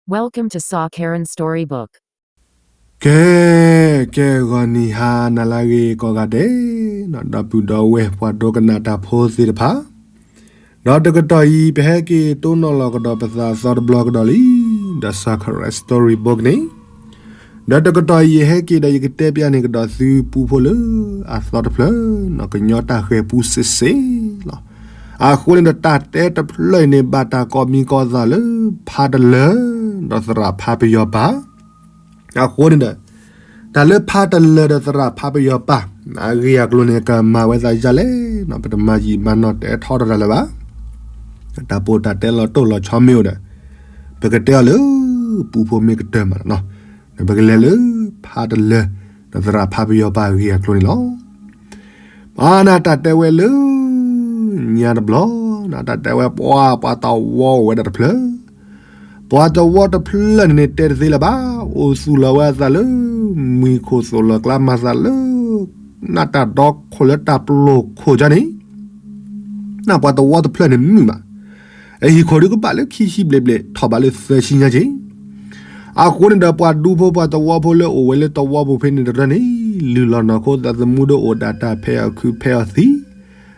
Welcome to Sa Karen Storybook. ကဲ, ကဲ ဂီၤနံၤဟါနၤလၢအဂ့ၤကိးဂၤဒဲး, ဒီပုၢ်ဒီဝဲၢ်ပှၤဒိကနၣ်တၢ်ဖိသ့ၣ်တဖၣ်, ဒီးတကတီၢ်အံၤ ပဟဲက့ၤတိၢ်နီၣ်လီၤကဒီးပသးအသီတဘျီကဒီးလံ, ဒီး Sa Karen Storybook န့ၣ်, ဒီးတကတီၢ်အံၤ ယဟဲက့ၤဒီးယကတဲပျးန့ၢ်ကဒီးသုပူဖိလၢအသီတဖျၢၣ်, ကညီတၢ်ဃဲၤပူစ့ၢ်စ့ၢ်လီၤ. အဃိန့ၣ်ဒီး တၢ်တဲတဖျၢၣ်အံၤန့ၣ် ဘၣ်တၢ်ကိးမံၤကိးသးလၢ ဖးတလၢာ်, ဒီးသရၣ်ဖးပယီၤပၢ်. အဃိန့ၣ်ဒီး တၢ်လၢဖးတလၢာ်ဒီးသရၣ်ဖးပယီၤပၢ် အဂ့ၢ်အကျိၤန့ၣ် ကမၤဝဲသးဒ်လဲၣ်, ပတမၤယံာ်မၤနီၢ်တဲထီတရၣ်လၢၤဘၣ်. တၢ်ပိာ်တၢ်တဲလီၤတိၢ်လီၤဆီမ့ၢ်အိၣ်ဒီး ပကတဲအီၤလၢ ပူဖိမ့ၢ်ကတၢၢ်မးလီၤ. ဒီးပကလဲၤလၢ ဖးတလၢာ် ဒီးသရၣ်ဖးပယီၤပၢ်အဂ့ၢ်အကျိၤန့ၣ်လီၤ. မၤနၢ်တၢ်တဲဝဲလၢ ညါတဘျီ, နၢ်တၢ်တဲဝဲပှၤ ပှၤတဝီအိၣ်ဝဲဒၣ်တဖျၢၣ်, ပှၤတဝီတဖျၢၣ်န့ၣ်န့ၣ် တဲတသ့လၢၤဘၣ်, အိၣ်သူၣ်လီၤဝဲအသးလၢ မှံၤခိၣ်သိၣ်လီၤကျါမၤသးလၢ နၢ်တၢ်ဒီခိၣ်လၢတၢ်ပျိာ်ခိၣ်ကၢန့ၣ် နၢ်ပှၤတဝီတဖျၢၣ်န့ၣ်မုာ်မး, အဟံၣ်ခိၣ်ဒုကဘၣ်လၢခံဆံဘျဲၣ်ဘျဲၣ် ထီၣ်ဘးလၢသၢဆံညါက့ၤ. အဃိန့ၣ်ဒီးပှၤဒူဖိပှၤတဝီဖိလၢအိၣ်ဝဲလၢတဝီပူၤဖဲန့ၣ်တရၢန့ၣ် လုၢ်လီၤနီၢ်ခိသးသမူဒီးအိၣ်ဒၣ်တၢ်ဖဲးအီၣ်ခုးဖဲးအီၣ်သံ,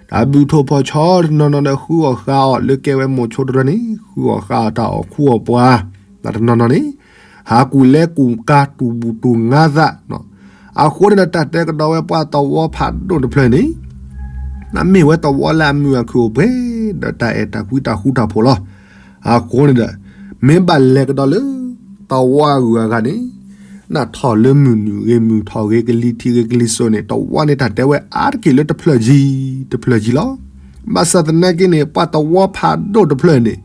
တၢ်ဘုၣ်ထိၣ်ဖီၣ်ဆီတနီၤနီၤဒီးဃုအီၣ်ဃါအီၣ်လၢကဲဝဲမိၤဆိတရၢန့ၣ် ဃုအီၣ်ဃါအီၣ်တၢ်အီၣ်ခူအီၣ်ပှၤ, တၢ်တနီၤနီၤန့ၣ် ဟးကူၣ်လဲကူၣ်ကၤတူၢ်ဘူၣ်တူၢ်ငါသး အဃိန့ၣ်ဒီးတၢ်တဲကဒီးဝဲပှၤတဝီဖးဒိၣ်တဖျၢၣ်န့ၣ် နမ့ၢ်ဝဲတဝီလၢအမုာ်အခုၣ်အိၣ်ပှဲၤ ဒီးတၢ်အဲၣ်တၢ်ကွံတၢ်ဃူတၢ်ဖိးလီၤ. အဃိန့ၣ်ဒီး မ့ၢ်ဘၣ်လဲၤကဒီးလၢ တဝီအဂုၤအဂၤန့ၣ် နၢ်ထီၣ်လၢမုၢ်နုာ်ဂ့ၤ မုၢ်ထီၣ်ဂ့ၤကလံၤထံးဂ့ၤကလံၤစိးန့ၣ် တဝီန့ၣ်တၢ်တဲဝဲအါတက့ၢ်လၢတဖျၢၣ်ကံ တဖျၢၣ်ကံလီၤ. ဘၣ်ဆၣ်သနာ်က့န့ၣ် ပှၤတဝီဖးဒိၣ်တဖျၢၣ်န့ၣ်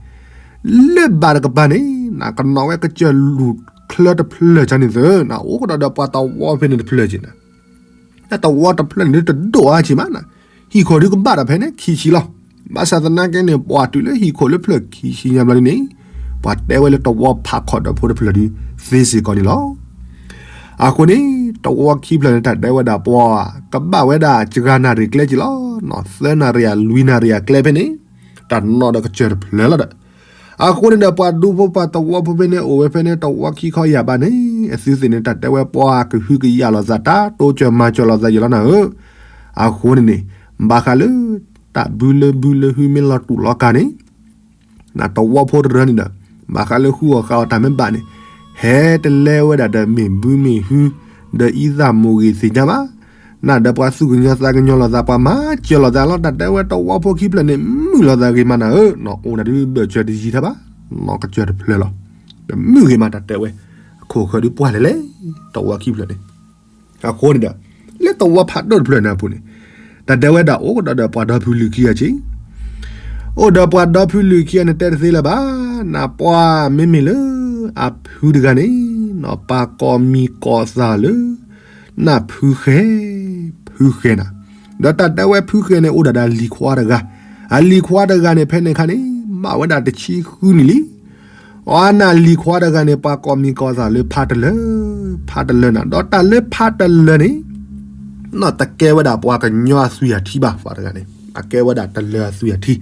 လၢဘၣ်တကပၤန့ၣ် နကနီၣ်ဝဲကစၢၢ်လူၢ်ချၢတဖျၢၣ်ကၢန့ၣ်သ့ၣ် နအိၣ်ကဒီးဒီးပှၤတဝီဖဲန့ၣ်တဖျၢၣ်ကၢန့ၣ် တဝီတဖျၢၣ်န့ၣ်တဒိၣ်အါကၢမး, ဟံၣ်ခိၣ်ဒုကဘၣ်ဒီးဖဲန့ၣ်ခံဆံလီၤ. ဘၣ်ဆၣ်သနာ်က့န့ၣ် ပှၤတုၤလၢဟံၣ်ခိၣ်လၢဖျၢၣ်ခံဆံညါဘျီဒ်န့ၣ် ပှၤတဲဝဲလၢတဝီဖးခီၣ်ဒီးဖိတဖျၢၣ်ဒုသ့စ့ၢ်ကီးန့ၣ်လီၤ. အဃိန့ၣ် တဝီခံဖျၢၣ်န့ၣ် တၢ်တဲဝဲဒၣ်ပှၤ ကဘၣ်ဝဲဒၣ်စှၤနၣ်ရံၣ်ကျဲကၢလီၤ. သၢနၣ်ရံၣ် လွံၢ်နၣ်ရံၣ်အကျဲဖဲန့ၣ် တၢ်နီၣ်ဒီးကစၢၢ်တဖျၢၣ်လီၤဒီး အဃိန့ၣ်ဒီး ပှၤဒူဖိပှၤတဝီဖိဖဲန့ၣ် အိၣ်ဝဲဖဲန့ၣ် တဝီခံခီယၢ်ဘးန့ၣ် အသုသ့ၣ်န့ၣ် တၢ်တဲဝဲပှၤကဟုကယာ်လိာ်သး တၢ်တိစၢၤမၤစၢၤလိာ်သးယဲၢ်လီၤနၤဧၢ. အဃိန့ၣ်န့ၣ် ဘၣ်ဃးလၢ တၢ်ဘုလၢဘုလၢဟုမ့ၢ်လီၤတူာ်လီၤကာ်န့ၣ် နတဝီဖိတရၢန့ၣ်ဒီး ဘၣ်ဃးလၢဃုအီၣ်ဃါအီၣ်တၢ်မ့ၢ်ဘၣ်န့ၣ် ဟဲတလဲဝဲဒၣ်ဒီးမ့ၢ်ဘုမ့ၢ်ဟု ဒီးအံသၣ်မိၢ်ဂ့ၤသ့ၣ်ညါဘၣ်. နဒီးပှၤသူၣ်ကညီၤသးကညီၤလိာ်သး ပှၤမၤစၢၤလိာ်သးလီၤ. တၢ်တဲဝဲတဝီဖိခံဖျၢၣ်န့ၣ် မုာ်လိာ်သးဂ့ၤမးနၤဧၢ, နအိၣ်နၤဒုးဘၢၣ်စၢၤတယံၤထီၣ်ဘၣ်, နကစၢၢ်တဖျၢၣ်လီၤ. တမုာ်ဂ့ၤမးတၢ်တဲဝဲ, အခိၣ်ဃၢၤဒုးပှၢ်လဲၣ်လဲၣ်, တဝီခံဖျၢၣ်န့ၣ် အဃိန့ၣ်ဒီး လၢတဝီဖးဒိၣ်တဖျၢၣ်န့ၣ်အပူၤန့ၣ် တၢ်တဲဝဲဒၣ်အိၣ်ကဒီးဒီးပှၤဒီဖုလုၢ်ခံအီၤက့ၤ, အိၣ်ဒီးပှၤဒီဖုလုၢ်ခံအီၤန့ၣ် တဲတသ့လၢၤဘၣ်. နပှၤမ့မ့ၢ်လၢ အဖုတဂၤန့ၣ် နပၢ်ကိးမံၤကိးသးလၢ နၢ်ဖုဃဲၤ, ဖုဃဲၤနၤ, ဒီးတၢ်တဲဝဲဖုဃဲၤန့ၣ် အိၣ်ဒၣ်ဒီးလံၤခွါတဂၤ, အလံၤခွါတဂၤန့ၣ် ဖဲန့ၣ်အခါန့ၣ် မၤဝဲဒၣ်တဆံဃုနံၣ်လံ. အနၢ်လံၤခွါတဂၤန့ၣ် ပှၤကိးမံၤကိးသးလၢဖးတလၢာ်, ဖးတလၢာ်နၤ, ဒီးတၢ်လၢဖးတလၢာ်န့ၣ် နီၢ်တကဲဝဲဒၣ်ပှၤကညီအသွံၣ်အထံဘၣ်, ပှၤတဂၤန့ၣ် အကဲဝဲဒၣ်တလၢာ်အသွံၣ်အထံ,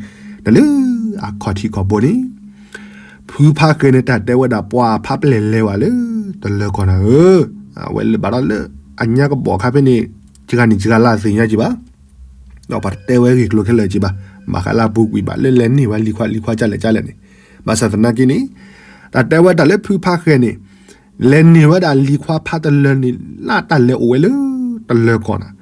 တၢ်လၢအခီၣ်ထံးခီၣ်ဘိန့ၣ် ဖုဖးဃဲၤန့ၣ် တၢ်တဲဝဲဒၣ်ပှၤဖးပျဲၢ်လဲၤဝဲလၢတလၢၤကီၢ်နၤဧၢ, အဝဲလၢဘၣ်ဒီးလၢအညါကဘီၣ်ခါဖဲန့ၣ် စှၤနံၣ်စှၤလါသ့ၣ်ညါက့ၤဘၣ် ဒီးပှၤတတဲဝဲဂ့ၢ်ကျိၤခဲလၢာ်က့ၤဘၣ်, ဘၣ်ဃးလၢအပူၤကွံာ်ဘၣ် လၢလဲၤန့ၢ်ဝဲလံၤခွါလံၤခွါကၢလဲၣ်ကၢလဲၣ်န့ၣ်, ဘၣ်ဆၣ်သနာ်က့န့ၣ် တၢ်တဲဝဲတၢ်လၢဖုဖးဃဲၤန့ၣ် လဲၤန့ၢ်ဝဲဒၣ်လံၤခွါဖးတလၢာ်န့ၣ် လၢတၢ်လဲၤအိၣ်ဝဲလၢတလၢၤကီၢ်နၤ,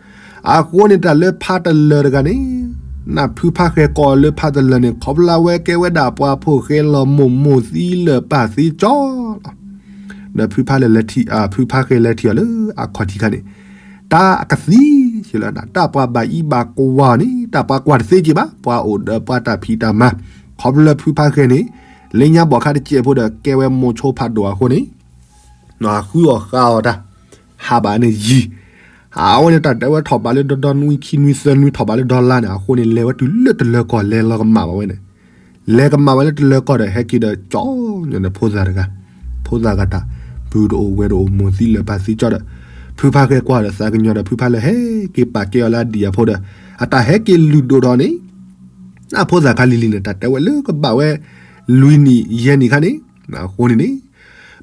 အဃိန့ၣ်တၢ်လၢဖးတလၢာ်တဂၤန့ၣ် နၢ်ဖုဖးဃဲၤကိးလၢဖးတလၢာ်န့ၣ် ခီဖျိလၢအဝဲကဲဝဲဒၣ်ပှၤဖိၣ်ဃဲလီၤမိၢ်မိၢ်သံလၢာ်ပၢ်သံကၠီလီၤ. ဒီးဖုဖးလဲၤထံၣ် ဖုဖးဃဲၤလဲၤထံၣ်အီၤလၢအခီၣ်ထံးခါန့ၣ် တၢ်အကသံၣ်လၢ တၢ်ပှၤဘၣ်အံၣ်ဘၣ်ကွၢ်န့ၣ် တၢ်ပှၤကွၢ်တသ့က့ၤဘၣ်, ပှၤအိၣ်ဒီးပှၤတၢ်ဖံးတၢ်မၤ, ခီဖျိလၢဖုဖးဃဲၤန့ၣ် လၢညါဘီၣ်ခါတစဲးဖိဒီး ကဲဝဲမိၤဆိဖးဒိၣ်အဃိန့ၣ် နဃုအီၣ်ဃါအီၣ်တၢ် ဟးဘၣ်န့ၣ်ယံာ်, အဝဲန့ၣ်တၢ်တဲဝဲထီၣ်ဘးလၢဒီဒီနွံခံနွံသၢနွံထီၣ်ဘးလၢဒီလါန့ၣ် အဃိန့ၣ် လဲၤဝဲတုၤလၢတလၢၤကီၢ် လဲၤလီၤကမၣ်ဘၣ်ဝဲန့ၣ်, လဲၤကမၣ်ဝဲလၢတလၢၤကီၢ်ဒီး ဟဲက့ၤဒီးကၠီညီန့ၣ် ဖိသၣ်တဂၤ, ဖိသၣ်ဂၤတၢ် ပုၢ်တအိၣ်ဝဲၢ်တအိၣ်မိၢ်သံလၢာ်ပၢ်သံကၠီဒီး ဖုဖးဃဲၤကွၢ်ဒီးသးကညီၤဒီး ဖုဖးလဲၤဟဲက့ၤပာ်ကဲအီၤလၢအဒံၣ်အဖိဒီး အတၢ်ဟဲက့ၤလုၢ်ဒိၣ်ထီၣ်န့ၣ် အဖိသၣ်ခါလံၤလံၤန့ၣ် တၢ်တဲဝဲလၢကဘၣ်ဝဲ လွံၢ်နံၣ်ယဲၢ်နံၣ်ခါန့ၣ်, အဃိန့ၣ်န့ၣ်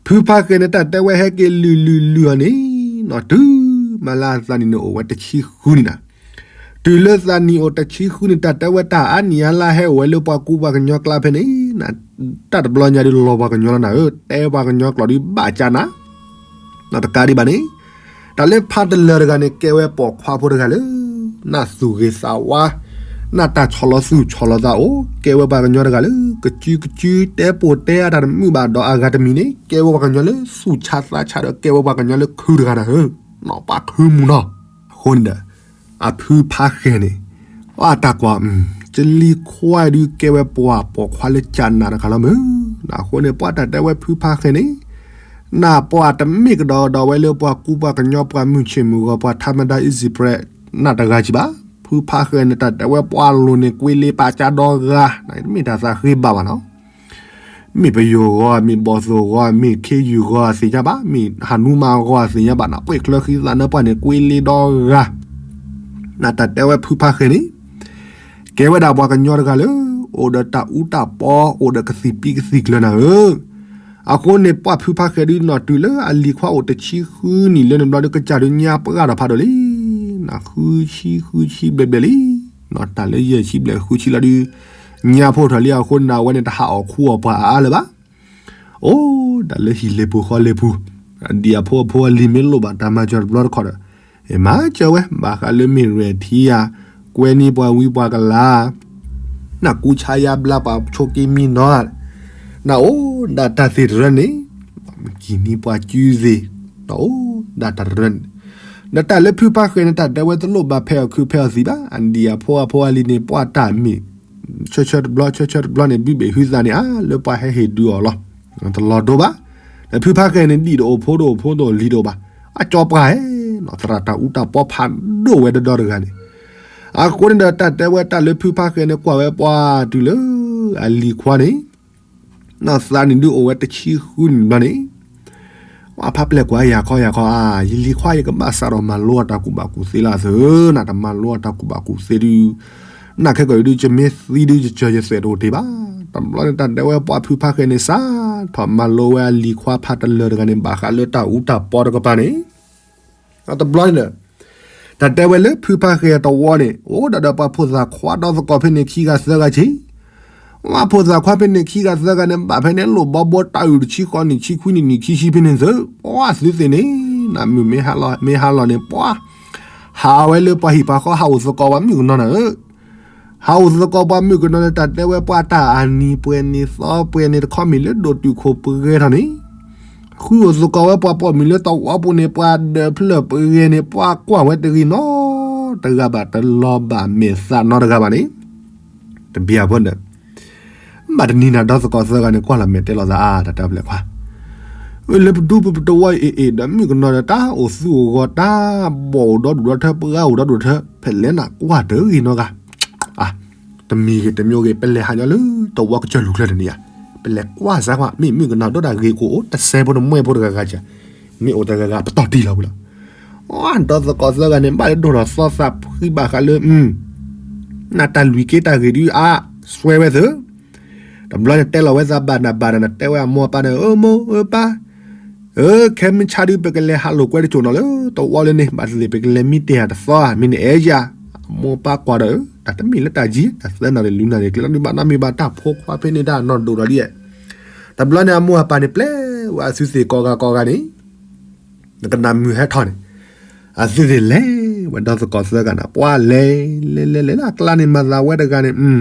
ဖုဖါဃဲန့ၣ် တၢ်တဲဝဲဟဲက့ၤလုာ်လုာ်လုာ်အီၤန့ၣ်, တုၤမၤလၢအသးနံၣ်န့ၣ်အိၣ်ဝဲတဆံဃုနံၣ်နၤ, တုၤလၢသးနံၣ်အိၣ်တဆံဃုနံၣ် တၢ်တဲဝဲတၢ်အါနံၣ်အါလါဟဲအိၣ်ဝဲလၢပှၤကူပှၤကညီကျါဖဲန့ၣ်, တၢ်တဘျီညါဒုးလီၤပှၤကညီလီၤနၤဧၢ, တဲပှၤကညီကျိာ်ဒုးဘၣ်ကၢ်နၤ, တကးဒံးဘၣ်န့ၣ်, တၢ်လၢဖးတလၢာ်တဂၤန့ၣ် ကဲဝဲပိာ်ခွါဖိတဂၤလၢ နၢ်သူၣ်ဂ့ၤသးဝါ, နၢ်တၢ်ဆီၣ်လီၤသူၣ်ဆီၣ်လီၤသးအိၣ်, ကဲဝဲပှၤကညီတဂၤလၢ ကစုကစုတဲပိာ်တဲအါတၢ်တမုာ်ဘၣ်ဒီးအဂၤတမံၤန့ၣ် ကဲဝဲပှၤကညီလၢသူၣ်ဆါသးဆါဒီး ကဲဝဲပှၤကညီလၢခုတဂၤနၤဧၢ, နီၢ်ပှၤခုမူၤနီၤ. အဃိန့ၣ်ဒီး အဖုဖါဃဲန့ၣ် အတၢ်ကွၢ်, ကလံၤခွါဒုးကဲဝဲပှၤပိာ်ခွါလၢကၢ်နၤတဂၤလီၤမုၢ်, အဃိန့ၣ် ပှၤတၢ်တဲဝဲဖုဖါဃဲန့ၣ် နၢ်ပှၤတမ့ၢ်ကဒီးဒီးဝဲလၢပှၤကူပှၤကညီပှၤမုၢ်ဆ့ၣ်မုၢ်ဂီၤ ပှၤထါမဒါအံၣ်စံၣ်ပြဲး နၢ်တဂၤကံဘၣ်, ဖုဖါဃဲန့ၣ် တၢ်တဲဝဲပှၤလိၤန့ၣ် ကွ့လ့ပာ်ကၢ်ဒီဂၤ, တမ့ၢ်တၢ်သးဃ့ဘၣ်ဘၣ်နီၤ. မ့ၢ်ပယိၤဂီၤ, မ့ၢ်ဘီၣ်သိၣ်ဂီၤ, မ့ၢ်ခ့ယုၢ်ဂီၤသ့ၣ်ညါဘၣ်, မ့ၢ်ဟးနူမၤဂီၤသ့ၣ်ညါဘၣ်နီၤ, ပှဲၢ်ချၢဃံသးနၢပှၢ်န့ၣ် ကွ့လ့ဒီဂၤ, နတၢ်တဲဝဲဖုဖါဃဲန့ၣ် ကဲဝဲဒၣ်ပှၤကညီတဂၤလၢ အိၣ်ဒီးတၢ်အူတၢ်ပီ, အိၣ်ဒီးကသံၣ်ပံကသံၣ်ကျၢၤနၤဧၢ. အဃိန့ၣ် ပှၤဖုဖါဃဲဒုးနီၢ်တုၤလၢအလံၤခွါအိၣ်တဆံဃုနံၣ်လၢန့ၣ်ဘျီဒုး ကစၢ်ဒုးညါပှၢ်ဒီးဖးဒိၣ်လံ. နဃုဆံဃုဆံဘျဲၣ်ဘျဲၣ်လံ, တၢ်လၢယဲၢ်ဆံဘျဲၣ်ဃုဆံလီၤဒုး ညါဖိထီၣ်လံအဃိန့ၣ် အဝဲန့ၣ်တဟးအီၣ်ခူအီၣ်ပှၤအါအါလၢၤဘၣ်. အိၣ်ဒၣ်လၢဟံၣ်လ့ၤပူၤဃီလ့ၤပူၤ, ဒ်အဖိအဖိအလံၤမ့ၢ်လိၣ်ဘၣ်တၢ်မၤစၢၤတဘျီတခီၣ်ဒီး, မၤစၢၤဝဲ ဘၣ်ဃးလၢမ့ၢ်ရဲၣ်ထံဧါ, ကွဲနံၤပှၤဝံပှၤကလၤ, နကူဆါယါဘျါပှၤဆိးက့မံနီၤ, နအိၣ်ဒၣ်တၢ်သ့ၣ်တရၢန့ၣ်, မကံၢ်နံၤပှၤစုသ့ၣ်, နအိၣ်ဒၣ်တၢ်တရၢန့ၣ်, ဒီးတၢ်လၢဖုဖါဃဲန့ၣ် တၢ်တဲဝဲတလိၣ်ဘၣ်ဖဲအီၣ်ခုးဖဲအီၣ်သံးဘၣ်, အဒ်အဖိအဖိအလံၤန့ၣ် ပှၤတၢ်မ့ၢ် ဆၢဆၢတဘျီ ဆၢဆၢတဘျီန့ၣ် ဘုဘ့ၣ်ဟုသးန့ၣ် အါလၢပှၤဟဲဟ့ၣ်ဒုးအီၤလီၤ. တလီၤဒိဘၣ်. ဒီးဖုဖါဃဲန့ၣ် ဒံၣ်တအိၣ်ဖိတအိၣ်ဖိတအိၣ်လံၤတအိၣ်ဘၣ်. အကၠီပှၢ်ဧဲ, သရၣ်တၢ်အူတၢ်ပီဖးဒိၣ်ဝဲဒီဒီတဂၤန့ၣ်. အဃိန့ၣ်ဒီး တၢ်တဲဝဲတၢ်လၢဖုဖါဃဲန့ၣ် ကွၢ်ဝဲပှၤတုၤလၢ အလံၤခွါန့ၣ် နီၢ်သးနံၣ်ဒုးအိၣ်ဝဲတဆံဃုနံၣ်ဘျီန့ၣ်, ဝဲဖးပျဲၢ်ကွၢ်ယၤခီယၤခီဧါ, ယလံၤခွါယကဘၣ်စးထီၣ်မၤလိအီၤ တၢ်ကူၣ်ဘၣ်ကူၣ်သ့လၢအသၢ, နတမၤလိအီၤတၢ်ကူၣ်ဘၣ်ကူၣ်သ့ဒုး, နခဲကီၢ်ဒုး ယမ့ၢ်သံဒုး ယစၢၤယသွဲၣ်တအိၣ်တ့ၢ်ဘၣ်. တဘျီန့ၣ် တၢ်တဲဝဲပှၤဖုဖါဃဲန့ၣ် စးထီၣ်မၤလိဝဲအလံၤခွါဖးတလၢာ်တဂၤန့ၣ် ဘၣ်ဃးလၢတၢ်အူတၢ်ပီတကပၤန့ၣ် တဘျီန့ၣ်ဒီး တၢ်တဲဝဲလၢဖုဖါဃဲအတဝီန့ၣ် အိၣ်ဒၣ်ဒီးပှၤဖိသၣ်ခွါဒီသကိးဖဲန့ၣ်ခံဂၤသၢဂၤက့ၤ, ပှၤဖိသၣ်ခွါဖဲန့ၣ်ခံဂၤသၢဂၤန့ၣ် ဘၣ်ဖဲန့ၣ်လိၣ်ဘီဘိတၢ်အုၣ်တဆံဃီနံၣ်ဆံခွံနံၣ်နံၣ်ခံဆံဖဲန့ၣ်သ့, ပှၤသုသ့ၣ်န့ၣ် နမုၢ်မ့ၢ်ဟါလီၤန့ၣ် ပှၤ ဟးဝဲလၢပှၤဟံၣ်ပှၤဃီ ဟးအိၣ်သကိးပှၤမုၣ်ကနီၤနၤဧၢ ဟးအိၣ်သကိးပှၤမုၣ်ကနီၤန့ၣ် တၢ်တဲဝဲပှၤတၢ်အနံၤပှဲၤနံၤသီပှဲၤနံၤ တခီမ့ၢ်လၢဒိၣ်တုာ်ခိၣ်ပဂဲၤထီၣ်န့ၣ်, ဃုအိၣ်သကိးဝဲပှၤပိာ်မုၣ်လၢတဝီပူၤန့ၣ် ပှၤဒၢးဖျၢၣ်ပဂဲၤန့ၣ် ပှၤကွၢ်ဝဲတဂ့ၤနီတဂၤဘၣ် တလီၤဘၣ်မဲာ်သးနီတဂၤဘၣ်န့ၣ်, တဘၣ်ဖိဒီး ဘၣ်တနံၤနၤဒီသကိးသၢဂၤန့ၣ် ကွၢ်လီၤမဲာ်တဲလီၤသးအါ တၢ်တဲဖျဲၣ်ခွါ လၢပဒူပပတဝီအံၤအံၤဒီး မုၣ်ကနီၤဒီးတၢ်အိၣ်သူၣ်အိၣ်ဂီၤ တၢ်ဘီၣ်အိၣ်ဒီဒူၣ်ဒီထၢ ပှၤအိၣ်ဒီဒူၣ်ဒီထၢ ဖဲလဲၣ်နကွၢ်တဂ့ၤနီတဂၤ, တမံၤဂ့ၤတမံၤဂ့ၤ ပလဲၤဟးညီလၢတဝီကစၢၢ်လူၤချၢတနံၤဧါ, ပလဲၤကွၢ်စၢ်ကွၢ် မ့ၢ်မုၣ်ကနီၤဒိၣ်တၢ်ဂ့ၤကအိၣ်တစဲးဖိတမှဲၢ်ဖိတဂၤဂၤစၢ်, မ့ၢ်အိၣ်တဂၤဂၤပတီၢ်တံၢ်လီၤဝံၤလီၤ. ဒီသကိးသၢဂၤန့ၣ် ဘၣ်လၢဒိၣ်ထီၣ်သီသးဖှံဘၣ်ဃးလၢ နတၢ်လွံၢ်က့တၢ်ဂ့ၤဒုးအါ စွဲဝဲသၢ, တဘျီန့ၣ်တဲလီၤဝဲသးဘၣ်နၤဘၣ်နၤ နတဲဝဲအမိၢ်အပၢ်န့ၣ် အၢမိၢ်အၢပၢ်, အၢ ခဲမုၢ်ဆါဒုး ပကလဲၤဟးလိာ်ကွဲတစိၢ်နီၤလၢ တဝီလၢန့ၣ် ဘၣ်သ့ၣ်သ့ၣ်ပကလဲၤမံတ့ၢ်ဧါတသီဧါ မ့ၢ်နအဲၣ်ယၤ, အမိၢ်အပၢ်ကွၢ်ဒီး တၢ်တမ့ၢ်လၢတၢ်ကံ တၢ်သၢနၣ်ရံၣ်လွံၢ်နၣ်ရံၣ်ကျဲလီၤဒုး ဘၣ်နီတမံၤဘၣ်တၢ်ဖိခွါဖဲန့ၣ်တၢ်နီၢ်ဒိၣ်လီၤဒ်, တဘျီန့ၣ် အမိၢ်အပၢ်န့ၣ် ပျဲဝဲအသုသ့ၣ်ကိးဂၤကိးဂၤန့ၣ် နကနၣ်မုၢ်ဟဲထီၣ်န့ၣ်, အသုသ့ၣ်လဲၤဝဲဒီသကိးသၢဂၤန့ၣ် ပှၤလဲၤလဲၤလဲၤလဲၤလၢအကျါန့ၣ် မၤသးဝဲတဂၤန့ၣ်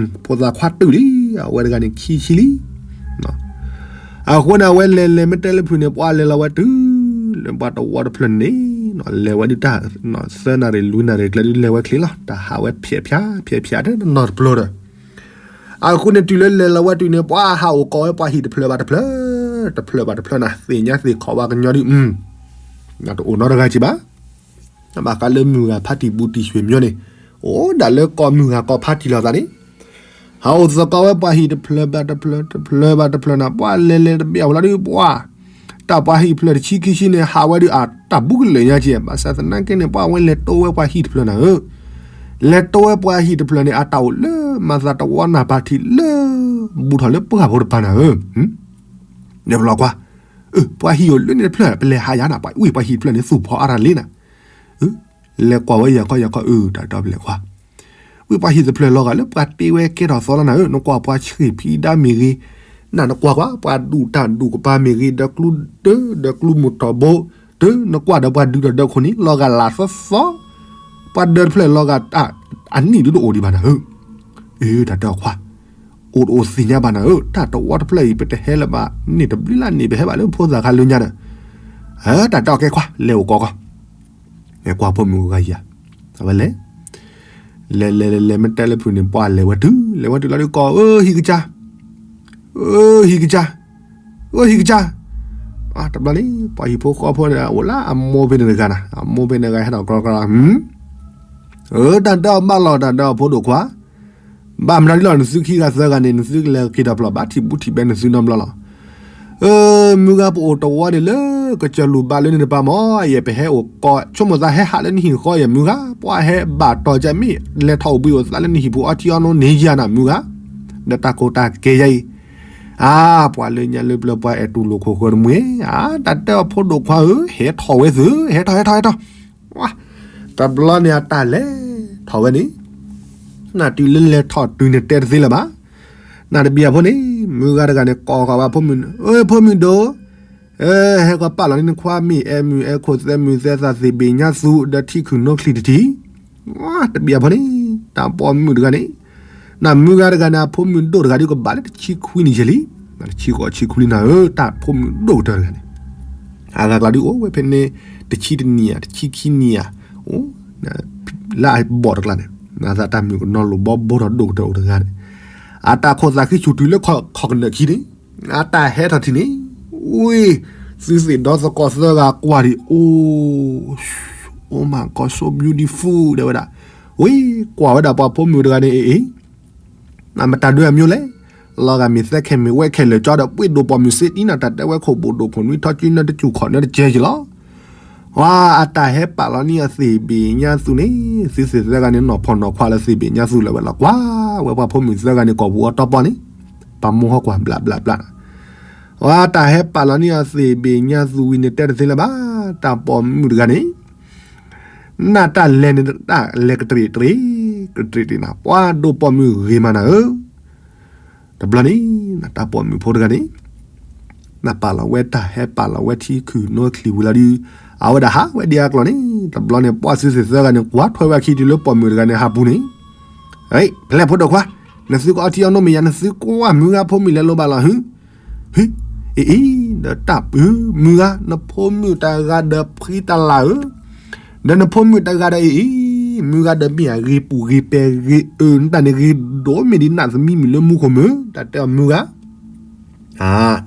ဖိသၣ်ခွါတုၤလံ, အဝဲတဂၤန့ၣ်ခံဆံလံ. အဃိန့ၣ် အဝဲလဲၤလဲၤမ့ၢ်တဲလၢဖုန့ၣ် ပှၤလဲၤလီၤဝဲတုၤလၢပှၤတဝီတဖျၢၣ်န့ၣ်, လဲၤဝဲဒုးတၢ် သၢနၣ်ရံၣ်လွံၢ်နၣ်ရံၣ်ကျဲဒုး လဲၤဝဲချ့လီၤ, တၢ်ဟးဝဲဖျဲးဖျါ ဖျဲးဖျါတနီၤတပျိၤဒီး အဃိန့ၣ် တုၤလၢလဲၤလီၤဝဲတုၤန့ၣ် ပှၤဟးအိၣ်ကိးဝဲပှၤဟံၣ်တဖျၢၣ်ဘၣ်တဖျၢၣ်, တဖျၢၣ်ဘၣ်တဖျၢၣ်နၤ သ့ၣ်ညါသ့ၣ်ခီၣ်ဝဲကညီဒုး, တအိၣ်နီတဂၤက့ဘၣ်. ဘၣ်ဃးလၢမုၢ်ဂၤဖါတံၢ်ဘူးတံၢ်ရွှ့ၣ်မၠိန့ၣ်, အိၣ်ဒၣ်လၢကိးမုၢ်ဂၤကိးဖါတံၢ်လိာ်သးန့ၣ်, ဟးအိၣ်သကိးဝဲပှၤဟံၣ်တဖျၢၣ်ဘၣ်တဖျၢၣ် တဖျၢၣ်ဘၣ်တဖျၢၣ်နၤ ပှၤလဲၤလဲၤတဘ့ၣ်အဝဲလီၤဒုး ပှၤ တၢ်ပှၤဟံၣ်ဖျၢၣ်တဆံခံဆံန့ၣ် ဟးဝဲဒုးအတၢ်ဘူးကလၢာ်ညါက့, ဘၣ်ဆၣ်သနာ်က့န့ၣ် ပှၤဝဲလဲၤတိဝဲပှၤဟံၣ်တဖျၢၣ်နၤဧၢ, လဲၤတိဝဲပှၤဟံၣ်တဖျၢၣ်န့ၣ် အတၢ်အိၣ်လၢမၤသးတဝီနၢ်ပၢ်ထံးလၢ ဘူးထီၣ်လၢပှၢ်ဖိတပၤနၤဧၢ, လဲၤပလီၤကွၢ်, ပှၤဟံၣ်အိၣ်လၢန့ၣ်တဖျၢၣ် ပလဲၤဟးယၤနၤ ပှၤဝံၣ်ပှၤဟံၣ်တဖျၢၣ်န့ၣ် သူၣ်ဖီအါတၢ်လံနၤ. လဲၤကွၢ်ဝဲယၤခီယၤခီ အၢ တၢ်တီပလဲၤခွါ ဝံၣ်ပှၤဟံၣ်တဖျၢၣ်လီၤဂာ်လၢ ပှၤတ့ဝဲကဲထီၣ်သီလီၤနၤဧၢ, နကွၢ်ပှၤဆံးဖံးဒါမ့ၢ်ဂ့ၤ, နနကွၢ်ကွၢ် ပှၤဒူၣ်တၢ်ဒူၣ်ကပၤမ့ၢ်ဂ့ၤ, ဒီးကျူဒၢ ဒီးကျူမုၢ်ထီၣ်ဘိ, တုၤနကွၢ်ဒီးပှၤဒုးထီၣ်ဒီးခိၣ်န့ၣ် လီၤဂာ်လၢသီသီ, ပှၤဒၢတဖျၢၣ်လီၤဂာ် အနံၣ်ဒုးတအိၣ်ဒံးဘၣ်နၤဧၢ. အၢ တၢ်တီခွါ အိၣ်တအိၣ်သ့ၣ်ညါဘၣ်နၤဧၢ, တၢ်တဝီတဖျၢၣ်အံၤ ပတဟဲလၢၤဘၣ်, န့ၣ်တဘျုးလၢ်န့ၣ် ပဟဲဘၣ်လၢဖိသၣ်ခါလၢညါဒီး, တၢ်တီကဲခွါ လဲၤအိၣ်ကိးကီး, ကွၢ်ဖိမုၣ်ဂၤယၤ, အဝဲလဲၤ လဲၤလဲၤလဲၤလဲၤ မ့ၢ်တဲလၢဖုးန့ၣ် ပှၤလဲၤဝဲတုၤ လဲၤဝဲတုၤလီၤဒုး ကိး အၢ ဟံၣ်ကစၢ်, အၢ ဟံၣ်ကစၢ်, အၢ ဟံၣ်ကစၢ်, တဘျီန့ၣ် ပှၤဟံၣ်ဖိဃီဖိန့ၣ် အိၣ်လၢအမိၢ်ဖဲန့ၣ်တဂၤနၤ, အမိၢ်ဖဲန့ၣ်တဂၤ ဟဲထီၣ်ကြီကြီ, အၢ တၢ်ဒၢအီၤဘၣ်လီၤ တၢ်ဒၢအီၤဖိဒိၣ်ခွါ, ဘၣ်မနုၤဒ်လီၤ နသုခံဂၤသၢဂၤန့ၣ် နသုကလဲၤက့ၤဒီးဖျီၣ် ဘၣ်ထံၣ်ဘူးထံၣ်ဘဲနသုနီတဘျီလီၤ. အၢ မုၢ်ဂၤ ပအိၣ်တဝီန့ၣ်လၢ ကစၢၢ်လူၢ်ဘၣ်လၢန့ၣ်တပၤမၢ်, ယဲပဟဲအိၣ်ကိး ဆိကမိၣ်သးဟဲဟးလၢနဟံၣ်ဃီယဲမုၢ်ဂၤ, ပှၤဟဲဘၣ်တီၤကဲမ့ၢ် လဲၤထီၣ်အိၣ်ဘှံးအိၣ်သါလၢနဟံၣ်ပူၤအီထံအီနိန့ၣ်ယၤနၤ မုၢ်ဂၤ, ဒီးတၢ်ကိၢ်တၢ်ကဲယဲအံၤ, အါ ပှၤလၢညါလၢပျၢၤ ပှၤအဲၣ်တူၢ်လိာ်ခိၣ်ဃၢၤတမှံၤ, အါ တၢ်တဲအီၤဖိဒိၣ်ခွါဧၢ, ဟဲထီၣ်ဝဲသု, ဟဲထီၣ် ဟဲထီၣ် ဟဲထီၣ်, တဘျီန့ၣ်အတၢ်လဲၤထီၣ်ဝဲန့ၣ်, နတုၤလၢလဲၤထီၣ်တုၤန့ၣ်တဲတသ့လၢၤဘၣ်. နတဘံၣ်အဖိန့ၣ် မုၢ်ဂၤတဂၤန့ၣ် ကိးဃီၤဝဲဖိမုၣ်, အၢ ဖိမုၣ်ဒိၣ်, ဟဲကီးပာ်လီၤန့ၢ်နခွါမ့ၢ်အဲၣ်မုၣ်အဲၣ်ခိၣ်သဲမုၣ်သဲသးသ့ၣ်ဘ့ၣ်ညါသူဒီးထံခုၣ်နိချံတထံၣ်, တဘံၣ်အဖိန့ၣ် တၢ်ပိာ်မုၣ်တဂၤန့ၣ်, နမုၢ်ဂၤတဂၤန့ၣ် အဖိမုၣ်ဒိၣ်တဂၤဒုးကဘၣ်လၢတဆံခွံနံၣ်ယဲလံ, တဆံဃိးဆံခွံနံၣ်နၤဧၢ, တၢ်ဖိမုၣ်ဒိၣ်ကတၢၢ်တဂၤန့ၣ် အဂၤကျါဒုးအိၣ်ဝဲဖဲန့ၣ် တဆံတနံၣ်ဧါ တဆံခံနံၣ်ဧါ, အိၣ် လၢအဘီၣ်တကျါန့ၣ် နသးတၢ်မုၣ်ကနီၤလိာ်ဘီဘိထီၣ်ဒိၣ်ကတၢၢ်အိၣ်တဂၤန့ၣ်, အတၢ်ခိၣ်သးခံဆူၣ်တုၤလၢခီၣ်ကနၢၣ်ခံန့ၣ်, အတၢ်ဟဲထီၣ်ထံၣ်န့ၣ်, ဝ့ၢ် သုသ့ၣ်ဒီသကိးသၢဂၤကွၢ်ဒံး အိၣ် Oh my God, so beautiful တဲဝဲဒၣ်, ဝ့ၢ် ကွၢ်ဝဲဒၣ်ပှၤဖိမုၣ်တဂၤန့ၣ် အ့ၣ်အ့ၣ် နမတၤဒၢအမျိုးလဲၣ်, လီၤဂာ်မ့ၢ်သဲခဲမ့ၢ်ဝဲခဲလၢာ်ကၠီဒီး ပှ့ၤဒိၣ်ပိာ်မုၣ်စ့တံနၤ တၢ်တဲဝဲခိၣ်ဘိၣ်ဒိၣ်ခိၣ်နွံထီၣ်ကၠူနၢတစူၢ်ခီၣ်နၢတကဲက့ၤလီၤ. ဝါ အတၢ်ဟဲပာ်လီၤန့ၢ်အသ့ၣ်ဘ့ၣ်ညါသူန့ၣ် သုသ့ၣ်သၢဂၤန့ၣ် နီၢ်ဖီၣ်နီၢ်ခွါလၢသ့ၣ်ဘ့ၣ်ညါသူလၢၤဝဲလီၤ. ကွၢ်ဝဲပှၤဖိမုၣ်သၢဂၤန့ၣ် ကိာ်ပူၤအီတီပီန့ၣ် ပှၤမိၢ်ဟီကွၢ်ဘျးဘျးဘျး, ဝါ တၢ်ဟဲပာ်လီၤန့ၢ်အသ့ၣ်ဘ့ၣ်ညါသူဝံၤန့ၣ် တဲတသ့လၢၤဘၣ်, တၢ်ပိာ်မုၣ်တဂၤန့ၣ် နတၢ်လဲၤန့ၣ် တၢ်လဲၤကတြံးတြံး ကတြံးတြံးနၤ ပှၤဒိၣ်ပိာ်မုၣ်ဂ့ၤမးနၤဧၢ, တဘျီန့ၣ် နတၢ်ပိာ်မုၣ်ဖိတဂၤန့ၣ် နပာ်လီၤဝဲတၢ်ဟဲပာ်လီၤဝဲထံခုၣ်နိချံဝံၤလီၤဒုး, အဝဲဒၣ်ဟးဝဲဒ်အကျိၤန့ၣ် တဘျီန့ၣ် ပှၤသုသ့ၣ်သၢဂၤန့ၣ် ကွၢ်ထွဲဝဲအခံတုၤလၢပိာ်မုၣ်တဂၤန့ၣ်ဟးပူၤန့ၣ်, ဖဲလဲၣ်ဖိဒိၣ်ခွါ, နသုကအီထံအီနိမ့ၢ်ယၤ နသုကွၢ်မုၢ်ဂၤဖိမုၣ်လဲၤလိၤဘၣ်လီၤဟု, အ့ၣ်အ့ၣ် ဒီးတၢ်ပၢ်မုၢ်ဂၤ နဖိမုၣ်တဂၤဒီးဖှံတၢ်လၢ်ဧၢ ဒီးနဖိမုၣ်တဂၤဒီးအ့ၣ်အ့ၣ် မုၢ်ဂၤဒီးမ့ၢ်အဂ့ၤပူၤဂ့ၤပဲၤဂ့ၤအၢ နတၢ်န့ၣ်ဂ့ၤဒိၣ်မ့ၢ်ဒ်နးသမံမုၣ်လၢမူခိၣ်မုၢ် တၢ်တဲအီၤမုၢ်ဂၤ,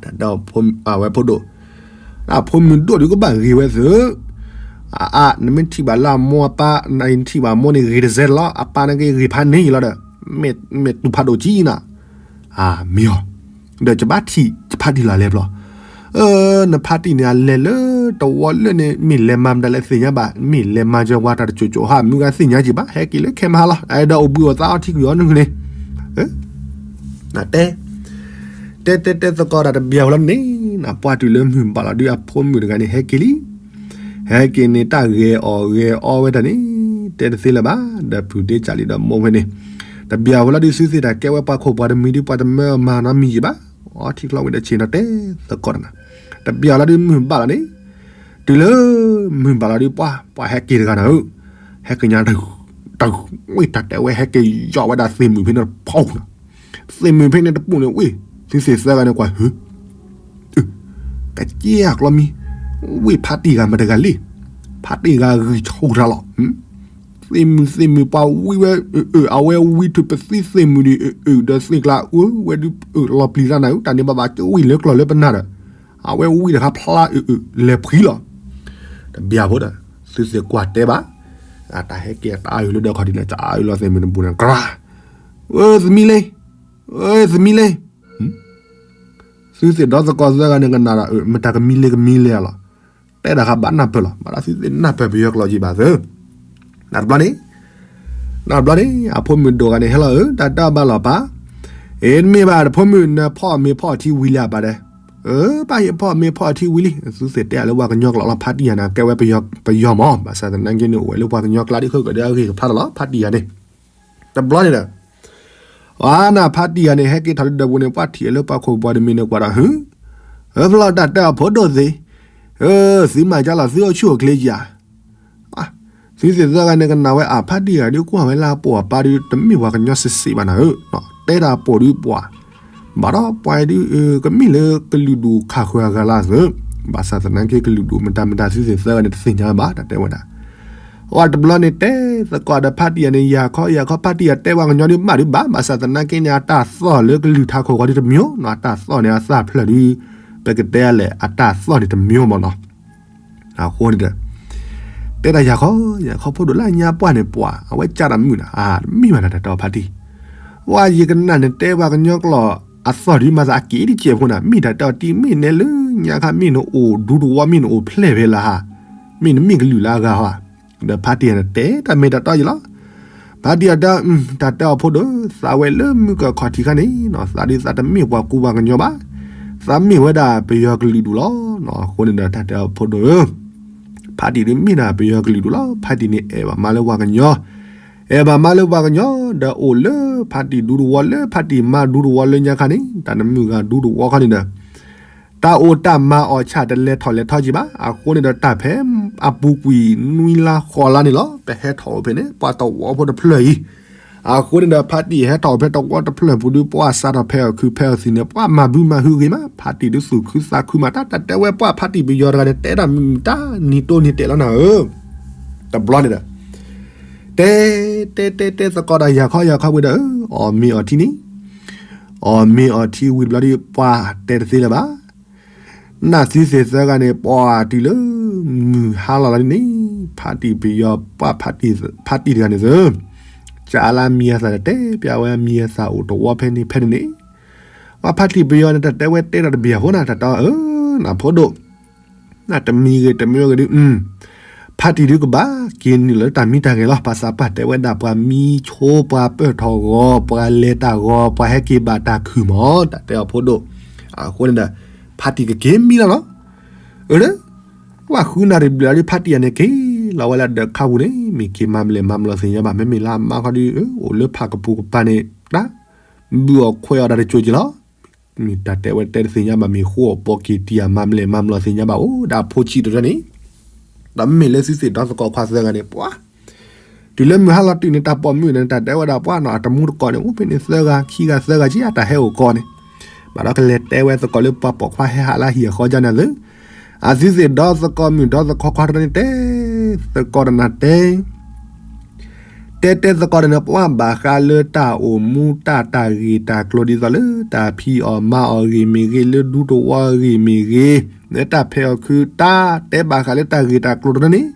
တၢ်တဲအဝဲဖိဒိၣ်, အဖိမုၣ်ဒိၣ်ဒုးကဘၣ်ဂ့ၤဝဲသု, အါ နမ့ၢ်ထံၣ်ဘၣ်လၢအမိၢ်အပၢ် နထံၣ်ဘၣ်အမိၢ်န့ၣ်ဂ့ၤတစဲးလီၤ အပၢ်န့ၣ်က့ဂ့ၤဖးန့ၢ်လီၤဒီး, မ့ၢ်တူၢ်ဖးဒိၣ်ကံနၤ, မ့ၢ်အီၤ ဒီးကဘၣ်ထံၣ်ဖးတံၢ်လီၤလဲၤဘျီ, နဖးတံၢ်န့ၣ် အလဲၤလၢတဝီလၢန့ၣ် မ့ၢ်လဲၤမၤမတၤလဲၣ်သ့ၣ်ညါဘၣ် မ့ၢ်လဲၤမၤစၢၤပှၤတၢ်တစိၤစိၤဟး မုၢ်ဂၤသ့ၣ်ညါက့ၤဘၣ် ဟဲက့ၤလၢခဲမဟါလီၤ အဲၣ်ဒိးအိၣ်ဘှံးအိၣ်သါအီထံကွံာ်အီနုၢ်န့ၣ်, နတဲ တဲတဲတဲသကိးတၢ်တဘျီလီၤန့ၣ်, နပှၢ်တုၤလၢမုၢ်ဘၣ်လီၤဒုးအဖိမုၣ်တဂၤန့ၣ် ဟဲက့ၤလံ, ဟဲက့ၤန့ၣ်တၢ်ဂဲၤအီၣ်ဂဲၤအီဝဲတၢ်န့ၣ်, တဲတသ့လၢၤဘၣ်, ဒီးဖုးဒ့ကၢ်လံဒီးမိၢ်ဝဲန့ၣ်, တဘျီလီၤဒုးသုသ့ၣ်တၢ်ကဲဝဲပှၤခိၣ်ပှၤတမံၤဒုး ပှၤတမၢမၤနီတမံၤက့ၤဘၣ်, အီထံချီဝံၤဒီးဆ့ၣ်နီၤတဲသကိးတၢ်နၤ, တဘျီလီၤဒုးမုၢ်ဘၣ်လီၤန့ၣ်, တုၤလၢ မုၢ်ဘၣ်လီၤဒုးပှၢ် ပှၢ်ဟဲက့ၤတဂၤနၤဧၢ, ဟဲက့ၤညါတၢ် တၢ် ဝ့ၢ်တၢ်တဲဝဲဟဲက့ၤယီၤဝဲဒၣ်သ့ၣ်မုၣ်ဖဲန့ၣ်တဖီနၤ, သ့ၣ်မုၣ်ဖဲန့ၣ်တပူၤန့ၣ် ဝ့ၢ် သုသ့ၣ်သၢဂၤန့ၣ်ကွၢ်ဟု, ကက့အကျီမံ, ဝ့ၢ်ဖးတံၢ်ဂၤမတၤတဂၤလဲၣ်, ဖးတံၢ်ဂၤဂံၢ်ဆူၣ်တၢ်လီၤ, သ့ၣ်မုၣ်သ့ၣ်မုၣ်ပှၤဝံဝဲ, အဝဲဝံထုးပသံသ့ၣ်မုၣ်ဒံး, ဒီးသ့ၣ်ကျါအၢဝဲဒုးလီၤပျံၤသးနၤဧၢ, တၢ်န့ၣ်ဘၣ်ဘၣ်ကဝံၣ်လၢကျီၢ်လၢပနၢ်ဒီး, အဝဲဝံတခါဖျါအၢ လဲၤဖှံလီၤ, တဘျီဖိဒီး သုသ့ၣ်ကွၢ်တဲဘၣ်, အတၢ်ဟဲက့ၤတအၢၣ်လၢဒၢးခီၣ်ထံးန့ၣ် တအၢၣ်လီၤသ့ၣ်မုၣ်တပူၤန့ၣ် ကြၢး, ဝဲသမံလ့, ဝဲသမံလ့ သုသ့ၣ်ဒီသကိးသၢဂၤန့ၣ်ကနၣ်ဒီး မတၤကမံလ့ကမံလ့လီၤ, တဲဒၣ်ဃးဘၣ်နၢ်ပၢၢ်လီၤ, ဘၣ်ဒီးသုသ့ၣ်နၢ်ပၢၢ်ပယီၤကျိာ်က့ၤဘၣ်သၢ, နတဘျီန့ၣ်, နတဘျီန့ၣ် အဖိမုၣ်ဒိၣ်ဂၤန့ၣ် ဟဲလီၤဧၢ တၢ်တၢ်ဘၣ်လီၤပၢ်, အ့ တမ့ၢ်ဘၣ် တဖိမုၣ်နဖီၣ်မ့ၤဖီၣ်ထံဝံၤလၢအပၢ်ဒဲး အၢ ပၢ်ဟ့ၣ်ဖီၣ်မ့ၢ်ဖီၣ်အထံဝံၤလံ သုသ့ၣ်တဲအီၤလၢပှၤကညီကျိာ်လီၤ ဖါတံၢ်ယၤန့ၣ် ကဲဝဲပယီၤမး ဘၣ်ဆၣ်သနာ်က့န့ၣ် အိၣ်ဝဲလၢပှၤကညီကျါဒ် ဃုကဒီးအဂ့ၢ်ကဖျါတၢ်လီၤ ဖါတံၢ်ယၤန့ၣ် တဘျီန့ၣ်ဒီး အါနၤဖါတံၢ်ယၤန့ၣ် ဟဲက့ၤထီၣ်လၢဒၢးပူၤန့ၣ် ပှၢ်ထံၣ်အလၢပှၤခိၣ်ပှၤတမံၤန့ၣ်ကွၢ်ဒီး ဟု အၢ ဖျီၣ်တၢ်တဲအီၤဖိဒိၣ်သ့ၣ် အၢ သုမၤကၢ်လီၤ သုအိၣ်ဆူၣ်အိၣ်ချ့ဧါ သုသ့ၣ်သၢဂၤန့ၣ်ကနၣ်ဝဲအဖါတံၢ်ဂၤဒုးကွၢ်ဝဲလၢအပိာ်အပၢ်ဒုး တမ့ၢ်ပှၤကညီစ့စ့ဘၣ်နၤဧၢ, တဲတၢ်ပိာ်ဒုးပှၤ, ဘၣ်ဒီးပှၤဒုး ကမ့ၢ်လၢကလုာ်ဒူၣ်ခးဃုာ်အဂၤလၢအသၢ, ဘၣ်ဆၣ်သနာ်က့ကလုာ်ဒူၣ်မတၤမတၤသုသ့ၣ်သၢဂၤန့ၣ်တသ့ၣ်ညါဘၣ် တၢ်တဲဝဲဒၣ် အတဘျီန့ၣ်တဲသကိးဒီးဖါတံၢ်ယၤန့ၣ် ယၤခီယၤခီ ဖါတံၢ်ယၤတဲပှၤကညီဒုးမးဒုးဘၣ်, ဘၣ်ဆၣ်သနာ်က့န့ၣ် အတၢ်သီၣ်လၢကလုၢ်ထးခိၣ်ဃီဒုးတမံၤနီၤ, အတၢ်သီၣ်န့ၣ် အသၣ်ဖျၢၣ်ဒုး ပကတဲလဲၣ် အတၢ်သီၣ်န့ၣ်တမံၤမ့ၢ်နီၤ. အဃိန့ၣ်ဒီး တဲဒၣ်ယၤခီ ယၤခီဖိဒိၣ်လၢညါပှၢ်န့ၣ်ပှၤ အဝဲကၢ်တၢ်မုာ်နၤ အတမ့ၢ်ဘၣ်နၤ တၢ်တဲအီၤဖါတံၢ်, ဝဲယကနၣ်န့ၣ်တဲပှၤကညီကျိာ် အသီၣ်ဒုးမၤသးအက့ၤတကဲးဖိနၤ မ့ၢ်တၢ်တဲအီၤတံၢ်မ့ၢ်နဲလၢညါခါ မ့ၢ်နအိၣ်ဒူတဝီ မ့ၢ်နအိၣ်ဖျဲၣ်ဖဲလၢဟါ, မ့ၢ်နမ့ၢ်ကလုာ်လၢအဂၤဟီ, ဒီးဖါတံၢ်ယၤန့ၣ်တဲတၢ်မ့ၢ်တၢ်တီယံၤလီၤ. ဖါတံၢ်ယၤတဲ တၢ်တဲအီၤဖိဒိၣ် သးဝဲလၢမုၢ်ကခီၣ်ထံးခါန့ၣ် သးဒုးသးတမ့ၢ်ပှၤကူပှၤကညီဘၣ်, သးမ့ၢ်ဝဲဒၣ်ပယီၤကလုာ်ဒူၣ်လီၤ. အဃိန့ၣ်ဒီးတၢ်တဲအီၤဖိဒိၣ်ဧၢ, ဖါတံၢ်ဒုးမ့ၢ်ဒၣ်ပယီၤကလုာ်ဒူၣ်လီၤ. ဖါတံၢ်န့ၣ်အဲၣ်ဘၣ်မါလၢပှၤကညီ, အဲၣ်ဘၣ်မါလၢပှၤကညီ ဒီးအိၣ်လၢဖါတံၢ်ဒူတဝီ လၢဖါတံၢ်မါဒူတဝီလၢညါခါန့ၣ် တၢ်နမုၢ်ဂၤဒူတဝီခီန့ၣ်ဒီး တၢ်အိၣ်တၢ်မၤအီၣ်ဆၣ်တလဲၤထီၣ်လဲၤထီက့ၤဘၣ်. အဃိန့ၣ်ဒီးတၢ်ဖဲအပူၤကွံာ်နွံလါဃိးလါန့ၣ်လီၤ ပဟဲထီၣ်အိၣ်ဖဲန့ၣ် ပှၤတဝီဖိတဖျၢၣ်အံၤ, အဃိန့ၣ်ဒီးဖါတံၢ်ဟဲထီၣ်အိၣ်ဖဲတဝီတဖျၢၣ်ပူၤဒုး ပှၤစးထီၣ်ဖဲအီၣ်ခုးဖဲအီၣ်သံးန့ၣ် ပှၤမၤဘုမၤဟုဂ့ၤမး ဖါတံၢ်ဒုးသူၣ်ခုသးခုမး တၢ်တၢ်တဲဝဲပှၤဖါတံၢ်ပယီၤတဂၤန့ၣ် တဲတၢ်မုာ်မုာ်တၢ်နံၤတိၢ်နံၤတဲာ်လီၤနၤဧၢ, တဘျီန့ၣ်ဒီး တဲ တဲတဲတဲသကိးဒီးယၤခီယၤခီဝံၤဒီး အီၣ်မ့ၤအီၣ်ထံန့ၣ်, အီၣ်မ့ၤအီၣ်ထံဝံၤတဘျီဒီး ပှၤတဲတသ့လၢၤဘၣ်. နသုသ့ၣ်သၢဂၤန့ၣ် ပှၤတုၤလၢမုၢ်ဟါလီၤလီၤန့ၣ် ဖါတံၢ်ပယီၤပှၤ ဖါတံၢ်တဂၤန့ၣ်သၢ, ကလၢမံၤအသၣ်တတဲပျးဝဲမံၤအသၣ်အိၣ်တဝီဖဲန့ၣ်ဖဲန့ၣ်န့ၣ်, ပှၤဖါတံၢ်ပယီၤန့ၣ် တၢ်တဲဝဲတဲတၢ်တဘၣ်အဃိနၤ တၢ်တဲအီၤ နဖိဒိၣ် နတမံၤဂ့ၤတမံၤဂ့ၤဒုး ဖါတံၢ်ဒုးကဘၣ်က့ၤနုာ်လီၤလၢတၢ်မံတၢ်ဂဲၤလီၤ. ဘၣ်ဆၣ်ပှၤတဲဝဲဒၣ် ပှၤမံဆိ ပှၤပၢၢ်ထီၣ်ဂီၤ ပှၤလဲၤတၢ်ဂီၤ ပှၤဟဲက့ၤဘၣ်တၢ်ခုၣ်မး တၢ်တဲအီၤဖိဒိၣ်. အဃိန့ၣ်ဒီး ဖါတံၢ်ကက့ၤမံလီၤလီၤ. အၢ ပှၤဃုနၣ်ရံၣ်ဘျဲၣ်လီၤဒုး ဖါတံၢ်ယၤန့ၣ်က့ၤလီၤဝဲလၢဒၢးခါပူၤန့ၣ် မ့ၢ်က့ၤမၤမလဲၣ်မၤမလီၤသ့ၣ်ညါဘၣ် မ့မ့ၢ်လၢအမါခီဒုး အိၣ်လၢဖးကပူၤကပၤန့ၣ် ဘုၣ်အီၣ်ခွဲးအီၣ်တၢ်တစိၤက့ၤလီၤ. မ့ၢ်တၢ်တဲဝဲတဲတသ့ၣ်ညါဘၣ် မ့ၢ်ဃိအီၣ်ပိာ်က့ၤတံၢ်အမၤမလဲၣ်မၤမလီၤသ့ၣ်ညါဘၣ်အိၣ် ဒၣ်ဖိဆံးတရၢန့ၣ်, ဒီးမ့မ့ၢ်လၢသုသ့ၣ်ဒီသကိးခွါသၢဂၤန့ၣ် ပှၤ တုၤလၢမုၢ်ဟါလီၤတုၤန့ၣ် တၢ်ပိာ်မုၣ်န့ၣ် တၢ်တဲဝဲဒၣ်ပှၤနီၤ အတမူတကိးန့ၣ် အိၣ်ဖဲန့ၣ်သၢဂၤခံဂၤသၢဂၤက့ အတၢ်ဟဲအိၣ်ကီးန့ၣ်, ဘၣ်ဒီးကလဲၤတဲဝဲသကိးလၢပှၤပိာ်ခွါဟဲဟးလၢဟံၣ်အဃီကန့ၣ်သၢ, အသုသ့ၣ်ဒီသကိးမုၣ်ဒီသကိးခွါတရၢန့ၣ် တဲသကိးတနၤတဲ တဲတဲသကိးတၢ်န့ၣ် ပှၤဘၣ်ဃးလၢတၢ်အိၣ်မူတၢ်တၢ်ဂ့ၢ်တၢ်ကျိၤဒ်သိးလၢ တၢ်ဖံးအီၣ်မၤအီၣ်ဂ့ၢ်မ့ၢ်ဂ့ၤ လၢဒူတဝီဂ့ၢ်မ့ၢ်ဂ့ၤ, လၢတၢ်ဖဲးအီၣ်ခုးတၢ်တဲဘၣ်ဃးလၢတၢ်ဂ့ၢ်တၢ်ကျိၤတရၢန့ၣ်,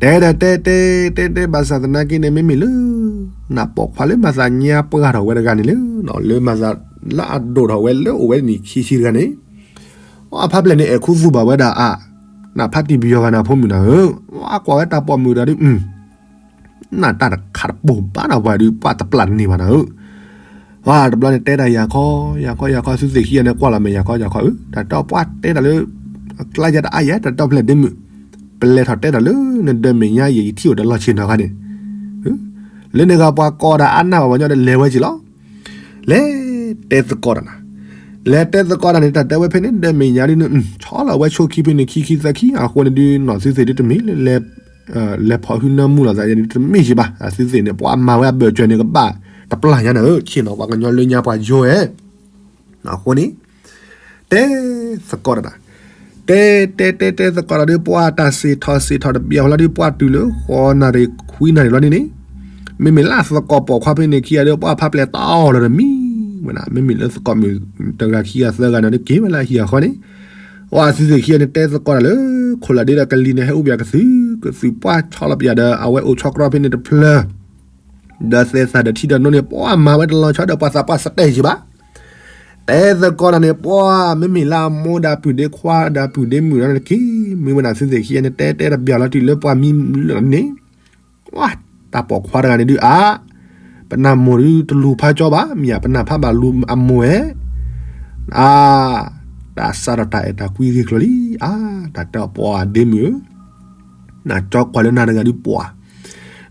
တဲဒၣ်တဲတဲတဲတဲဘၣ်ဆၣ်သနာ်က့န့ၣ် မ့မ့ၢ်လၢ နပိာ်ခွါလၢမၤသးညါပှၢ်ထီၣ်ဝဲတဂၤန့ၣ်လၢ လၢမၤသးလၢအဒိၣ်ထီၣ်ဝဲလၢအိၣ်ဝဲနံၣ်ခံဆံတဂၤန့ၣ်, အဖါပျဲၢ်န့ၣ် အဲၣ်ခူသူၣ်ဘၣ်ဝဲဒၣ်အါ, နဖါတံၢ်ပယီၤဂၤနၤဖိမုၣ်နၤဧၢ, အကွၢ်ဝဲတၢ်ပိာ်မုၣ်တဂၤဒုး နတၢ်တခးတပိာ်ဘၣ်နၤပှၤဒုး ပှၤတပျၢ်တန့ၢ်ဘၣ်နၤဧၢ, တဘျီန့ၣ်တဲဒၣ်ယၤခီ, ယၤခီယၤခီ သုသ့ၣ်ခံဂၤန့ၣ် ကွၢ်လီၤမဲာ်ယၤခီယၤခီဧၢ, တၢ်တဲပှၤတဲတၢ်လၢ အကျါယၤတအါယၤ တၢ်တဲဖျဲၣ်ဒ့မုၣ်, ပလဲၤထီၣ်တဲတၢ်လၢနဒၢးမဲာ်ညါယဲၢ် ယထံၣ်အိၣ်ဒီးလီၢ်ဆ့ၣ်နီၤခါန့ၣ်, လၢန့ၣ်ဂၤပှၤကိးဒၣ်အါနၢ်ဘၣ်ပှၤညီဒီးလဲၤဝဲက့ၤလီၤ. လဲၤတဲသကိးတၢ်နၤ, လဲၤတဲသကိးတၢ်န့ၣ် တၢ်တဲဝဲဖဲန့ၣ် ဒၢးမဲာ်ညါဒုးန့ၣ် ဆီလီၤဝဲဆိခံဖဲန့ၣ်ခံခံသၢခံ အဃိန့ၣ်ဒုးနီၤ သုသ့ၣ်ဒုးတမ့ၢ်လၢ လဲၤဖီၣ်ဟုနၢမူလိာ်သးယဲန့ၣ် တမ့ၢ်ယံၤဘၣ်, သုသ့ၣ်န့ၣ် ပှၤမၤဝဲအဘၢၣ်စၢၤန့ၣ် ကဘၣ်တပျၢ်ညါနၤဧၢ, ဆ့ၣ်နီၤပှၤကညီလၢညါပှၤယိဝဲ, အဃိန့ၣ် တဲသကိးတၢ်နၤ, တဲတဲတဲတဲသကိးတၢ်ဒုး ပှၤတၢ်စံးထီၣ်စံးထီၣ်တဘျီလီၤဒုး ပှၤတုၤလၢဃိးနၣ်ရံၣ်ခွံနၣ်ရံၣ်လီၤန့ၣ်န့ၣ်, မ့မ့ၢ်လၢသကိးပိာ်ခွါဖဲန့ၣ်ခံဂၤဒီး ပှၤဖါပျဲၢ်တီလီၤတမံၤဝဲဒၣ်, မ့မ့ၢ်လၢသကိးမုၣ်တဂၤခံဂၤသၢဂၤန့ၣ်ဒုးက့ၤဝဲလၢအဟံၣ်အဃီန့ၣ်, ပှၤသုသ့ၣ်ခံဂၤန့ၣ် တဲသကိးတၢ်လၢ ခိၣ်လၢ်ဒ့ဒီးကလံၤန့ၣ် ဟဲအိၣ်ပၠးကသုၣ်ကသုၣ် ပှၤဆီလီၤပၠးဒီး အဝဲအိၣ်ဆီတြီဖဲန့ၣ်တဖျၢၣ် ဒီးသဲးသးဒီးထံဒီးနိန့ၣ် ပှၤမၤဝဲတလီၤဆီဒီး ပှၤသးပှၢ်စတဲယံၤဘၣ်, တဲသကိးတၢ်န့ၣ် ပှၤမ့မ့ၢ်လၢအမိၢ်ဒီးပုၢ်ဒ့ခွါဒီးပုၢ်ဒ့မုၣ်ဒီးန့ၣ်တက့ၢ်, မ့ၢ်ဝဲဒၣ်သုသ့ၣ်ခံဂၤန့ၣ် တဲတဲတဘျီလီၤတုၤလၢပှၤမံလၢာ်န့ၣ်, ပှၤတၢ်ပိာ်ခွါတဂၤန့ၣ်ဒုးအါ, ပနၢ်မိၢ်ဒုးတလူၤဖးကၠီဘၣ် မ့ၢ်ဧါ ပနၢ်ဖးဘၣ်လူၤအမိၢ်ဧဲ, အါ တၢ်စးထီၣ်တၢ်အဲၣ်တၢ်ကွံဂ့ၢ်ကျိၤလံ. အါ တၢ်တဲအီၤ ပှၤဒ့မုၣ်ဧၢ, နကၠီကွၢ်လၢနၤတဂၤဒုးပှၤ,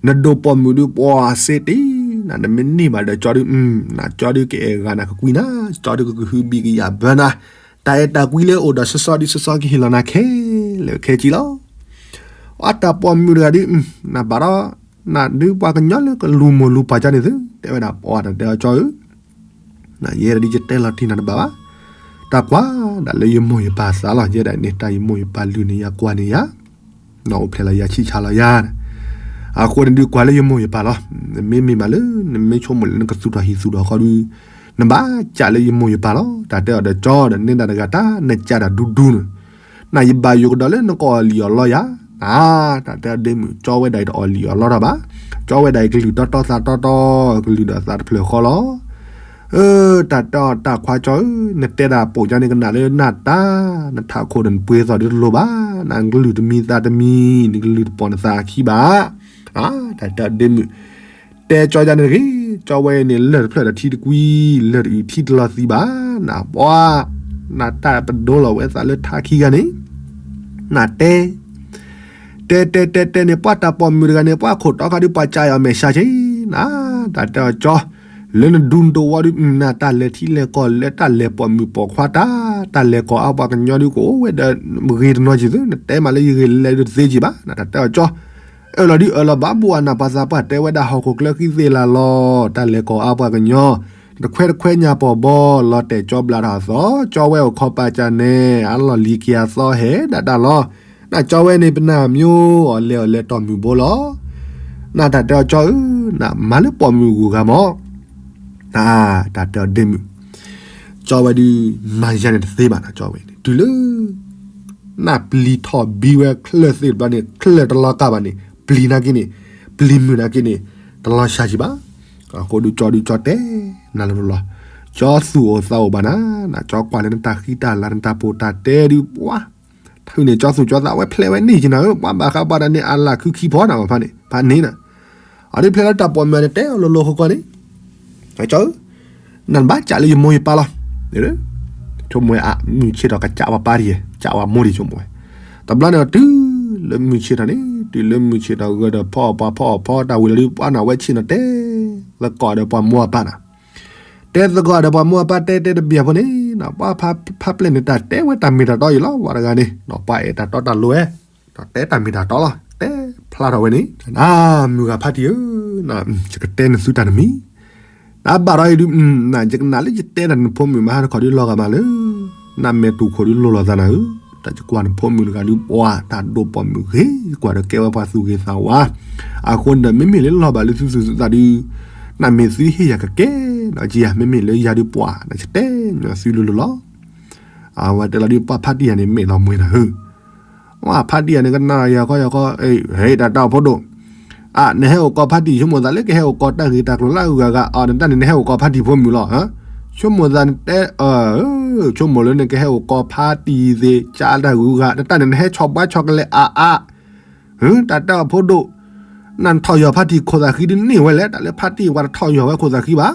နဒိၣ်ပိာ်မုၣ်ဒုးပှၤစ့တ့, နမ့ၢ်န့ၢ်ဘၣ်ဒီးကၠီဒုး, နကၠီဒုးကအဲၣ်ဂၤနၤကကွံနၤ, ကၠီဒုးကကဟုဘံၣ်ကယာ်ဘၢနၤ, တၢ်အဲၣ်တၢ်ကွံလၢအိၣ်ဒီးစီစီဒုးစီစီကဟ့ၣ်လီၤနၤခဲလၢာ်ခဲဆ့လီၤ. အတၢ်ပိာ်မုၣ်တဂၤဒုး, နဘၣ်ဒီး, နဒုးပှၤကညီလၢကလူၤမိၢ်လူၤပၢ်ကၠီန့ၣ်သု, တဲဝဲဒၣ်ပှၤတၢ်တဲအီၤကၠီဧၢ နယဲဒၣ်ဒ်ယတဲလီၤတံၢ်နၤတဘၣ်ဘၣ်. တၢ်ကွၢ်ဒၣ်လၢယမိၢ်ယပၢ်သးလီၤ, ယဲဒၣ်န့ၣ် တၢ်ယမိၢ်ယပၢ်လုၢ်န့ၢ်ယၤကွၢ်န့ၢ်ယၤ, နအိၣ်ဖျဲၣ်လီၤယၤဆံၣ်ဆါလီၤယၤ, အဃိန့ၣ်ဒုးကွၢ်လၢယမိၢ်ယပၢ်လီၤ. နမ့မ့ၢ်မးလၢ နမ့ၢ်ဆိကမိၣ်လၢနကသူၣ်ထီၣ်ဟံၣ်သူၣ်ထီၣ်ဃီဒုး, နဘၣ်ကးလၢယမိၢ်ယပၢ်လီၤ. တၢ်တဲအီၤဒီးကၠီဒီးန့ၢ်ဒၣ်တဂၤတၢ်နကးတၢ်ဒူဒူန့ၣ် နယဘၣ်ယိၣ်ကဒီးလၢနကအီၣ်လံၣ်အီၣ်လီယၤ, တၢ်တဲအီၤဒ့မုၣ် ကၠီဝဲဒၣ်အံၤတအီၣ်လံၣ်အီၣ်လီတၢ်ဘၣ်, ကၠီဝဲဒၣ်အံၤကလုၢ်တီတီသးတီတီ, ကလုၢ်ဒီးသးတဖျၢၣ်ဃီလီၤ. အၢ တၢ်တဲအီၤတၢ်ခွါကၠီဧၢ, နတဲဒၣ်ပိာ်ကၠီန့ၣ်ကနၣ်လၢနတၢ်, နထးခိၣ်ဒီးနပှ့ၤသီၣ်ဒုးတလိၤဘၣ်, နကလုၢ်တမံၤသးတမံၤ, နကလုၢ်တပိာ်နသးခံဘၣ်. အါ တၢ်တဲအီၤဒ့မုၣ် တဲကၠီယၤန့ၣ်တဂ့ၤ, ကၠီဝဲအံၤန့ၣ် လၢၢ်တဖျၢၣ်ဒီးထံတကွံ, လၢၢ်တအုၣ်ထံတလီၤသံဘၣ်, နပှၤ, နတၢ်ပဒိလီၤဝဲသးလၢထါခံဂၤန့ၣ်, နတဲ, တဲတဲတဲတဲန့ၣ် ပှၤတၢ်ပိာ်မုၣ်တဂၤန့ၣ် ပှၤခိၣ်တီခါဒုးပှၤကးအီၤမဲာ်ဆှးဆ့, နတၢ်တဲအီၤကၠီ, လၢနဒူနတဝီဒုး နတၢ်လဲၤထံလဲၤကီၢ်လၢတၢ်လဲၤပိာ်မုၣ်ပိာ်ခွါတၢ်, တၢ်လဲၤကီၢ်အါပှၤကညီဒုးကအိၣ်ဝဲဒီးဂ့ၤတနီၤက့ၤသု, နတဲမးလၢယဂ့ၤလဲၤဒုးတသ့က့ၤဘၣ်, နတၢ်တဲအီၤကၠီ အၢၣ်လီၤဒုးအၢၣ်လီၤဘၣ်ဘိၣ်အနၢ်ပှၤသးပှၢ်တဲဝဲဒၣ်ဟီၣ်ခိၣ်ချၢဃံသ့ၣ်လၢ်လီၤ, တၢ်လဲၤကီၢ်အါပှၤကညီ, တခွဲတခွဲညါပီၢ်ဘီ, လီၤတဲာ်ကၠီဘျးထီၣ်အသီ, ကၠီဝဲအိၣ်ခီပာ်ကၢ်နဲ, အလီၢ်လံၤက့ၤအသီဟဲဒၣ်တၢ်လီၤ, နကၠီဝဲန့ၣ်ပနၢ်မၠိအီၤလဲၤအီၤလဲၤတီၢ်မုၢ်ဘိလီၤ, နတၢ်တဲအီၤကၠီဧၢ, နမၤလၢပိာ်မုၣ်ဂုၤဂၤမး တၢ်တဲအီၤဒ့မုၣ်, ကၠီဝဲဒုး မၤယၤန့ၣ်တသ့ဘၣ်နၤ ကၠီဝဲန့ၣ် တုၤလၢ နပျံၤထီၣ်ဘံဝဲချၢၣ်သ့ၣ်တဘျီန့ၣ် ချၢၣ်တလီၤကၢ်ဘၣ်န့ၣ် ပျံၤနာ်က့န့ၣ်, ပျံၤမုၢ်နာ်က့န့ၣ် တလီၤဆှးဆံးဘၣ်. အဃိဒုးကၠီဒုးကၠီတဲနၤလီၤလီၤ, ကၠီသူၣ်အိၣ်သးအိၣ်ဘၣ်နၤ, နကၠီကွၢ်လၢနတၢ်ဃံတၢ်လၤ နတၢ်ပိာ်တၢ်တဲဒုးပှၤ ထုးန့ၣ်ကၠီသူၣ်ကၠီသးဝဲဖျဲးဝဲန့ၢ်က့ၤနၤဧၢ, ပှၤဘၣ်ဃးပှၤတၢ်န့ၣ် အလၢ်ခုခံဖီနၤ ပှၤဖးန့ၣ် ဖးန့ၣ်နၤ, အဒုးဖျဲးလၢတၢ်ပိာ်မုၣ်န့ၣ် တဲအီၤလိၤလိၤဃီဃီန့ၣ် ကၠီဧၢ, နဘၣ်ကးလၢယမိၢ်ယပၢ်လီၤ. ဆိကမိၣ်ဝဲအမုၢ်ဆ့ၣ်ထီၣ်ကစးဝဲပၢ်တယဲၢ် ကစးဝဲမိၢ်တယဲၢ် ဆိကမိၣ်ဝဲ, တဘျီန့ၣ်တုၤလၢမုၢ်ဆ့ၣ်ထီၣ်န့ၣ် တုၤလၢမုၢ်ဆ့ၣ်ထီၣ်ဂၢၢ်ဒီးဖီအီၣ်ပှၤဖီအီၣ်ဖီတၢ်ဝံၤလီၤဒုး ပှၤနၢ်ဝဲဆ့ၣ်နီၤတဲ သကိးဒီးပှၤမိၢ်အပၢ်နၤ, တဲသကိးဒီးပှၤမိၢ်အပၢ်တဲတဲတဘၣ်ဖိန့ၣ် ပှၤဖးပျဲၢ်န့ၣ် တၢ်တဲဝဲတၢ်မ့ၢ်တၢ်တီအံၤလီၤ ပှၤတဂၤန့ၣ် ပှၤအဲၣ်တၢ်တီတၢ်လိၤဝဲ ဒီးတဲတၢ်မ့ၢ်တၢ်တီလီၤ တဲဖျါထီၣ်ဝဲန့ၣ်, နမုၢ်ဂၤဖါတံၢ်ဧၢ, ယကတဲနသုတၢ်တမံၤ, နဘၣ်ဒီးအံၤဒုး ယကနၣ်လၢယတဲတၢ်နဖိမုၣ်မၤဟါတခီဒုးလီၤဂာ်မးလၢ နမဲာ်တူၢ်ခိၣ်ဒုးလိၤလိာ်သးနၤဧၢ, တၢ်ယကွၢ်နဖိမုၣ်တဂၤဒုး ပှၤတၢ်ဒိၣ်ပိာ်မုၣ်ဂ့ၤ ယကွၢ်ဒီးကဲဝဲပှၤသူၣ်ဂ့ၤသးဝါ, အဃိန့ၣ်ဒီး မ့မ့ၢ်လၢလီၤဘၣ်လၢသုသူၣ်သုသးဒုး နမ့ၢ်သုဟ့ၣ်ယၤကကဲ, ဒီးကယၤ မ့မ့ၢ်လၢယၤဒုးပှၤ နကတဲညီသုလိၤလိၤလီၤ. အဝဲတဲလီၤဒုး ပှၤဖါတံၢ်ယၤန့ၣ် မဲာ်လီၤမှဲၤနၤဧၢ, ပှၤဖါတံၢ်ယၤန့ၣ် ကနၣ်ယၤခီယၤခီ, ဟဲ တၢ်တၢ်အိၣ်ဖိဒိၣ်, အ နဟဲအိၣ်ကီးဖါတံၢ် ဆိကမိၣ်သးလၢကဟဲအိၣ်ကီးတၢ်ဂ့ၢ်တၢ်ကျိၤလၢအဂုၤအဂၤအီၤ နတၢ်န့ၣ် နဟဲအိၣ်ကီးဖါတံၢ်ဖိမုၣ်လီၤ, ဆိကမိၣ်သးနတဲ, ဆိကမိၣ်လၢနကဟဲအိၣ်ကီးဖါတံၢ်သ့ၣ် ကၢတၢ်ဂုၤအဂၤ နတၢ်န့ၣ် နဟဲဆီၣ်ဘှါဆီၣ်ကလဲာ်အါအါ တၢ်တၢ်အိၣ်ဖိဒိၣ်, နထီၣ်ယီၤဖါတံၢ်ခိၣ်သးဃံဒုးန့ၢ်ဝဲလဲၣ်, တၢ်လၢဖါတံၢ်ပှၤတထီၣ်ယီၤဝဲခိၣ်သးဃံဘၣ်.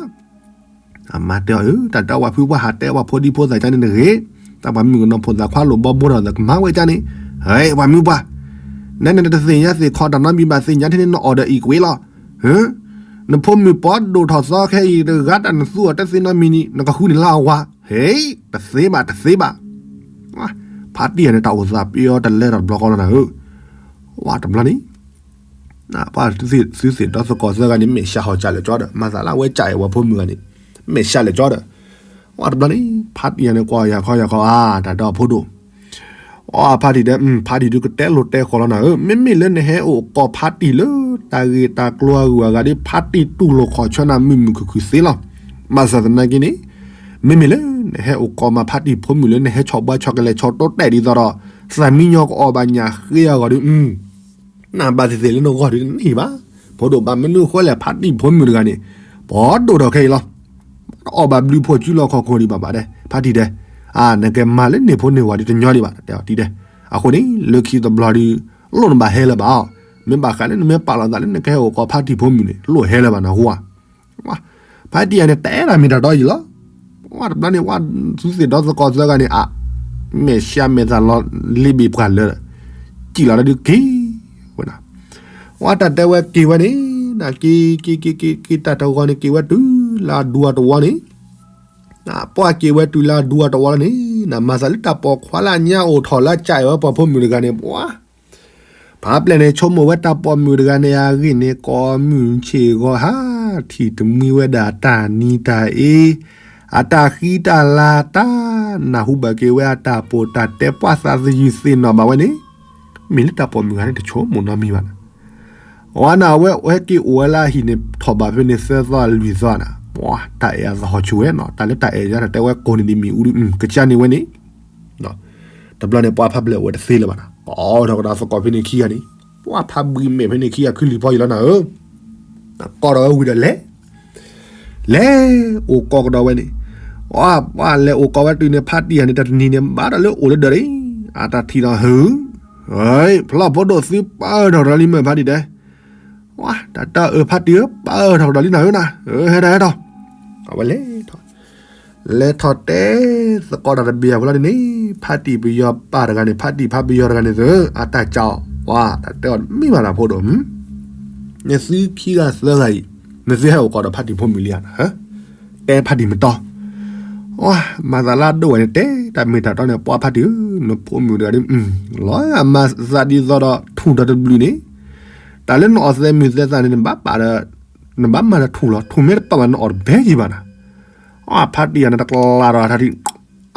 အမါတဲအီၤ, တၢ်တဲပှၤဖုပှၢ်ဟးတဲပှၤဖိဒံဖိသၣ်ကန့ၣ်တဂ့ၤ, တၢ်ပှၤမုၣ်ကနီၤဖိသၣ်ခွါလိာ်ဘီဘိထီၣ်သးကမၤဝဲကန့ၣ်, ဟဲ ပှၤမုၣ်ပှၢ်, နဲနတသ့ၣ်ညါသ့ၣ်ခီတၢ်နီတမံၤဘၣ် သ့ၣ်ညါထဲန့ၣ် နအီၣ်ဒီးအံၤကွ့လီၤ. နဖိမုၣ်ပီဒိၣ်ထီၣ်သီခဲအံၤတဂၤ တၢ်နသူအီၤတသ့နီတမံၤန့ၣ် နကဃုန့ၣ်လၢအဝၤ, ဟဲ တသ့ဘၣ် တသ့ဘၣ်. ဖါတံၢ်ယၤန့ၣ် တၢ်အိၣ်သးပ့ၤအီၤတလဲထီၣ်တဘျီဃီလီၤနၤဧၢ, ဝဲတဘျီန့ၣ် ပှၤသုသ့ၣ်ဒီသကိးသၢဂၤန့ၣ် မဲာ်ဆှးဟီၣ်ကၢ်လၢာ်ကၠီဒီး မၤသးလၢအဝဲကၢ်အဲၣ်ပှၤဖိမုၣ်ဂၤန့ၣ် မဲာ်ဆှးလၢာ်ကၠီဒီး, ဝဲတဘျီန့ၣ် ဖါတံၢ်ယၤန့ၣ် ကွၢ်ယၤခီယၤခီ အါ တၢ်ဒီးဖိဒိၣ်, အဖါတံၢ်တဲ ဖါတံၢ်ဒုးကတဲလိာ်တဲဃီၤလီၤနၤဧၢ, မ့မ့ၢ်လၢနဟဲအိၣ်ကီးဖါတံၢ်လၢ တၢ်ဂ့ၢ်တၢ်ကျိၤအဂုၤအဂၤဒီး ဖါတံၢ်တူၢ်လိာ်ခီၣ်ဆၢနၤမုာ်မုာ်ခုၣ်ခုၣ်သ့လီၤ. ဘၣ်ဆၣ်သနာ်က့န့ၣ် မ့မ့ၢ်လၢ နဟဲအိၣ်ကီးမးဖါတံၢ်ဖိမုၣ်လၢနဟဲဆီၣ်ဘှါဆီၣ်ကလဲာ်ဆီၣ်တိတဲာ်ဒ်သိးဒီး သးမံညီကအီၣ်ဘၣ်ညၣ်ဃ့အဂီၢ်ဒီး နဘၣ်သ့ၣ်သ့ၣ်လၢနဂီၢ်ဒုးတန့ၢ်ဘၣ်. ဖိဒိၣ်ဘၣ်မနုၤအဃိလဲၣ် ဖါတံၢ်ဖိမုၣ်တဂၤန့ၣ် ပီဒိၣ်ထီၣ်ခဲအံၤလီၤ. အီၣ်ဘၣ်ဘျုးဖှိၣ်စုလီၢ်ခီၣ်ခိၣ်ဒံးဘၣ်ဘၣ်ဒဲး ဖါတံၢ်ဒဲး, အါ နကမၤလၢန့ၣ်ဖိန့ၣ်ဝၤဒုးတညီဒံးဘၣ် တဲအီၤတံၢ်ဒဲး. အဃိန့ၣ် လၢခံတဘျီဒုး လိၣ်နဘၣ်ဟဲလၢၤဘၣ်အီၤ, မ့ၢ်ဘၣ်ဃးလၢနမ့ၢ်ပာ်လီၤသးလၢနကဟဲအိၣ်ကီးဖါတံၢ်ဖိမုၣ်န့ၣ် လိၣ်ဟဲလၢၤဘၣ်နၢ်ဟူဧါ. ဖါတံၢ်ယၤန့ၣ် တဲဒၣ်မ့ၢ်တၢ်တီယံၤလီၤ. ဝဲတဘျီန့ၣ် ဝဲသုသ့ၣ်ဒီသကိးသၢဂၤန့ၣ် အါ မဲာ်ဆှးမဲာ်သၣ်လီၤလ့ဘ့ၣ်ပှၢ်လၢာ်, စံၣ်လီၤတၢ်ဒုးက့ၤဝဲဒၣ်, ဝဲတၢ်တဲဝဲက့ၤဝဲန့ၣ်, က့ၤက့ၤက့ၤက့ၤက့ၤတၢ်တဂီၤန့ၣ် က့ၤဝဲတုၤလၢအဒူအတဝီန့ၣ်, ပှၢ်က့ၤဝဲတုၤလၢအဒူအတဝီလီၤန့ၣ်, နမၤသးလၢတၢ်ပိာ်ခွါလၢအညါအိၣ်ထီၣ်လၢအကးအံၤဝဲပှၤဖိမုၣ်တဂၤန့ၣ်, ပှၤ ဖးပျဲၢ်န့ၣ် ဆိကမိၣ်ဝဲတၢ်ပိာ်မုၣ်တဂၤန့ၣ်အဂ့ၢ်န့ၣ် ကိးမုၢ်ဆ့ၣ်ဂီၤဟါ ထံၣ်တမှံဝဲဒၣ်တၢ်နံၤတၢ်အ့, အတၢ်ဃံတၢ်လၤတၢ်, နၢ်ဟူဘၣ်က့ၤဝဲအတၢ်ပိာ်တၢ်တဲ ပှၤသးသယုၢ်သ့ၣ်နီၣ်ဘၣ်ဝဲန့ၣ်, မ့ၢ်လၢတၢ်ပိာ်မုၣ်တဂၤန့ၣ် တဆိကမိၣ်နီတမံၤဘၣ်နၤ, အဝဲန့ၣ် အဝဲဟဲက့ၤအိၣ်ဝဲလၢအဟံၣ်န့ၣ် ထီၣ်ဘးဖဲန့ၣ်သၢသီလွံၢ်သီနၤ, ပှၤတၢ်အဲၣ်အသဟီၣ်ဆူၣ်ဝဲနီၤ, တၢ်လၢတၢ်အဲၣ်ယါတၢ်တဲဝဲကိးန့ၣ်ဒ်မ့ၣ်အူဒ် ကစၢ်န့ၣ်ဝဲန့ၣ် တဘျီန့ၣ် ပှၤဖးပျဲၢ်အိၣ်ဝဲတသ့လၢၤဘၣ်နၤ, ကိးထီၣ်ကဒီးသကိးဖဲန့ၣ်ခံဂၤန့ၣ်, ပှၤဖးဘှံးမဲာ်ဖဲန့ၣ်ခံဂၤ ခုလံၤဖီယံၤလီၤနၤဧၢ, ကိးဒီးဝဲဝံၤဒီးလဲၤ, လဲၤအိၣ်ကိးကဒီးဝဲန့ၣ်, ပှၤလဲၤအိၣ်ကိးဝဲတုၤန့ၣ် ဖါတံၢ်ဂၤန့ၣ် တနံၤန့ၣ် ဘၣ်ဒီးလၢအိၣ်လၢဒၢးလံ, အတၢ်ထံၣ်ဒီးဟု, ဖျီၣ်ဖိဒိၣ်သုပၢၢ်ထီၣ်ကဒီးလံမ့ၢ်ဖါတံၢ်တဲ ဝါ တၢ်တၢ်အၢ ဖါတံၢ်ဧၢ ပၢၢ်ထီၣ်ကဒီးလံနၤဧၢနၤ, ဟဲထီၣ်ဟဲထီၣ်, အဝဲလဲၤထီၣ်, လဲၤထီၣ်တဲသကိးတၢ်တဘ့ၣ်အဖီလာ်န့ၣ်, ဖါတံၢ်ပယီၤပၢ်တဂၤန့ၣ် ဖါတံၢ်ဖါပယီၤတဂၤန့ၣ်သၢ အတၢ်ကၠီ, ဝါ တၢ်တဲအီၤတမ့ၢ်ဘၣ်နၤဖိဒိၣ်, နသုခံဂၤသၢဂၤအံၤ, နသုဟဲအိၣ်ကိးဒီးဖါတံၢ်ဖိမုၣ်လံဧါ, တဲဖါတံၢ်မတီၤ ဝါ မၤသးလၢအဒိၣ်ဝဲန့ၣ် တဲတၢ်မ့ၢ်တၢ်တီန့ၣ် ပှၤဖါတံၢ်ဧၢ, နဖိမုၣ်တဂၤဒီး, လီၤမၤသးဒ်သိးဒီးထူၣ်ဒီးတဘျုးန့ၣ်, တၢ်လၢနအီၣ်သဲမုၢ်သဲသးန့ၣ် နဘၣ်ပာ်ဒီး, နဘၣ်မၤဒီးထူၣ်လီၤ, ထူၣ်မ့ၢ်တပာ်ဘၣ် နအီၣ်တဘဲယံၤဘၣ်နၤ, အဖါတံၢ်ယၤန့ၣ် တကျါဒီးထါထံ,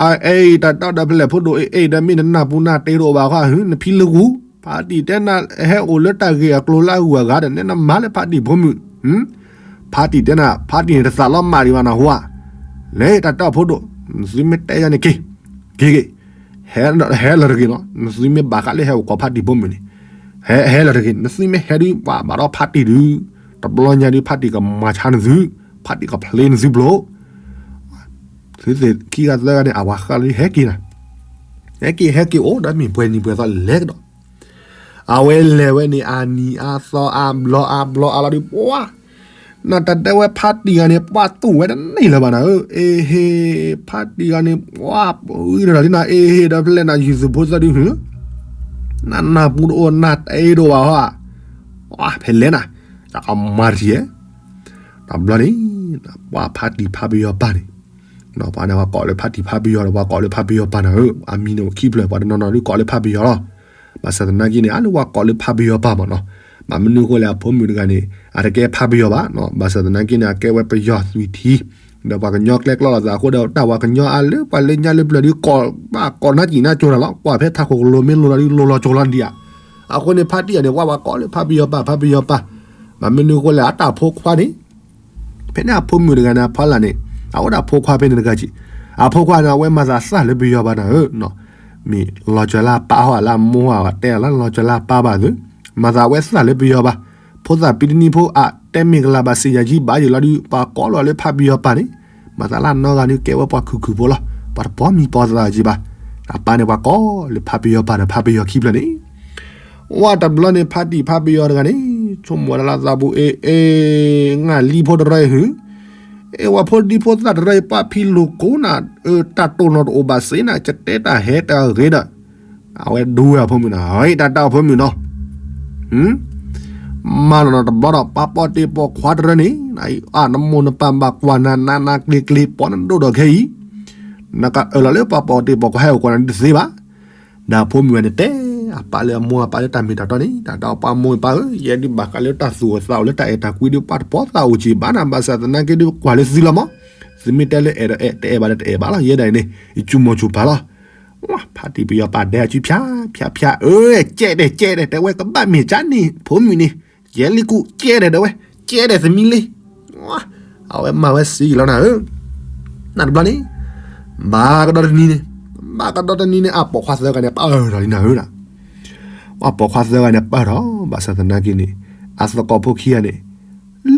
အအဲၣ်တၢ်တီဒီးဖဲလဲၣ်ဖိဒိၣ်အ့ၣ်အ့ၣ်ဒီး မ့ၢ်နနၢ်ပူၤနၢ်တ့တအိၣ်ဘၣ်ဃီဧါ, နဖံလၢဂူၤ, ဖါတံၢ်တဲနၤ ဟဲအိၣ်လၢတၢ်ဂ့ၢ်အကျိၤလၢအဂုၤအဂၤဒီး နဲနမၤလၢဖါတံၢ်ဖိမုၣ် ဖါတံၢ်တဲနၤ ဖါတံၢ်န့ၣ်တသးလီၤမၢ်ဒံးဘၣ်နၢ်ဟူဧါ, လဲၤတၢ်တီဖိဒိၣ်, နသုမ့ၢ်တဲယၤန့ၣ်က့ၤ, က့ၤက့ၤ, ဟဲလီၤတဂ့ၤနီၤ, နသုမ့ၢ်ဘၣ်ဃးလၢဟဲအိၣ်ကိးဖါတံၢ်ဖိမုၣ်န့ၣ်, ဟဲဟဲလီၤတဂ့ၤ, နသုမ့ၢ်ဟဲဒုးပှၤဘၣ်ဒီးဖါတံၢ်ဒုး, တဘျီညါဒုး ဖါတံၢ်ကမၤဆါနသု, ဖါတံၢ်ကဖျ့နသုဘျီ သုသ့ၣ်ခံဂၤသၢဂၤန့ၣ် အဝၤဃၣ်လၢဟဲက့ၤနၤ, ဟဲက့ၤဟဲက့ၤအိၣ်ဒီးမ့ၢ်ပှဲၤနံၤပှဲၤသီလဲၤကဒီး, အဝဲလဲၤဝဲန့ၣ် အနံၤအါသီအါဘျီအါဘျီအါလီၤဒုး ပှၤ, နတၢ်တဲဝဲဖါတံၢ်ဂၤန့ၣ် ပှၤတူၢ်ဝဲတန့ၢ်လၢၤဘၣ်နၤဧၢ, အ့ဟ့, ဖါတံၢ်ဂၤန့ၣ် ပှၤပှၤအံၤတလီၤလံနၤ အ့ဟ့ဒီးဖဲလဲၣ်နၤ ယူၤသုးဖိသၢဒုးဟု, နနၢ်ပူၤတအိၣ်နၢ်တ့တအိၣ်ဘၣ်ဟီ, ပှၤဖဲလဲၣ်နၤ, တၢ်ကမၤတထံၣ်ဧဲ တဘျီန့ၣ်, ပှၤဖါတံၢ်ဖါပယီၤပၢ်န့ၣ်, ပှၤန့ၣ်ပှၤကိးလၢဖါတံၢ်ဖါပယီၤဒီး ပှၤကိးလၢဖါပယီၤပၢ်နၤဧၢ, အမံၤန့ၣ်အိၣ်ခံဖျၢၣ် ပှၤတနီၤနီၤဒုးကိးလၢဖါပယီၤလီၤ, ဘၣ်ဆၣ်သနာ်က့န့ၣ် အလၢပှၤကိးလၢဖါပယီၤပၢ်မ့ၢ်နီၤ, ဘၣ်မနုၤအဃိလဲၣ် အဖိမုၣ်တဂၤန့ၣ် အတကဲဖါပယီၤဘၣ်, ဘၣ်ဆၣ်သနာ်က့န့ၣ် အကဲဝဲပယီၤသွံၣ်ထံ, ဒီးပှၤကညီကျဲကျီလိာ်သးအဃိဒီး တၢ်ပှၤကညီအါလၢပှၤလၢညါလၢပျၢၤဒုးကိး, ဘၣ်ကိးနါစံၣ်နါကၠိၤတၢ်လီၤ, ကွၢ်ဖဲထးခိၣ်ကလိၤမ့ၢ်လိၤလီၤဒုးလိၤလီၤကၠိၤလီၤဒံးဧါ, အဃိန့ၣ် ဖါတံၢ်ဂၤန့ၣ် ပှၤပှၤကိးလၢဖါပယီၤပၢ် ဖါပယီၤပၢ်, ဘၣ်မနုၤအဃိလဲၣ် အတၢ်ဖိခွါန့ၣ် ဖဲန့ၣ်အဖိမုၣ်တဂၤန့ၣ် အဖီလာ်န့ၣ် အအိၣ်ဒၣ်ဖိခွါဖဲန့ၣ်တဂၤက့ၤ, အဖိခွါန့ၣ် အဝဲမၤသးသၣ်လၢပယီၤပၢ်နၤဧၢ, မ့ၢ်လီၤစၢၤလၢအပၢ်ဟီၣ်လၢအမိၢ်ဟီၣ်တဲလၢလီၤစၢၤလၢအပၢ်ဘၣ်သု, မၤသးအဝဲသၣ်လၢပယီၤပၢ်, ဖိသၣ်ပံတနံၤဖိအတဲမ့ၢ်ကလၤဘၣ်စံၣ်ယၤကံဘၣ်ယံာ်လီၤဒုး ပှၤကိးလီၤလၢဖါပယီၤပၢ်န့ၣ်, မၤသးလၢအနီၢ်ဂၤဒုးကဲဝဲပှၤခုၣ်ခုၣ်ဖိလီၤ, ပှၤတပိာ်မံၤပိာ်သၣ်ကံဘၣ်, အပၢ်န့ၣ်ပှၤကိးလၢဖါပယီၤပၢ်ဒီးဖါပယီၤခံဖျၢၣ်န့ၣ် ဝဲတဘျီန့ၣ် ဖါတံၢ်ဖါပယီၤတဂၤန့ၣ် ဆိကမိၣ်ဝဲဒၣ်လၢသးပူၤ အ့ အ့ ငါလံဖိတရီအံၤဟု, အ့ ဝဲဖိဒံဖိသၣ်တရီအံၤ ပှၤဖံးလိာ်ကိးနၤ, တၢ်တိၢ်နီၣ်တအိၣ်ဘၣ်စ့နၤ, ကတဲတၢ်ဟဲတၢ်ဂ့ၤဒီး, အဝဲဒူဝဲအဖိမုၣ်နၤ, တၢ်တၢ်အဖိမုၣ်နီၤ မၤနီၢ်နီၢ်တဘျီဒီး ပှၤပိာ်တ့ၢ်ပိာ်ခွါတရၢန့ၣ်, အနမိၢ်နပၢ်ဘၣ်ကွၢ်နၤ နးနးကျ့ကျ့ ပိာ်နဒိၣ်ဒီးခဲအံၤ, နကအၢၣ်လီၤလၢပှၤပိာ်တ့ၢ်ပိာ်ခွါဟဲအိၣ်ကိးနၤဒ်တသ့ဘၣ်. ဒီးဖိမုၣ်ဝဲန့ၣ်တဲအပၢ်လၢအမိၢ်အပၢ်လၢတၢ်မ့ၢ်တၢ်တီန့ၣ်, တၢ်ဒီးပှၤမိၢ်ပၢ်ဧၢ, ယဲဒုးဘၣ်ဃးလၢတၢ်သူၣ်အိၣ်သးအိၣ်လၢတၢ်အဲၣ်တၢ်ကွံဒုး ပှၤတပိာ်သးအိၣ်က့ၤဘၣ်နၤ, ဘၣ်ဆၣ်သနာ်က့ဒုးကွၢ်လၢသုလီၤမး, သုမ့ၢ်တဲလၢအဲၣ်ဒီးအဲၣ်, တအဲၣ်ဘၣ်ဒီးတအဲၣ်ဘၣ်လီၤ, ယဲဒၣ်အံၤန့ၣ် ယစူၢ်မိၢ်စူၢ်ပၢ်လီၤ. ဖါတံၢ်ပယီၤပၢ်ဒဲအစုဖၠါဖၠါဖၠါ, အၢ ကဲဒဲးကဲဒဲး တဲဝဲကဘၣ်မ့ၢ်ကၠါန့ၣ် ဖိမုၣ်န့ၣ်, ယဲလံကူးကဲဒဲး တဲဝဲ, ကဲဒဲးသမံလံ, အဝဲမၤဝဲစံးလီၤနၤဧၢ, နတဘျီန့ၣ် ဘၣ်ကဒီးတနံၤန့ၣ်, ဘၣ်ကဒီးတနံၤန့ၣ် အပိာ်ခွါသၢဂၤန့ၣ် ပၢၢ်ထီၣ်လံနၤဧၢ, အပိာ်ခွါသၢဂၤန့ၣ်ပၢၢ်ထီၣ်, ဘၣ်ဆၣ်သနာ်က့န့ၣ် အသကိးဖိခံဂၤန့ၣ်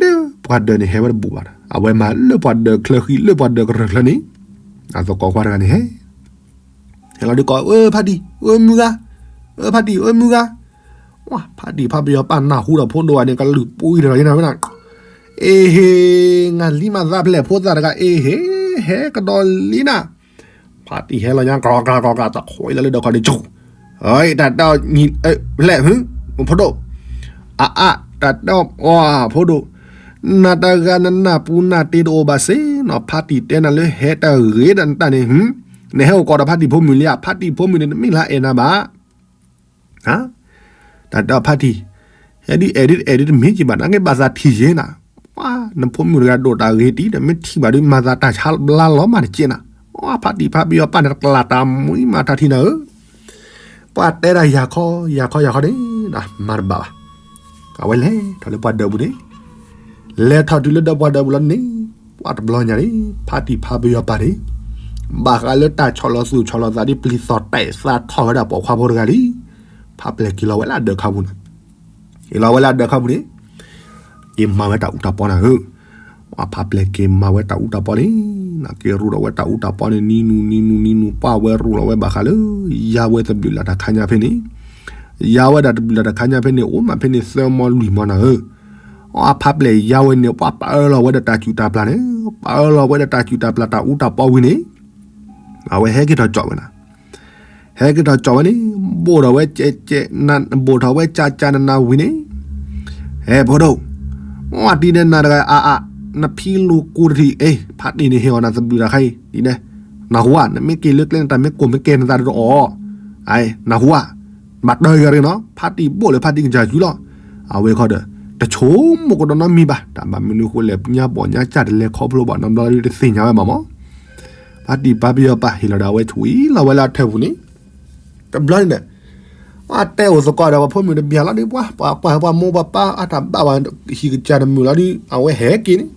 လၢပှၤဒၢးန့ၣ်ဟဲဝဲတဘူးဘၣ်ဒီး အဝဲမၤလၢပှၤဒၢးချၢဃံ လၢပှၤဒၢးကရၢၢ်ချၢန့ၣ်, အသကိးခွါတဂၤန့ၣ်ဟဲ ဟဲလီၤဒုးကိး အၢ ဖါတံၢ် အၢ မုၢ်ဂၤ, အၢ ဖါတံၢ် အၢ မုၢ်ဂၤ, ဝဲဖါတံၢ်ဖါပယီၤပၢ်နၢ်ဟူဒီးဖိဒိၣ်ဂၤန့ၣ် ကလုၢ်ပှံၤတလီၤယနၤဝဲနၤ, အ့ဟ့, ငါလံမၤသးဖဲလဲၣ် ဖိသၣ်တဂၤ အ့ဟ့, ဟဲကဒီးလံနၤ, ဖါတံၢ်ဟဲလီၤညါ ကြၢကြၢကြၢကြၢ တခွဲးလၢလၢဒီးခီန့ၣ် ကၠူၣ်, တၢ်တဲအီၤ ဖျဲၣ် ဖိဒိၣ်, အအါ တၢ်တဲအီၤ ဖိဒိၣ်, နၤတဂၤနနၢ်ပူၤနၢ်တ့တအိၣ်ဘၣ်စ့ၢ်နီၤ, ဖါတံၢ်တဲနၤလၢဟဲတဂ့ၤဒီးနတၢ်န့ၣ်, နဟဲအိၣ်ကိးဒီးဖါတံၢ်ဖိမုၣ်လံဧါ, ဖါတံၢ်ဖိမုၣ်န့ၣ် တမ့ၢ်လၢအဲၣ်နၤဘၣ် တၢ်တဲအီၤဖါတံၢ်, ဟဲဒုးအဲၣ်ဒုးအဲၣ်ဒုးတမ့ၢ်က့ၤဘၣ် နာ်က့ဘၣ်သးထံၣ်ယဲနၤ, ပှၤနဖိမုၣ်တဂၤဒိၣ်တၢ်ဂ့ၤတံၢ်ဒီး မ့ၢ်ထံၣ်ဘၣ်ဒုးမၤသးတၢ်ဆါဘျါလီၤမးတက့ၢ်နၤ, ဖါတံၢ်ဖါပယီၤပၢ်န့ၣ် တကလးတၢ်မှံမးတၢ်ထံၣ်နၤဧၢ, ပှၤတဲဒၣ်ယၤခီယၤခီယၤခီန့ၣ်, မၤတဘၣ်ဘၣ်, အဝဲလဲၤထီၣ်လၢပှၤဒၢးပူၤန့ၣ် လဲၤထီၣ်တုၤလၢဒီးပှၤဒၢးပူၤလီၤန့ၣ်, ပှၤတဘျီညါန့ၣ် ဖါတံၢ်ဖါပယီၤပၢ်န့ၣ်, ဘၣ်ဃးလၢတၢ်ဆီၣ်လီၤသူၣ်ဆီၣ်လီၤသးဒ်ပျံၤသီၣ်တဲာ်သးထီၣ်ဝဲဒၣ်ပိာ်ခွါဖိတဂၤလံ, ဖါပျဲၢ်က့ၤလီၤဝဲလၢအဒၢးခါပူၤန့ၣ်, က့ၤလီၤဝဲလၢအဒၢးခါပူၤန့ၣ်, က့ၤမၤဝဲတၢ်အူတၢ်ပီန့ၣ်ဧၢ, ဖါပျဲၢ်က့ၤမၤဝဲတၢ်အူတၢ်ပီန့ၣ်, က့ၤရူးဒီးဝဲတၢ်အူတၢ်ပီန့ၣ် နံၤနုၤနံၤနုၤနံၤနုၤ ပှၤဝဲရူးလီၤဝဲဘၣ်ဃးလၢ ယါဝဲသဘျုးလၢ်တၢ်ခါညါဖဲန့ၣ်, ယါဝဲဒၣ်သဘျုးလၢ်တၢ်ခါညါဖဲန့ၣ် အိၣ်မးဖဲန့ၣ်သၢမီလွံၢ်မီနၤဧၢ အဖါပျဲၢ်ယါဝဲန့ၣ် ပှၤပာ်အၢလီၤဝဲဒီးတၢ်စူၣ်တၢ်ပျၢ်န့ၣ်, ပာ်အၢလီၤဝဲဒီးတၢ်စူၣ်တၢ်ပျၢ်တၢ်အူတၢ်ပီဝံၤန့ၣ်, အဝဲဟဲက့ၤထီၣ်ကၠီၣ်ဝဲနၤ, ဟဲက့ၤထီၣ်ကၠီၣ်ဝဲန့ၣ်, ဘိၣ်ထီၣ်ဝဲကဲကဲ, ဘိၣ်ထီၣ်ဝဲကၠါကၠါနနၤဝံၤန့ၣ်, ဟဲဖိဒိၣ်, အတံၤဒဲးနၤတဂၤအါအါ, နဖံလူၤကူတထံၣ်, အ့ ဖါတံၢ်န့ၣ်ဟ့ၣ်အီၤနၤသဘျုးတၢ်ခါအံၤ, ဒ်န့ၣ်, နၢ်ဟူဧါ, နမ့ၢ်က့ၤလၢကျဲန့ၣ် တၢ်မ့ၢ်ကိၢ်မ့ၢ်ကဲနသးဒီးအီၤ, အ့ နၢ်ဟူဧါ ဘၣ်တၢ်ဂၤရ့နီၤ ဖါတံၢ်ဘိၣ်လၢဖါတံၢ်ကစၢ်စုလီၤ, အဝဲခီဒီး တဆိကမိၣ်ကဒီးနီတမံၤဘၣ်, တၢ်ဘၣ်မနုၤဃိလဲၣ် ညါဘီၣ်ညါကၢ်တလဲၤခီဖျိဘၣ်နီတဘျီဒီးတသ့ၣ်ညါဝဲဘၣ်မး, ဖါတံၢ်ဖါပယီၤပၢ်ဟ့ၣ်လီၤဒီးအဝဲဆူၣ်အံၤလီၤဝဲလၢအထၢၣ်ပူၤန့ၣ်, တဘျီန့ၣ်ဒီး အတဲအိၣ်သကိးဒီးပှၤဖိမုၣ်တဘျီလီၤဒီး ပှၤပှၤပှၤပှၤမိၢ်ပှၤပၢ်အတၢ်ဘၣ်ဝဲဟံၣ်ကစၢ်တမုာ်လီၤဒီး အဝဲဟဲက့ၤန့ၣ်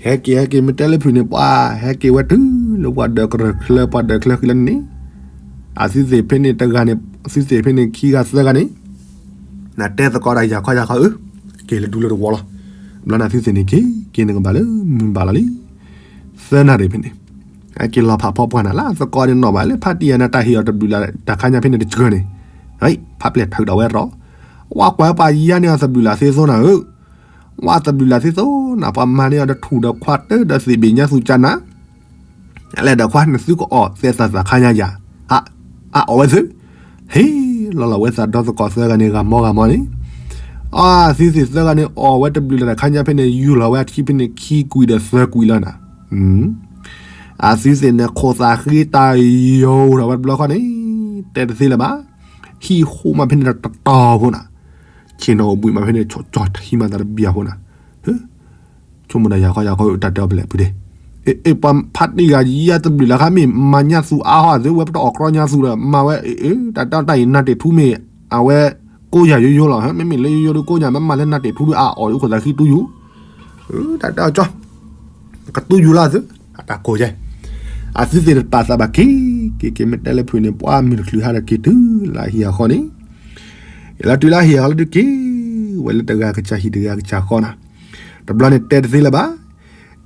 ဟဲက့ၤဟဲက့ၤ မ့ၢ်တဲလၢဖုၣ်န့ၣ် ပှၤဟဲက့ၤဝဲတုၤလၢပှၤဒၢးကရၢၢ်ချၢ ပှၤဒၢးချၢဃံလၢန့ၣ်, အသုသ့ၣ်ဖဲန့ၣ်တဂၤန့ၣ် သုသ့ၣ်ဖဲန့ၣ်ခံဂၤသၢဂၤန့ၣ်, နတဲသကိးဒီးယၤခီယၤခီဧၢ, က့ၤလၢဒူလၢတဝီလီၤ, ဘျီန့ၣ်သုသ့ၣ်န့ၣ်က့ၤ က့ၤန့ၣ်ကဘၣ်လၢမုၢ်ဘၣ်လီၤလံ, သၢနၣ်ရံၣ်ဖဲန့ၣ်, ဟဲက့ၤလီၤဖးဖီပှၢ်နၤလၢသကိးန့ၣ်နီၣ်ဘၣ်လၢဖါတံၢ်ယၤန့ၣ် တၢ်ဟ့ၣ်အီၤတဘျုးလၢ်တၢ်ခါညါဖဲန့ၣ်တစှၤန့ၣ်, ဖါပျဲၢ်ထုးဒီးဝဲရီၣ်, ဝဲကွၢ်ပှၤယါန့ၢ်အီၤသဘျုးလၢ်သ့သိနၤဧၢ ဝဲသဘျုးလၢ်သ့သိနၤ ပှၤမၤန့ၢ်အီၤဒီးထူၣ်ဒီးခွါတၢ်ဒီးသ့ၣ်ဘ့ၣ်ညါသူၣ်ကၢ်နၤ, လဲၤဒီးခွါနသုကအီၣ်သဲသးသးခါညါယၤ, အအီၣ်ဝဲသု, ဟ့ၣ်လီၤလီၤဝဲသးဒီသကိးသၢဂၤန့ၣ် ဂၤမီဂၤမီန့ၣ်, အသုသ့ၣ်သၢဂၤန့ၣ် အီၣ်ဝဲတဘျုးလၢ်တၢ်ခါညါဖဲန့ၣ် ယူၢ်လီၤဝဲအခံဖဲန့ၣ်ခံကွံာ်ဒီးသၢကွံာ်လီၤနၤ, အသုသ့ၣ်န့ၣ် ခိၣ်သးဃ့တၢ်ယိာ်ထီၣ်ဝဲတဘျီဃီန့ၣ်, တဲတသ့လၢၤဘၣ်, ဟံၣ်ဟူးမးဖဲန့ၣ်တတီၤဖိနၤ, ဆ့ၣ်နီၤအိၣ်ဘှံးမးဖဲန့ၣ် ကၠီထံမးသးတဘံၣ်အဖိနၤ, ဆိကမိၣ်ဒီးယၤခီယၤခီတၢ်တဲအီၤဖဲလဲၣ်ဖုဒ့, ပှၤဖါတံၢ်ဂၤယါတဘျုးလၢ်ခါမ့ၢ်မၤညၣ်သူအါဟီၣ်သုဝဲပတအီၣ်ကြီညါသူဒီး မၤဝဲ, တၢ်တဲအီၤတၢ်အံၤနၢ်တ့ၢ်ထူမ့ၢ်, အဝဲကိးယၤယိယိလီၤ, မ့မ့ၢ်လၢယိယိဒီးကိးညၣ်မးမၤလၢနၢ်တ့ၢ်ထူဒီးအအီၣ်ယခိၣ်သးဃံတူယူၤ တၢ်တဲအီၤကၠီ, ကတူယူၤလီၤသု, အတၢ်ကိးယဲ, အသုသ့ၣ်တပာ်သးဘၣ်က့ၤ, က့ၤက့ၤမ့ၢ်တဲလၢဖုၣ်န့ၣ် ပှၤမုၢ်တချုးဟါဒီးက့ၤတုၤလၢအဟံၣ်အဃီန့ၣ်, လၢတုၤလၢအဟံၣ်အဃီလၢဒုးက့ၤ, ဝဲလၢတဂၤကစၢ်ဟံၣ်တဂၤကစၢ်ဃီနၤ, တဘျီန့ၣ်တဲတသ့လၢၤဘၣ်,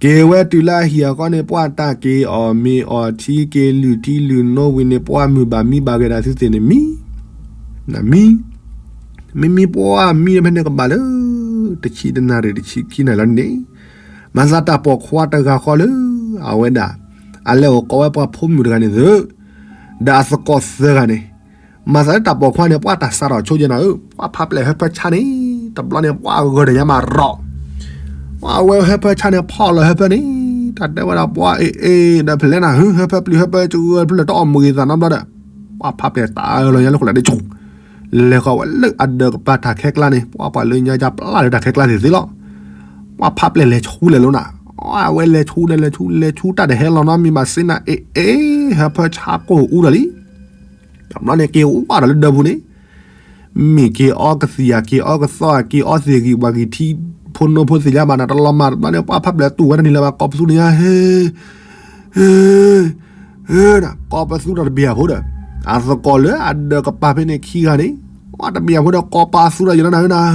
က့ၤဝဲတုၤလၢအဟံၣ်အဃီန့ၣ် ပှၤတၢ်က့ၤအီၣ်မ့ၤအီထံက့ၤလုၢ်ထံလုၢ်နိဝံၤန့ၣ် ပှၤမုၢ်ဘၣ်မံဘၣ်ဂ့ၤဒၣ်သုသ့ၣ်န့ၣ်မံ, နမံ မ့မ့ၢ်ပှၤမံဖဲန့ၣ်ကဘၣ်လၢ တဆံတနၣ်ရံၣ်တဆံခံနၣ်ရံၣ်လီၤန့ၣ်, မၤသးတၢ်ပိာ်ခွါတဂၤဃီလၢ အဝဲဒၣ် အလဲၤအိၣ်ကိးဝဲပှၤဖိမုၣ်တဂၤန့ၣ်သု, ဒီးအသကိးသၢဂၤန့ၣ်, မၤသးလၢတၢ်ပိာ်ခွါန့ၣ် ပှၤတၢ်စးထီၣ်ဆိကဲနၤဧၢ, ပှၤဖးပျဲၢ်ဟၢဖၢဆါန့ၣ်, တဘျီန့ၣ် ပှၤဂၢၢ်ဒီးညါမးရီၣ် ပှၤဝဲဟၢဖၢဆါန့ၣ် ဖီၣ်လီၤဟၢဖၢန့ၣ်, တၢ်တဲဝဲဒၣ်ပှၤအ့ၣ်အ့ၣ်ဒီးဖဲလဲၣ်နၤဧၢ, ဟၢဖၢပျံၤဟၢဖၢစဂၢၢ်ဖဲလဲၣ်တအီၣ်မုာ်ဂ့ၤသးနီတဘျီဒီး, ပှၤဖးပျဲၢ်တၢ်အၢၣ်လီၤညါလၢဃိၣ်လၢ်ဒ့ၣ်ဆူၣ်, လဲၤဃီၤဝဲလၢအဒၢးကပၤတၢ်ခဲကျါန့ၣ် ပှၤပှၤလၢညါကပျၢ်လၢတၢ်ခဲကျါသ့ၣ်သ့ၣ်လီၤ, ပှၤဖးပျဲၢ်လဲၤဆူလဲၤလီၤနၤ, အဝဲလဲၤဆူဒီးလဲၤဆူလဲၤဆူတၢ်တဟဲလီၤနီတမံၤဘၣ်စ့နၤ အ့ၣ်အ့ၣ် ဟၢဖၢဆါကိၢ်အူဒီးလံ တဘျီန့ၣ်က့ၤဝဲဒီးလၢဒၢးပူၤန့ၣ်, မ့ၢ်က့ၤအီကသံၣ်ဧါ က့ၤအီကသီဧါ က့ၤအီသ့ၣ်ဂံၢ်ဘၣ်ဂံၢ်ထံး ဖိနိဖိသ့ၣ်ညါဘၣ်နၤတလီၤမၢ် တဘျီန့ၣ် ပှၤဖးပျဲၢ်တူၢ်ဝဲတနံၤလၢၤဘၣ် ကိးပသူန့ၣ်ညါ ဟ့ ကိးပသူဒီးတဘ့ၣ်အဖိဒီး အသကိးလၢအဒၢးကပၤဖဲန့ၣ်ခံဂၤန့ၣ် ပှၤတဘ့ၣ်အဖိဒီးကိးပသူဒီးယလီၤနၤဧၢနၤ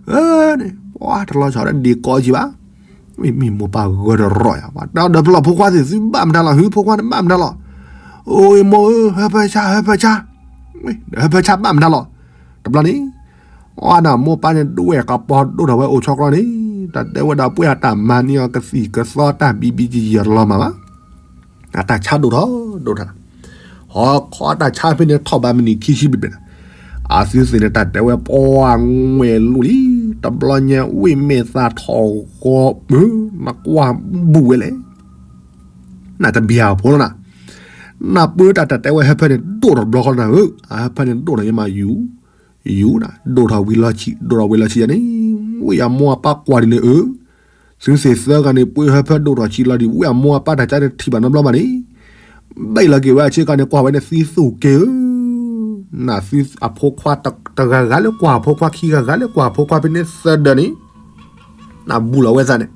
ဟ့ န့ၣ် ပှၤတလီၤဆီဒီးဒ့ၣ်ကိးကံဘၣ် မ့ၢ်မိၢ်ပၢ်ဂၢၢ်ဒီးရီၣ်ယၤ ပှၤတဲဒီးဖျီၣ်ဖိခွါသ့ၣ်သုဘၣ်မတၤလီၤ ဟုဖိခွါန့ၣ်ဘၣ်မတၤလီၤ အိၣ်အ့ၣ်မိၢ်ဧၢ ဟၢဖၢဆါ ဟၢဖၢဆါ ဟၢဖၢဆါဘၣ်မတၤလီၤ တဘျီန့ၣ် အဝဲဒၣ်မိၢ်ပၢ်န့ၣ် ဒွဲၣ်ကပီၤဒိၣ်ထီၣ်ဝဲအိၣ်ဆီကျီန့ၣ် တၢ်တဲဝဲဒၣ်ပှဲၤအတၢ်မၤန့ၢ်အီၤကသံၣ်ကသီတၢ်ဘံၣ်ဘံၣ်ယံာ်ယံာ်အတလီၤမၢ်ဘၣ်. အတၢ်ဆါဒိၣ်ထီၣ်ဒိၣ်ထီၣ်, ဟီခီအတၢ်ဆါဖဲန့ၣ်ထီၣ်ဘၣ်မုၢ်နံၤခံဆံဘျဲၣ်ဘျဲၣ်, အသုသ့ၣ်န့ၣ်တၢ်တဲဝဲပှၤငွဲၣ်လိၤလံ, တဘျီညါဝ့ၢ်မဲာ်သၣ်ထီၣ်ဂီၤ, နကွၢ်ဘူးဝဲလဲၣ်, နတဘၣ်အဖိလီၤနၤ, နပၢတၢ်တၢ်တဲဝဲဟၢဖၢန့ၣ်ဒိၣ်ထီၣ်တဘျီဃီနၤဧၢ, အဟၢဖၢန့ၣ်ဒိၣ်ထီၣ်ယမးယူၤ ယူၤနၤ, ဒိၣ်ထီၣ်ဝံၤလီၤဆံး, ဒိၣ်ထီၣ်ဝံၤလီၤဆံးယၤန့ၣ်, ဝ့ၢ်အမိၢ်အပၢ်ကွၢ်ဒ်န့ၣ်ဧၢ, သုသ့ၣ်သၢဂၤန့ၣ် ပှ့ၤဟၢဖၢဒိၣ်ထီၣ်ဆံးလီၤဒံး ဝ့ၢ်အမိၢ်အပၢ်တၢ်ကါန့ၣ်ထံၣ်ဘၣ်နီတဘျီဘၣ်န့ၣ်, ဘၣ်လီၤက့ၤဝဲအဆ့ကၤန့ၣ် ကွၢ်ဝဲန့ၣ်သံသူၣ်က့ၤဧၢ, နသုအဖိခွါတဂၤဂၤလၢကွၢ်အဖိခွါ ခံဂၤဂၤလၢကွၢ်အဖိခွါဖဲန့ၣ်သၢဒၢးန့ၣ်, နဘူးလီၤဝဲသးန့ၣ်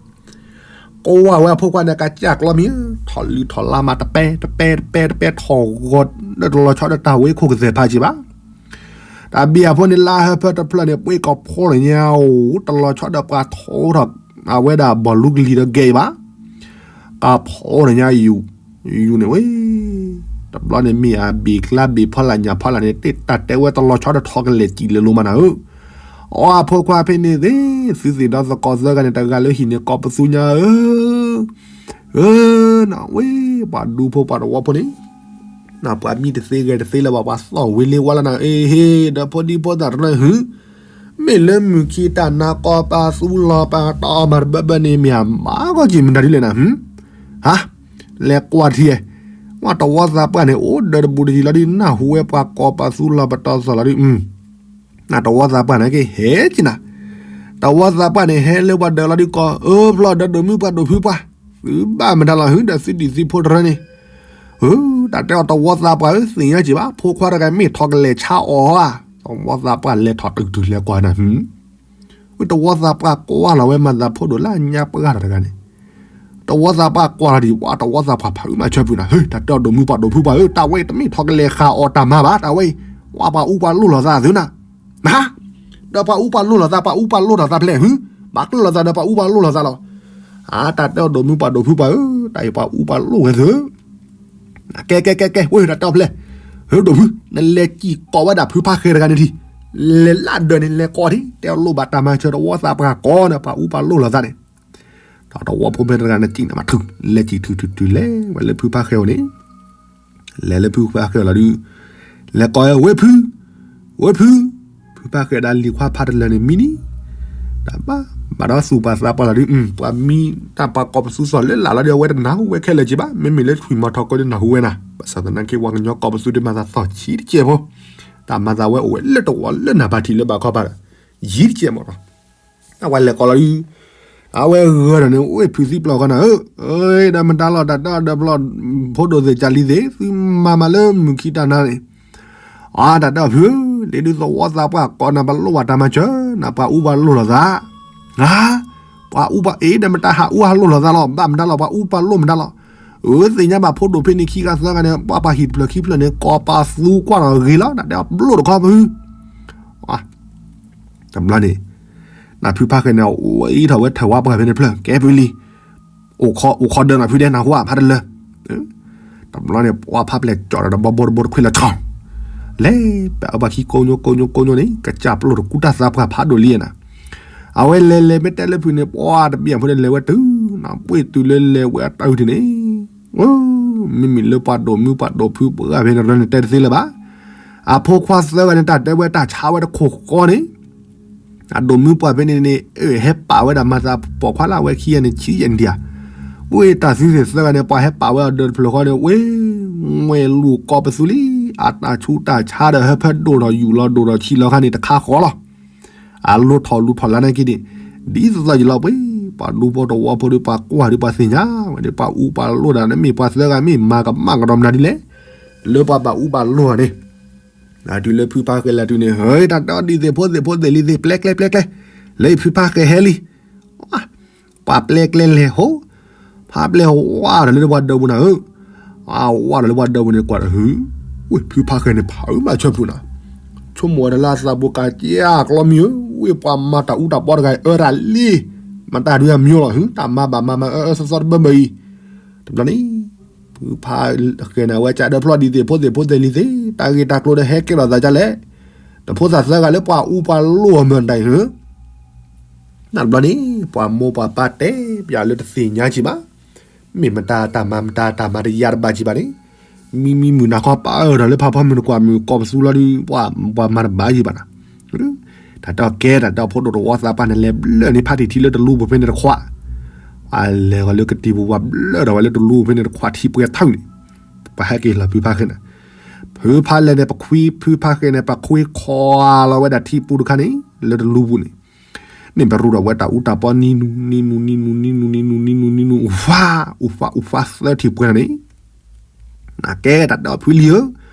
ကဝၢ်ဝဲအဖိခွါန့ၣ် ကစၢ်ကျီမံၤ, ထီၣ်လုၢ်ထီၣ်လါမး တပဲတပဲတပဲတပဲထီၣ်ဂီၤ, လၢတလီၤဆီဒီးတၢ်ဝဲခိၣ်ကသဲၣ်ဖးက့ၤဘၣ်. တၢ်ဘံၣ်အဖိန့ၣ် လါဟၢဖၢတဖျၢၣ်န့ၣ် ပှ့ၤကီၢ်ဖိလၢညါအိၣ်, တလီၤဆီဒီးပှၤထီထီၣ်, အဝဲဒၣ်ဘီၣ်လူကလံၤဒီးဂဲၤဘၣ်, ကီၢ်ဖိလၢညါယူၤ, ယူၤန့ၣ်ဝဲ တဘျီန့ၣ်မ့ၢ်အဘ့ၣ်ကျါဘ့ၣ်ဖီလာ်ညၣ်ဖီလာ်န့ၣ် တၢ်တဲဝဲတလီၤဆီဒီးထီၣ်ကလဲာ်စံၣ်လဲၤလိၤမးနၤဧၢ, အီအဖိခွါဖဲန့ၣ်သ့ၣ်, သုသ့ၣ်ဒီးသကိးသၢဂၤန့ၣ် တဂၤလၢဟံၣ်န့ၣ် ကိးပသူညါဧၢ, ဧၢ, နဝဲ, ပှၤဒူဖိပှၤတဝီဖိန့ၣ်, နပှၤမံတသ့ဂဲၤတသ့လၢၤဘၣ် ပှၤသီၣ်ဝံၤလ့ဝါလီၤနၤ, အ့ဟ့, ဒီးဖိဒံဖိသၣ်တနီၤဟူ, မ့ၢ်လၢမုၢ်ခံတၢ်နါကီပၤသူလီၤပၤတီမၤတဘၢဘၢန့ၣ် မ့ၢ်အမၤဂီၢ်က့ၤမနုၤဒ်လဲၣ်နၤ, ဟါ, လဲၤကွၢ်ထံ, ဝဲတဝီသးပှၢ်န့ၣ် အိၣ်ဒီးတဘူးတယံၤလီၤဒ် နၢ်ဟူဝဲပှၤကိးပသူလီၤပတီသီၣ်လီၤဒ်, နတဝီသးပှၢ်န့ၣ်က့ၤဟဲက့ၤနၤ, တဝီသးပှၢ်န့ၣ် ဟဲလၢပှၤဒၢးလီၤဒ်ကီး, အၢဖျီၣ်ဒီးဒိၣ်မုၢ်ပှၢ်ဒိၣ်ဖုပှၢ်, သုဘၣ်မတၤလီၤဟု ဒီးသုဒံၣ်သုဖိတရၢန့ၣ်, ဧၢ, တၢ်တဲအီၤတဝီသးပှၢ်ဧၢ သ့ၣ်ညါက့ၤဘၣ် ဖိခွါတဂၤမ့ၢ်ထီၣ်ကလဲာ်ဆါအီၤဧါ, တဝီသးပှၢ်လဲၤထီၣ်တုၤတုၤလဲၤကွၢ်နၤဟူ ဝဲတဝီသးပှၢ်ကွၢ်လီၤဝဲမၤသးဖိဒိၣ်လၢညါပှၢ်တဂၤန့ၣ်, တဝီသးပှၢ်ကွၢ်လီၤဒံး ဝဲတဝီသးပှၢ်ဖးအုးမၤဆၢဖုးနၤ, ဟ့ တၢ်တဲအီၤဒိၣ်မုၢ်ပှၢ်ဒိၣ်ဖုပှၢ်ဧၢ တၢ်ဝဲတမ့ၢ်ထီၣ်ကလဲာ်ဃာ်အီၤတၢ်မၤဘၣ် တၢ်ဝဲ, ဝဲပှၤအူပှၤလိၣ်လီၤသးသုနၤ, န, ဒီးပှၤအူပှၤလိၣ်လီၤသး ပှၤအူပှၤလိၣ်ထီၣ်သးဖျဲၣ်ဟု, ဘၣ်ကျၢၢ်လီၤသးဒီးပှၤအူပှၤလိၣ်လီၤသးလီၤ, အါ တၢ်တဲအီၤဒိၣ်မုၢ်ပှၢ်ဒိၣ်ဖုပှၢ်ဧၢ တၢ်အံၤပှၤအူပှၤလိၣ်ဝဲသု ကဲကဲကဲကဲ ဝဲတၢ်တဲအီၤဖျဲၣ်, ဟၢဒိၣ်ဖု နလဲၤစံၣ်ကိးဝဲဒၣ်ဖုဖါဃဲတဂၤန့ၣ်ထံ, လဲၤလၢဒၢးန့ၣ် လဲၤကိးထံ တဲအီၤလိၣ်ဘၣ်တၢ်မၤစၢၤတဝီသးပှၢ်ကိးန့ၣ် ပှၤအူပှၤလိၣ်လီၤသးန့ၣ်, ဒီးတဝီဖိဖဲတဂၤန့ၣ်စံၣ်န့ၣ်မးထု လဲၤစံၣ်ထုထုထုလဲၤဝဲလၢဖုဖါဃဲအအိၣ်န့ၣ် လဲၤလၢဖုဖါဃဲအအိၣ်လီၤဒုး, လဲၤကိးဝဲဖု, ဝဲဖု, ဖုဖါဃဲဒၣ်လံၤခွါဖးတလၢာ်န့ၣ်မံန့ၣ်, တၢ်ဘၣ်, ဘၣ်ဒီးသူၣ်ပှၤသးပှၢ်လီၤဒုး, ပှၤမံတၢ်ပှၤကိးပသူသီၣ်လၢလာ်လီၤဒီး အဝဲတနၢ်ဟူဝဲခဲလၢာ်က့ၤဘၣ်, မ့မ့ၢ်လၢထွံၣ်မီၤထီၣ်ကိးဒုးနၢ်ဟူဝဲနၤ, ဘၣ်ဆၣ်သနာ်က့ ပှၤကညီကိးပသူဒုးမၤသးသီၣ်ဆံးတကဲးဖိ, တၢ်မၤသးဝဲအိၣ်ဝဲလၢတဝီလၢနၢ်ဘၣ်ထံးလၢဘၣ်ခီဘၣ်ဒီး, ယံၤတကဲးမးဒီး အဝဲလဲၤကိးလီၤဒုး, အဝဲဂၢၢ်ဒီးန့ၣ် အိၣ်ဖုးသံပျီၢ်ဃီနၤဧၢ, ဒီးမတၤလီၤ တၢ်တဲအီၤဒီးပျီၢ်, ဖိဒိၣ်သ့ၣ်ကၢ်လံၤသ့ၣ် သုမၤမၤလၢမုၢ်ခံတၢ်နါန့ၣ်, အါ တၢ်တဲအီၤဖု, လၢဒုးသဝီသးပှၢ်ကိးနၤ ပလိၣ်ဘၣ်တၢ်မၤစၢၤ, နပှၤအူပှၤလိၣ်လီၤသး, ပှၤအူပှၤအ့ ဒီးမတၤဟးအူဟးလိၣ်လီၤသးလီၤ, ဘၣ်မတၤလီၤ ပှၤအူပှၤလိၣ်မတၤလီၤ, အၢ သ့ၣ်ညါဘၣ်ဖိဒိၣ်ဖဲန့ၣ်ခံဂၤသၢဂၤန့ၣ် ပှၤပှၤဟံၣ်တဖျၢၣ်ခံဖျၢၣ်န့ၣ် ကိးပသူကွၢ်လီၤဂ့ၤလီၤ, တၢ်တဲအီၤပလိၣ်တခီဖု တဘျီန့ၣ်, နဖုဖါဃဲန့ၣ် အိၣ်အံၤထီၣ်ဝဲထၢၣ်ဝါပှၢ်ဖဲန့ၣ်တဖျၢၣ် ကဲပလံၤ, အိၣ်ခိးဒၢးနၤဖုဒဲးနၢ်ဟူဧါ ဖးတလၢာ်, တဘျီန့ၣ် ပှၤဖါပျဲၢ်ကၠီၣ်ဒီးတဘီဘိတဘိတခွံလၢဆီ, လဲၤပာ်အီၤဘၣ်ခံကိးညိကိးညိကိးညိန့ၣ် ကစၢ်ပလိၣ်တကူတၢ်သးပှၢ်ဖးဒိၣ်လံနၤ, အဝဲလဲၤလဲၤမ့ၢ်တဲလၢဖုန့ၣ် ပှၤတဘ့ၣ်ဖိန့ၣ်လဲၤဝဲတုၤ, နပှ့ၤတုၤလၢလဲၤဝဲအတၢ်အုၣ်ထံးန့ၣ် မ့မ့ၢ်လၢပှၤဒိၣ်မုၢ်ပှၤဒိၣ်ဖုပှၢ်ဖဲန့ၣ်တရၢန့ၣ်တဲတသ့လၢၤဘၣ်, အဖိခွါသၢဂၤန့ၣ် တၢ်တဲဝဲတၢ်ဆါဝဲတခိၣ်ဃီန့ၣ်, အဒိၣ်မုၢ်ပှၢ်ဖဲန့ၣ်န့ၣ် ဟဲပာ်ဝဲဒၣ်မၤသးပိာ်ခွါလၢအဝဲခံဂၤန့ၣ် ဆံယဲၢ်နံၣ်ဧါ, ဝဲတၢ်သုသ့ၣ်သၢဂၤန့ၣ် ပှၤဟဲပာ်ဝဲအဒၢးတဖျၢၣ်ဃီန့ၣ် ဝဲ ငွဲၢ်လူၤကိးပသူလံ, အတၢ်ဆူးတၢ်ဆါဒီးဟၢဖၢဒိၣ်ထီၣ်ယူၢ်လီၤဒိၣ်ထီၣ်ဆံးလီၤခါန့ၣ် တခါဃီလီၤ. အလိၣ်ထီၣ်လူၤထီၣ်လါန့ၣ်က့ၤန့ၣ်, ဒ်သိးသိးယလီၤပှ့ၤ, ပှၤဒူဖိတဝီဖိဒီးပှၤကွၢ်ဒီးပှၤသ့ၣ်ညါဝဲဒီး ပှၤအူပှၤလိၣ်ဒၣ်န့ၣ် မ့ၢ်ပှၤသၢဂၤမ့ၢ်မၤကမၣ်ကဒီးမနုၤဒ်လဲၣ်, လၢပှၤဘၣ်အူဘၣ်လိၣ်ဧါန့ၣ်, တုၤလၢဖုဖါဃဲလၢတုၤန့ၣ် ဟဲ တၢ်တဲအီၤဒ်သ့ၣ်ဖိသ့ၣ်ဖိသ့ၣ်လံၤသ့ၣ် ပျဲကျဲပျဲကျဲ, လၢဖုဖါဃဲဟဲလံ ပှၤပျဲကျဲလဲၤဟိ, ဖါပျဲဝါဒီးလၢပှၤဒၢးပူၤနၤဧၢ, အဝါဒီးလၢပှၤဒၢးပူၤန့ၣ်ကွၢ်ဒီးဟု, ဝ့ၢ်ဖုဖါဃဲန့ၣ်ဖးအုးမၤဆၢဖုနၤ, ဆိကမိၣ်ဝဲဒၣ်လၢအသးပူၤကးကၠီကျီမံၤဧၢ, ဝ့ၢ်ပှၤမၤတၢ်အူတၢ်ပီတဂၤအံၤအၢတၢ်လံ, မတၤဒုးအမံၤလီၤဟု, တၢ်မၤဘၣ်မၤမၤအၢအၢသီသီတဘၢဘၢအံၤ, တဘျီန့ၣ် ဖုဖါဃဲန့ၣ် အဝဲကးဒၢဖျီဒ်သ့ၣ်ဖိသ့ၣ်ဖိသ့ၣ်လံၤသ့ၣ် တၢ်ဂ့ၢ်တၢ်ကျိၤဒီးဟဲကဲထီၣ်သးဒ်လဲၣ်, တဖိသၣ်သၢဂၤလၢပှၤအူပှၤလိၣ်အမတၤအံၤဧၢ နဘျီန့ၣ် ပှၤမိၢ်ပှၤပၢ်တဲပျးလၢတသ့ၣ်ညါကံဘၣ်, မ့ၢ်မတၤတၢ်မၤမတၤတၢ်မၤတယါတဘၣ်ကံဘၣ်န့ၣ်, မံမံမုၢ်နၤခီပာ်အၢၣ်ဒီးလၢဖးဖီမုၢ်နကွၢ်မုၢ် ကိးပသူလီၤဒီး ပှၤမၤတဘၣ်ကံဘၣ်နၤ, တၢ်တဲအီၤကဲ တၢ်တဲအီၤဖိဒိၣ်တဝီသးပှၢ်န့ၣ် လဲၤဘျၢၣ်န့ၢ်ဖးတံၢ်ထံလၢတလူပူၤဖဲန့ၣ်တခွး, ပှၤလဲၤဂီၤလၢကတံၤပူၤ ပှၤဘျၢၣ်ဒီးဝဲလၢတလူပူၤဖဲန့ၣ်တခွး ထံပှဲၤထၢၣ်န့ၣ်, ပှၤဟဲက့ၤလီၤဖုဖးဃဲန့ၣ်, ဖုဖးလဲၣ်န့ၣ် ပခွံ ဖုဖးဃဲန့ၣ် ပခွံခီလီၤဝဲဒၣ်ထံပူၤတခါန့ၣ် လၢတလူပူၤန့ၣ် န့ၣ်ပရူဒီးဝဲတၢ်အူတၢ်ပီနံနူ နံနူ နံနူ နံနူ နံနူ နံနူ နံနူ နံနူ အူဖး အူဖး အူဖးသၢထံၣ်ပှဲၤန့ၣ်, နကဲတၢ်တဲအီၤဖုလံဧၢ,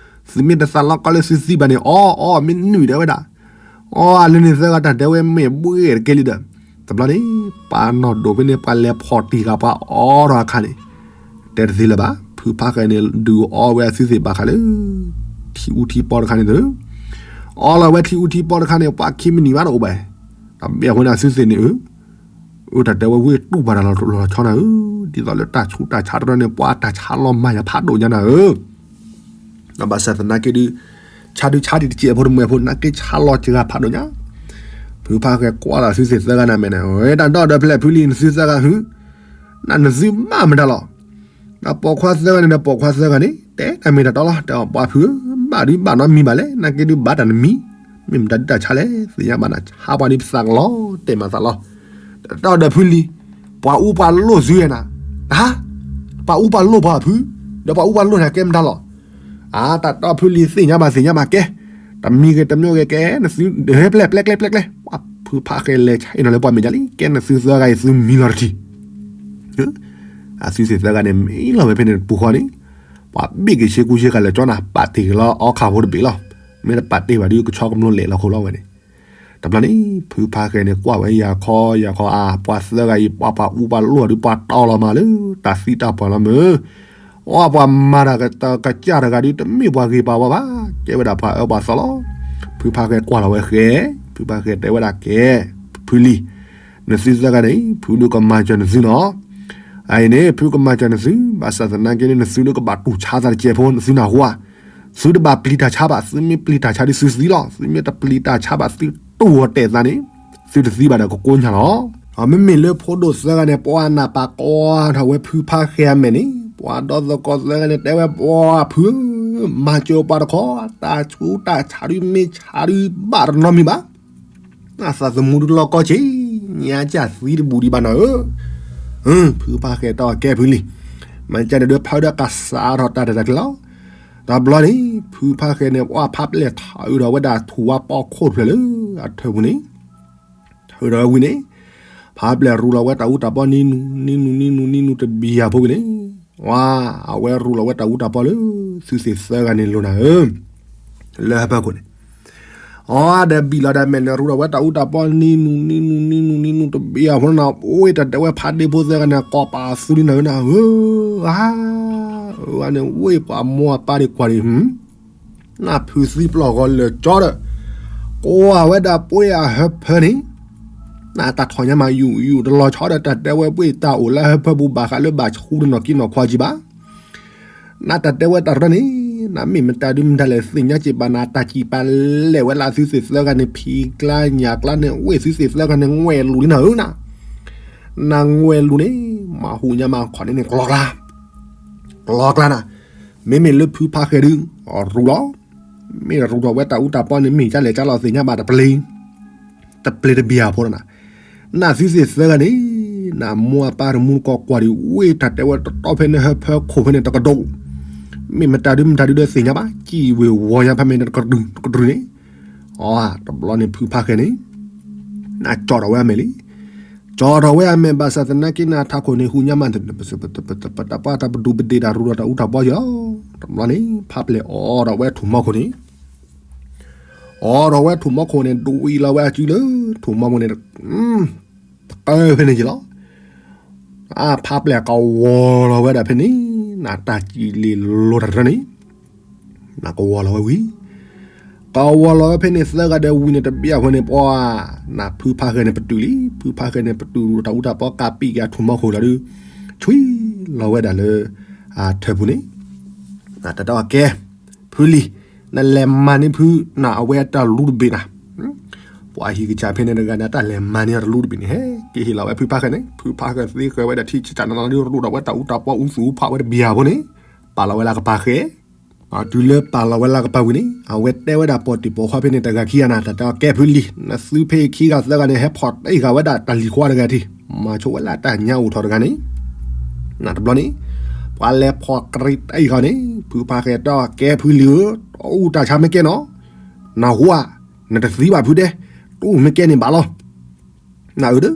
သုမ့ၢ်တသးလီကီလၢသုသံဘၣ်န့ၣ် အီ အီ မ့ၢ်နုာ်ဒၣ်ဝဲဒၣ်, အီ လၢန့ၣ်သၢဂၤတၢ်တဲဝဲမ့ၢ်ဘှ့ၣ်တကဲလံဒီး, တဘျီန့ၣ် ပှၤနီၢ်ဒိၣ်ဖဲန့ၣ် ပှၤလဲၤဖီၣ်တံၢ်ဃာ်ပှၤအီထီၣ်အခါန့ၣ်, တဲတသ့လၢၤဘၣ် ဖုဖးဃဲန့ၣ် ဒုးအီဝဲအသုသ့ၣ်ဘၣ်ဃးလၢ ထံအူထံပီတခါန့ၣ်တ အီလီၤဝဲထံအူထံပီတခါန့ၣ် ပှၤခံမံးနံးဘၣ်တအိၣ်ဘၣ်, တၢ်ဘၣ်အဃိန့ၣ်အသုသ့ၣ်န့ၣ်ဧၢ, အတၢ်တဲဝဲဝ့ၢ်တူၢ်ဘၣ်တၢ်လီၤဆီနၤဧၢ, ဒ်သိးလၢတၢ်ဆူးတၢ်ဆါတရၢန့ၣ် ပှၤတၢ်ဆါလီၤမၢ်ယၤဖးဒိၣ်ညါနၤဧၢ, ဘၣ်ဆၣ်သနာ်က့ဒုး ဆါဒုးဆါဒံးတစဲးဖိတမှဲၤဖိ နာ်က့ဆါလီၤစှၤဖးဒိၣ်ညါ, ဖုဖးဃဲကွၢ်လီၤသုသ့ၣ်သၢဂၤန့ၣ်မဲာ်န့ၣ် ဝဲတၢ်ဒီၣ်ဒီးဖဲလဲၣ်ဖုလံ နသုသၢဂၤဟု နနသုဘၣ်မတၤလီၤ, ဒီးပိာ်ခွါသၢဂၤန့ၣ်ဒီးပိာ်ခွါသၢဂၤန့ၣ် တဲတၢ်မ့ၢ်တၢ်တီလီၤ, တဲအီၤပှၤဖုဧၢ, ဘၣ်ဒုးဘၣ်နီတမံၤဘၣ်လဲၣ်, နာ်က့ဒုးဘၣ်တၢ်တမံၤ, မ့ၢ်မတၤဒုးတၢ်ဆါလဲၣ်, သ့ၣ်ညါဘၣ်နၤ ဆါပှၤဒုးပသးကလီၤ, တဲမၤသးလီၤ, တၢ်ဒီးဖုလံ, ပှၤအူပှၤလိၣ်သုဝဲနၤ, တၢ်, ပှၤအူပှၤလိၣ်ပှၤဖု, ဒီးပှၤအူပှၤလိၣ်နၤကဲမတၤလီၤ, အါ တၢ်ဒီးဖုလံ သ့ၣ်ညါဘၣ်သ့ၣ်ညါဘၣ်ကဲ, တမံၤဂ့ၤတမံၤဂ့ၤကဲ နသု ပျဲၢ်ပျဲၢ်ပျဲၢ်ပျဲၢ်, ပှၤဖုဖးဃဲလဲၤဆဲးနီၤလၢပှၤမဲာ်ညါလံ, ကဲနသုသၢဂၤအံၤသုမံလီၤတထံၣ် အသုသ့ၣ်သၢဂၤန့ၣ် မံလီၤဝဲဖဲန့ၣ်တပူၤဃီန့ၣ်, ပှၤဘ့ၣ်က့ၤဆ့ကူဆ့ကၤလၢာ်ကၠီနၤ ပာ်တ့ၢ်က့ၤလီၤအီခးဖိတဘ့ၣ်လီၤ, မ့ၢ်တပာ်တ့ၢ်ဘၣ်ဒုးကဆီကမျိလဲာ်လီၤခိၣ်လီၤဝဲန့ၣ်, တဘျီန့ၣ် ဖုဖးဃဲန့ၣ်ကွၢ်ဝဲယၤခီယၤခီအါ ပှၤသၢဂၤအံၤ ပှၤပှၤအူပှၤလိၣ်အီၤဒုး ပှၤတီလီၤမးလၢ တၢ်သံတၢ်ပှၢ်လီၤမုၢ် အီ ပှၤမၤတၢ်ကစၢ်တဂၤဒုး တမ့ၢ်ပှၤဂ့ၤပှၤဝါဘၣ်, ကဲဝဲဒၣ်ပှၤအၢပှၤသီလီၤ, ဖုဖးဃဲကွၢ်လီၤဝဲဃဲ, ဖုဖးဃဲတဲဝဲဒၣ်ကဲ, ဖုလံ, နသုသၢဂၤန့ၣ် ဖုဒုးကမၤစၢၤနသုနီၤ, အအံၤန့ၣ် ဖုကမၤစၢၤနသု, ဘၣ်ဆၣ်သနာ်က့န့ၣ် နသုဒုးကဘၣ်တူၢ်ဆါသးတစဲးဖိ နသုနၢ်ဟူဧါ, သုတဘၣ်ပျံၤတၢ်ဆါဘၣ်, သုမ့ၢ်ပျံၤတၢ်ဆါဒုးသုသံလီၤ, သုမ့ၢ်တပျံၤတၢ်ဆါဘၣ် သုတူၢ်အီၤတဲာ်သးန့ၣ်, သုတသံဘၣ်ဒီးကကိညၢ်လီၤ. မ့မ့ၢ်လၢဖိဒိၣ်သၢဂၤန့ၣ် ပှၤနၢ်ပၢၢ်ကွၢ်ထီၣ်ဝဲဖုဖးဃဲအမဲာ်န့ၣ်, ပှၤဒီသကိးသၢဂၤန့ၣ် တဲဝဲပှၤဖု, မၤစၢၤပှၤတခီ, တၢ်ဆူးတၢ်ဆါဒုးမ့ၢ်ဆါဒုးဘၣ်တနီတမံၤဘၣ်, နသးသမူဒုးလီၢ်ကီဆံး, ညါကၢ်သံတဘူၣ်ဒံးဘၣ်နီၤဧၢ, ဖုဖးဃဲတဲအီၤကဲဖုလံ, မၤကၢ်န့ၣ်ဒုးဖးဒၣ်ကစးထီၣ်တၢ်ရဲၣ်တၢ်ကျဲၤလီၤ. တဘျီန့ၣ် ဖုဖးဃဲန့ၣ် ပှၤဖးပျဲၢ်ထးအုးဒီးဝဲဒၣ်ထူၣ်ဝါပီခိၣ်တဖျၢၣ်လၢအထၢၣ်ပူၤန့ၣ်, ထၢၣ်ဒီးဝဲဝံၤန့ၣ်, ဖးပျဲၢ်ရူလီၤဝဲတၢ်အူတၢ်ပီနံနူ နံနူ နံနူ နံနူတဘံၣ်ယၤဖိဝံၤန့ၣ်, ဝါ, အဝဲရူလီၤဝဲတၢ်အူတၢ်ပီလၢ သုသ့ၣ်သၢဂၤန့ၣ်လိၤနၤဧၢ, လၢဟၢဖၢခိၣ်န့ၣ် အီဒီးဘံၣ်လီၤဒီးမဲာ်န့ၣ် ရူဒီးဝဲတၢ်အူတၢ်ပီနံနူ နံနူ နံနူ နံနူတဘံၣ်ယၤဖိန့ၣ်, အိၣ်တၢ်တဲဝဲဖးဒ့ဖိသၢဂၤန့ၣ် ကိးပသူလံနၤဧၢနၤဧၢ, အၢ, အၢန့ၣ်ဝ့ၢ်ပှၤမိၢ်အပၢ်ဒံးကွၢ်ဒံး နဖုသံပျီၢ်ဂီၤလၢာ်ကၠီဒီး, ကိးဝဲဒၣ်ပှ့ၤအဟၢဖၢန့ၣ်, နတၢ်ထီၣ်ညါမးယူၢ်ယူၢ်တလီၤဆီဒီး တၢ်တဲဝဲပှ့ၤတၢ်အိၣ်လၢဟၢဖၢပူၤဘၣ်ဃးလၢဘၣ်ဆူတနီၤကံနီၤခွါကံဘၣ် နတၢ်တဲဝဲတၢ်ရၢန့ၣ်, နမ့ၢ်မတၤဒုးမတၤလဲၣ်သ့ၣ်ညါက့ၤဘၣ်နၤ တၢ်စံးပာ်လဲၣ်ဝဲလၢသုသ့ၣ်သၢဂၤန့ၣ် ဖံးကျါညၣ်ကျါန့ၣ် ဝ့ၢ်သုသ့ၣ်သၢဂၤန့ၣ် ငွဲၣ်လူၤလံနၤဧၢနၤ, နငွဲၣ်လူၤန့ၣ် မၤဟူးညါမးခီၣ်န့ၣ်န့ၣ် ကျီကျါ, ကျီကျါနၤ, မ့မ့ၢ်လၢဖုဖးဃဲဒုး ရူလီၤ, မ့ၢ်ရူထီၣ်ဝဲတၢ်အူတၢ်ပီန့ၣ် မ့ၢ်ကလဲၣ်ကလီၤသ့ၣ်ညါဘၣ်တပျ့ၤ တပျ့ၤတဘံၣ်အဖိလီၤနၤ, နသုသ့ၣ်သၢဂၤန့ၣ်, နမိၢ်အပၢ်တမူတကိးကွၢ်ဒံး ဝ့ၢ်တၢ်တဲဝဲတတီဖဲန့ၣ် ဟၢဖၢခိၣ်ဖဲန့ၣ်တကဒိၣ်, မ့ၢ်မတၤဒုးမတၤဒုးဒီးသ့ၣ်ညါဘၣ် ကံၣ်ဝ့ၢ်ဝီညါဖဲမဲာ်န့ၣ်တကတြူၢ်တကတြူၢ်န့ၣ်, အီ တဘျီန့ၣ်ဖုဖးဃဲန့ၣ်, နကၠီထီၣ်ဝဲအမဲာ်လံ ကၠီထီၣ်ဝဲအမဲာ်ဘၣ်ဆၣ်သနာ်က့န့ၣ် ထးခိၣ်န့ၣ်ဟူးညါမး တပတၢ်ပှၤတၢ်ပဒူးပဒ့ၣ်တၢ်ရူဒီးတၢ်အူတၢ်ပီက့ၤလီၤ, တဘျီန့ၣ် ဖးပျဲၢ်အိးထီၣ်ဝဲထူၣ်မီခိၣ်န့ၣ်, အိးထီၣ်ဝဲထူၣ်မီခိၣ်န့ၣ် ဒွံလီၤဝဲအစုလၢ ထူၣ်မီခိၣ်န့ၣ်, တကၢၢ်ဖဲန့ၣ်က့ၤလီၤ, အဖးပျဲၢ်ကဝီၤလီၤဝဲဒၣ်ဖဲန့ၣ်, နတၢ်စံးလ့ၣ်လိၤတၢ်တရၢန့ၣ် နကဝီၤလီၤဝဲဝံၤ, ကဝီၤလီၤဝဲဖဲန့ၣ်သၢဂၤဒီးဝံၤန့ၣ်တဘျီအဃိန့ၣ် ပှၤ, နဖုဖးဃဲန့ၣ်ပတုာ်လံ, ဖုဖးဃဲန့ၣ်ပတုာ်တၢ်အူတၢ်ပီကးပံးက့ၤအထူၣ်မီခိၣ်လီၤဒုး, ဆွံလီၤဝဲဒၣ်လၢ, အထၢၣ်ပူၤန့ၣ်, တၢ်တဲအီၤကဲ, ဖုလံၤ, နလဲၤမၤန့ၢ်ဖု, နအဝဲအတၢ်လူတဘ့ၣ်နၤ, ပ ပှၤဟံၣ်ကစၢ်ဖဲန့ၣ်တဂၤန့ၣ် တၢ်လဲၤမၤန့ၢ်အီၤတလူတဘ့ၣ်န့ၣ် ဟဲက့ၤဟ့ၣ်လီၤဝဲဖုဖးဃဲန့ၣ် ဖုဖးဃဲသ့ဃဲၤဝဲဒၣ်ထံဆးနးနးဒီး ရူးဒီးဝဲတၢ်အူတၢ်ပီအူသူၣ်အူဖးဝဲတဘ့ၣ်အဖိန့ၣ် ပာ်လီၤဝဲလၢကပၤဃဲ တုၤလၢပာ်လီၤဝဲလၢကပၤဝံၤန့ၣ် အဝဲတဲဝဲဒၣ်ပိာ်တံၢ်ပိာ်ခွါဖဲန့ၣ်တဂၤခံဂၤန့ၣ် တၢ်တဲအီၤကဲဖုလံၤ နသုဖဲခံဂၤသၢဂၤန့ၣ် ဟဲဖီၣ်တံၢ်ဃာ်ဝဲဒၣ်တၢ်လံၤခွါတဂၤထံး မၤဆိဝဲလၢတၢ်ညါအိၣ်ထီၣ်တဂၤန့ၣ် နတဘျီန့ၣ် ပှၤလဲၤဖီၣ်တံၢ်ဃာ်န့ၣ် ဖုဖးဃဲတဲအီၤကဲဖုလံၤဧၢ တၢ်အူတၢ်ဆါမ့ၢ်ကဲနီၤ နဟူဧါ နတသံဘၣ်ဖုဒဲး တအိၣ်မ့ၢ်ကဲန့ၣ်ဘၣ်လီၤ နအုးဒီး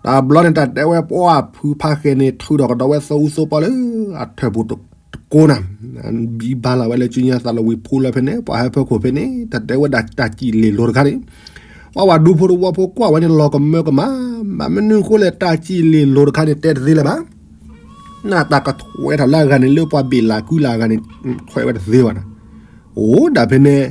တဘျီန့ၣ် တၢ်တဲဝဲပှၤဖုဖးဃဲန့ၣ် ထုးထီၣ်ကဒီးဝဲသၢအူသၢပီလၢ အထၢၣ်ပူၤတကိးနၤ ဘံဘါလီၤဝဲလၢစုညါသးလဝံၤဖိလၢဖဲန့ၣ် ပှၤဟၢဖၢခိၣ်ဖဲန့ၣ် တၢ်တဲဝဲဒၣ်တၢ်စံၣ်လ့ၣ်လိၤတခါန့ၣ် ပှၤဝဲဒူဖိတဝီဖိကွၢ်ဝဲန့ၣ် လီၤကမၢကမၣ် ဘၣ်မနုၤဃိလဲၣ် တၢ်စံၣ်လ့ၣ်လိၤတခါန့ၣ် တဲတသ့လၢၤဘၣ် နတၢ်ကထွဲထီၣ်လၢအဂၤန့ၣ် လၢပှၤဘ့ၣ်လၢကုလၢအဂၤန့ၣ် ထွဲဝဲတသ့ဘၣ်နၤ အိၣ်ဒၣ်ဖဲန့ၣ်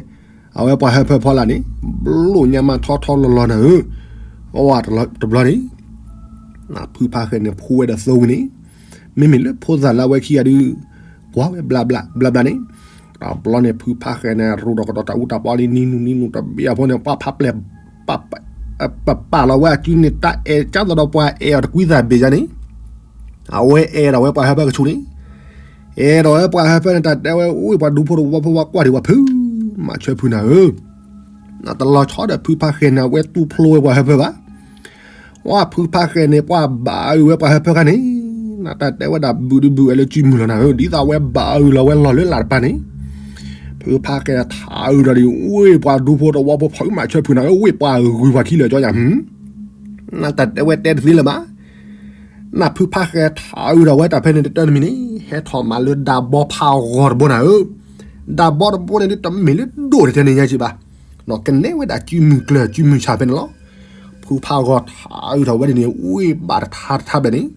အဝဲပှၤဟၢဖၢဖီလာ်န့ၣ် ဘျိၣ်ညါမးထီထီလီၤလီၤနၤဧၢ, အဝဲတဘျီန့ၣ် ဖုဖါဃဲန့ၣ်ဖိဝဲဒီးသိဝံၤန့ၣ် မ့မ့ၢ်လၢဖိသၣ်လၢအဝဲခံဂၤဒုး ကွၢ်ဝဲဘျးဘျးဘျးဘျးန့ၣ်, တဘျီန့ၣ် ဖုဖါဃဲန့ၣ် ရူးဒီးကဒီးတၢ်အူတၢ်ပီလံနံၤနူၤနံၤနူၤတဘ့ၣ်အဖိန့ၣ် ပှၤဖးပျဲၢ် ပပာ်လီၤဝဲအစုန့ၣ် တၢ်အဲၣ်ကၢ်သီဒီးပှၤအဲၣ်အီၤတကွံသးဘ့ၣ်ယါန့ၣ် အဝဲအဲၣ်ဒိးဝဲပှၤဟၢဖၢကဆူးန့ၣ်, အဲၣ်ဒိးဝဲပှၤဟၢဖၢန့ၣ် တၢ်တဲဝဲ အိၣ်ပှၤဒူဖိတဝီဖိဝဲကွၢ်ဒံးပှၤဖု, မၤဆၢဖုနၤဧၢ, တလီၤဆီဒီးဖုဖါဃဲန့ၣ် အဝဲတူၢ်ဖျိဝဲပှၤဟၢဖၢဘၣ်. ဝဲဖုဖါဃဲန့ၣ် ပှၤဘၣ်အုးဝဲပှၤဟၢဖၢခါန့ၣ်, နတၢ်တဲဝဲဒၣ်ဘုးဒုဘုးဝဲလၢစုမုၢ်လီၤနၤဧၢ, ဒ်သိးအဝဲဘၣ်အုးလီၤဝဲလီၢ်လၢလာ်တပၤန့ၣ်, ဖုဖါဃဲထးအုးဒီးဒ် အိၣ်ပှၤဒူဖိတဝီဖိဖု မၤဆၢဖုနၤဧၢ, အိၣ်ပှၤဂုၤပှၤခံလၢာ်ကၠီယၤ နတၢ်တဲဝဲတဲတသ့လၢၤဘၣ်. နဖုဖါဃဲထးအုးဒီးဝဲတၢ်ဖဲန့ၣ်တတၢၢ်တမံၤန့ၣ် ဟဲထီၣ်မၤလၢဒးဘီဖးဂီၤတဘိနၤဧၢ, ဒးဘီတဘိန့ၣ်ဒုးတမ့ၢ်လၢဒိၣ်တတဲန့ၣ်ညါက့ဘၣ်, ကနဲဝဲဒၣ်စုမုၢ်ကျၢၢ်စုမုၢ်ဆၣ်ဖဲန့ၣ်လီၤ. ဖုဖါဂီၤထးအုးထီၣ်ဝဲဒ်န့ၣ် အိၣ်ဘၣ်တထါတထါဘျဲၣ်န့ၣ်,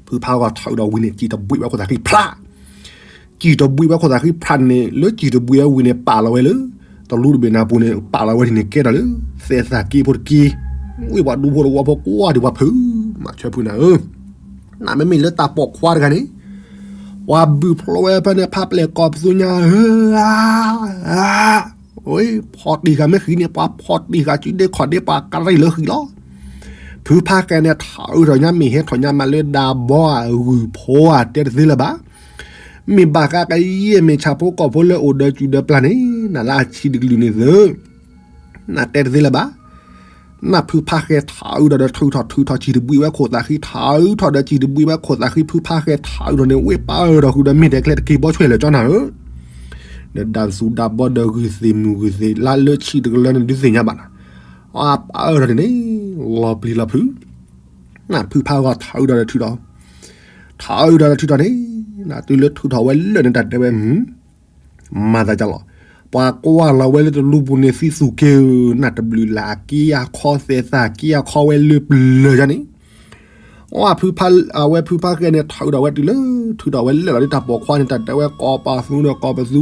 ဖုဖါဂီၤထးအုးဒီးဝံၤန့ၣ် စံၣ်တဘှံးဝဲခိၣ်သးဃံဖျး စံၣ်တဘှံးဝဲခိၣ်သးဃံဖျးန့ၣ် လၢစံၣ်တဘှံးဝဲဝံၤန့ၣ် ပာ်လီၤဝဲလၢ တလူတဘ့ၣ်နၢ်ပူၤန့ၣ် ပာ်လီၤဝဲဒ်န့ၣ်ကဲဒီးလၢ သဲးသးက့ဖိတက့, အိၣ်ပှၤဒူဖိတဝီဖိကွၢ်ဒံးပှၤဖု, မၤဆၢဖုနၤဧၢ, နမ့မ့ၢ်လၢတၢ်ပိာ်ခွါတဂၤန့ၣ်, ပှၤဘုးဖျိဝဲဖဲန့ၣ် ဖးပျဲၢ်ကိးပသူညါဧၢ, ဖီၣ်တံၢ်ဃာ်မ့ၢ်ဃံးန့ၣ် ပှၤဖီၣ်တံၢ်ဃာ်စုဒ့ခီၣ်ဒ့ပှၤကရံၣ်လၢဃံးလီၤ. ဖုဖါဃဲန့ၣ် ထးအုးထီၣ်ညါမ့ၢ်ဟဲထီၣ်ညါမးလၢဒးဘီဧါဂုၢ်ဖိဧါတဲတသ့လၢၤဘၣ်. မ့ၢ်ဘၣ်ဃးကယဲၢ်မ့ၢ်ဆၣ်ဖိကီၢ်ဖိလၢအိၣ်ဒီးစုဒီးပျၢ်န့ၣ် နလၢအဆံးတကလုာ်န့ၣ်သု, နတဲတသ့လၢၤဘၣ်. နဖုဖါဃဲထးအုးဒီးဒီးထုးထီၣ်ထုးထီၣ်စံၣ်တဘှံးဝဲခိၣ်သးဃံ ထးအုးထီၣ်ဒီးစံၣ်တဘှံးဝဲခိၣ်သးဃံ ဖုဖါဃဲထးအုးထီၣ်န့ၣ် ဝ့ၢ်ပၢ်အၢဒီးဃုာ်ဒီးမ့ၢ်တဲကျဲတက့ၤဘီဆွဲၣ်လၢာ်ကၠီနၤဧၢ, ဒီးဒၣ်သူဒၣ်ဘီဒီးဂုၢ်သ့ၣ်မုၢ်ဂုၢ်သ့ၣ်လၢလၢဆံးတကလၢန့ၣ်ဒုးသ့ၣ်ညါဘၣ်နၤ, အပၢ်အၢထီၣ်န့ၣ်န့ၣ် လီၤပျံၤလီၤဖုး နဖုဖါဂီၤထးအုးဒီးဒီးထုးထီၣ်, ထးအုးဒီးဒီးထုးထီၣ်န့ၣ်, နတုၤလၢထုးထီၣ်ဝဲလၢာ်န့ၣ် တၢ်တဲဝဲ မၤသးကလီၤ, ပှၤကွၢ်လီၤဝဲလၢတလူပူၤန့ၣ် သံသူၣ်က့ဧၢ, နတဘျုးလၢ်အက့အခီသဲးသးက့အခီဝဲလၢပျၢၤယါန့ၣ်, အဝဲဖုဖါဃဲန့ၣ် ထးအုးထီၣ်ဝဲတုၤလၢ ထုးထီၣ်ဝဲလၢာ်လီၤဒ်တၢ်ပိာ်ခွါန့ၣ် တၢ်တဲဝဲကိးပသူဒီးကိးပသူ,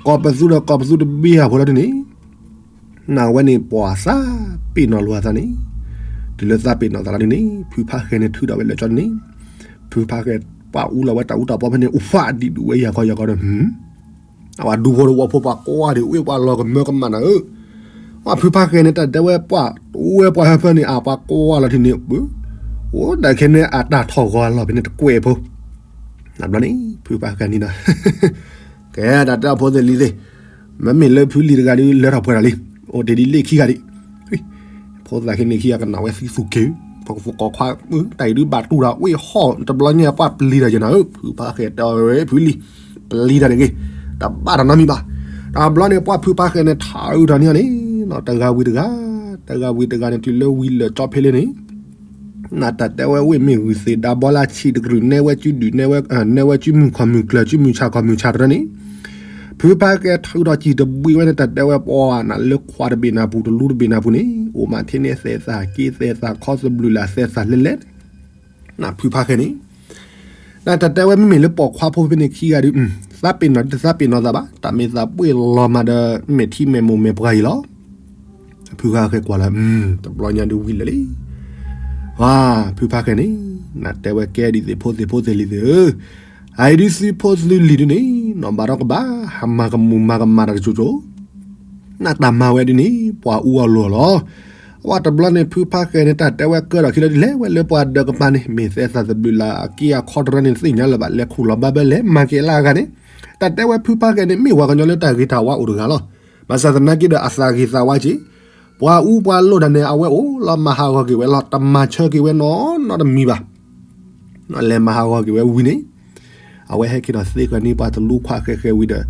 ကိးပသူဒီးကိးပသူတဘ့ၣ်အဖိလီၤဒ်န့ၣ် နဝဲန့ၣ်ပှၤသးပ့ၤနီၣ်လိာ်အသးန့ၣ်, တုၤလၢသးပ့ၤနီၣ်သးလီၤဒ်န့ၣ် ဖုဖါဃဲန့ၣ်ထုးထီၣ်ဝဲလၢာ်ကၠီဒ်န့ၣ်, ဖုဖါဃဲပှၤအူလီၤဝဲတၢ်အူတၢ်ပီဖဲန့ၣ် အိၣ်ဖးဒံးဒုးဝဲယၤခီယၤခီဒီး အဝဲဒူဖိတဝီဖိပှၤကွၢ်ဒံး အိၣ်ပှၤလီၤကမၢကမၣ်နၤဧၢ, အဖုဖါဃဲန့ၣ် တၢ်တဲဝဲပှၤ အိၣ်ဝဲပှၤဟၢဖၢန့ၣ် အပှၤကွၢ်လီၤထံန့ၣ် ပ အိၣ်ဒၣ်ခဲန့ၣ် အတၢ်ထီၣ်ဂီၤအလီၢ်ဖဲန့ၣ်တကွဲးဖိ, နဘျီန့ၣ် ဖုဖါဃဲန့ၣ်ဒီး ကဲ တၢ်တဲအဖိသ့ၣ်လံၤသ့ၣ်, မ့မ့ၢ်လၢဖုလံၤတဂၤဒုး လၢထီၣ်ပှဲၤထီၣ်လံ, အိၣ်တ့ၢ်ဒ်လ့ၣ်ခံဂၤဒံး, ဖိသၣ်ခဲန့ၣ်ခံဂၤကနၣ်ဝဲသံသူၣ်က့ၤ, ပကကိးခွါ, တၢ်အံၤဒုးဘၣ်တူၢ်ဒီး ဝ့ၢ်ဟီၣ်တဘျီညါ ပှၤပျံၤတၢ်ယဲနၤဧၢ, ဖုဖါဃဲတဲဝဲဖုလံၤ, ပျံၤတၢ်တဂ့ၤ, တဘၣ်တၢ်နီတမံၤဘၣ်. တဘျီန့ၣ် ပှၤဖုဖါဃဲန့ၣ် ထးအုးထီၣ်န့ၢ်အီၤန့ၣ်, တဂၤဝံၤတဂၤ, တဂၤဝံၤတဂၤန့ၣ် တုၤလၢဝံၤလၢာ်ကၠီဖဲလဲၣ်န့ၣ် နတၢ်တဲဝဲ ဝ့ၢ်မ့ၢ်ဂုၢ်သ့ၣ်ဒးဘီလၢဆံးတကလုာ် နဲဝဲစုဒုၣ်, နဲဝဲစုမုၢ်ခီၣ်မုၢ်ကျၢၤ စုမုၢ်ဆၣ်ခီၣ်မုၢ်ဆၣ်တရၢန့ၣ်, ဖုဖါဃဲထုးထီၣ်စံၣ်တဘှံးဝဲန့ၣ် တၢ်တဲဝဲပှၤနၤလၢခွါတဘ့ၣ်နၢ်ပူၤ တလူတဘ့ၣ်နၢ်ပူၤန့ၣ် အိၣ်မးထဲန့ၣ် သဲးသးက့ သဲးသးခီသဘျုးလၢ် သဲးသးလဲၣ်လဲၣ်, နဖုဖါဃဲန့ၣ် နတၢ်တဲဝဲ မ့မ့ၢ်လၢပိာ်ခွါဖိဖဲန့ၣ်ခံဂၤဒုး, သးပ့ၤနီၣ်တသးပ့ၤနီၣ်သးဘၣ်, တၢ်မ့ၢ်သးပှ့ၤလီၤမးဒီး မဲာ်ထံမဲာ်မိၢ်မဲာ်ပှၢ်အံၤလီၤ. ဖုဖါဃဲကွၢ်လၢ တဘျီညါဒုးဝံၤလၢာ်လံ. ဖုဖါဃဲန့ၣ် နတဲဝဲကဲဒ်သ့ၣ်ဖိသ့ၣ်ဖိသ့ၣ်လံၤသ့ၣ်ဧၢ, အအံၤဒုးသုဖိသုလံၤဒုးန့ၣ် နီၢ်ဘၣ်ထီၣ်ကဘၣ် ဟးမၤကမူၣ်မၤကမၣ်တၢ်တစိၤစိၤ နတၢ်မၤဝဲဒ်န့ၣ် ပှၤအူအီၣ်လိာ်လီၤ. အဝဲတဘျီန့ၣ် ဖုဖါဃဲန့ၣ် တၢ်တဲဝဲကၢထီၣ်ခံလၢဒ်လဲၣ်ဝဲလၢပှၤဒၢးကပၤန့ၣ် မ့ၢ်သဲသးသဘျုးလၢအက့အခီတရၢန့ၣ် သ့ၣ်ညါလၢၤဘၣ် လဲၤခူၣ်လီၤဘၣ်ဘၢလဲၤမၤက့ၤလၢအဂၤန့ၣ်, တၢ်တဲဝဲဖုဖါဃဲန့ၣ် မ့ၢ်ပှၤကညီလၢတၢ်ဂ့ၤတၢ်ဝါအိၣ်တဂၤလီၤ. ဘၣ်ဆၣ်သနာ်က့ဒီးအသးဂ့ၤသးဝါက့ၤ, ပှၤအူပှၤလိာ်တၢ်န့ၣ် အဝဲအိၣ်လီၤမၤဟးဂီၤက့ၤဝဲလီၤ တမၤဆၢက့ၤဝဲနီၢ်နီၢ်တမံၤဘၣ် လဲၤမၤဟးဂီၤက့ၤဝဲဝံၤန့ၣ်, အဝဲဟဲက့ၤဒီးသ့ဃာ်န့ၢ်ပှၤတလူခွါဃဲဃဲဝံၤဒီး,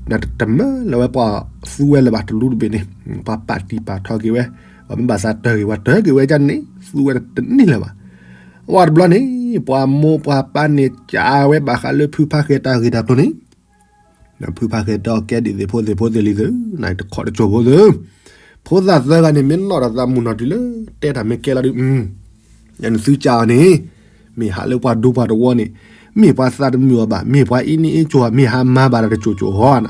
နတမၢလၢၤဝဲပှၤသူဝဲလၢၤဘၣ်တလူတဘ့ၣ်န့ၣ်, ပှၤပာ်တံၢ်ပာ်ထီၣ်က့ၤဝဲ, ပှၤမ့ၢ်ဘၣ်သးတၢ်ဂ့ၤဝဲတၢ်ဂ့ၤဝဲဒ်န့ၣ် သူဝဲတန့ၢ်လၢၤဘၣ်. အဝဲတဘျီန့ၣ် ပှၤမိၢ်ပှၤပၢ်န့ၣ် ကးဝဲဘၣ်ဃးလၢဖုဖါဃဲတၢ်ဂ့ၤတၢ်ကျိၤန့ၣ် ဒီးဖုဖါဃဲတဲအီၤ ကဲဒ်သိးဖိသ့ၣ်ဖိသ့ၣ်လံသု, နတခီတကၠိၤဖိသု, ဖိသၣ်သၢဂၤန့ၣ် မ့ၢ်နီၣ်ဒီးသးမုၢ်နီၢ်တုၤလၢ တဲတၢ်မ့ၢ်ကဲလီၤဒုး, ယနသုကးအီၤန့ၣ်, မ့ၢ်ဟးလၢပှၤဒူပှၤတဝီန့ၣ်, မ့ၢ်ပှၤသးတမုာ်အီၤဘၣ်, မ့ၢ်ပှၤအ့န့ၢ်အ့ကၠိၤ, မ့ၢ်ဟးမၤဘၣ်ဒီးတကၠိၤကၠိၤဟီနၤ,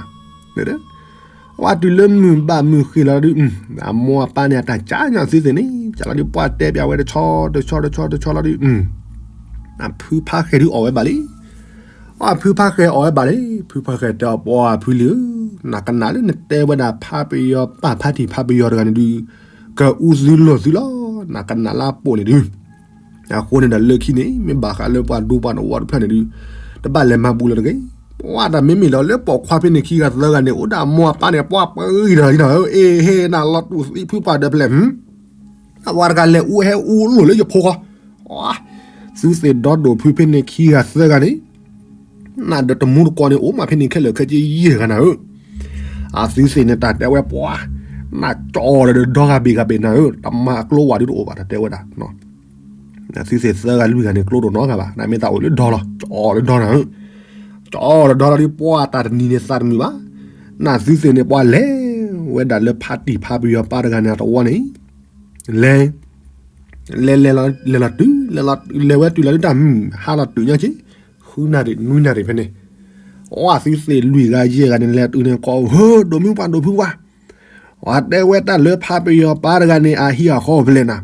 ဝဲတုၤလၢမုၢ်ဘၣ်မုၢ်ဃ့ၢ်လီၤဒုး, အမိၢ်အပၢ်န့ၣ် အတၢ်ကးညါသုသ့ၣ်န့ၣ် ကးလီၤဒုး ပှၤတဲပၠးဝဲတဆီတဆီတဆီတဆီလီၤဒုး, အဖုဖါဃဲဒုးအီၣ်ဝဲဘၣ်လံ အဖုဖါဃဲအီၣ်ဝဲဘၣ်လံ, ဖုဖါဃဲတဲအီၤ ပှၤဖုလံဧၢ, နကနၣ်လၢနတဲဝဲဒၣ်ဖးပယီၤပၢ်ဖါတံၢ်ဖးပယီၤတဂၤန့ၣ်ဒုး, ကအူသုလိာ်သုလီၤ, နကနၣ်လၢအပိာ်န့ၣ်ဒုး, အဃိန့ၣ်ဒီးလၢခံန့ၣ် မ့ၢ်ဘၣ်ဃးလၢပှၤဒူပှၤတဝီတဖျၢၣ်န့ၣ်ဒုး, တဘၣ်လဲၤမၤဘူးလၢၤတဂ့ၤ, ပှၤတၢ်မ့မ့ၢ်လီၤလၢပိာ်ခွါဖဲန့ၣ်ခံဂၤသၢဂၤန့ၣ် အိၣ်ဒၣ်မိၢ်အပၢ်န့ၣ် ပှၤပှဲၤဂံၢ်တဂၤလံနီၤဧၢ, အ့ဟ့ နလီၤတူာ်သံဖုပှၤဒၢးဖျဲၣ် အဝဲတဂၤလဲၤအူဟဲအူလိာ်လၢယဖိဃီ, သုသ့ၣ်ဒီဒိၣ်ဖုဖဲန့ၣ်ခံဂၤသၢဂၤန့ၣ်, နဒီးတမူတကိးန့ၣ် အိၣ်မးဖဲန့ၣ်ခဲလၢာ်ခဲဆ့ယဲၢ်ဂၤနၤဧၢ, အသုသ့ၣ်န့ၣ်တၢ်တဲဝဲပှၤ, နကၠီဒီးဒီဂၤဘ့ၣ်ဂၤဘ့ၣ်နၤဧၢ, တမၤအကျိဝဲဒုးတအိၣ်ဘၣ်တၢ်တဲဝဲဒၣ် သုသ့ၣ်သၢဂၤလွံၢ်ဂၤန့ၣ် ကျိတအိၣ်နီတဂၤဘၣ်, နမ့ၢ်သးအိၣ်လၢဒီလီၤ, ကၠီလၢဒီနၤဧၢ, ကၠီလၢဒီလီၤဒုး ပှၤတၢ်တနံၤန့ၣ်သးတမုာ်ဘၣ်, နသုသ့ၣ်န့ၣ်ပှၤလဲၤဝဲဒၣ်လၢဖါတံၢ်ဖါပယီၤပၢ်တဂၤန့ၣ်အတဝီန့ၣ်, လဲၤ, လဲၤလဲၤလီၤတုၤ, လဲၤဝဲတုၤလီၤဒုးတၢ်မုၢ်ဟါလီၤတုၤညါက့ၤ, ဃုနၣ်ရံၣ်နွံနၣ်ရံၣ်ဖဲန့ၣ်, အသုသ့ၣ်လွံၢ်ဂၤယဲၢ်ဂၤန့ၣ် လဲၤတုၤန့ၣ်ကိးဧၢ ဒိၣ်မုၢ်ပှၢ်ဒိၣ်ဖုပှၢ် ပှၤတဲဝဲတၢ်လၢဖးပယီၤပၢ်တဂၤန့ၣ် အဟံၣ်အဃီဖဲလဲၣ်နၤ,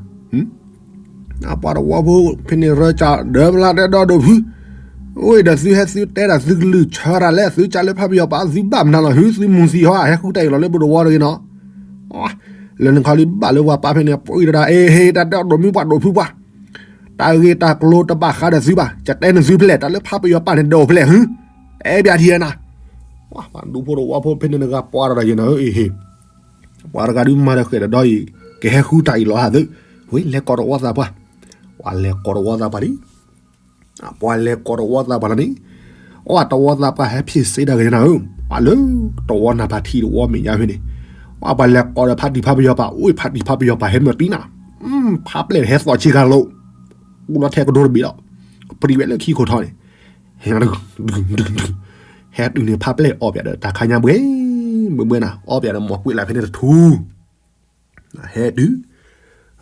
ပှၤတဝီဖိဖဲန့ၣ်ရၢကၢ်ဒီးဖျါတဲဒီဒိၣ်ဖု, အိၣ်ဒီးသုဟဲသုတဲဒၣ်သုကလုၢ်ဆၢတၢ်လဲၣ် သုကၢလၢဖးပယီၤပၢ် သုဘၣ်မနုၤလီၤ ဟုသုမူၤသံဟီဟဲဃုတၢ်အံၤလီၤလၢပဒိၣ်ဝီတဂ့ၤနီၤ, လၢနခီလံဘၣ်လၢပှၤပၢ်ဖဲန့ၣ် ပှၤအံၤတဒၣ် အ့ဟ့ တၢ်တဲဒိၣ်မုၢ်ပှၢ်ဒိၣ်ဖုပှၢ် တၢ်ဂ့ၢ်တၢ်ကျိၤတဘၣ်ဃးဒီးသုဘၣ်, ကတဲနသုဖဲလဲၣ် တၢ်လၢဖးပယီၤပၢ်န့ၣ်ဒိၣ်ဖဲလဲၣ်ဟု, အဲၣ်ဘၣ်ထံနၤ, ပှၤဒူဖိတဝီဖိဖဲန့ၣ်တဂၤပှၤဒီးယဲနၤဧၢ အ့ဟ့, ပှၤတဂၤဒုးမၤတဃဲၣ်ဒီးဒီအံၤ, ကဟဲဃုတၢ်အံၤလီၤဟးသု, ဝဲလဲၤကိးတဝီသးပှၢ်, ပှၤလဲၤကိးတဝီသးပှၢ်လံ, ပှၤလဲၤကိးတဝီသးပှၢ်လီၤန့ၣ်, အတဝီသးပှၢ်ဟဲဖံးစ့တၢ်ဂ့ၤနၤဧၢ, ပှၤလၢတဝီနၤဖးထံတဝီမဲာ်ညါဖဲန့ၣ်, ပှၤလဲၤကိးဒီးဖးတံၢ်ဖးပယီၤပၢ် အိၣ်ဖးတံၢ်ဖးပယီၤပၢ်ဟဲမၢတံနၤ, ဖးပျဲၢ်ဟဲသီၣ်ဆံဂၤလိာ်, အိၣ်လီၤထဲကဒိတဘ့ၣ်လီၤ, ပျံၤဝဲလၢခံခိၣ်ထီန့ၣ် ဟဲတုၤန့ၣ်ဖးပျဲၢ်အီၣ်ပၠးဒီးတၢ်ခါညါဘှဲ, ဘှဲဘှဲနၤ အီၣ်ပၠးဒီးမီၢ်ကွံာ်လၢ်ဖဲန့ၣ်တထူ, ဟဲတု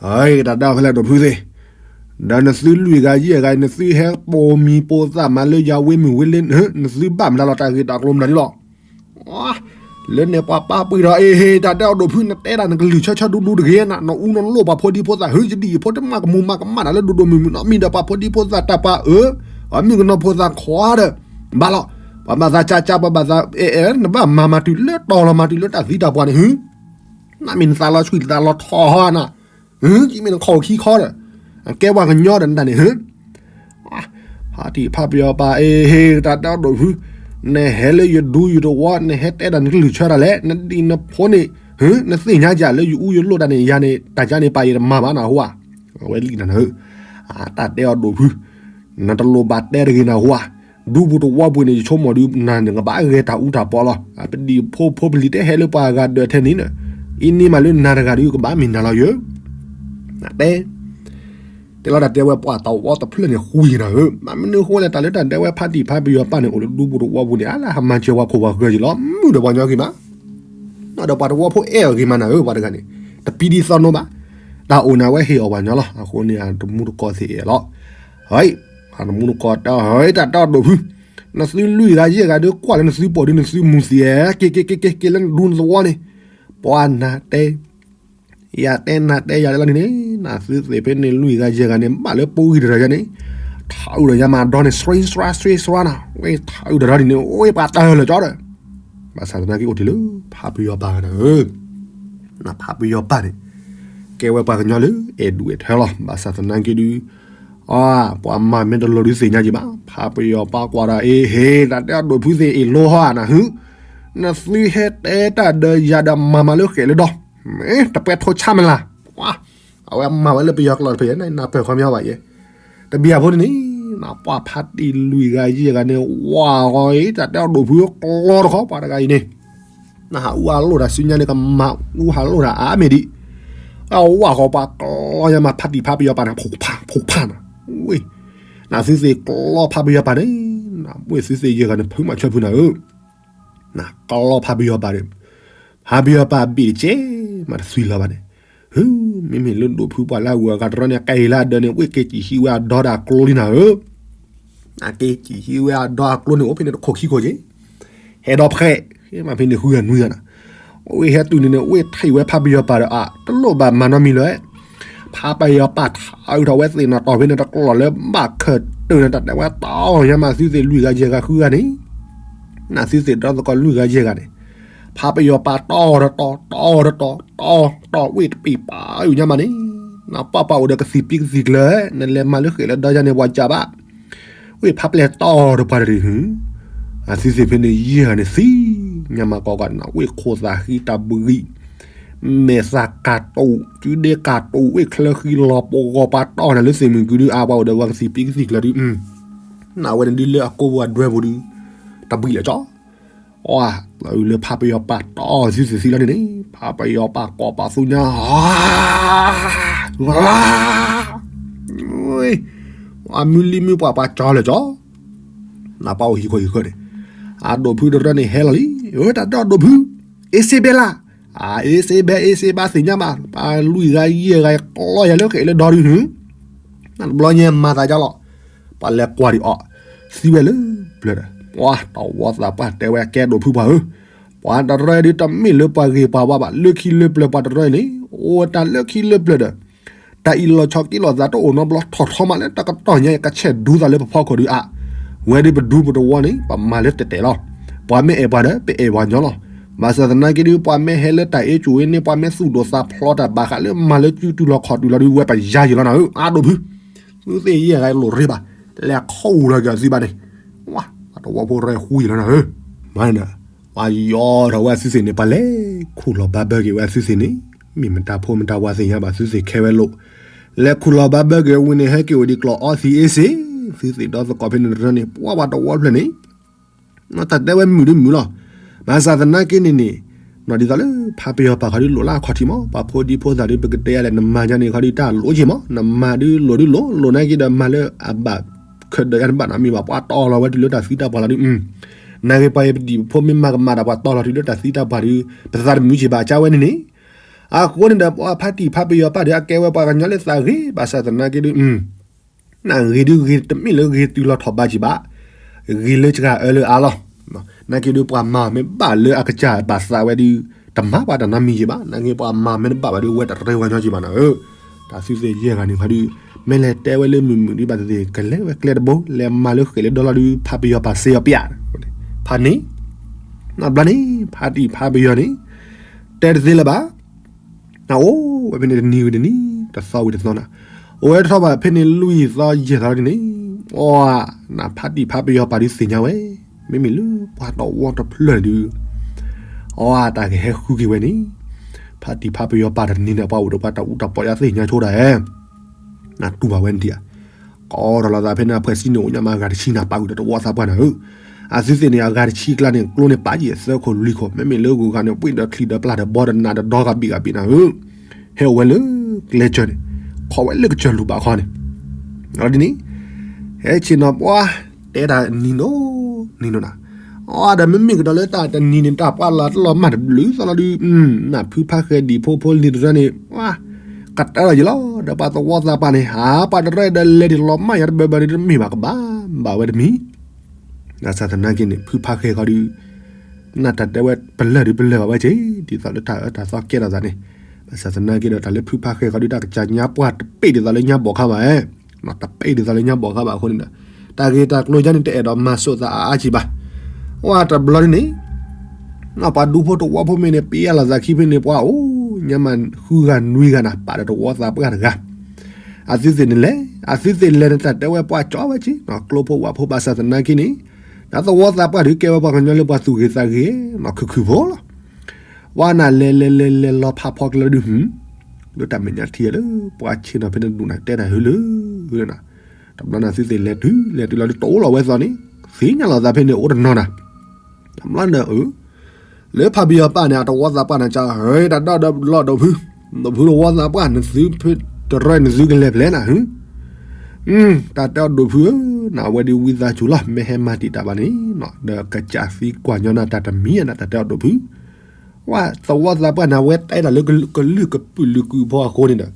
ၤ, တၢ်တဲအီၤဖဲလဲၣ်ဒိၣ်ဖုသ့ၣ်, ဒီးနသုလွံၢ်ဂၤယဲၢ်ဂၤ နသုဟဲပိာ်မံၤပိာ်သၣ်မးလၢယၤဝ့မုၢ်ဝ့လ့, နသုဘၣ်မနုၤလီၤတၢ်ဂ့ၢ်တၢ်ကျိၤမနုၤဒ်လီၤ လၢန့ၣ်ပှၤပၢ်ပှ့ၤဒီး အ့ဟ့ တၢ်တဲအီၤဒိၣ်ဖု နတဲဒၣ်နကလုၢ်ဆၢဆၢဒူဒူတဂ့ၤနၤ, နအူနလိၣ်ပှၤဖိဒံဖိသၣ် ဟုယဒ်ယဖိတမၤကမူၤမၤကမၣ်တၢ်လၢဒိၣ်ဒိၣ်မုၢ်မုၢ်နီတမံၤဒီး ပှၤဖိဒံဖိသၣ်တၢ်ပှၤအၢ, အမုၣ်ကနီၤဖိသၣ်ခွါဒီး, ဘၣ်လီၤ, ပှၤဘၣ်သးကၢကၢ ပှၤဘၣ်သးအဲၣ်အဲၣ် နဘၣ်မၤမၤတုၤလၢတီၤလီၤမၤတုၤလၢတၢ်သံတၢ်ပှၢ်န့ၣ် ဟု နမ့ၢ်နသးလီၤဆှံသးလီၤထီဟီနၤ, ဟူ ကမ့ၢ်နခီၣ်ခံခီဒီး, ကဲပှၤကညီဒီးနတၢ်န့ၣ် ဟူ ဖါတံၢ်ဖါပယီၤပၢ် အ့ဟ့ တၢ်တဲအီၤဒိၣ်ဖု, နဟဲလၢယဒူယတဝီ နဟဲတဲဒၣ်နကလုၢ်ဆၢတၢ်လဲၣ် နဒ်နဖိန့ၣ်, ဟူ နသ့ၣ်ညါယၤလၢယအူယလိၣ်တၢ်န့ၣ် ယၤန့ၣ် တၢ်ကါန့ၣ်ပာ်ယတမၤဘၣ်နဟူဧါ, အဝဲလံနၤနဟူ, တၢ်တဲအီၤဒိၣ်ဖု, နတလိၣ်ဘၣ်တဲတဂ့ၤနဟူဧါ, ဒူပူၤတဝီပူၤန့ၣ် ယဆိကမိၣ်ဒုး နၤန့ၣ်ကဘၣ်ဂဲၤတၢ်အူတၢ်ပီလီၤ, ပဒံၣ်ဖိဖိပလံၤတဲဟဲလၢပှၤဂၤဒၢးထဲန့ၣ်, အံၤန့ၢ်မးလၢနၤတဂၤဒုးကဘၣ်မ့ၢ်နၤလီၤယၢ, တဲ တဲလီၤတၢ်တဲဝဲပှၤတဝီတဖျၢၣ်န့ၣ်ဃုာ်နၤဧၢ, မ့ၢ်မနုၤဃိလဲၣ် တၢ်လၢတၢ်ဒဲဝဲဖါတံၢ်ဖါပယီၤပၢ်န့ၣ် အိၣ်လၢဒူပူၤတဝီပူၤန့ၣ် အါလၢဟးမၤစၢၤပှၤခိၣ်ပှၤဃၢၤက့ၤလီၤ မုၢ်ဒီးပှၤကညီက့ၤမး, ဒီးပှၤတဝီဖိအဲၣ်အီၤက့ၤမးနၤဧၢ ပှၤတဂၤန့ၣ်, တပံဒ်သိးနိဘၣ်, တၢ်အိၣ်န့ၣ်အဝဲဟ့ၣ်အီၤပှၤညီလီၤ, အဃိန့ၣ် တမူတကိးသ့ၣ်အဲၣ်လီၤ, ဟဲ, တမူတကိးတၢ်ဟဲတၢ်တဲအီၤဒိၣ်ဖု, နသုလွံၢ်ဂၤယဲၢ်ဂၤဒုးကွၢ်လၢနသုပိာ်ဒုးနသုမူၤသံး, က့ၤက့ၤက့ၤက့ၤက့ၤလၢနဒူနသဝီန့ၣ်, ပှၤနၤတဲ ယၤတဲနၤတဲယၤတဲလီၤန့ၣ်, နသုသ့ၣ်ဖဲန့ၣ်လွံၢ်ဂၤယဲၢ်ဂၤန့ၣ် ဘၣ်လၢပူဂံၢ်တရၢယၤန့ၣ်, ထးအုးဒီးယၤမၤဒီန့ၣ် စှ့စှါစှ့စှါနၤ, ဝဲထးအုးတရၢဒ်န့ၣ် အိၣ်ပှၤတၢၢ်လၢာ်ကၠီဒီး, ဘၣ်ဆၣ်သနာ်က့အိၣ်တ့ၢ်လၢ ဖးပယီၤပၢ်နၤဧၢ, ဖးပယီၤပၢ်န့ၣ် ကဲဝဲပှၤကညီလၢအဲၣ်ဒိၣ်အဲၣ်ထၢလီၤ. ဘၣ်ဆၣ်သနာ်က့ဒုး အ ပှၤမၤမ့ၢ်တလိၤဒုးသ့ၣ်ညါက့ၤဘၣ်. ဖးပယီၤပၢ်ကွၢ်ဒီး အ့ဟ့ တၢ်တဲအဒိၣ်ဖုသ့ၣ်အ့ၣ်လိဟီဧါနၤဟု, နသုဟဲတဲတၢ်ဒီးယၤဒီးမၤမၤလၢဃဲးလၢဒီ, မ့ၢ်တပဲထိဆါမ့ၢ်လၢ်. အဝဲမၤဝဲလၢပယီၤကျိာ်တဖၣ် နပၢၢ်ခီမီဘၣ်ယဲ, တဘၣ်အဖိန့ၣ်န့ၣ် ပှၤဖးတံၢ်လွံၢ်ဂၤယဲၢ်ဂၤန့ၣ် ဝးဂီၤအံၤ တၢ်တဲအဒိၣ်ဖုကျီတခီ ပှၤတဂၤအံၤန့ၣ် နဟးအူဟးလိၣ်တၢ်ဆူညါန့ၣ် ကမၤအူဟးလိၣ်တၢ်အါမ့ၢ်ဒံး, အဝးဃီၤပှၤကျီညါမး ဖးတံၢ်ဖးပယီၤပၢ်န့ၣ် ဖိဖး ဖိဖးနီၤ, ဝ့ၢ် နသုသ့ၣ်ကျီဖးပယီၤပၢ်န့ၣ် နဝ့ၢ်သုသ့ၣ်ယဲၢ်ဂၤန့ၣ် ဖုမၤဆၢဖုနၤဧၢ, နကျီဖးပယီၤပၢ်ဒီး ဖးပယီၤပၢ်ဘ့ၣ်တကဲ မၤတသွံလီၤဘၣ်န့ၣ်, ဟ မ့မ့ၢ်လၢဒိၣ်ဖုပှၤလၢအဂုၤအဂၤတရီန့ၣ် ကဲအံၤလၢအဒၢန့ၣ် ဝ့ၢ်က့ၤစံၣ်ဟံးဝဲအဒီဒီးအကျိလံနၤဧၢ အက့ၤစံၣ်ဟံးဝဲအဒီအကျိန့ၣ် အိၣ်ဖဲန့ၣ်တခိၣ်ခံခိၣ်က့ၤ, ဟဲဒီဖဲ မ့မ့ၢ်န့ၣ်ဃုဂၤနွံဂၤနၤ, အဝဲဟဲတုၤန့ၣ်န့ၣ် အဝဲထံၣ်ဝဲဖးပယီၤပၢ်ဒီး အတလိၣ်ဘၣ်မၤနီတမံၤလၢၤ, ဖးပယီၤပၢ်ထါအုးထီၣ်ဝဲသ့ၣ်နီၣ်တီၢ်ဖဲန့ၣ်တကျိာ်လၢဘၣ်ခၢၣ်တၢၢ်န့ၣ် တၢ်တဲဝဲတီညါမး သုသ့ၣ်လွံၢ်ဂၤယဲၢ်ဂၤဃုဂၤန့ၣ် နသုသ့ၣ်ဒီသကိးလွံၢ်ဂၤယဲၢ်ဂၤန့ၣ်, ဖးပယီၤပၢ်တီဒီးတီ တီဒီးတီ တီ တီဝ့ၢ်တပ့ၢ်ပာ်အုးညါမးန့ၣ်, နပၢ်ပှၤအိၣ်ဒီးကသံၣ်ပံကသံၣ်ကျၢၤ, နလဲၤမၤလၢဃဲးလၢဒီယါန့ၣ် ပှၤကးဘၣ်, ဝ့ၢ်ဖးပျဲၢ်တီဒီးပှၤတရံးဟု, အသုသ့ၣ်ဖဲန့ၣ်ယဲၢ်ဂၤန့ၣ်သံညါမးကီးကီး နဝ့ၢ်ခိၣ်သးဃံတၢ်ဘှံး မဲာ်သၣ်ကၢ်တူာ် စုဒ့ကၢ်တူာ် ဝ့ၢ်ချၢဃံလီၤပဂီၤပှၤတီနၤလၢသ့ၣ်မုၢ်ကုဒု အပှၤအိၣ်ဒီးပှၤကသံၣ်ပံကသံၣ်ကျၢၤဒု, နဝဲန့ၣ်ဒုလၢအကိးပူၤအဒွဲပူၤဒု, တဘှံးလၢကၠီ, အလၢဖးပယီၤပၢ်တီသုသ့ၣ်သံလီၤန့ၣ်န့ၣ် ဖးပယီၤပၢ်ကိးပသူညါ အမုၢ်လံမုၢ်ပှၢ်ပှၤကၠီလၢာ်ကၠီ, နပၢ်အိၣ်ဟံၣ်ခိၣ်ဟံၣ်ဃၢၤန့ၣ်, အဒိၣ်ဖုတရၢန့ၣ်ဟဲလီၤလံ, အတၢ်ဒိၣ်ဒိၣ်ဖု, အ့စ့ဘဲလၢ်, အ့စ့ဘဲ အ့စ့ဘဲသ့ၣ်ညါမး ပှၤလွံၢ်ဂၤယဲၢ်ဂၤကျီယၤလၢဃဲးလၢဒီဒု, နတဘျီညါမၤသးဒ်လီၤ, ပှၤလဲၤကွၢ်ဒံးအီၤ, သံဝဲလၢပျၢၤဒီး ပှၤတဝီသးပှၢ်တဲဝဲကဲဒိၣ်ဖုပှၤဧၢ, ပှၤတရၢဒုတမ့ၢ်လၢပှၤဂ့ၤပှၤဝါဘၣ် လၢခံလၢပျၢၤပှၤတရၢန့ၣ် အိၣ်ဝဲတၢ်လၢခံလၢပျၢၤဒီး တၢ်အံၤလီၤဆီက့ၤလီၤသးတအိၣ်နီတဘျီ ထီၣ်ထီမးလၢတၢ်ကတီၢ်ညါအံၤ ကဆဲးဒူသးလၢပဖီခိၣ်ဒုးအါ, ဝဲဒုးပဒူပတဝီန့ၣ် ပမၤလၢတဲာ်တဲာ်လီၤ, ပှၤမ့ၢ်အဲၣ်ပှၤဒီး ပအဲၣ်ပှၤညီလီၤ, ဘၣ်ဆၣ်သနာ်က့ဒုး ပှၤမ့ၢ်ဟဲလၢတၢ်အ့ၣ်ကူၣ်အ့န့ၣ် ပှၤမ့ၢ်သူၣ်ဒိၣ်သးဖျိးတၢ်ဘၣ်ဃးလၢမၤလၢစုတုၤလီၤခီၣ်တုၤလီၤဒုး ဝဲပယါယံာ်လီၤနၤဧၢ, အါဒိၣ်ဖု သုသ့ၣ်ယဲၢ်ဂၤလိၣ်ရ့ဘၣ်, လဲၤခီအူလီၤက့ၤအသုဘၣ်န့ၣ်, ဝါ တဝီဖိရဲဃူယံာ်လီၤနၤဧၢ, မၤန့ၣ်ဒီး ပှၤယီၤထီၣ်ဝဲအသုသ့ၣ်န့ၣ် ပှၤလဲၤခူၣ်လီၤဘၣ်ဘၢက့ၤဝဲအသုသ့ၣ်န့ၣ်, မ့ၢ်မတၤဖိမတၤဝါသ့ၣ်ညါဘၣ်သုသ့ၣ်ခဲဝဲလိာ်, လဲၤခူၣ်လီၤဘၣ်ဘၢက့ၤဝံၤန့ၣ် ဟဲက့ၤအိၣ်ဒံးကျီၢ်အီသံးအ့စ့, သုသ့ၣ်ဒီသကိးဖဲန့ၣ်တရၢန့ၣ် ပှၤပှၤတဝီဖျၢၣ်န့ၣ် တၢ်တဲဝဲမုာ်ဒုးမုာ်လီၤ, ဘၣ်ဆၣ်သနာ်က့န့ၣ်န့ၣ်, ဒ်သိးလၢဖးပယီၤပၢ်ခီဒုးလိၣ်လၢအခီၣ်ထံးမး ပှၤဖိဒံဖိသၣ်ဒုး ပကတဲယၤလဲၣ် နမၤညါန့ၣ်ခီဒုးတၢ်လိၣ်က့ၤမး နမၤဒုးလိၣ်ဒုးလိၣ် လိၣ်နာ်က့ဒီးမၤလၢအဘၣ်ခၢၣ်ဒၢးယါတဘၣ်နီတမံၤဘၣ် ပှၤတီၢ်လီၤဝဲတုၤလၢတၢ်သံတၢ်ပှၢ်လီၤဒုး, နာ်က့ပှၤအံၤပဒံၣ်ပဖိမ့ၢ်မၤကမၣ်ဒီးပှၤတီၢ်လီၤတုၤလၢတၢ်သံတၢ်ပှၢ်ဒုး, ပသးတမုာ်က့ၤဘၣ်ကါဝဲန့ၣ်န့ၣ်, အဃိန့ၣ်ဒီးပှၤဖးတံၢ်ဖးပယီၤပၢ်ဒုး အကဲဝဲပှၤကညီလၢသးဂ့ၤ ဘၣ်ဆၣ်သနာ်က့ဒုး နဂ့ၤဒုးဂ့ၤတမ့ၢ်လၢဂ့ၤတုၤလီၤထီၣ်ဘးကံာ်ဘၣ်, ဂ့ၤလၢစှၤအၢလၢအါလီၤ. နာ်က့ဒုးပှၤမၤမ့ၢ်ဘၣ်လၢအကစၢ်ဘၣ်သးဝဲဒုး, တမၤပှၤတၢ်နီတမံၤက့ၤဘၣ်, နာ်က့ပှၤမၤမ့ၢ်တဘၣ်ဘၣ်ဒုး ဝဲတရၢဝဲညီက့ၤဘၣ်နၤဧၢ, တၢ်သုသ့ၣ်ယဲၢ်ဂၤန့ၣ်ခီဒုး, မ့ၢ်လဲၤတဲဝဲလၢမုာ်မုာ်ဒုးဘၣ်သ့ၣ်သ့ၣ် ကလဲၤဝဲကျဲတဘိ လဲၤမၤလၢဃဲးလၢဒီလီၤဒုး ဖးပယီၤပၢ်စ့အီၤပျး, ဖးန့ၣ်, နဘျီန့ၣ် ဖးတံၢ်ဖးပယီၤန့ၣ်, တဲတသ့လၢၤဘၣ် နအိၣ်ဝဲဖဲန့ၣ်တနံၤဝံၤတနံၤ, တသီဝံၤတသီနၤ, အိၣ်ဝဲတထီၣ်ဘၣ်ဖဲန့ၣ်လွံၢ်သီယဲၢ်သီဒ်န့ၣ်, အီ, နဖးတံၢ်ဖးပယီၤပၢ်ဒုးသ့ၣ်ညါဝဲ, မ့မ့ၢ်လၢပှၤတဝီတဖျၢၣ်န့ၣ်ဒုး, အီ, တၢ်ကဟဲဃုက့ၤဝဲန့ၣ်, ဖးတံၢ်ဖးပယီၤပၢ်တနံၤန့ၣ် ပှၤအိၣ်ဒီးပှၤတၢ်အူတၢ်ပီၢ်ယါသ့ၣ်ညါဆိဒၣ်ဧဲ နတူၢ်ဘၣ်ဝဲန့ၣ်ဒံးဧါ, ကီးထီၣ်လီၤသးဖဲန့ၣ် အဖှဲးစံန့ၣ်အိၣ်ညါမးအဂၤတဆံနၤ ပာ်ဃုာ်ဒီးတဝီသးပှၢ်နၤဧၢ, အသုသ့ၣ်န့ၣ် အဂၤတဆံကျါန့ၣ် ကျိန့ၣ်ပာ်ယံာ်သၢခိၣ်လွံၢ်ခိၣ် မ့မ့ၢ်လၢဂုၤဂၤန့ၣ် ပှ့ၤဒီးချံဒီးပျၢ်ဒီးဘီဒီးနးဒီးဒီဂၤဘ့ၣ်ဂၤဘ့ၣ်နၤဧၢ, ဟဲအိၣ်ဝဲလၢကျဲကၢၤန့ၣ်, ခီဝဲလၢကစၢၢ်လူၤဘၣ်ခီန့ၣ်, ဒ်န့ၣ်, ဟဲဆ့ၣ်နီၤပှၤ, တဲတၢ်နံၤနီၤ, နံၤနီၤနၤ, အီဒီးမ့မ့ၢ်ကဒီးလၢတၢ်တနံၤန့ၣ် တၢ်ပှၢ်လၢတလီၤမၢ်တဘျုးသီလီၤဒုး, နဖုဖါဃဲဒံၣ်ဖိဖိလံၤတရၢန့ၣ်, ကတၢၢ်လီၤယံၤလီၤ ဒီးပှၤသဝီသးပှၢ်န့ၣ် ဟးပှၤတရၢဒီးလဲၤဒံးလီၤမၢ်ယါတဘၢဘၢဒုးတမ့ၢ်ဘၣ်ကဘၣ်, ဘၣ်ဝဲတမံၤ, ဘၣ်ဆၣ်သနာ်က့န့ၣ် ဖုဖါဃဲခီဒုး နတၢ်တဲဝဲပလၢၢ်ဒုးပလၢၢ်ဘၣ်ဝဲက့ၤ ဒ်သိးလၢတၢ်အၢတၢ်သီကဲထီၣ်သးန့ၣ်, ဘၣ်ဆၣ်သနာ်က့ဒီးတၢ်လၢဖုဖါဃဲခီဒုး တၢ်ကစၢ်ညါပှၢ်တပ့ၢ်ဒ်သိးလၢညါဘီၣ်ခါဘၣ်, တပ့ၢ်ဒ်သိးလၢညါဘီၣ်ခါဘၣ်အဃိန့ၣ်ဒီး, တၢ်ဂ့ၢ်တၢ်ကျိၤယါန့ၣ် တအဲၣ်ဒိးမၤစိာ်သးအါအါကံဘၣ်, ဝဲတဘျီန့ၣ်န့ၣ်, ပှၤဒူဖိတဝီဖိမ့ၢ်န့ၣ် ပျဲလီၤသးခံဖဲန့ၣ် ပှၤအိၣ် ညါမးဃုဂၤနွံဂၤနၤ ပာ်ဒီးတဝီသးပှၢ်တဂၤ, အသုသ့ၣ်န့ၣ်လဲၤ, အသုသ့ၣ်လဲၤန့ၣ် တၢ်တဲဝဲပှၤကၠီဝဲက့ၤ ကျိဖိဝၣ်ဖိဘၣ်ဆၣ်သနာ်က့န့ၣ်, ဒီးသဝီသးပှၢ်ဒုးကဲဝဲပှၤကညီလၢပှၤသူၣ်ဂ့ၤသးဂ့ၤ နီၢ်ခုၣ်ခုၣ်ဖိလီၤ. ဝဲနၤလဲၤလဲၤလဲၤလဲၤလီၤဖးဖီကျဲဒုး ဒိးတၢ်မဲာ်ညါထံလၢ ပှၤဆ့ၣ်နီၤဖဲန့ၣ်ဒူၣ်နၤတဲတၢ်ဟဲလၢ တဘျီန့ၣ်သုသ့ၣ်လဲၤတုၤ လဲၤတုၤလီၤဒုးတအိၣ်လီၤဝဲသိးန့ၣ်, သ့ၣ်ညါလီၤသးဖဲန့ၣ်အိၣ်တနီၤနၤ, တဘျီန့ၣ် လၢဖးပယီၤပၢ်န့ၣ် အတဝီသးပှၢ်န့ၣ် ကၢ တၢ်တဲအီၤဒိၣ်ဖု, ဒိၣ်ဖုတဝီသးပှၢ် နသုဖဲတရၢနသုကလဲၤဖျဲနၤ, တၢ်တဲအီၤဒိၣ်ဖုဧၢ, နဝဲဒုးဝံသးစူၤလီၤ မ့ၢ်ဟဲမၤတံာ်တာ်ဘၣ်န့ၣ် ဒီးကစၢ်သံကွၢ်ညီနၤတၢ်တမံၤနၤ တၢ်တဲအီၤဒိၣ်ဖု, ဝဲသဝီသးပှၢ်န့ၣ် အဝဲတဲတၢ်လၢကလုာ်ကပုာ်လုာ်ကုာ်ဖိအဃိန့ၣ်ဒီး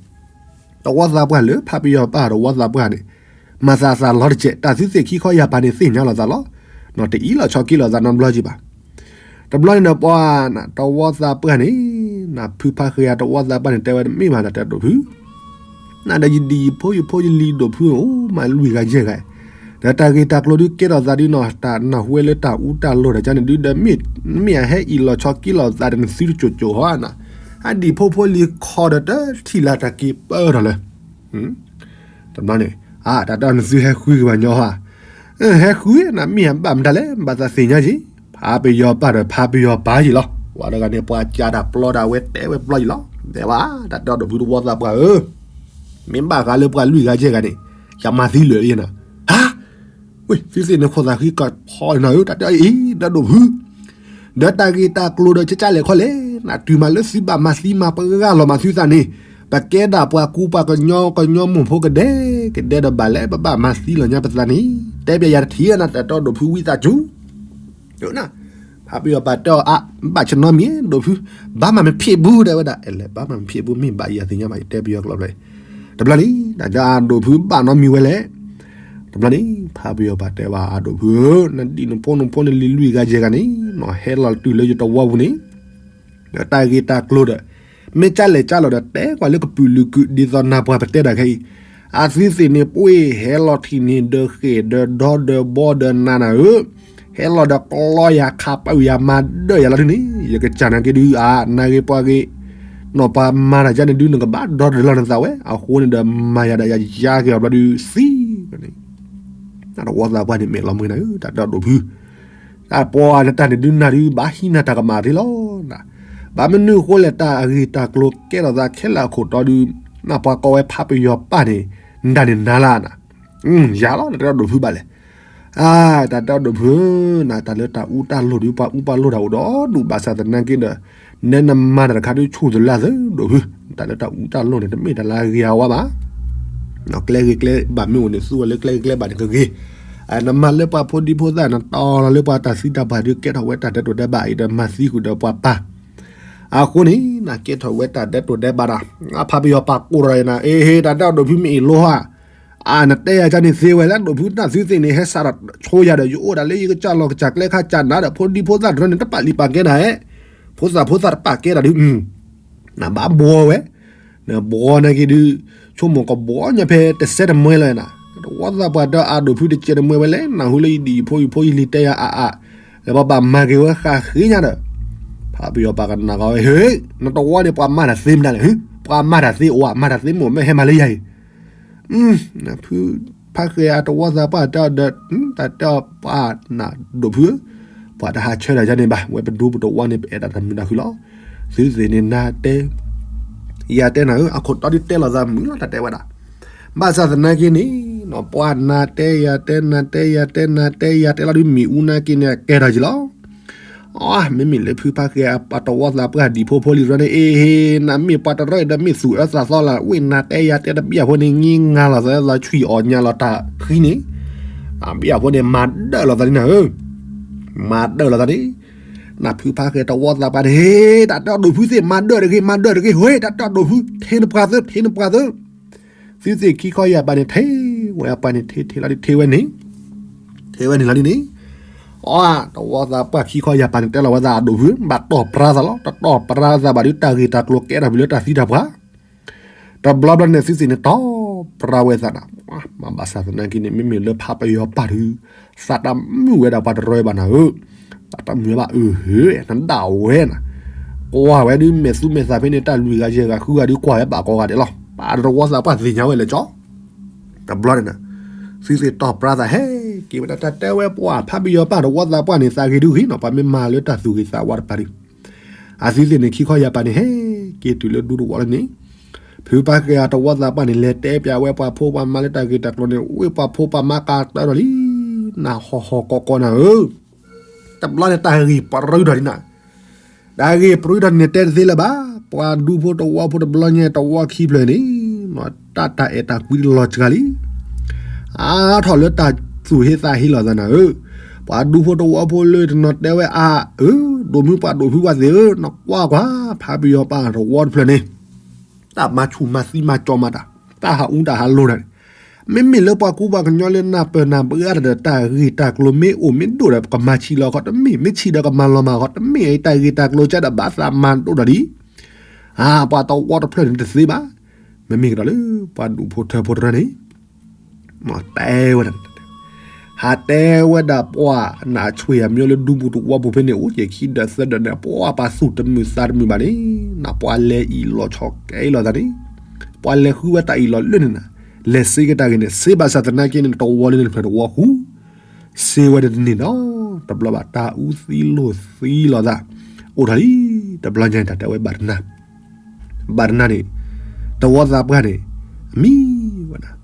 တဝီသးပှၢ်လၢဖးပယီၤပၢ်တဝီသးပှၢ်န့ၣ် မၤသးသးလီၤတကဲး တၢ်သုသ့ၣ်ခံခီယၢ်ပၤန့ၣ် သ့ၣ်ညါလီၤသးလီၤ, တအံးလီၤဆီက့ၤလီၤသးနီတဘျီကံဘၣ်. တဘျီန့ၣ်ဒီးပှၤ တဝီသးပှၢ်န့ၣ် နဖုဖးဃဲအတဝီသးပှၢ်န့ၣ် တဲဝဲတမ့ၢ်ဘၣ် တၢ်တဲဒိၣ်ဖု, နဒီးယဒံၣ်ယဖိယဖိယလံၤဒိၣ်ဖုအိၣ်မးလွံၢ်ဂၤယဲၢ်ဂၤ, ဒီးတၢ်ဂ့ၢ်တၢ်ကျိၤဒုးကဲထီၣ်သးဒုးနီၤ တၢ်နၢ်ဟူဝဲလၢတၢ်အူတၢ်လိၤတၢ်ကန့ၣ်ဒုးဒီး မ့ၢ်အဟဲအံးလီၤဆီက့ၤလီၤသးဒီးနသုတစိၤစိၤဟီနၤ, အဒံၣ်ဖိဖိလံၤခီဒီးတထံၣ်လၢတၢ်က့ၤပၢၢ်ထီၣ်လၢ တဘျီန့ၣ် အတၢ်တဲနသုဟဲဃုက့ၤပှၤညီဧါ, ဟဲဃုနၤ မ့ၢ်အဘၣ်မတၤလဲၣ် ဘၣ်သးသ့ၣ်ညါက့ၤ, ဖးပယီၤပၢ်ဒီးဖးပယီၤပၢ်က့ၤလီၤ. ပှၤတဂၤန့ၣ် ပှၤကးတၢ်ပျီဒၣ်ဝဲတဲဝဲပျီက့ၤလီၤ. တဲဘၣ် တၢ်တဲအီၤဒိၣ်ဖုတဝီသးပှၢ်ဧၢ, မ့ၢ်ဘၣ်ဃးလၢပှၤလွံၢ်ဂၤယဲၢ်ဂၤန့ၣ် ယမၤသံလၢာ်လံနၤ, ဟါ ဝ့ၢ် သုသ့ၣ်န့ၣ်ခိၣ်သးဃံကီးဖီနၤဧၢ, တၢ်တဲအီၤအံၤ တၢ်ဒိၣ်ဖု ဒီးတၢ်ဂ့ၢ်တၢ်ကျိၤဒီးကကလဲၣ်ခီလဲၣ်, နတုၤမးလၢသုဘၣ်မၤသံမၤပှၢ်ဂၤလီၤမးသုသးန့ၣ်, ပကဲဒၣ်ပှၤကူပှၤကညီ ကညီမိၢ်ဖိကဒဲကဒဲဒီးဘၣ်လဲၣ် ပဘၣ်မၤသံလီၤညါပသးန့ၣ်, တဲပျဲယၤတထံၣ်နၤ တၢ်တဲအီၤဒိၣ်ဖုဝံသးစူၤ ဖးပယီၤပၢ်တဲအီၤအါ, ဘၣ်ဆနီမံၤ ဒိၣ်ဖု, ဘၣ်မၤမ့ၢ်ဖံးဘူးတဲဝဲဒၣ်, အဲလဲၣ် ဘၣ်မၤမ့ၢ်ဖံးဘူး မ့ၢ်ဘၣ်ယၤသ့ၣ်ညါဘၣ် ယတဲပယီၤကျိာ်ဖျၢၣ်, တဘျီန့ၣ် တၢ်တဲအီၤဒိၣ်ဖုဘၣ်နီတမံၤဝဲလဲၣ်, တဘျီန့ၣ် ဖးပယီၤပၢ်တဲဘၣ်အဒိၣ်ဖုဧၢ, နဒံၣ်နဖိနဖိနလံၤလွံၢ်ဂၤယဲၢ်ဂၤန့ၣ် နီၢ်ဟဲလီၤတုၤလၢယတဝီပူၤန့ၣ် ဒီးတၢ်ဂ့ၢ်တၢ်ကျိၤဒီး မ့ၢ်ကလဲၣ်ကလီၤဒီး တဲကွၢ်လၢကပုာ်လုာ်ကုာ်ဒ်သိးနၤပှၤပတဲတၢ်ခဲအံၤ, အသုသ့ၣ်န့ၣ် ပှ့ၤဟဲလီၤထံၣ်န့ၢ်ဒီးဃဲၣ်ဒီးဒီဒီးဘီဒီးနၤနၤဧၢ, ဟဲလီၤဒီးကျီယၤခးပာ်ယၤမၤဒၢၣ်ယၤလီၤဒုန့ၣ် ယကစၢ်နာ်က့ဒုးအါ နၤဂ့ၤပှၤဂ့ၤ, နီၢ်ပှၤမၤတၢ်ယါန့ၣ်ဒုး နကဘၣ်ဒီတၢ်လီၤနသးဝဲ အဃိန့ၣ်ဒီး မၤယၤဒီးယၤယါက့ၤအီၤဘျီဒုးသံ တဝီသးပှၢ်န့ၣ် မ့ၢ်လီၤမွဲနၤဧၢ တၢ်တဲအီၤဒိၣ်ဖု, တၢ်ပှၤနတၢ်န့ၣ်ဒုးနၤဒုး ဘၣ်ဟံးနၤတၢ်ကမၣ်သ့လီၤနၤ, ဘၣ်မနုၤအဃိလဲၣ် တၢ်အဂ့ၢ်တၢ်ကျိၤကဲထီၣ်သးခဲလၢာ်အခိၣ်တီဒုး နၢ်ပှၤကိးဝဲဖးပယီၤပၢ်န့ၣ် နတၢ်န့ၣ်နၤလၢနၤ, ယၤလီၤ တၢ်တဲအီၤဒိၣ်ဖုဘၣ်လဲၣ် အါ တၢ်တဲအီၤဒိၣ်ဖုဧၢ, နတၢ်လၢတၢ်အူတၢ်လိၤဒုး ပှၤအူပှၤလိၤတၢ်အိၣ်ဒီဒူၣ်ဘၣ်ဆၣ်သနာ်က့ဒီး နဲနမၤတၢ်တခါဒုးဆူၣ်တလၢသၢဒိၣ်ဖု, တၢ်လၢတၢ်အူတၢ်လိၤန့ၣ် တမ့ၢ်တၢ်လၢအဂ့ၤအဝါဘၣ်, ကျဲဂ့ၤကျဲဘၣ်မ့ၢ်အိၣ်န့ၣ် သူဝဲလၢကျဲဂ့ၤကျဲဘၣ်န့ၣ်ကဂ့ၤ, နမၤလၢပှၤဖိဒံဖိသၣ် နတီၤလီၤလၢပှၤတၢ်သံတၢ်ပှၢ်ဒုးကဲထီၣ်ဝဲတၢ်ဒဲးတိာ်ဒဲးဘးအံၤဒီးမၤသံဃုာ်ဒီးပှၤပၢ်, အဃိန့ၣ် နကဲထီၣ်ဝဲတၢ်ဒဲးတိာ်ဒဲးဘးဒီး အဖးပယီၤပၢ်ကိးထီၣ်အံၤနၤ အ့ဟ့ တၢ်တဲအီၤဒိၣ်ဖုမ့ၢ်အ့ၣ်လိဟါ အါ နတဲယၤကန့ၣ်သ့ဝဲလၢဒိၣ်ဖု တၢ်သုသ့ၣ်န့ၣ် ဟဲစးထီၣ်ဆိယၤဒီး ယအိၣ်ဒၣ်လၢယကစၢ်လီၢ်ကစၢ်ကျဲခါကၢ်နၤဒီး ဖိဒံဖိသၣ်တရၢန့ၣ် တပာ်လံာ်ပာ်ကဲနၤဧၢ, ဖိသၣ်ဖိသၣ်တပာ်ကဲတၢ်ဒုး နဘၣ်ဘှီဝဲ, နဘှီနာ်က့ဒုး ဆိကမိၣ်ကဘှီညါဖဲတစဲးတမှဲလၢနၤ, တဝီသးပှၢ်ဒီးအဒိၣ်ဖုတစဲးတမှဲဝဲလဲၣ် နၢ်ဟူလၢယဒံၣ်ယဖိယဖိယလံၤတဲယၤအါအါ, လၢပဘၣ်မၤက့ၤဝဲဃးဃ့ညါဒီး, ဖးပယီၤပၢ်ကနၣ်ကီးဝဲ ဟ့ၣ် နတဝီန့ၣ် ပှၤမၤတၢ်သ့မတၤလဲၣ်, ပှၤမၤတၢ်သ့အိၣ် မၤတၢ်သ့မ့ၢ်အိၣ် မ့ၢ်ဟဲမၤလၢယၤအံၤ ဖုဖးဃဲအတဝီသးပှၢ်တဲအီၤဒီး တၢ်တဲအီၤပှၤနၢ်ဒိၣ်ဖုဧၢ, ပှၤတဟးဆၢတၢ်ယါန့ၣ်ဘၣ် ဝဲပဒူပတဝီန့ၣ် ပအဲၣ်တၢ်တၢ်မုာ်တၢ်ခုၣ်လီၤ. သုသ့ၣ်န့ၣ်နၤတဲ ယၤတဲနၤဧၢ အခိၣ်တီဒုးတဲလီၤသးမုာ်လီၤ တၢ်တဲဝဲဒၣ်. ဘၣ်ဆၣ်သနာ်က့န့ၣ် ပှၤနၤတဲယၤတဲနၤတဲယၤတဲနၤတဲယၤတဲလီၤဒုး မ့ၣ်အူနာ်က့န့ၣ် အကဲထီၣ်ယံၤလီၤ. အ မ့မ့ၢ်လၢဖုဖးဃဲအတဝီသးပှၢ်ဒံၣ်ဖိဖိလံၤတရၢန့ၣ် အ့ဟ့ နမ့ၢ်ပှၤတရၢဒီးမ့ၢ်သူၣ်အၢသးသီလီၤ ဝ့ၢ်နၤတဲယၤတဲတဘျီဖိန့ၣ် ငံၤငါလီၤသးလီၤဆွံၣ်အီၣ်ညါလီၤတၢ်ဃံန့ၣ်, တဘျီဖိန့ၣ် မၤဒၢၣ်လီၤသးန့ၣ်နၤဧၢ, မၤဒၢၣ်လီၤသးန့ၣ်, နဖုဖးဃဲတဝီသးပှၢ်န့ၣ် ဟ့ တၢ်တဲအီၤဒိၣ်ဖုသ့ၣ် မၤဒၢၣ်တဂ့ၤ မၤဒၢၣ်တဂ့ၤ ဟ့ တၢ်တဲအီၤဒိၣ်ဖု ထ့နပှၤသၢ ထ့နပှၤသၢ သုသ့ၣ်ခံခီယၢ်ပၤန့ၣ် ထ့ဝဲအပှၤန့ၣ် ထ့ထ့လီၤဒုး ထ့ဝဲန့ၣ်, ထ့ဝဲန့ၣ်လီၤဒုးန့ၣ်, အ တဝီသးပှၢ်ခံခီယၢ်ပၤန့ၣ် တဲလီၤဝဲသးအဒိၣ်ဖု ဘၣ်တီၢ်ပြါသးလီၤ တတီၢ်ပြါသးဘၣ်ဒုး တၢ်ဂ့ၢ်တၢ်ကျိၤကဲထီၣ်ဖဲလၢတၢ်သံတၢ်ပှၢ်, တဘျီဘျီန့ၣ် သုသ့ၣ်န့ၣ် တီၢ်ပြါဝဲသးနၤ, မ့ၢ်ဘၣ်ဆၣ်သနာ်က့န့ၣ် မ့မ့ၢ်လၢဖးပယီၤပၢ်ဒုး သးတမုာ်ဝဲဒၣ်ပှၤတရၢဘၣ်နၤဧၢ, သးတမုာ်ဝဲဘၣ်အၢဟ့ နဒၣ်ဝဲနၤ, ပ ကွၢ်ဝဲဒုးမဲာ်သူမဲာ်သးဖဲန့ၣ် တၢ်လွံၢ်ဂၤယဲၢ်ဂၤဃုဂၤဒုးကွၢ်ဝဲဘၣ်ကိးဂၤဒဲးလီၤ. ပှၤတဝီသးပှၢ်သ့ၣ်ညါဝဲလၢကၠီ တဘျီန့ၣ် သုသ့ၣ်တီၢ်ပြါသးဟဲက့ၤဝဲဒၣ် တၢ်တဲဝဲပှၤဖးပယီၤပၢ်တဝီသးပှၢ်န့ၣ် သးဂ့ၤဒုးဂ့ၤနီၤ ပှၤမ့ၢ်မၤလၢတၢ်သူၣ်ဂ့ၤသးဝါတပၤဒုး အသုသ့ၣ်န့ၣ် ခံခီယၤပာ်န့ၣ် ဟဲက့ၤတုၤလၢဒူတဝီလၢန့ၣ် ဖုဖးဃဲအတဝီသးပှၢ်န့ၣ် လဲၤတဲပၠးဝဲပှၤဖိပှၤမါလၢတၢ်ဂ့ၢ်တၢ်ကျိၤန့ၣ် ဝ့ၢ်ပှၤဖိပှၤမါကးတၢ်ဒီးလံ နၢ်ဟီၣ်ဟီၣ်ကီကီနၤဧၢ တဘျီန့ၣ် တၢ်ဂ့ၢ်ပြၢဒီးလံနၤ တၢ်ဂ့ၢ်ပြၢဒီးန့ၣ်တဲတသ့လၢၤဘၣ်, ပှၤဒူဖိတဝီဖိတဘျီညါ တဝီခံဖျၢၣ်န့ၣ် တၢ်တၢ်အဲၣ်တၢ်ကွံတလီၤစှၤလံ. အါထီၣ်လၢတၢ်သူၣ်ဟ့သးဟ့လီၤသးနၤဧၢ, ပှၤဒူဖိတဝီဖိလၢတနီၤတဲဝဲအါ, အၢ, ဒိးမုၢ်ပှၢ်ဒိးဖုပှၢ်သ့ၣ်ဧၢ, နကွၢ်ကွၢ် ဖးပယီၤပၢ်တဝီတဖျၢၣ်န့ၣ် တၢ်မၤဆူၣ်မၤသံမၤကၠီမၤတၢ်, တၢ်ဟးအူတၢ်ဟးလိၤတၢ်န့ၣ်, မ့မ့ၢ်လၢပှၤကူပှၤကညီလၢနၢ်ပၢၢ်နၢ်ပှၤတၢ်ဒီး တၢ်ဂ့ၢ်တၢ်ကျိၤမ့ၢ်အိၣ်မ့ၢ်ဒိၣ်ဒီး ကမၤဆံးလီၤခီတမ့ၢ်, မ့ၢ်ဆံးဒီးကမၤလီၤမၢ်ခီတမ့ၢ်, အတၢ်ဂ့ၢ်တၢ်ကျိၤကဲဒီးဘၣ်သးမၤဒိၣ်ဒီးဒ်, အါ ပှၤတဝီတဖျၢၣ်န့ၣ်တသ့ဘၣ်, မ့မ့ၢ်ကဒီးလၢ ပှၤဒူဖိထၢဖိတရၢန့ၣ် တဲဝဲဒၣ်, ဟးတဲဝဲဒၣ်ပှၤနးဆွ့ၣ်အမျိုးလၢဒူပူၤတဝီပူၤဖဲန့ၣ် အိၣ်က့ၤခံဒၢးသၢဒၢးန့ၣ် ပှၤပှၤသူၣ်တမုာ်သးတမုာ်ဘၣ်န့ၣ်, နပှၤလဲၤအံၣ်လီၤဆီၣ်ကဲအံၤလီၤသးန့ၣ်, ပှၤလဲၤဃုဝဲတၢ်အံၣ်လီၤလၢန့ၣ်နၤ, လဲၤစ့က့ၤတၢ်ဂ့ၢ်န့ၣ် စ့ဘၣ်ဆၣ်သနာ်က့န့ၣ် တဝီလၢန့ၣ်တဖျၢၣ်တဝီဃူ စ့ဝဲဒၣ်တန့ၢ်ဒီး တဘျီဘၣ် တၢ်အူသံလိာ်သံလိာ်သး အိၣ်ထီၣ်လံ, တဘျီညါတၢ်တဲဝဲဘၣ်တနၤ ဘၣ်တနၤန့ၣ်, တဝီသးပှၢ်န့ၣ် မံဝဲဒၣ်,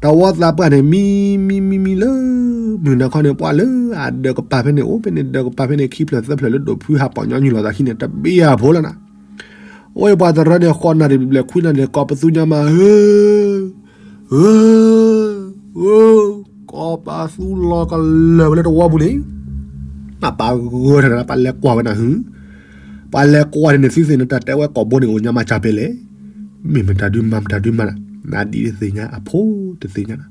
တဝီသးပှၢ်န့ၣ် မံ မံ မံ မံလၢ မုၢ်နၤခီန့ၣ် ပှၤလၢအဒၢးကပၤဖဲန့ၣ် အိၣ်ဖဲန့ၣ် ဒၢးကပၤဖဲန့ၣ် ခံဖျၢၣ်သၢဖျၢၣ်လၢဒိးဖုဟးပိာ်ညီနုၢ်လိာ်သးခံန့ၣ် တဘ့ၣ်အဖိလၢနၤ, အိၣ်ပှၤတရၢန့ၣ် ဃိးနၣ်ရံၣ်ဘျဲၣ်ခွံနၣ်ရံၣ် ကိးပသူညါမးဧၢ ဧၢ, ဧၢ, ကိးပသူလီၤကလၢာ်ဝဲလၢတဝီပူၤန့ၣ်, နပာ်ဂၢၢ်ထီၣ်န့ၣ် ပှၤလဲၤကွၢ်ဝဲနၤဟု, ပှၤလဲၤကွၢ်န့ၣ် သုသ့ၣ်န့ၣ် တၢ်တဲဝဲကိာ်ဘိန့ၣ် အိၣ်ညါမးကၢ်ပဲလဲၣ်, မ့ၢ်မတၤဒုမၤမတၤဒုမၤနၤ, နဒ်တသ့ၣ်ညါ အဖိတသ့ၣ်ညါနၤ,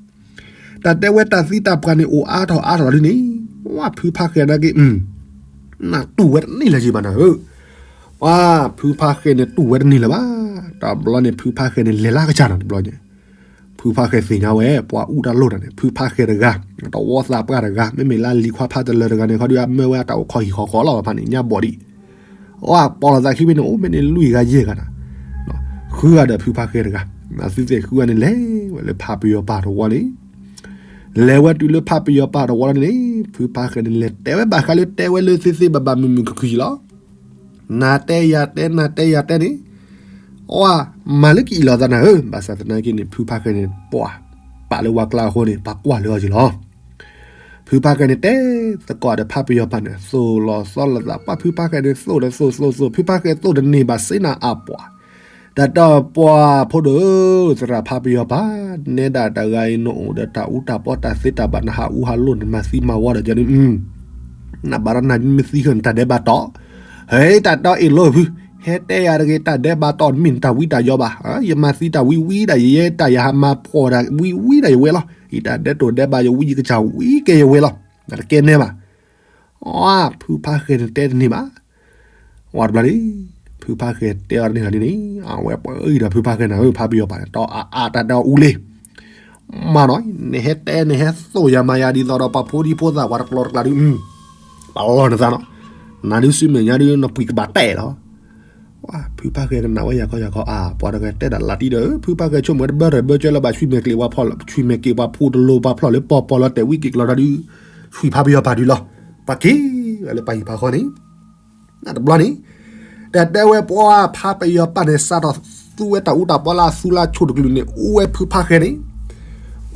တၢ်တဲဝဲတၢ်သံတၢ်ပှၢ်န့ၣ် အိၣ်အါထီၣ်အါထီၣ်လီၤဒ်န့ၣ်, ဝဲဖုဖးဃဲနာ်က့ နတူၢ်ဝဲတန့ၢ်လၢၤယံၤဘၣ်နၤဧၢ, ပှၤဖုဖးဃဲန့ၣ် တူၢ်ဝဲတန့ၢ်လၢၤဘၣ်, တဘျီန့ၣ် ဖုဖးဃဲန့ၣ် လဲၤလၢကစၢ်နီၤတဘျီန့ၣ်, ဖုဖးဃဲသ့ၣ်ညါဝဲ ပှၤအူတၢ်လိၣ်တၢ်န့ၣ် ဖုဖးဃဲတဂၤ, တဝီသးပှၢ်တဂၤ, မ့မ့ၢ်လၢလံၤခွါဖးတလၢၤတဂၤန့ၣ် ခီဒုးအမၢဝဲတၢ်အိၣ်ခီဟံၣ်ဃီဃီလီၤဘၣ်ဖးန့ၣ် ညါဘီၣ်ဒံး, အပိာ်လီၤသးခံဖဲန့ၣ် အိၣ်ဖဲန့ၣ်လွံၢ်ဂၤယဲၢ်ဂၤနၤ, ဃုဂၤဒီးဖုဖးဃဲတဂၤ, သုသ့ၣ်ဃုဂၤန့ၣ် လဲၤဝဲလၢဖးပယီၤပၢ်တဝီန့ၣ် လဲၤဝဲတုၤလၢဖးပယီၤပၢ်တဝီလီၤန့ၣ်, ဖုဖးဃဲန့ၣ် လဲၤတဲဝဲဘၣ်ဃးလၢတဲဝဲလၢသ့သ့ဘၣ်ဘၣ်မုၢ်မုၢ်ခုၣ်ခုၣ်ယံၤလီၤ, နၤတဲယၤတဲ နၤတဲယၤတဲန့ၣ်, အဝဲမၤလၢကအံၣ်လီၤသးနၤဧၢ, ဘၣ်ဆၣ်သနာ်က့န့ၣ် ဖုဖးဃဲန့ၣ် ပှၤပာ်လၢဝဲကျါအဃိန့ၣ် ပှၤကွၢ်လၢအီၤယံၤလီၤ, ဖုဖးဃဲန့ၣ် တဲသကိးဒီးဖးပယီၤပၢ်န့ၣ် သိၣ်လီၤသီလီၤသး ပှၤဖုဖးဃဲန့ၣ် သိၣ်ဒီးသိၣ်သိၣ်သိၣ် ဖုဖးဃဲသိၣ်တန့ၢ်ဘၣ်စ့နၤအပှၤ တၢ်တီပှၤဖိဒိၣ်ဧၢ, သရၣ်ဖးပယီၤပၢ်, နဲဒၣ်တဂၤအံၤ နအိၣ်ဒီးတၢ်အူတၢ်ပီတၢ်သ့တၢ်ဘၣ် နဟးအူဟးလိၣ်နမၤသံမၤဝီဒီးယၤန့ၣ်, နဘၣ်ဒီးနမ့ၢ်သံဃၢၤနတၢ်ဒဲးဘးတီၢ်, ဟဲတၢ်တီအ့ၣ်လိာ်ဖု, ဟဲတဲယၤတဂ့ၤ တၢ်ဒဲးဘးတီၢ်တမ့ၢ်နတၢ်ဝံတၢ်ယိာ်ဘၣ်, ယမၤသံတၢ်ဝံဝံဒီး ယဲတၢ်ယဟးမၤဖှီၣ်တၢ်ဝံဝံဒီးယဝဲလီၤ, ယတၢ်ဒဲးတိာ်ဒဲးဘးယဝံယကစၢ်ဝံကဲယဝဲလီၤ, နတကဲနဲဘၣ် အဖုဖးဃဲန့ၣ်တဲတန့ၢ်ဘၣ်, ဝဲတဘျီန့ၣ်, ဖုဖးဃဲတဲအီၤတန့ၢ်လီၤန့ၣ်, အဝဲပှၤအံၤဒီးဖုဖးဃဲနၤဧၢ ဖးပယီၤပၢ်န့ၣ် တီအအါတၢ်ဒီးအူလံ, မ့ၢ်နီၤ, နဟဲတဲနဟဲသိၣ်ယၤမၤယၤဒ်သိးဒီး ပှၤဖိဒံဖိသၣ်ပှၤတကျီတကျါဒုး, ပလီၢ်နသးနီၤ, နၤဒုးဆူမဲာ်ညါဒုး နပှံၤကဘၣ်တဲာ်လီၤ ဖုဖးဃဲကနၣ်ဝဲယၤခီယၤခီ အါ ပှၤတဂၤတဲဒၣ်လၢတံၢ်ဒီး ဖုဖးဃဲဆိကမိၣ်ဝဲတဘၢတဘၢကၢလၢၤဘၣ် ဆွံမဲာ်က့ၤပှၤဖီၣ် ဆွံမဲာ်က့ၤပှၤဖှူတလိၤပှၤဖျီၣ်လၢပီၢ်ပီၢ်လီၤတဲာ်ဝံက့ၤကလီၤတၢ်ဒုး ဆွံဖးပယီၤပၢ်ဒုးလီၤ, ပှၤက့ၤဝဲလၢပှၤဟံၣ်ဖးဃီန့ၣ်, တဘျီန့ၣ်, တၢ်တဲဝဲပှၤဖးပယီၤပၢ်န့ၣ် စးထီၣ်သူဝဲတၢ်အူတၢ်ပီလၢအသူလၢအဆိၣ်တကလုာ်န့ၣ် အူဝဲဖုဖးဃဲန့ၣ်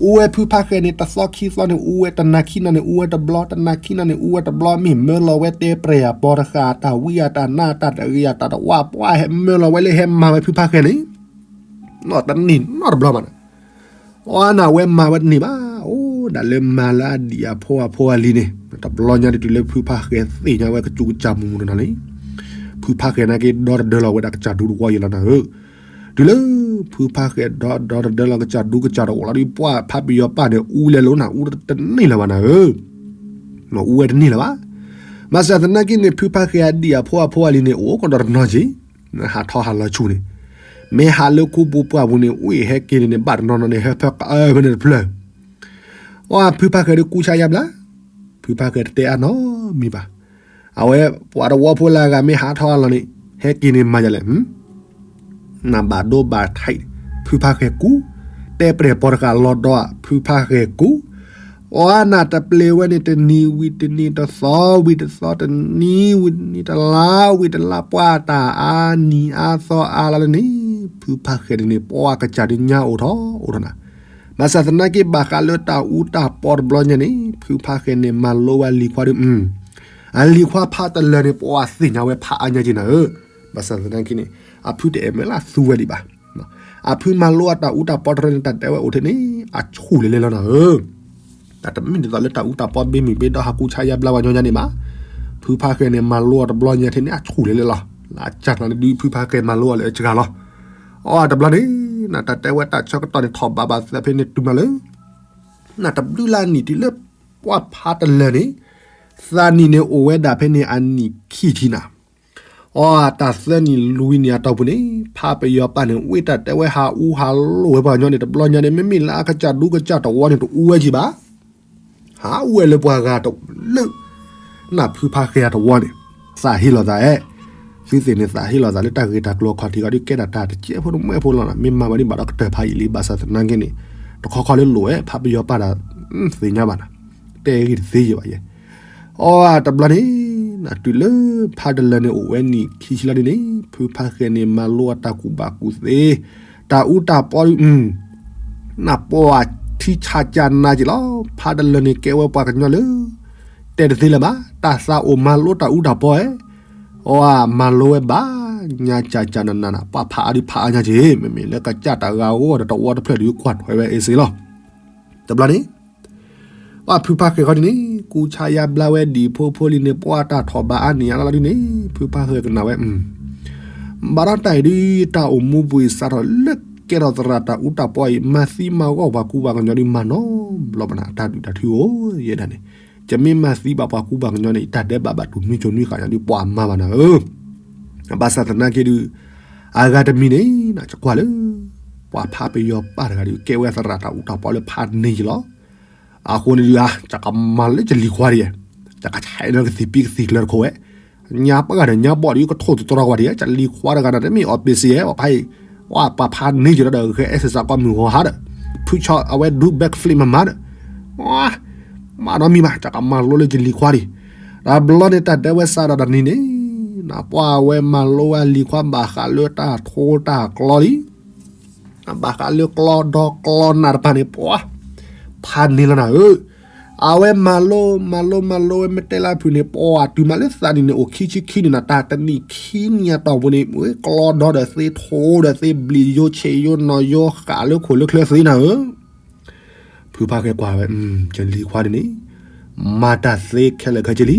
အူဝဲဖုဖးဃဲန့ၣ် တသီခံသီန့ၣ် အူဝဲတနၤခံနၤန့ၣ် အူဝဲတဘျီ တနၤခံနၤန့ၣ် အူဝဲတဘျီ မ့ၢ်မၢလီၤဝဲတဲပြဲၢ်ယၤ ပီတဃာ် တၢ်ဝံအတၢ်နါ တၢ်တဂ့ၤ တၢ်တဝါ ပှၤဟဲမၢလီၤဝဲလၢဟဲမၤဝဲဖုဖးဃဲန့ၣ် နီတန့ၢ်နီတဘျီဘၣ်န့ၣ်, အီနဝဲမၤဝဲတန့ၢ်ဘၣ်, အိၣ်ဒၣ်လၢမၤလၢအဒံၣ်အဖိအဖိအလံၤန့ၣ်, တဘျီညါဒုးတုၤလၢဖုဖးဃဲသ့ၣ်ညါဝဲကစူးကစၢ်မူးမူးနီၤန့ၣ်, ဖုဖးဃဲနာ်က့ဒီတဒၢလီၤဝဲဒၣ်ကစၢ်ဒူတဝီယံၤလီၤနၤဧၢ, တုၤလၢဖုဖးဃဲဒီဒီတဒၢလီၤကစၢ်ဒူကစၢ်တဝီလီၤဒုး ပှၤဖးပယီၤပၢ်န့ၣ် အူလဲၤလိာ်နၤ အူတန့ၢ်လၢၤဘၣ်နၤဧၢ, အူဝဲတန့ၢ်လၢၤဘၣ်, ဘၣ်ဆၣ်သနာ်က့န့ၣ် ဖုဖးဃဲအဒံၣ်အဖိအဖိအလံၤန့ၣ် အိၣ်ကဒီးတနီၤက့ၤ ဟးထီၣ်ဟးလီၤဆူၣ်န့ၣ်, မ့ၢ်ဟးလၢခူပူၤပှၢ်ပူၤန့ၣ် အိၣ်ဟဲက့ၤန့ၣ်န့ၣ် ဘၣ်တနီၤနီၤန့ၣ် ဟဲဖၢကအၢဖဲန့ၣ်တဖျၢၣ်, အီ ဖုဖးဃဲဒုးကူစါယါဘျါ, ဖုဖးဃဲတတဲအါနီတမံၤဘၣ်, အဝဲပှၤတဝီဖိလၢအဂၤမ့ၢ်ဟးထီၣ်ဟးလီၤန့ၣ် ဟဲက့ၤန့ၣ်မၤယၤလဲၣ်, နဘၣ်ဒိဘၣ်ထံး, ဖုဖါဃဲၤကူ, တဲပျဲၢ်ပီၤတဃာ်လီၤဒီး ဖုဖါဃဲၤကူ, အီနၤတပျဲဝဲန့ၣ် တနံၤဝံၤတနံၤ တသီဝံၤတသီ တနံၤဝံၤတနံၤ တလါဝံၤတလါ ပှၢ်တၢ်အါနံၤအါသီအါလါလၢန့ၣ် ဖုဖါဃဲၤန့ၣ်န့ၣ် ပှၢ်ကစၢ်ဒုးညါအိၣ်ထီၣ်အိၣ်ထီၣ်နၤ, ဘၣ်ဆၣ်သနာ်က့ ဘၣ်ဃးလၢတၢ်အူတၢ်ပီတဘျီညါန့ၣ် ဖုဖါဃဲၤန့ၣ် မၤလိဝဲအလံၤခွါဒီး အလံၤခွါဖးတလၢာ်န့ၣ် ပှၢ်သ့ၣ်ညါဝဲဖးအါညါက့ၤနၤဧၢ, ဘၣ်ဆၣ်သနာ်က့န့ၣ် အဖုတအဲၣ်မ့ၢ်လၢသူဝဲဒံးဘၣ်, အဖုမၤလိအတၢ်အူတၢ်ပီတရၢန့ၣ် တၢ်တဲဝဲအိၣ်ထဲန့ၣ် အဆူၣ်လဲၤလဲၤလီၤနၤဧၢ, တၢ်တမ့ၢ်ဒ်သိးလၢတၢ်အူတၢ်ပီဘ့မုၢ်ဘ့ဒီဟးကူဆါယါဘျါဝဲညီညီန့ၣ်ဘၣ်, ဖုဖါဃဲၤန့ၣ် မၤလိအီၤတဘျီညါထဲန့ၣ် အဆူၣ်လဲၤလဲၤလီၤ, လၢအကၢ်နၤန့ၣ်ဒုး ဖုဖါဃဲၤမၤလိအီၤလၢအစှၤလီၤ, အီတဘျီန့ၣ် နတၢ်တဲဝဲတၢ်ဆၢကတီၢ်န့ၣ် ထီၣ်ဘးဘၣ်သးဖဲန့ၣ်တုၤမးလၢ နတဘျုးလၢအနံၣ်တုၤလၢ ပှၢ်ဖးတလၢာ်န့ၣ်, သးနံၣ်န့ၣ်အိၣ်ဝဲဒၣ်ဖဲန့ၣ်အနံၣ်ခံဆံနၤ, အီတၢ်သၢနံၣ်လွံၢ်နံၣ်အတီၢ်ပူၤန့ၣ် ဖးပယီၤပၢ်န့ၣ် ဝံတၢ်တဲဝဲဟးအူဟးလိၣ်ဝဲပှၤကညီန့ၣ် တဘျီညါန့ၣ် မ့မ့ၢ်လၢအကစၢ်ဒူကစၢ်တဝီန့ၣ်တအူဝဲက့ၤဘၣ်, ဟးအူဝဲလၢပှၤဂၤတလၢ နဖုဖါဃဲၤအတဝီန့ၣ်, သးဟ့လိာ်သးအဲၣ်, သုသ့ၣ်န့ၣ်သးဟ့လိာ်သးလၢတၢ်ဂ့ၢ်တၢ်ကျိၤအခီၣ်ထံးဂီၤဒုးကဲဒၣ်တၢ်တကဲဖိတမှဲဖိလီၤ, မ့ၢ်မၤဝဲဒ်ဘၣ်ဒီးကတၢၢ်ဖးယံာ်လံ ဘၣ်ဆၣ်သနာ်က့န့ၣ်, တခီခီလၢလိၣ်ဝဲ ဖးပယီၤပၢ်ဒီး, သ့ၣ်ညါဘၣ်နၤ, တဲဂ့ၢ်တသ့ယံာ်ဘၣ်ယဲ, အီတဘျီန့ၣ်, တုၤလၢဖးတလၢာ်န့ၣ်အိၣ်ဝဲနံၣ်ခံဆံလီၤဒ်န့ၣ် ဖုဖါဃဲၤန့ၣ် မၤလိအတၢ်ကူၣ်ဘၣ်ကူၣ်သ့, တၢ်အူတၢ်ပီဒုး နပှၤထံဆးကၢနၤက့ၤလီၤ, ဖးတလၢာ်န့ၣ်ကဲဝဲပှၤကညီလၢ တဲတသ့လၢၤဘၣ်, တၢ်သးအိၣ်မၤလိတၢ်အူတၢ်ပီဧဲ, အီမၤလိဝဲဘၣ်, ညါကၢကၢနၤနၤနၤ ပှၤဖးအါဒုးဖးအါညါက့ၤ, မ့မ့ၢ်လၢကစၢ်တဂၤအိၣ်ဒီးတဝီတဖျၢၣ်ဒုးကွၢ်ထွဲဝဲအ့စ့လီၤ, တဘျီန့ၣ် ပှၤဖုဖါဃဲၤဃီဒ်န့ၣ် ကူဆါယါဘျါဝဲဒံးဖိဖိလံန့ၣ် ပှၤတၢ်ထီၣ်ဘးအါနံၣ်အါလါလီၤဒ်န့ၣ် ဖုဖါဃဲၤကနၣ်ဝဲ, ဘၣ်ဒီးတၢ်အံၤဒ် တၢ်အိၣ်မူပူၤအံၤစးထီၣ်လၢကဲထီၣ်သရၣ်တၢ်အူတၢ်ပီအံၤ မၤသံမၤဂီၢ်ပှၤကူပှၤကညီဒ်မၤနီၤဘျီဘၣ်နၤ အတၢ်ဒုၣ်တၢ်ထုအိၣ်ယဲဒၣ်န့ၣ်, ယမ့ၢ်မၤသံဘၣ်ပှၤကူပှၤကညီန့ၣ် ယတၢ်ဒဲးဘးဘၣ်တူၢ်နွံစိၤနွံဃာ်ညါဒ်ပှၤမၤဘၣ်နၤဧၢ, ဘၣ်ဆၣ်သနာ်က့ဒုး အဂၤတမံၤန့ၣ် နကွၢ်လၢ ပှၤဖးပယီၤပၢ်တဂၤဒုး ကဲဝဲသရၣ်တၢ်အူတၢ်ပီလၢဖးန့ၢ်ယံာ်လီၤ, အဃိန့ၣ်ဒုး ယကမၤလၢယလံၤခွါဒ်ယဲ, ယကဆဲးန့ၢ်ကသံၣ်ပံကသံၣ်ကျၢၤတခိၣ်ဝဲ, ညါပှၢ်ဂၤဒီးညါဘီၣ်ဒုး ကထိၣ်သတြီၤကွၢ်ဒ်ယဲ, ယလံၤခွါတဂၤဒီး တမ့ၢ်အီၤပ့စ့ယဲ ပှၤဖးအံၤ, ပှၤဖးန့ၢ်ယံာ်ဒီး ဂဲၤအဲၣ်စ့ၢ်စးကီးမုၢ်ဂီၤဟါဒီး, ဖုဆီအဝဲဒုး backflip မၤမၤဒီး, မၤနီတမံၤဘၣ် ယကမၤလိလၢယလံၤခွါဒံး, တဘျီန့ၣ် တၢ်တဲဝဲစးဒီးတနံၤန့ၣ်, နပှၤဝဲမၤလိဝဲအလံၤခွါဘၣ်ဃးလၢတၢ်ထိတၢ်ကျီလံ ဘၣ်ဃးလၢကျီဒီကျီနးတပၤန့ၣ် ပှၤဖးန့ၢ်လီၤနၤဧၢ, အဝဲမၤလိ မၤလိ မၤလိဝဲမ့ၢ်တဲလၢဖုးန့ၣ် ပှၤတုၤမးလၢသးနံၣ်န့ၣ်အိၣ်ခံဆံခံန့ၣ်နၤ တၢ်တနံၣ်ခံနံၣ်အတီၢ်ပူၤန့ၣ် ကျီဒီဒီးသ့ထိဒီးသ့ဘျံးယိဆံးယိနီၢ်ယိဃာ်လၢခိၣ်လၢချၢသ့နၤဧၢ ဖုဖါဃဲၤကွၢ်ဝဲ, ယလံၤခွါဒ်န့ၣ် မၤတၢ်သ့ခဲလၢာ်ခဲဆ့လံ,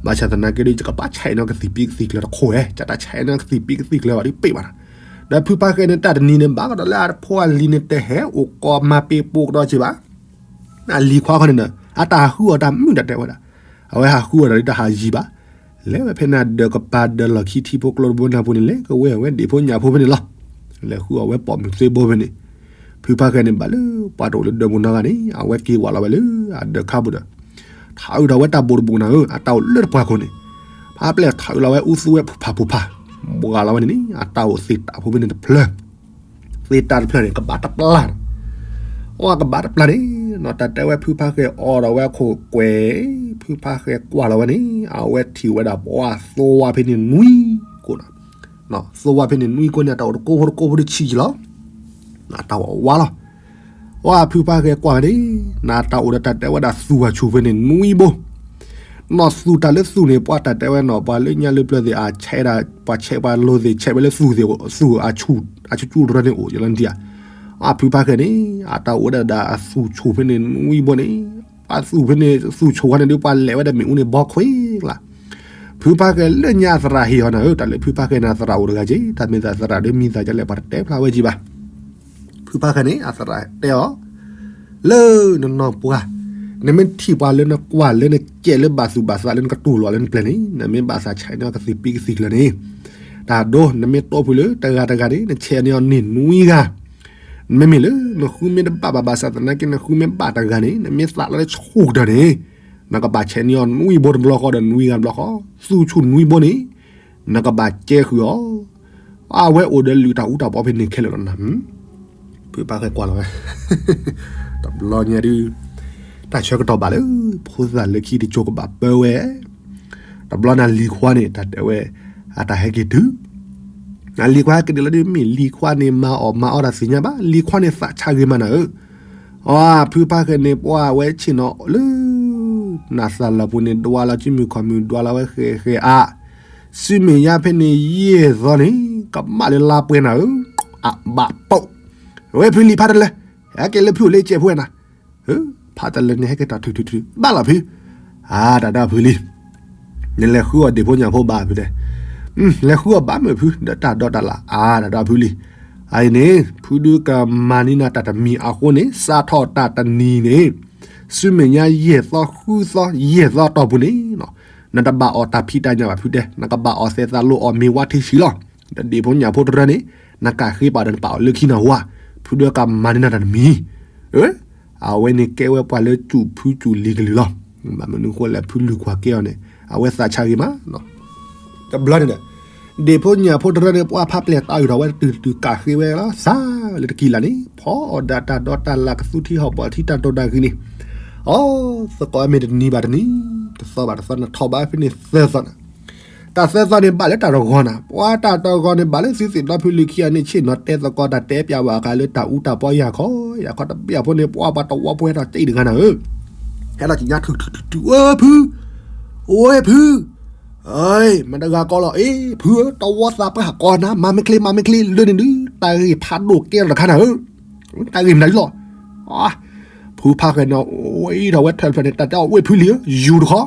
ဘၣ်ဆၣ်သနာ်က့ဒီး ယကဘၣ်ဆဲးန့ၢ်ကသံၣ်ပံကသံၣ်ကျၢၤတခိၣ်ဧဲ, ယတၢ်ဆဲးန့ၢ်ကသံၣ်ပံကသံၣ်ကျၢၤဘၣ်ဒ်ပ့ၢ်ဘၣ်နၤ, ဒီးဖုဖါဃဲၤန့ၣ် တၢ်တနံၤန့ၣ် ဘၣ်ကဒီးလၢအဖိအလံၤန့ၣ် တဟဲအိၣ်ကီးမၤပ့ၤပိာ်ကဒီးက့ၤဘၣ် အလံၤခွါခီန့ၣ်ဒီး အတၢ်ဟးဃုအီၤတၢ်မုာ်တၢ်တဲဝဲဒၣ်, အဝဲဟးဃုအီၤဒီးတၢ်ဟးယံၤဘၣ်, လဲၤဝဲဖဲန့ၣ်ဒၢးကပၤဒၢးလီၢ်ခံထံဖိကျိတဘိနၢ်ပူၤန့ၣ် လဲၤကဝဲအဝဲဒ့ၣ်ဖိညၣ်ဖိဖဲန့ၣ်လီၤ, လဲၤဃုအီၤဝဲပိာ်မုၣ်သ့ဘိဖဲန့ၣ်, ဖုဖါဃဲၤန့ၣ် ဘၣ်လၢပှၤတအိၣ်လၢဒၢးပူၤနီတဂၤန့ၣ် အဝဲက့ၤဝးလီၤဝဲလၢအဒၢးခါပူၤဒီး ထးအုးထီၣ်ဝဲတၢ်ဘိးတဘိးနၤဧၢ အတၢ်အိၣ်လၢတပှၢ်ခိၣ်န့ၣ်, ဖးပျဲၢ်ထးအုးလီၤဝဲအူသူဝဲဖုဖးဖုဖး, ဘှါလီၤဝဲန့ၣ်န့ၣ် အတၢ်အိၣ်သ့ၣ်တၢ်ဖိဖဲန့ၣ်တဖျၢၣ် သ့ၣ်တၢ်တဖျၢၣ်န့ၣ် ကဘၣ်တပျၢ်, အီၣ်ကဘၣ်တပျၢ်န့ၣ်, နီၢ်တၢ်တဲဝဲဖုဖါဃဲၤအီၣ်ဒီးဝဲအခိၣ်ကွဲၤ, ဖုဖါဃဲၤကွၢ်လီၤဝဲန့ၣ် အဝဲထံၣ်ဝဲဒၣ်ပှၤသိဝါဖဲန့ၣ်နွံကိးနၤ, သိဝါဖဲန့ၣ်နွံကိးန့ၣ် အတၢ်အိၣ်တကိးဖိတကိးဖိတဆံးလီၤ, အတၢ်ဝးဝါလီၤ အီၣ်ဖုဖါဃဲၤကွၢ်န့ၣ်, နတၢ်အိၣ်ဒီးတၢ်တဲဝဲဒၣ်သူၣ်အဆူၣ်ဖဲန့ၣ်နွံဘိ, နီၢ်သူၣ်တၢ်လၢသူၣ်န့ၣ် ပှၤတၢ်တဲဝဲနီၢ် ပှၤလၢညါလၢပျၢၤသ့ၣ်အဆဲးဒၣ် ပှၤဆဲးပှၤလိၤသ့ၣ်ဆဲးဝဲလၢသူၣ်သ့ၣ် သူၣ်အဆူၣ်တရၢန့ၣ်အိၣ်ယလီၤဒံးဧါ, အီၣ်ဖုဖါဃဲၤန့ၣ် အတၢ်အိၣ်ဝဲဒၣ်ဒီးအသူၣ်ဆူၣ်ဖဲန့ၣ်နွံဘိန့ၣ်, ပှၤသူၣ်ဖဲန့ၣ် သူၣ်ဆူၣ်ဝဲန့ၣ်ဒုး ပှၤလဲၤဝဲဒၣ်မ့ၣ်အူန့ၣ်ဘီခွံကျါ ဖုဖါဃဲၤလၢညါအသရၣ်ဟ့ၣ်အီၤနၤဧၢ, တၢ်လၢဖုဖါဃဲၤန့ၣ် အသရၣ်အိၣ်တဂၤက့ၤ, တၢ်မ့ၢ်သးသရၣ်ဒီးမံၤသးဒ်လဲၣ် ပှၤတတဲဖျါဝဲက့ၤဘၣ်. ဖုဖါဃဲၤန့ၣ် အသရၣ်တဲအီၤ, လၢနနီၢ်ပှၢ်, နမ့ၢ်ထံၣ်ပှၤလၢနကွၢ်လၢနကဲးလၢဘၣ်သူၣ်ဘၣ်သးလၢနကတူၢ်လိာ်လၢနပျဲၢ်န့ၣ် နမ့ၢ်ဘၣ်သးဆဲးန့ၢ်အီၤကသံၣ်ပံကသံၣ်ကျၢၤန့ၣ်, တၢ်ဒိ နမ့ၢ်တိဖုလၢတဂၤတဂၤန့ၣ် နဆဲးန့ၢ်အီၤန့ၢ်နွံဂၤ မ့မ့ၢ်လၢနဃုမ့ၢ်တဘၣ်ဘၣ်ဘၣ်ဆၣ်သနာ်က့ နဃုမ့ၢ်ဘၣ်တဂၤန့ၣ် နမ့ၢ်သးလီၤလၢဆူၣ်ကတၢၢ်န့ၣ်, နကဘၣ်ဆဲးန့ၢ်အီၤနွံဘိတဘျီဃီဒီးနွံဂၤတဘျီဃီ, သူၣ်ဆူၣ်နွံဘိန့ၣ်, နကဘၣ်ကဲဃုာ်အီၤ, အဝဲအိၣ်ဒီးလုၢ်တၢ်အူတၢ်ပီဖဲန့ၣ်ခဲလၢာ်လီၤနၤ. ဖုဖါဃဲကွၢ်လီၤဝဲ, တဘျီညါဒုး တၢ်ဆၢကတီၢ်ဘၣ်လၢ ဖိသၣ်လၢခံတကၠိၤကဘၣ်ပၢဝဲ, တဘျီန့ၣ်လံၤခွါန့ၣ် တၢ်တဲဝဲ အတၢ်ဟဲက့ၤတုၤ နလံၤခွါဟဲက့ၤတုၤလီၤဒုး မ့ၢ်လံၤခွါန့ၣ် မၤအီၣ်မၤအီတၢ်သ့ၣ်ညါဘၣ်, လံၤခွါန့ၣ်သးဆါဂ့ၤမးနၤဧၢ. အဖုဖါဃဲန့ၣ် ပှၢ်ဝဲဆ့ၣ်နီၤလၢ နသးလီၤပူၤန့ၣ် ဒွးလီၤစုမုၢ်ခီၣ်မုၢ် ဒွးလီၤဝဲဃဲၤဃဲၤအါ, စုမ့ၢ်ညါဖဲန့ၣ်ယဲၢ်သီန့ၣ် ကမၣ်လၢလါပှဲၤနၤဧၢ, အဘၣ်ပိာ်, ဝဲဖုလံၤဖးတလၢ ဟဲက့ၤလၢဖုအိၣ်လၢကဲးဖိဝဲနၤ ဖးတလၢန့ၣ်ဟဲက့ၤတၢ်ထုထုထုထု ဘၣ်လီၤဖု, အါ တၢ်ဒီးဖုလံ, နလဲၤဃုအီၣ်ဒ့ၣ်ဖိညၣ်ဖိဘၣ်ဖုတဲ, လဲၤဃုအီၣ်ဘၣ်မုာ်ဖု ဒီးတၢ်ဒီးတၢ်လၢ အါ တၢ်ဒီးဖုလံ, အအံၤန့ၣ် ဖုဒုးကမၤန့ၢ်နၤတၢ်တမံၤအဃိန့ၣ် စးထီၣ်တၢ်တနံၤန့ၣ် ဆူမဲာ်ညါယဲၢ်သီဃုသီ ယဲၢ်သီတီၢ်ပူၤန့ၣ် နတဘၣ်အီၣ်တၢ်ဖံးတၢ်ညၣ်ဘၣ်ဖုတဲ, နကဘၣ်အီၣ်သဲးသးလိအီၣ်မ့ၤဝါထံဆံးလီၤ. ဒီးဒ့ၣ်ဖိညၣ်ဖိတရၢန့ၣ် နကးဃ့ဘၣ်ဒီးနပာ်အီၤလၢခံနၢ်ဟူဧါ, ဖုဒုးကမၤန့ၢ်နၤတၢ်တမံၤ အဝဲန့ၣ်ကဲဝဲပှၤလၢစူၢ်ဖုစူၢ်လံၤကလုာ်လီၤ. ဘၣ်မနုၤဃိလဲၣ် ဖုလုၢ်ခွါကဲအီၤန့ၣ် အဝဲသးဆါဂ့ၤမး, တဘျီန့ၣ်ဒီး ဒ့ၣ်ဖိညၣ်ဖိတရၢန့ၣ် ပှၢ်ဖးပျဲၢ်တၢ်အုၣ်ထီၣ်ဝဲတတုၤတတုၤ ကးဃ့ဝဲလီၤ စးလၢတကံၢ်လၢ်န့ၣ် ဖီအီၣ်ဒၣ်တၢ်ဒီးတၢ်လၢကသူထံဟီၣ်ပီၣ်ထံတၢ်တိၢ်တၢ်ဂ့ၤန့ၣ်, အီ သကိးမ့ၢ်တနံၤဘၣ်တနံၤ တသီဘၣ်တသီ နထီၣ်ဘၣ်ဖဲန့ၣ်သၢသီနၤ, တၢ်သၢသီန့ၣ်ဘၣ်လၢတၢ်တဂီၤနၤ, ပှၢ်တၢ်တဂီၤန့ၣ် ဘၣ်လၢသုသ့ၣ်ဒီဖုလံၤခံဂၤန့ၣ် ဆ့ၣ်နီၤတဲသကိးတၢ်တဲပျးဝဲအခါလၢတၢ်အူတၢ်ပီယၤခီ, ယၤခီတဘျီအဖိန့ၣ် ပှၢ်ပှၤတဝီဖိဟဲထီၣ်ကၠံၣ်တဂၤနၤဧၢ, ဟဲထီၣ်ကၠံၣ်ညါထုထုထုထု အၢ ဖု, အိ ဖု, မတၤတဂၤကိးလီၤ အ့ ဖုဧၢ တဝီသးပှၢ်ကိးနၤ မၤမ့ၢ်ချ့ မၤမ့ၢ်ချ့ လၢန့ၣ်ဒုး တၢ်ဂ့ၢ်ဖးဒိၣ်ကဲထီၣ်တခါနၤဧၢ, တၢ်ဂ့ၢ်မနုၤလီၤ, ဖုဖါဃဲန့ၣ် ဝဲအံၤထီၣ်ဝဲထွဲဖျၢၣ်န့ၣ် တၢ်တဲအီၤ ဝ့ၢ်ဖုလံၤဧၢ ယူၤတခီ,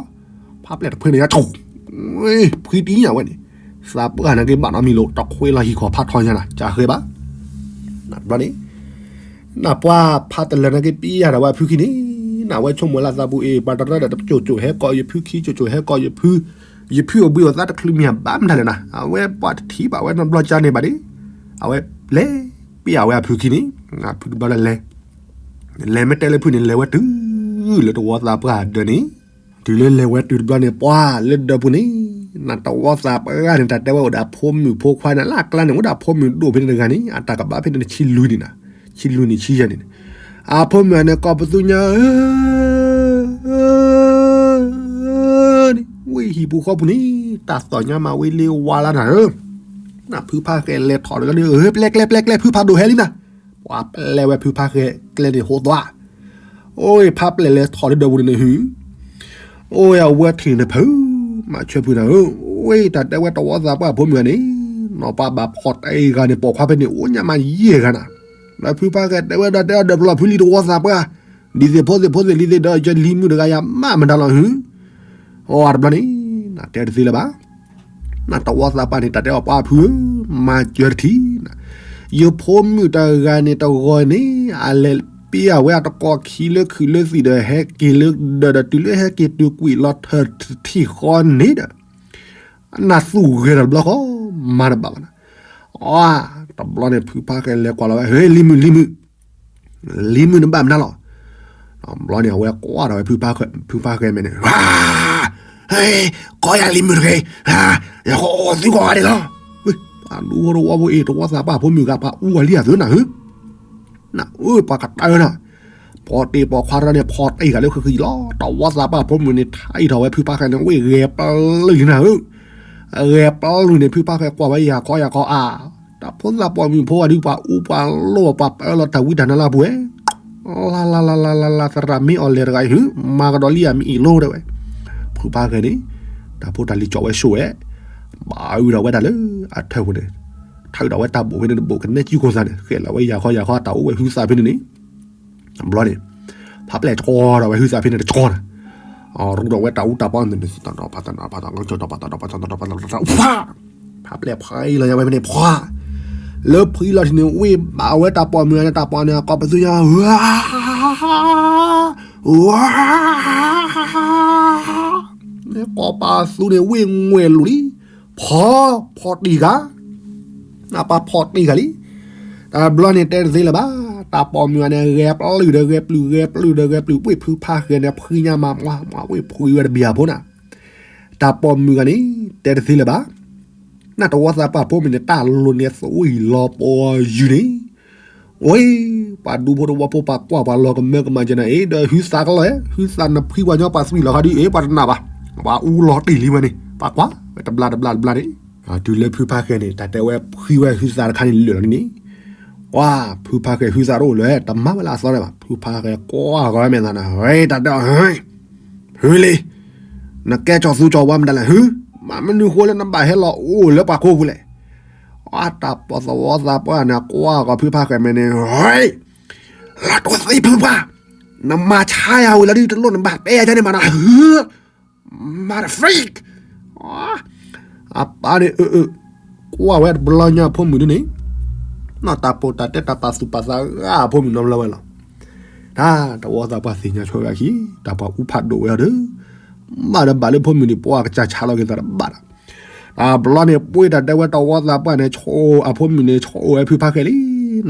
ဖးပျဲၢ်တဖုန့ၣ် ဖှံတံၢ်ညါဝဲန့ၣ်, သးပှၢ်န့ၣ်က့ၤဘၣ်နီတမံၤလိာ် တခွ့လီၤဟံၣ်ခီၣ်ဖးထီညါနၤ ကဃဲဘၣ်, တဘျီန့ၣ် နပှၢ်ဖးတလၢာ်န့ၣ်က့ၤပျးဒၣ်ဝဲအဖုခံန့ၣ်, နဝဲဆိကမိၣ်လၢသးပူၤအ့ၣ် ပှၤတရၢဒီးတကၠိၣ်ကၠိၣ်ဟဲကိးယဖု ခံကၠိၣ်ကၠိၣ်ဟဲကိးယဖု, ယဖုအိၣ်ဘှံးအိၣ်သါတချုးမံၤဘၣ်မတၤလဲၣ်နၤ, အဝဲပှၤတထံၣ်ဘၣ်ဝဲနီတဘျီကါန့ၣ်ဘၣ်န့ၣ်, အဝဲလဲၤပျးဝဲအဖုခံန့ၣ်, ဖုတဘျီလၢလဲၤ လဲၤမ့ၢ်တဲလၢဖုန့ၣ် လဲၤဝဲတုၤလၢတဝီသးပှၢ်ဒၢးန့ၣ်, တုၤလၢလဲၤဝဲတုၤတဘျီန့ၣ် ပှၢ်လၢဒၢးပူၤန့ၣ်, နတဝီသးပှၢ်န့ၣ် တၢ်တဲဝဲအိၣ်ဒီးအဖိမုၣ်ဖိခွါန့ၣ် လၢအကျါန့ၣ် အိၣ်ဒီးအဖိမုၣ်ဒိၣ်ဖဲန့ၣ်တဂၤန့ၣ် အတၢ်ကဘၣ်ဖဲန့ၣ်ဆံလွံၢ်န့ၣ်နၤ, ဆံလွံၢ်န့ၣ်ဆံယဲၢ်န့ၣ်, အဖိမုၣ်န့ၣ် ကိးပသူညါဧၢ န့ၣ် ဝ့ၢ်ဟံၣ်ပူၤဃီပူၤန့ၣ် တၢ်သီၣ်ညါမးဝံၤလံဝါလၢနၤဧၢ, နဖုဖးဃဲလဲၤထီၣ်တဂၤန့ၣ် အၢ ပျဲကျဲ ပျဲကျဲ ဖုဖးဒိၣ်ဟဲလံနၤ, ပှၤပျဲဝဲဖုဖးဃဲကျဲန့ၣ်ဟိသွါ, အိၣ်ဖးပျဲၢ်လဲၤထီၣ်လၢဒၢးပူၤန့ၣ်န့ၣ်ဟု, အိၣ်အဝဲထံၣ်န့ၣ်ဖု, မၤဆၢဖုနၤဧၢ, ဝ့ၢ်တၢ်တဲဝဲတဝီသးပှၢ်ဖိမုၣ်န့ၣ်, နီၢ်ပှၤဘၣ်ဖီၣ်တၢ်အံၤဂၤန့ၣ် ပိာ်ခွါဖဲန့ၣ် အိၣ်ညါမးယဲၢ်ဂၤနၤ, ဒီးဖုဖးဃဲတဲဝဲဒၣ်တဲအီၤဒီးပျီဖုလံတဝီသးပှၢ်, ဒ်သိးဖိသ့ၣ်ဖိသ့ၣ်လံသ့ၣ်ဒီး ယလံၤမုၣ်တဂၤယၤမးမတၤလီၤဟု, အိၣ်တဘျီန့ၣ်, နတဲတသ့လၢၤဘၣ် နတဝီသးပှၢ်န့ၣ် တၢ်တဲအီၤပှၢ်ဖုဧၢ, မၤစၢၤတထံၣ်, ယဖိမုၣ်တဂၤန့ၣ်တဂီၤန့ၣ် အလဲၤပျးဝဲအတကိးခံလၢခုးလၢသံၣ်ဒီး ဟဲက့ၤလၢဒၢးဒီးတုၤလၢဟဲက့ၤတုၤကွံာ်လီၤထၢၣ်တထံၣ်ဃီန့ၣ်ဒီး နသူၣ်ဂဲၤဒီးတဘျီဃီ, မၤတဘၣ်ဘၣ်နၤ, အ တဘျီန့ၣ် ဖုဖးဃဲလဲၤကွၢ်လီၤဝဲ ဟဲ လံၤမုၣ် လံၤမုၣ် လံၤမုၣ်နဘၣ်မနုၤလီၤ, တဘျီန့ၣ် အဝဲကွၢ်ဒီးဝဲ ဖုဖးဃဲမဲာ်န့ၣ်, ကိးယၤလံၤမုၣ်တဂ့ၤ, ယကအီၣ်သုကိးဂၤဒဲးလီၤ, အဒူတဝီဖိအ့ၣ် တဝီသးပှၢ်ဖိမုၣ်ဂၤ ပှၤအူအီၤလံအသုနၤဧၢ, နအၢ ပှၤကတၢၢ်နၤ, ဖီၣ်တ့ၢ်ပိာ်ခွါတဂၤန့ၣ် ဖီၣ်တ့ၢ်ဂၤလၢဃံဃံလီၤ, တဝီသးပှၢ်ဖိမုၣ်န့ၣ် ထါအံးထီၣ်ဝဲဖုဖးဃဲန့ၣ် ဝ့ၢ်ဂဲၤပျုၢ်လံနၤဧၢ, ဂဲၤပျုၢ်လံန့ၣ် ဖုဖးဃဲကွၢ်ဝဲယၤခီယၤခီအါ, တၢ်ဖိသၣ်ပိာ်မုၣ်ဖိဂၤဒုး ပှၤအူပှၤလိၣ်ပှၤပၢလီၤတၢ်ဝံတၢ်နါလၢအပူၤဝဲ လါလါလါလါလါလါ သရၣ်မ့ၢ်အီၤလဲၤတဂၤအံၤဟု မၤကဒီးလံအမံၤအံၤလိၤတဲဝဲ, ဖုဖးဃဲန့ၣ် တၢ်ဖိတၢ်လံၤကၠီၣ်ဝဲဆိၣ်ဝဲ, ဘၣ်အုၣ်ဒီးဝဲဒၣ်လၢအထၢၣ်ပူၤန့ၣ်, ထုးဒီးဝဲတၢ်ဘိၣ်ဖဲန့ၣ်တဘိၣ် ကနဲကံကိၢ်သးန့ၣ် ဃဲးလီၤဝဲယၤခီယၤခီ တၢ်အိၣ်ဝဲဟုသးဖဲန့ၣ်န့ၣ်, တဘျီန့ၣ် ဖးပျဲၢ်ကီဒီးဝဲဟုသးဖဲန့ၣ်တကီနၤ, ရူဒီးဝဲတၢ်အူတၢ်ပီန့ၣ် ဖးပျဲၢ်ဖးလီၤယၤဝဲဖဲန့ၣ်ဖှါ, လၢဖှံလီၤထံၣ်န့ၣ် ဝ့ၢ်ဘၣ်ဝဲတၢ်ပိာ်မုၣ်န့ၣ် တၢ်ပိာ်န့ၣ် ကိးပသူညါ ဝါ ဝါ ကိးပသူန့ၣ် ဝ့ၢ်ငွဲၢ်လိာ်လံ, ဖီ, ဖီၣ်တ့ၢ်ဂၤ, နပှၤဖီၣ်တ့ၢ်ဂၤလံ, တဘျီန့ၣ် တဲတသ့လၢၤဘၣ်, တၢ်ပိာ်မုၣ်ဂၤန့ၣ် ဂဲၤပျုၢ်ဒီးဂဲၤပျုၢ် ဂဲၤပျုၢ်ဒီးဂဲၤပျုၢ် ဝ့ၢ်ဖုဖးဃဲန့ၣ် ဖှံညါမး မွၤ မွၤ ဝ့ၢ်ဖှံဝဲတဘျီဖိနၤ, တၢ်ပိာ်မုၣ်ဂၤန့ၣ် တဲတသ့လၢၤဘၣ် နတဝီသးပှၢ်ဖိမုၣ်န့ၣ် တၢ်လိၤန့ၣ်သွံၣ်လီၤပီၤယုာ်န့ၣ်, ဝဲ, ပှၤဒူဖိတဝီဖိပှၤကွၢ်ပှၤလီၤကမၢကမၣ်ကဲနၤအံၤ ဒီးဟုသးကလီၤ, ဟုသးနဖှံပှၤညီပှၤသွံၣ်လီၤခါဒ်အံၤ ပှၤတနာ်ဘၣ်, ပှၤအူလီၤတ့ၢ်လံဝဲန့ၣ် ပှၤကွၢ်ဝဲတဘျါတဘျါတဘျါန့ၣ်, တုၤလၢဖုဖါဃဲန့ၣ် တၢ်တဲဝဲဖှံဝဲဟုသးတခါန့ၣ်လၢာ်လီၤန့ၣ်, ကွၢ်, ဖုဖါဃဲဟုသးတအိၣ်လၢၤ တမၤဝဲလၢအသီဒၣ်ဘၣ်, ဖုဖါဃဲကွၢ်ဂီၤဝဲမဲာ်သးနၤ ဝဲတၢ်တဲအီၤ ဖုလံ, နကဲကၠီၤသူကၠီၤဝါမတၤလဲၣ် ဟု, မ့ၢ်မနုၤဃိလၢနဘၣ်ဟဲလီၤအိၣ်လၢပှၤခိပူၤလဲၣ်, အတၢ်ပီၢ်သဝီသးပှၢ်န့ၣ် ကွၢ်ဂီၤဖုဖါဃဲမဲာ်န့ၣ်, လီၤတိၢ်သံဖုပှၢ်, နမၤဆါယၤဝံၤလီၤဒ်တလိၣ်နဘၣ်တဲယၤန့ၣ်မးနၤ ဟု, mother freak, အပၢ်န့ၣ်အၢအၢ, ကွၢ်ဝဲတဘျီညါအဖိမုၣ်ဒ်န့ၣ်, နီၢ်တၢ်ပိာ်တၢ်တဲတၢ်ပာ်သူၣ်ပာ်သးဂၤအဖိမုၣ်နီတဘျီဝဲလီၤ, တၢ်တဝီသးပှၢ်သ့ၣ်ညါဆိဝဲအခံ, တၢ်ပှၤအူဖးဒိၣ်ဝဲအီၤဒီး, ဘၣ်ဒီးဘၣ်လၢဖိမုၣ်န့ၣ် ပှၤကစၢ်ဆါလီၤက့ၤသးတဘၣ်ဒီး, တဘျီန့ၣ် ပှ့ၤတၢ်တဲဝဲတဝီသးပှၢ်န့ၣ် ဆိၣ်အဖိမုၣ်န့ၣ် ဆိၣ်ဝဲဖုဖါဃဲလံ,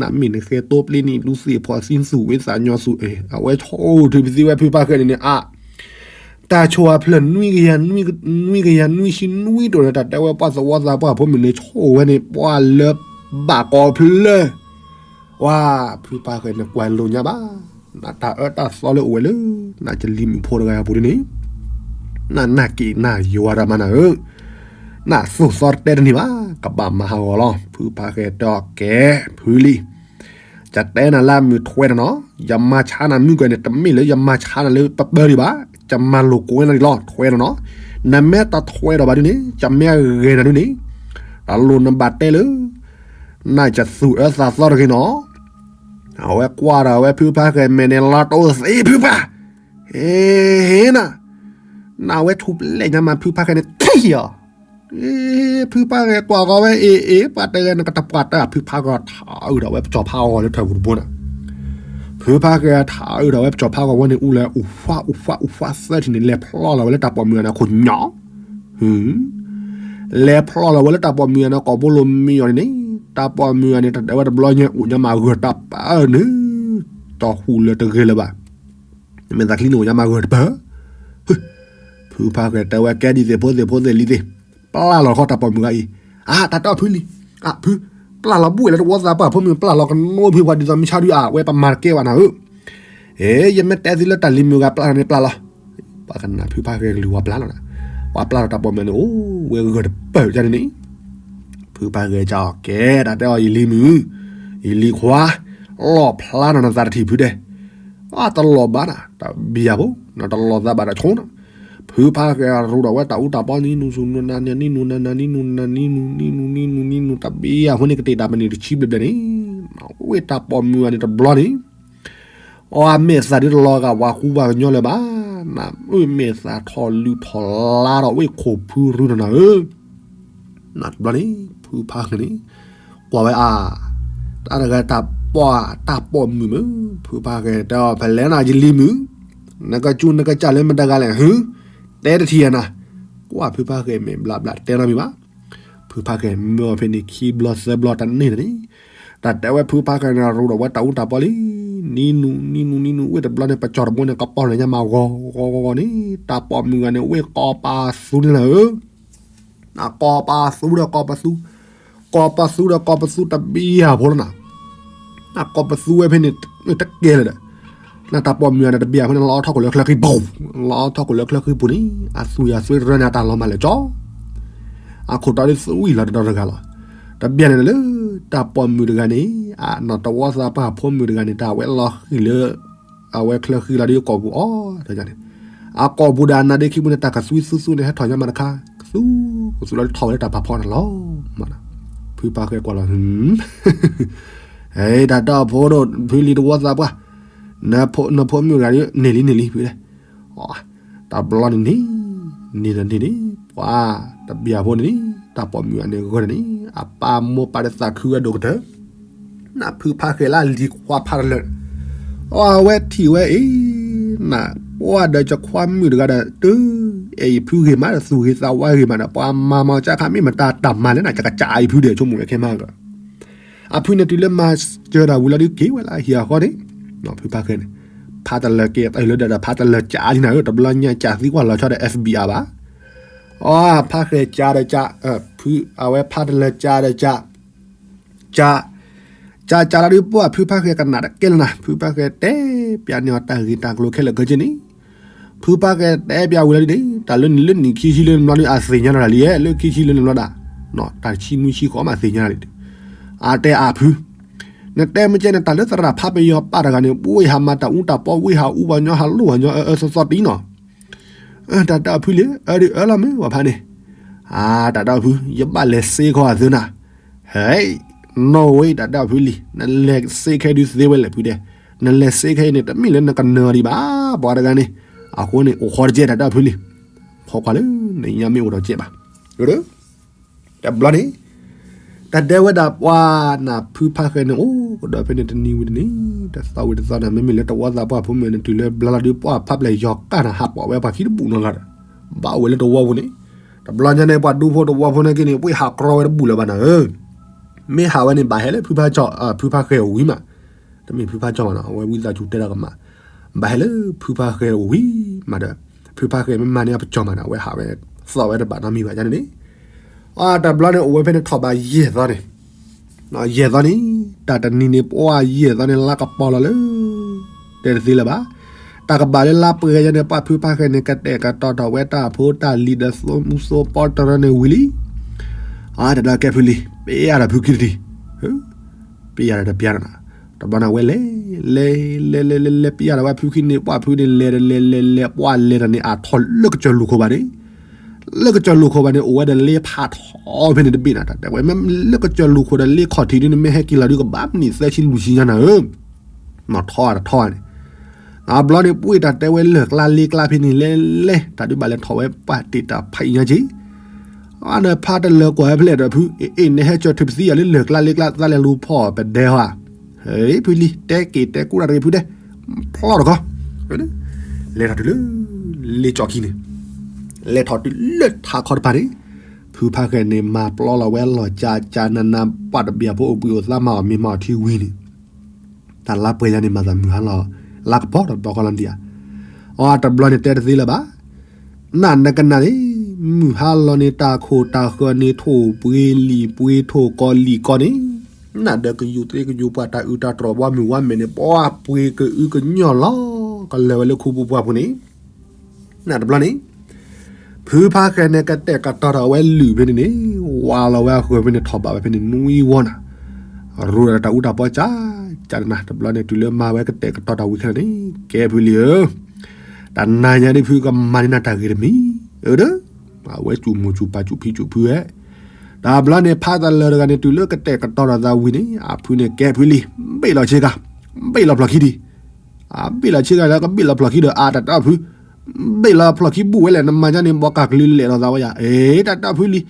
နမ့ၢ်နဃဲတိပျ့န့ၣ် လူသ့ၣ်ဖီသံသူၣ်ဝဲသးညီသူၣ်, အဝဲဆိၣ်ထုးပသံဝဲဖုဖါဃဲန့ၣ်န့ၣ် အ တၢ်ဆိၣ်အဖျၢၣ်နွံကယၤ, နွံကယၤနွံဆံနွံတိၢ်န့ၣ် တၢ်တဲဝဲပှၤသဝီသးပှၢ်ဖိမုၣ်န့ၣ် ဆိၣ်ဝဲန့ၣ် ပှၤလၢဘၣ်ကိးဖျၢၣ်, ဝါ, ဖုဖါဃဲန့ၣ်ကွၢ်လိာ်ညါဘၣ်, နတၢ်အၢတၢ်သီလၢအိၣ်ဝဲလၢ နကလံၤမုၣ်ဖိတဂၤအပူၤဒ်န့ၣ်, နနာ်က့ၤနၢ်ယွၤတၢ်မၤနၤဧၢ, နသိၣ်သီတတဲတန့ၢ်ဘၣ်, ကဘၣ်မၤဟးဂီၤလီၤ, ဖုဖါဃဲတဲအီၤကဲ, ဖုလံ ယတဲနၤလၢအမုၢ်ထွဲတနီၤ, ယမၤဆါနၤမုၢ်ကွဲန့ၣ် တမ့ၢ်လၢယမၤဆါနၤလၢပပၢဒံးဘၣ်, ယမၤလိာ်ကွဲနၤဒ်လီၤ, ထွဲတနီၤ, နမ့ၢ်တထွဲဒီးဘၣ်ဒ်န့ၣ် ယမ့ၢ်အဂဲၤနၤဒ်န့ၣ်, တလိၣ်နဘၣ်တဲလၢ နကသူၣ်အၢသးသီတဂ့ၤနီၤ, အဝဲကွၢ်ဒီးအဝဲဖုဖါဃဲမဲာ်န့ၣ် လီၤတိၢ်သံဖုဖါ, ဟ့ၣ်နၤ, နဝဲထူၣ်ပျဲၢ်ညါမးဖုဖါဃဲန့ၣ်ထံၣ်အီၤ ဖုဖါဃဲကွၢ်ဂီၤဝဲအ့ၣ်အ့ၣ် ပှၤတဲဂဲၤနကတပှၢ်တၢ် ဖုဖါဃဲထးအုးဒီးဝဲပစီၤဖါဂီၤလၢထၢၣ်ပူၤတဘိန့ၣ်, ဖုဖါဃဲထးအုးဒီးဝဲပစီၤဖါဂီၤဝဲန့ၣ် အူလၢအူဖးအူဖးအူဖး သၢထံၣ်န့ၣ် လဲၤဖျီလီၤဝဲလၢတၢ်ပိာ်မုၣ်ဂၤန့ၣ်အခိၣ်ညါ, လဲၤဖျီလီၤဝဲလၢတၢ်ပိာ်မုၣ်ဂၤန့ၣ် ကိာ်ဘိလိၤမံအီၤန့ၣ်န့ၣ်, တၢ်ပိာ်မုၣ်ဂၤန့ၣ် တၢ်တဲဝဲတဘျီညါ အိၣ်ညါမးဂၢၢ်တပၢၢ်န့ၣ်, တီၢ်ဟူးလၢတဂ့ၤလၢၤဘၣ် မ့ၢ်သးချံန့ၣ်အိၣ်ညါမးဂၢၢ်တပၢၢ်, ဖုဖါဃဲတဲဝဲကဲဒ်သ့ၣ်ဖိသ့ၣ်ဖိသ့ၣ်လံၤသ့ၣ်, ပျၢ်လီၤဃီတၢ်ပိာ်မုၣ်ဂၤအံၤ, အါ တၢ်တဲအီၤဖုလံၤ, အါ ဖု, ပျၢ်လီၤဘူၣ်ဝဲလၢတဝီသးပှၢ်ဖိမုၣ် ပျၢ်လီၤကနိဖုပှၤဒ်သိးမုၢ်ဆါဒုးအါ ဝဲပမၤတကဲဘၣ်နၤဧၢ, အ့ ယမ့ၢ်တဲသုလၢတၢ်လံၤမုၣ်ဂၤပျၢ်န့ၣ်ပျၢ်လီၤ, ပှၤကနၣ်ဖုဖါဃဲကလုၢ်ဝဲပျၢ်လီၤ, ပှၤပျၢ်လီၤတၢ်ပိာ်မုၣ်န့ၣ် အိၣ်ဝဲဂၢၢ်တပၢၢ်န့ၣ်န့ၣ် ဖုဖါဃဲကၠီကဲ တၢ်တဲအီၤ ယလံၤမုၣ်, ယလံၤခွါ, လီၣ်ဖျါနၤနသးတထံၣ်ဖုဒဲး, အတလီၤဘၣ်နၤ တဘံၣ်ယၤဖိ, နတလီၤသးဘၣ်တၢ်ဆိနၤ, ဖုဖါဃဲရူးဒီးဝဲတၢ်အူတၢ်ပီနံၤနူၤဆူနူၤနၤနံၤနံၤနူၤနၤနံၤနူၤ နံၤနူၤနံၤနူၤနံၤနူၤ တဘံၣ်ယၤဖိန့ၣ် ကတ့ၢ်တၢ်မနုၤတဆံဘျဲၣ်ဘျဲၣ်န့ၣ်, ဝဲတၢ်ပိာ်မုၣ်ဂၤန့ၣ်တဘျီန့ၣ် အီ အမဲာ်သးဒ်တလီၤဂာ်ပှၤဃူပှၤကညီလၢၤဘၣ်, နအၢမဲာ်သးထီၣ်လုၢ်ထီၣ်လါဒီးဝဲခိၣ်ဖုရူးနၤနၤဧၢ, နတဘျီန့ၣ် ဖုဖါဃဲန့ၣ် ကွၢ်ဝဲအါ, တၢ်တဂၤတၢ်ပှၢ် တၢ်ပိာ်မုၣ်မ့ၢ်, ဖုဖါဃဲတဲအီၤ ဖဲလဲၣ်နၤယလံၤမုၣ်, နကစူၢ်နကစၢ်လၢမတၤတဂၤလဲၣ်ဟု, တဲတထံၣ်ယၤနၤ, ကွၢ်ဖုဖါဃဲမဲာ်ဘျးဘျးတဲနီတမံၤဘၣ် ဖုဖါဃဲမၢအီၤဖဲန့ၣ် ခံဘျီသၢဘျီတန့ၢ်န့ၣ်, တၢ်တဲဝဲဖုဖါဃဲန့ၣ် ရူးဒီးဝဲတၢ်အူတၢ်ပီလံ, နံၤနူၤ နံၤနူၤ နံၤနူၤ ဝ့ၢ်တဘျီန့ၣ် ပကၠီၣ်တဘိန့ၣ် ကပီၢ်လၢညါမးဂီၤဂီၤဂီၤဂီၤန့ၣ် တၢ်ပိာ်မုၣ်ဂၤန့ၣ် ဝ့ၢ်ကီၢ်ပၤသူန့ၣ်လီၤဧၢ နကိးပသူဒီးကိးပသူ, ကိးပသူဒီးကိးပသူတဘံၣ်ယၤဖိလီၤနၤ, နကိးပသူဝဲဖဲန့ၣ် တကဲလၢၤဒီး, နတၢ်ပိာ်မုၣ်ဂၤန့ၣ်တဘံၣ်ယၤဖိန့ၣ် လီၤထီၣ်ခိၣ်လၢချၢဃံပူၤ, လီၤထီၣ်ခိၣ်လၢချၢဃံပူၤန့ၣ် အသွံၣ်အသွဲတရၢန့ၣ် အတၢ်လီၤမၢ်လၢာ်ကၠီ, အခိၣ်တီဒ်သွံၣ်လီၤတဒီတဂၤလီၤ, တဘံၣ်ယၤန့ၣ်လၢ တၢ်ပိာ်မုၣ်တဂၤန့ၣ် အနီၢ်တဝီသးပှၢ်ဖိမုၣ်တဂၤန့ၣ် တၢ်ဝဲလီၤဃံၤလၢ အဝဲချၢဃံလီၤဒီးကိာ်ပူၤအီၤန့ၣ်, အကိာ်ပူၤဒီးအနါဒ့ခံပူၤန့ၣ် တၢ်ကသွံသူသူန့ၣ် ဟဲထီၣ်ညါမးတခါ, ကသူ, ကသူလီၤထီၣ်ဝဲလၢတၢ်ဖးဖီန့ၣ်လီၤ, မး, ဖုဖါဃဲကွၢ်လီၤ, တၢ်တဲအီၤဖိဒိၣ်ဖုလံၤတဝီသးပှၢ်, နဖိမုၣ်တဂၤန့ၣ်လံန့ၣ်လံဖုဒဲး, တဘျီန့ၣ်န့ၣ်, န့ၣ်န့ၣ်န့ၣ်, ပှၤ, တဘံၣ်ယၤဖိန့ၣ်န့ၣ် တၢ်ပိာ်မုၣ်ဂၤန့ၣ်ဂီၢ်န့ၣ်န့ၣ် အပၢ်မိၢ်ပၢ်ဒီးသးခုဝဲဒိၣ်ကတၢၢ် နဖုဖါဃဲလၢအလံၤခွါဖးတလၢာ်, အဝဲထံၣ်ဝဲအံၤ, န, ပှၤဒီးယခွါမုၣ်တဂၤဒီး တုၤ, အဲၣ်ယဖုဂ့ၤမးဒီးသူၣ်ဂ့ၤသးဝါဂ့ၤမးဒီး ပှၤမၤမၤကၢ်ခါမ့ၢ်မတၤတၢ်မၤလဲၣ်နၤ ယကစၢ်အံၤဖုဒီးဆိကမိၣ်ဝဲခဲမးက, အဖုန့ၣ်တုၤလၢမၤစၢၤတၢ်ဝံၤလီၤဒုး က့ၤဝဲလၢဟံၣ်အဃီန့ၣ်, ဖုဖါဃဲန့ၣ်, ဖးတလၢာ်က့ၤအတၢ်လၢဒီး ဖးတလၢာ်ကၢ်လံနၤဧၢ တဘျီညါကၢ်သံကွၢ်လီၤဆီဒီး FBI ဘၣ် အဖါဃဲၤကၢဒီးကၢ, ဖုအဝဲဖါတလၢကၢဒီးကၢ, ကၢ, ကၢကၢလီၤဒုး ပှၢ်ဖုဖါဃဲၤကနၣ်တကဲလၢၤနၤ, ဖုဖါဃဲၤတဲပျးန့ၢ်အီၤတၢ်ဂ့ၢ်တၢ်ကျိၤခဲလၢာ်ခဲဆ့န့ၣ်, ဖုဖါဃဲၤတဲပျးဝံၤလီၤဒုးန့ၣ် တၢ်လၢနံၣ်လၢနံၣ်ခံဆံလၢနဘျီဒုး အသ့ၣ်ညါလီၤတၢ်လံ, လၢခံဆံလၢနဘျီဒၣ်, တၢ်ဆံနွံဆံဃိးမးသ့ၣ်ညါလီၤဒုး, အတဲအဖု နတဲမ့ၢ်ကဲန့ၣ် တၢ်လၢသရၣ်ဖးပယီၤပာ်တဂၤန့ၣ် ဝ့ၢ်ဟးမၤတၢ်အူတၢ်ပီ ဝ့ၢ်ဟးအူပှၤညီ ဟးလိၣ်ပှၤညီ အၢအၢသီသီတံၢ်နီၤ, တၢ်တၢ်ဖုလံ, အၢဒုးအၢလီၤမ့ၢ်ဝဲဖးန့ၣ်, အတၢ်တၢ်ဖု ယဘၣ်လဲၤစ့ခီအသုနၤ, ဟဲ, နီၣ်ဝဲတၢ်တၢ်ဖုလံ, နလဲၤစ့ခဲဒုးသ့ဝဲလဲၣ်ဖုတဲ, နလဲၤစ့ခဲအံၤန့ၣ် တမ့ၢ်လၢနကနၢၤအီၤဒံးဘၣ်, ပှၤတဂၤန့ၣ်, အဃိန့ၣ် အိၣ်ဃီတကဲတၢ်တၢ်ဖုလံ, ဖီခွါလၢ နညါမ့ၢ်အိၣ်ဒီးကဲဘၣ် တဘျီန့ၣ်, တၢ်တဲဝဲဒၣ်ပှၤနၢ်ဖုဖါဃဲၤန့ၣ် အိၣ်ကဒီးဖဲန့ၣ်တနံၤဝံၤတနံၤ, တသီဝံၤတသီန့ၣ် မ့မ့ၢ်လၢတဝီသးပှၢ်ဖိမ့ၢ်န့ၣ် တုၤလၢဘျါလီၤဒုး ပှၢ်ဖးပျဲၢ်ယီၤကၢ်နၤ ဟးပိာ်ဝဲပှၤခံတဘူၣ်နီတဂၤဒီး, ဘၣ်အိၣ်ဝဲလၢတဝီပူၤန့ၣ်, တဘျီညါန့ၣ် ပှၤဒူဖိတဝီဖိန့ၣ်က့န့ၣ် ဝ့ၢ်ဟးကြီဝဲတဘူၣ်လၢၤဘၣ်နၤဧၢ, မ့ၢ်ဟးဝဲန့ၣ် ဘၣ်ဟဲလၢဖုဖါကၠီ, ဖုဖါဃဲၤအဝံၤမး, တမ့ၢ်ဖုဖါကၠီမးနီၤ အဝဲဝံသးစူၤတဲတၢ်ကမၣ်, ဘၣ်ဟဲလၢဖုဖါဃဲၤအဝံၤမးဒီး, ဖုဖါဃဲၤမ့ၢ်မၤန့ၢ်အပကၠီမးဒီး အဝဲဟးဝဲ, သီၣ်ဝဲတဘၣ်နီတမံၤဘၣ်န့ၣ်, အတဘျီန့ၣ် အိၣ်ဝဲဖဲန့ၣ်ထီၣ်ဘးယဲၢ်သီန့ၣ်, ယဲၢ်သီန့ၣ်, တၢ်တနံၤန့ၣ် ပှၢ်ယဲၢ်သီန့ၣ် လါကပီၤလီၤလၢ, တဲတသ့လၢၤဘၣ်, တၢ်ကဘၣ်လၢလါပှဲၤညါန့ၣ် ပှၢ်ဖုဖါဃဲၤန့ၣ် ကတဲာ်ကတီၤထီၣ်ဝဲတၢ်ဖိတၢ်လံၤဒီးသိမူသိပီတရၢန့ၣ်ဝံၤလံ, အတဒီးကဲဖုလံ, ပ့ၢ်ယၤဒီးဖုခံတထံၣ်, ပ့ၢ်ယၤဒီးတပျၢ်နီၤ, တဘျီန့ၣ် အဝဲလဲၤ, လဲၤ, လဲၤလဲၤလဲၤလဲၤ ပ့ၢ်ယၤဒီးဝဲဖုခံန့ၣ် ပှၢ်ဖုန့ၣ် လဲၤဒီးလဲၤလဲၤလဲၤ ပှၢ်လဲၤဒီးန့ၣ် အထီၣ်လၢကစၢၢ်လူၢ်ခိၣ်ဘၣ်န့ၣ်, လၢကစၢၢ်လူၢ်ခိၣ်ဘၣ်န့ၣ် အိၣ်ဝဲဒီးလ့ဖးထီဖဲန့ၣ်တဘ့ၣ်နီၤ, တၢ်တဲဝဲမ့ၢ်လၢကစၢၢ်လူၢ်ခိၣ်ဒီးလ့ခီၣ်ထံးဒုန့ၣ် မ့ၢ်ဟဲက့ၤလီၤဒုးကဘၣ်မနံၤသၢဆံလွံၢ်ဆံညါနၤဧၢ နီၣ်ထီၣ်အါတထီၣ်န့ၣ်, အဘျီန့ၣ် ပှ့ၢ်တၢ်တဲဝဲလၢၢ်ကျါလ့ကျါဖဲန့ၣ်လဲၤလဲၤ တၢ်ဒုးဘၣ်လဲၤထီၣ်ဝဲပှၢ်တ့ၢ်တၢ်ဖးအံၤညါက့ၤ, အန့ၣ်ဖးတလၢၤကွၢ်ဝဲဖဲလဲၣ်ဒီးဖု, အ့ၣ် နဟဲကၢၤထုးပသံယၤလၢလၢၢ်ကျါလ့ကျါ သးလဲၤလူၤဖီၣ်ပဒဲဟီဧါ, ဖုလံ တဲက့ၤတဲကူတၢ်တဂ့ၤဖုဒဲး, ဖျီၣ်တကီၢ်, လဲၤထီၣ်တုၤလၢ, လ့ကၠီခံန့ၣ်, လဲၤထီၣ်တုၤလၢထးခီတဖၣ်န့ၣ်, ဖုဖါဃဲၤန့ၣ် မၤပျီလီၤဝဲလီၢ်ကၠါကၠါနးနး ပှၢ်တဘ့ၣ်အဖိအိၣ်ဘှံးအိၣ်သါမၤအီၣ်မ့ၤမၤအီၣ်ထံဝံၤန့ၣ်, တၢ်လါပှဲၤညါန့ၣ် မၤသးမုၢ်ဟါလီၤ, လါကပီၤတဘျီဃီလီၤဒံးဧါ, အတဘျီန့ၣ်တဲတသ့လၢၤဘၣ်, နနကနၣ်န့ၣ်, မုၢ်ဟါလီၤန့ၣ် တၢ်ခိၣ်တၢ်ဃၢၤန့ၣ် ထိၣ်ပှ့ၤလံာ်ပှ့ၤထိၣ်ကီၤလံာ်ကီၤန့ၣ်, နဒီးကယူၤသ့ကယူၤပှၤတၢ်အုးတၢ်တြီၤ ဝါမုၢ်ဝါမဲာ်န့ၣ် ပှၤပှ့ၤကအုကညီၢ်လီၤ ကလၢၤဝဲလၢခူပူၤပှၢ်ပူၤန့ၣ်, နတဘျီန့ၣ် ဖုဖါဃဲၤန့ၣ် ကတဲာ်ကတီၤထီၣ်ဝဲလုၢ်ဖဲန့ၣ်န့ၣ်, ဝါလီၤဝဲအဃၢၤဖဲန့ၣ် ထီၣ်ဘးဝဲဖဲန့ၣ်နွံဝီနၤ, ရိၤဒီးတၢ်အူတၢ်ပီကၢ်, ကၢ်နၤ တဘျီန့ၣ် တုၤလၢမၤဝဲကတဲာ်ကတီၤတၢ်ဝံၤခဲလၢာ်န့ၣ် ကဲဖုလံဧၢ, တနၤညါဒ်ဖုကမၤန့ၢ်နၤတၢ်ဂ့ၤတမံၤ, အၢဒီး, အဝဲစူၣ်မိၢ်စူၣ်ပၢ်စူၣ်ဖံးစူၣ်ဖုဧဲ, တဘျီန့ၣ် ဖးတလၢၤတဂၤန့ၣ် တုၤလၢကတဲာ်ကတီၤထီၣ်သးဝံၤန့ၣ် အဖုန့ၣ်ကဲဖုလံ, ဘ့ၣ်လီၤဆ့ကၤ, ဘ့ၣ်လီၤဖျိၣ်ခံဒံး အဘ့ၣ်လီၤဆ့ကၤလၢကဘ့ၣ်လီၤဖျိၣ်ခံဒီး အတၢ်တၢ်ဖု, ဘ့ၣ်လီၤဖျိၣ်ခံဘူၣ်ဝဲလဲၣ် နမၤညါန့ၣ် ဘီကၢ်ကလုာ်လဲၣ်လီၤသးဝဲယၤ, အ့ တၢ်တၢ်ဖုလံ,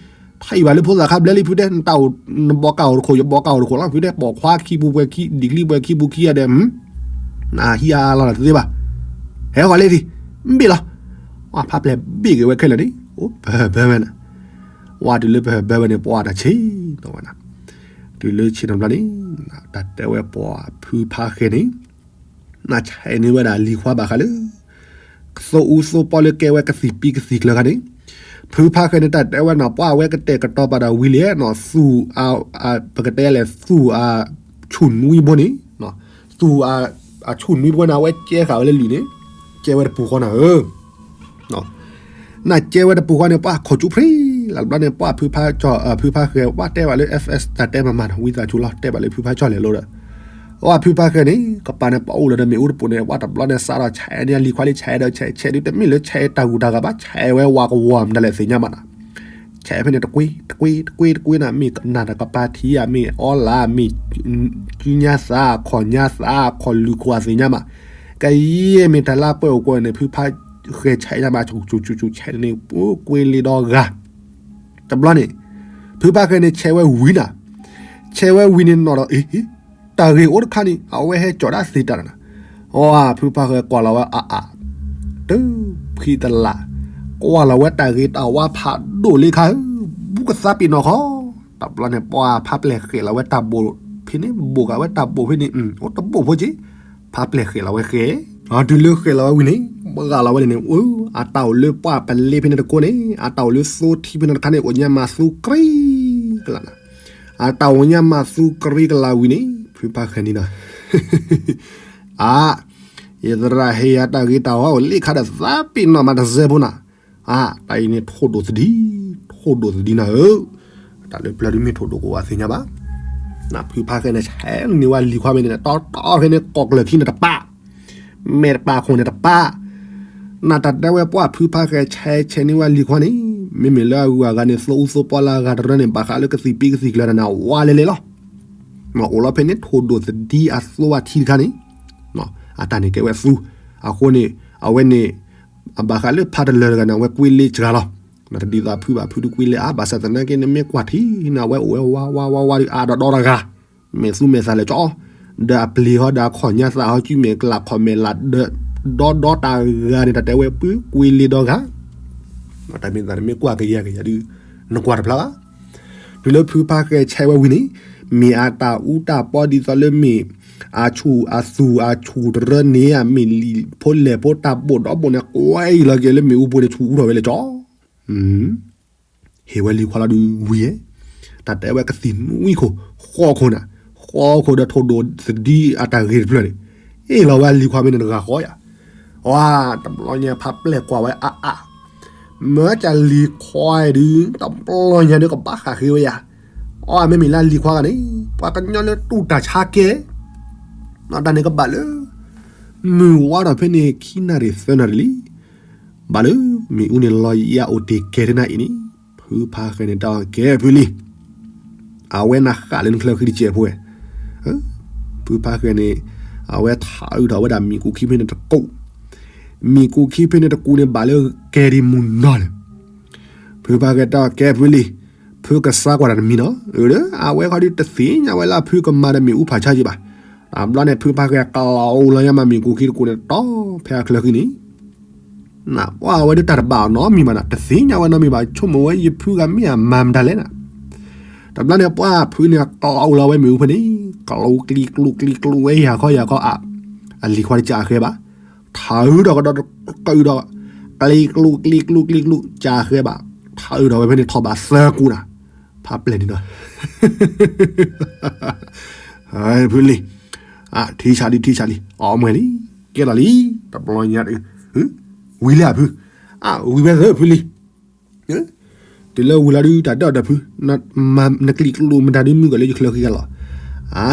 ထံၣ်ဘၣ်လၢဖိသၣ်ခါဘျဲလံဖုတဲ နတၢ်အိၣ် နဘီကၢ်အိၣ်တခိၣ် ယဘီကၢ်အိၣ်တခိၣ်လီၤဖုတဲ ပိာ်ခွါခံပူၤပှဲၤခံ ဒံၣ်ချံပှဲၤခံပူၤခံဂၤဒီး နဟံးအါလီၤတသ့ဘၣ်, ဟဲဃီၤလံဒံး, ဘ့ၣ်လီၤ, အဖါပျဲၢ်ဘ့ၣ်က့ၤဝဲခဲလၢာ်န့ၣ် အိၣ်ပဟၢၣ်ဘၢဝဲန့ၣ်, ဝဲတုၤလၢပဟၢၣ်ဘၢဝဲန့ၣ် ပှၤတၢ်ဆ့ၣ်နီၤဝဲနၤ, တုၤလၢဆ့ၣ်နီၤဘျီန့ၣ်, တၢ်တဲဝဲပှၤဖုဖါဃဲၤန့ၣ် နဆဲးန့ၢ်ဝဲဒၣ်လံၤခွါဘၣ်ဃးလၢ သိအူသိပီလၢကဲဝဲကသံၣ်ပံကသံၣ်ကျၢၤခါန့ၣ်, ဖုဖါဃဲၤန့ၣ် တၢ်တဲဝဲနီၤ ပှၤဝဲကတဲာ်ကတီၤပာ်ဒီးဝံၤလံနီၤ သူၣ်, ပကတဲလဲၣ် သူၣ်အဆူၣ်နွံဘိန့ၣ်, သူၣ်အဆူၣ်နွံဘိန့ၣ် အဝဲကဲဃာ်ဝဲလၢလံာ်န့ၣ်, ကဲဝဲတပူၤဃီနၤဧၢ နကဲဝဲတပူၤဃီန့ၣ် ပှၤခိၣ်ကၠူဖရံလၢ်တဘျီန့ၣ် ပှၤဖုဖါကၠီ ဖုဖါဃဲၤ ပှၤတဲဘၣ်လၢ FS တၢ်တဲမၤမၤနီၤ ဝံသးစူၤလီၤ တဲဘၣ်လၢဖုဖါကၠီလဲၤလိဒီး ပှၤဖုဖါဃဲၤန့ၣ် ကပၤန့ၣ် ပအိၣ်လၢဒီးမ့ၣ်အူတပိာ်န့ၣ် ပှၤတဘျီန့ၣ် စးထီၣ်ဆဲးန့ၢ်လံၤခွါလံ ဆဲးဒီးဆဲးဆဲးဒုး တမ့ၢ်လၢဆဲးတၢ်ဂူၤတၢ်ဂၤဘၣ် ဆဲးဝဲဝၤကဝီၤမတၤလဲၣ်သ့ၣ်ညါမးနီၤ ဆဲးဖဲန့ၣ် တကွ့ တကွ့ တကွ့ တကွ့နၤ မ့ၢ်ကနၣ်တၢ်ကပၤထံဧါ မ့ၢ်အီလၢ် မ့ၢ်ကညါသး ခီၣ်ညါသး ခီၣ်လုၢ်ခိၣ်အသ့ၣ်ညါမး ကယဲၢ်မ့ၢ်တၢ်လၢပှဲၤအိၣ်ကွဲန့ၣ် ဖုဖါဃဲၤဆဲးညါမး ဆူၣ်ဆူၣ်ဆူၣ်ဆူၣ်ဆဲးန့ၣ် ပူၤကွ့လံဒီဂၤ တဘျီန့ၣ် ဖုဖါဃဲၤန့ၣ် ဆဲးဝဲဝံၤနၤ ဆဲးဝဲဝံၤန့ၣ်နီၤဒီး အ့ တၢ်ဂ့ၢ်အိၣ်တခါန့ၣ် အဝဲဟဲကၠီၤဒၣ်သ့တၢ်နၤ အီ ဖုဖါဃဲၤကွၢ်လီၤဝဲအါအါ တဖှံတလး ကွၢ်လီၤဝဲတၢ်ဂ့ၤတၢ်ဝါဖးဒိၣ်လံခါဧၢ ဘူးကသးပ့ၤနီၣ်ဃီ တဘျီန့ၣ် ပှၤဖါပျဲၢ်ဃဲၤလီၤဝဲတၢ်ဘိၣ်ဖဲန့ၣ် ဘိၣ်ဃာ်ဝဲတၢ်ဘိၣ်ဖဲန့ၣ် အိၣ်တဘိၣ်ဖိက့ၤ ဖါပျဲၢ်ဃဲၤလီၤဝဲဃဲၤ တုၤလၢဃဲၤလီၤဝဲဝံၤန့ၣ် ပှၤဂၤလီၤဝဲန့ၣ်န့ၣ် အတၢ်အိၣ်လၢပှၢ်ပလ့ဖဲန့ၣ်တကိးန့ၣ် အတၢ်အိၣ်လၢသိထံဖဲန့ၣ်တခါန့ၣ် အိၣ်ညါမၤသူကရံကလးနၤ, အတၢ်အိၣ်ညါမၤသူကရံကလးဝံၤန့ၣ် ဖုဖါဃဲန့ၣ်ဒီး အါ ယသရၣ်ဟ့ၣ်ယၤတၢ်ဂ့ၤတၢ်ဝါအိၣ်လံခါဒီးသးပ့ၤနီၣ်မးတစဲးဖိနၤ, အါ တၢ်အံၤန့ၣ်ထိၣ်ဒိၣ်သဒံ, ထိၣ်ဒိၣ်သဒံနၤဧၢ, တၢ်လၢပျၢၤဒုးမ့ၢ်ထိၣ်ဒိၣ်ကဝဲသ့ၣ်ညါဘၣ်, နဖုဖါဃဲန့ၣ် ဆဲးန့ၢ်ဝဲလံၤခွါဖဲန့ၣ် တီတီဖဲန့ၣ် ကိးကျၢၤခံန့ၣ်တပၢ် မဲာ်တပာ်ခိၣ်န့ၣ်တပၢ်, နတၢ်တဲဝဲပှၢ်ဖုဖါဃဲဆဲးဆဲးန့ၢ်ဝဲလံၤခွါန့ၣ် မ့မ့ၢ်လၢအဂုၤအဂၤန့ၣ် သိအူသိပီလၢအဂၤတရၢန့ၣ် ဘၣ်ဃးလၢကသံၣ်ပံကသံၣ်ကျၢၤတၢ်န့ၣ် အဝါလဲၤလဲၤလီၤ. အိၣ်လီၤဖဲန့ၣ် ထိၣ်ဒိၣ်သဒံအသိအထံတခါန့ၣ် အတၢ်န့ၣ်ကဲဝဲသူ, အဃိန့ၣ် အဝဲန့ၣ် အဘၣ်ဃးလၢဖါတလၢၤတဂၤန့ၣ် အဝဲကွ့လ့စှၤလီၤ. တဒ်သိးဖုဘၣ်ဖုတကွ့လ့အါ ဘၣ်ဆၣ်သနာ်က့န့ၣ် မ့ၢ်ကွၢ်ထံန့ၣ် အဝဲအိၣ်ဝဲဝါဝါဝါဝါဒီးအါဒီးဒီတဂၤ မဲာ်သူမဲာ်သးလဲၤကၠီ, ဒီးအပျ့ၤဟီဒီးအခီၣ်ညါသးဟီ ကုမဲာ်ကျးခီၣ်မဲာ်လးဒီး ဒီဒီတၢ်ဂၤန့ၣ် တၢ်တဲဝဲပုၢ်ကွ့လ့ဒီဂၤ, တၢ်မ့ၢ်သးန့ၣ်မ့ၢ်ကွၢ်ကယၤကယၤဒုး နကွၢ်တဖျါဘၣ်. တုၤလၢဖုဖါဃဲဆဲးဝဲဝံၤန့ၣ် မ့ၢ်အတၢ်အူတၢ်ပီဒ်သိးလၢမ့ၢ် အဆူၣ်အသူၣ်အဆူၣ်တရၢန့ၣ် အမ့ၢ်လံာ်ဖိလဲၢ်ဖိတၢ်ဘိၣ်ဒီဘိၣ်န့ၣ် ကွဲအံၤလီၤက့ၤလၢမ့ၣ်အူပူၤန့ၣ် ဆူၣ်အူထီၣ်ဝဲလဲၤကၠီ ဟ့ၣ်ဝဲလံၤခွါလီၤဒုးဝံၤဧဲ, တၢ်တဲဝဲကသံၣ်နွံခိၣ် ဃိးခိၣ်နၤ, ဃိးခိၣ်ဒီးထိၣ်ဒိၣ်သဒံအတၢ်ဂ့ၤတဖျၢၣ်န့ၣ်, အ့ၣ်လီၤဝဲလံၤခွါဖဲန့ၣ်တဂၤဃီယၤ, ဝါ တဘျီညါဖးပျဲၢ်ကွၢ်ဝဲအါအါ, မၢကလံၤခွါဒုး တဘျီညါဒုးကဘၣ်ဃးဃ့ဝဲယၤ, အီ မ့မ့ၢ်လၢလံၤခွါဂၤန့ၣ် ပှၤကညီလၢတူၢ်တၢ်ဆါကဲ, တၢ်န့ၣ်ကဘၣ်လၢ မုၢ်ဝါထီၣ်ဖဲန့ၣ် ခံနၣ်ရံၣ်သၢနၣ်ရံၣ်လံ ဘၣ်လၢမ့ၣ်အူန့ၣ်လီၤယၤအိၣ်တ့ၢ်ကဲၤတနၤအံၤန့ၣ်, ဖုဖါဃဲန့ၣ်တၢ်ကဲဖုလံၤ, အဝဲနဃၣ်လၢနချၢဃံတစဲးဖိဝဲ, ဖုဖါဃဲန့ၣ် အဝဲထးအုးထီၣ်ဝဲဒၣ်မ့ၣ်ကူၣ်ခံဖဲန့ၣ်တကူာ်, မ့ၣ်ကူၣ်ခံဖဲန့ၣ်တကူာ်န့ၣ် ဘၣ်လၢကဲၤဒံးမုၢ်နီၢ်လၢ ဖုဖါဃဲတၢ်ကဲဖုလံၤ, ဖုကစါကွၢ်တၢ်တမံၤနီၤ, အဝဲခီဒုးတသ့ၣ်ညါဝဲလၢအဖုကမၤဒီးမ့ၣ်အူဖးဆါယံၤဘၣ်, တဘျီန့ၣ်ဖုဖါဃဲကလီၤလၢယၤမးမ့ၣ်ကူၣ်ခံတကူာ်န့ၣ် တီဖဲအချၢဃံန့ၣ် နပှၢ်ဝဲဒၣ်တၢ်တဘၣ်အီၤနီတမံၤဘၣ်နီၤ, တသ့ၣ်ညါဝဲနီတမံၤဘၣ်, ဆိကမိၣ်ဝဲယဖုဂၤမ့ၢ်အမၤမတၤလဲၣ်နၤ, တဘျီန့ၣ်ပှၢ်ဖုန့ၣ် ကလီၤအိၣ်လီၤဝဲမ့ၣ်အူဖဲန့ၣ်, ကလူၤကျံၤကျူၤကျံၤကျူၤဝဲယၤခီယၤခီအါ, အလံၤခွါတကးဃဲဘၣ်, ထးအုးဒီးကဒီးကဒီး, ကျံၤကျူၤကျံၤကျူၤကျံၤကျူၤ ကးဃဲဘၣ်, ထးအုးဒီးဝဲဖဲန့ၣ်ထီၣ်ဘးသၢကူနၤ, ဖးပျဲၢ်န့ၣ်ဒီး ဖုလံၤ, ထံဆးလံ ထံဆးလံ အီၣ်မွဲလံ, ကဲလီၤလံ, တဘျီညါ, ဝံၤလံဖု, အဝံၤဝဲသၢဖုလံၤ, တုၤလၢဝံၤလီၤဒုး တၢ်ဒၣ်ဒီးဖု, နကျံၤကျူၤမတၤဒုးမုၢ်ကီၤလၢယချၢဃံဂၤလီၤ,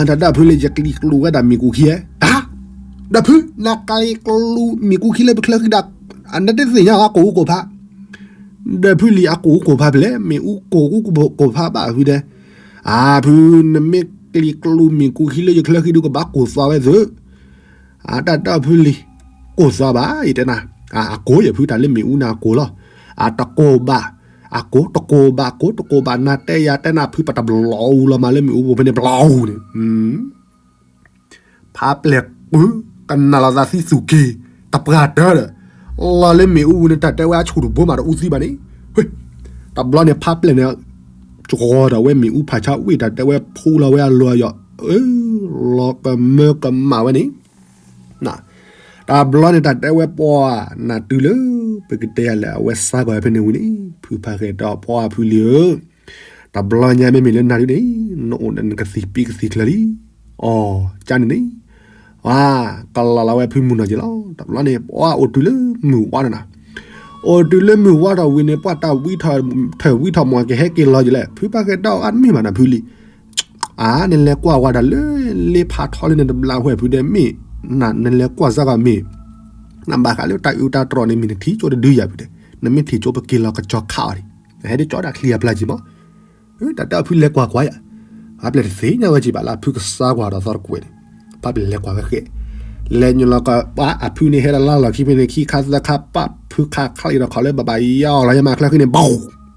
တၢ်ဒၣ်ဖုလၢယကျံၤကျူၤဝဲဒၣ်မ့ၣ်ကူၣ်ခံဧါ, တၢ်, ဒီးဖု နကျံၤကျူၤမ့ၣ်ကူၣ်ခံလၢပချၢဃံဒီး, အနတသ့ၣ်ညါအကိၣ်အူကိၣ်ဖး ဒီးဖုလံၤအကိၣ်အူကိၣ်ဖးဖဲလဲၣ်, မ့ၣ်အူကိၣ်အူကိၣ်ဖးဘၣ်ဖုဒဲး, အါဖု, နမ့ၢ်ကျံၤကျူၤမ့ၣ်ကူၣ်ခံလၢယချၢဃံဒုးကဘၣ်ကိၢ်သွါဝဲသု, အတၢ်ဒၣ်ဖုလံၤ, ကိၢ်သွါဘၣ် ယတဲနၤ, အကိၢ်ယဖုတၢ်လၢမ့ၣ်အူန့ၣ်အကိၢ်လီၤ, အတကိၢ်ဘၣ်, အကိၢ် တကိၢ်ဘၣ် ကိၢ်တကိၢ်ဘၣ် နတဲယၤတဲနၤဖုပတဘျီအူလီၤမးလၢမ့ၣ်အူပူၤဖဲန့ၣ်ဘျီအူန့ၣ် ဖးပျဲၢ်ကု, ကနၣ်လီၤသးသံသူၣ်က့ၤ, တပှၢ်တၢၢ်ဒီး, လီၤလၢမ့ၣ်အူပူၤန့ၣ် တၢ်တဲဝဲအဆူၣ်တဘိမးတအူသံဘၣ်န့ၣ်, တဘျီန့ၣ်ဖးပျဲၢ်န့ၣ်, ကီၤဒီးဝဲမ့ၣ်အူဖးဆါဝံၣ် တၢ်တဲဝဲဖူလီၤဝဲအလီၢ်ယီၤ, လီၤကမၢကမၣ်ဝဲန့ၣ်, တဘျီန့ၣ် တၢ်တဲဝဲပှၤ, နတုၤလၢ, ပကတဲယၤလဲၣ် အဝဲစါကီၢ်ဖဲန့ၣ်ဝံၤန့ၣ် ဖုဖးဃဲဒီးပှၤဖုလံၤဧၢ တဘျီညါမ့မ့ၢ်လၢနၤဒုန့ၣ်, နအိၣ်ဒီးနကသံၣ်ပံကသံၣ်ချၢလံ, အီၤ, ကန့ၣ်န့ၣ်, ဝါ, ကလီၤလီၤဝဲဖုမုၢ်နီၢ်က့ၤလီၤ, တဘျီန့ၣ် ပှၤအိၣ်တုၤလၢမုၢ်ဝါထီၣ်နၤ, အိၣ်တုၤလၢမုၢ်ဝါထီၣ်ဝံၤန့ၣ် ပှၤတၢ်ဝံထီၣ်, ထၢၣ်ဝံထီၣ်မးကဟဲက့ၤလီၤက့ၤလဲၣ်, ဖုဖးဃဲဒီးအါတမံၤဘၣ်နၤဖုလံၤ, အါ နလဲၤကွၢ်ဝဲဒၣ်လၢ, လ့ဖးထီလၢနတဘျါဝဲဖုဒဲးမ့ၢ်, နလဲၤကွၢ်စၢ်ဂီၤမ့ၢ် နဘၣ်ဃးလၢတၢ်အုးတၢ်တြီၤန့ၣ် မ့ၢ်နထံၣ်ကၠိတဒုယၤဖုဒဲး, နမ့ၢ်ထံၣ်ကၠိပက့ၤလီၤကစီၤခးအီၤဒံး, နဟဲဒ်ကၠီဒၣ်ချံအပျၢ်က့ၤမး, တၢ်တဲအဖုလဲၤကွၢ်ကွၢ်ယၤ, ဖးပျဲၢ်တသ့ၣ်ညါဝဲက့ၤဘၣ်လၢအဖုကစါကွၢ်ဒီးသီတကွဲးန့ၣ်, ဖးပျဲၢ်လဲၤကွၢ်ဝဲဃဲ, လဲၤညိလီၤကပှၤအဖုန့ၣ် ဟဲလီၤလီၢ်ခံဖဲန့ၣ် ခံခါသၢခါပာ်ဖုခါခါလၢဒီးခီလၢဘၣ်ဘၣ်ယီၢ်လီၤညါမးချၢဃံန့ၣ် ဘၣ်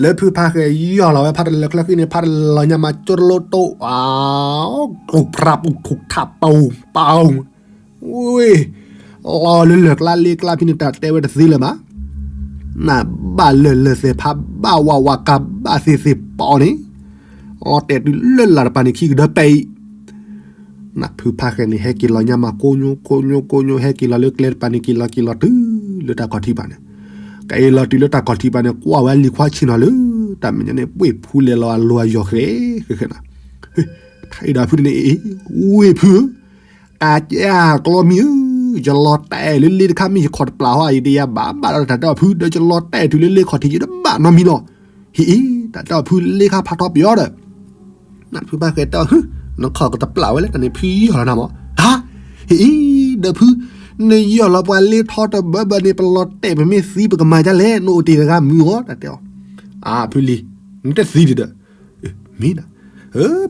လၢဖုဖးဃဲယီၢ်လီၤဝဲဖးတလၢချၢဃံန့ၣ် ဖးတလၢညါမးကၠိတလိတိၣ်ဧါ, ကျိၣ်ဖြးပူၤထူၣ်ထးပူၤပူၤ, ဝ့ၢ်, လီၤလၢလၢၢ်ကျါလ့ကျါဖဲန့ၣ် တၢ်တဲဝဲတသ့လၢၤမး, နဘၣ်လၢလၢၢ်သဲးဖးဘၣ်ဝးဝးကၤဘၣ်သ့သ့ပီန့ၣ်, လီၤတဲာ်တုၤလၢလၢ်တပၤန့ၣ်ခံကဒၢပဲအံၤ နဖုဖၣ်ဃဲန့ၣ် ဟဲက့ၤလီၤညါမး ကိးညိ ကိးညိ ကိးညိ ဟဲက့ၤလီၤလၢကျဲတပၤန့ၣ် က့ၤလီၤက့ၤလီၤတုၤလၢတၢ်ခီၣ်ထံးပၤန့ၣ်, က့ၤလီၤတုၤလၢတၢ်ခီၣ်ထံးပၤန့ၣ် ကွၢ်ဝဲလံၤခွါဆ့ၣ်နီၤလၢ တၢ်မဲာ်ညါန့ၣ် ပှ့ၤဖုလဲၤလီၤအလိၤအယီၤဃဲဃဲဃဲနီၤ, ထါအံၤဒီးဖုန့ၣ် အ့ ဝ့ၢ်ဖုဧၢ, ကးကဲအကျီမံၤဧၢ, ယလီၤတဲာ်လၢလ့တခါ မ့ၢ်ယခီၣ်တပျၢ်ဟီ ယတယၤဘၣ်ဘၣ်ဒီးတၢ်တဲအီၤဖု ဒီးယလီၤတဲာ်တုၤလၢလ့ခီၣ်ထံး ယတဘၣ်နီတမံၤလီၤ, ဟ့ၣ်အ့ တၢ်တဲအီၤဖု လ့ခါဖးထီပယီၤဒီး နဖုဖၣ်ဃဲတဲအီၤ နခီၣ်ကတပျၢ်ဝဲလဲၣ် တၢ်န့ၣ်ဖုယီၢ်လီၤနၤမး, ဟါ, ဟ့ၣ်အ့ ဒီးဖု နယီၢ်လီၤပှၤလ့ထီတဘၢဘၢန့ၣ် ပလီၤတဲာ်ပမ့ၢ်သံပကမၤဒ်လဲၣ် နအိၣ်တ့ၢ်တဂၤမုာ်အီၤ တၢ်တဲအီၤ, အဖုလံၤ နတသံဒံးဒီး မ့ၢ်နၤ,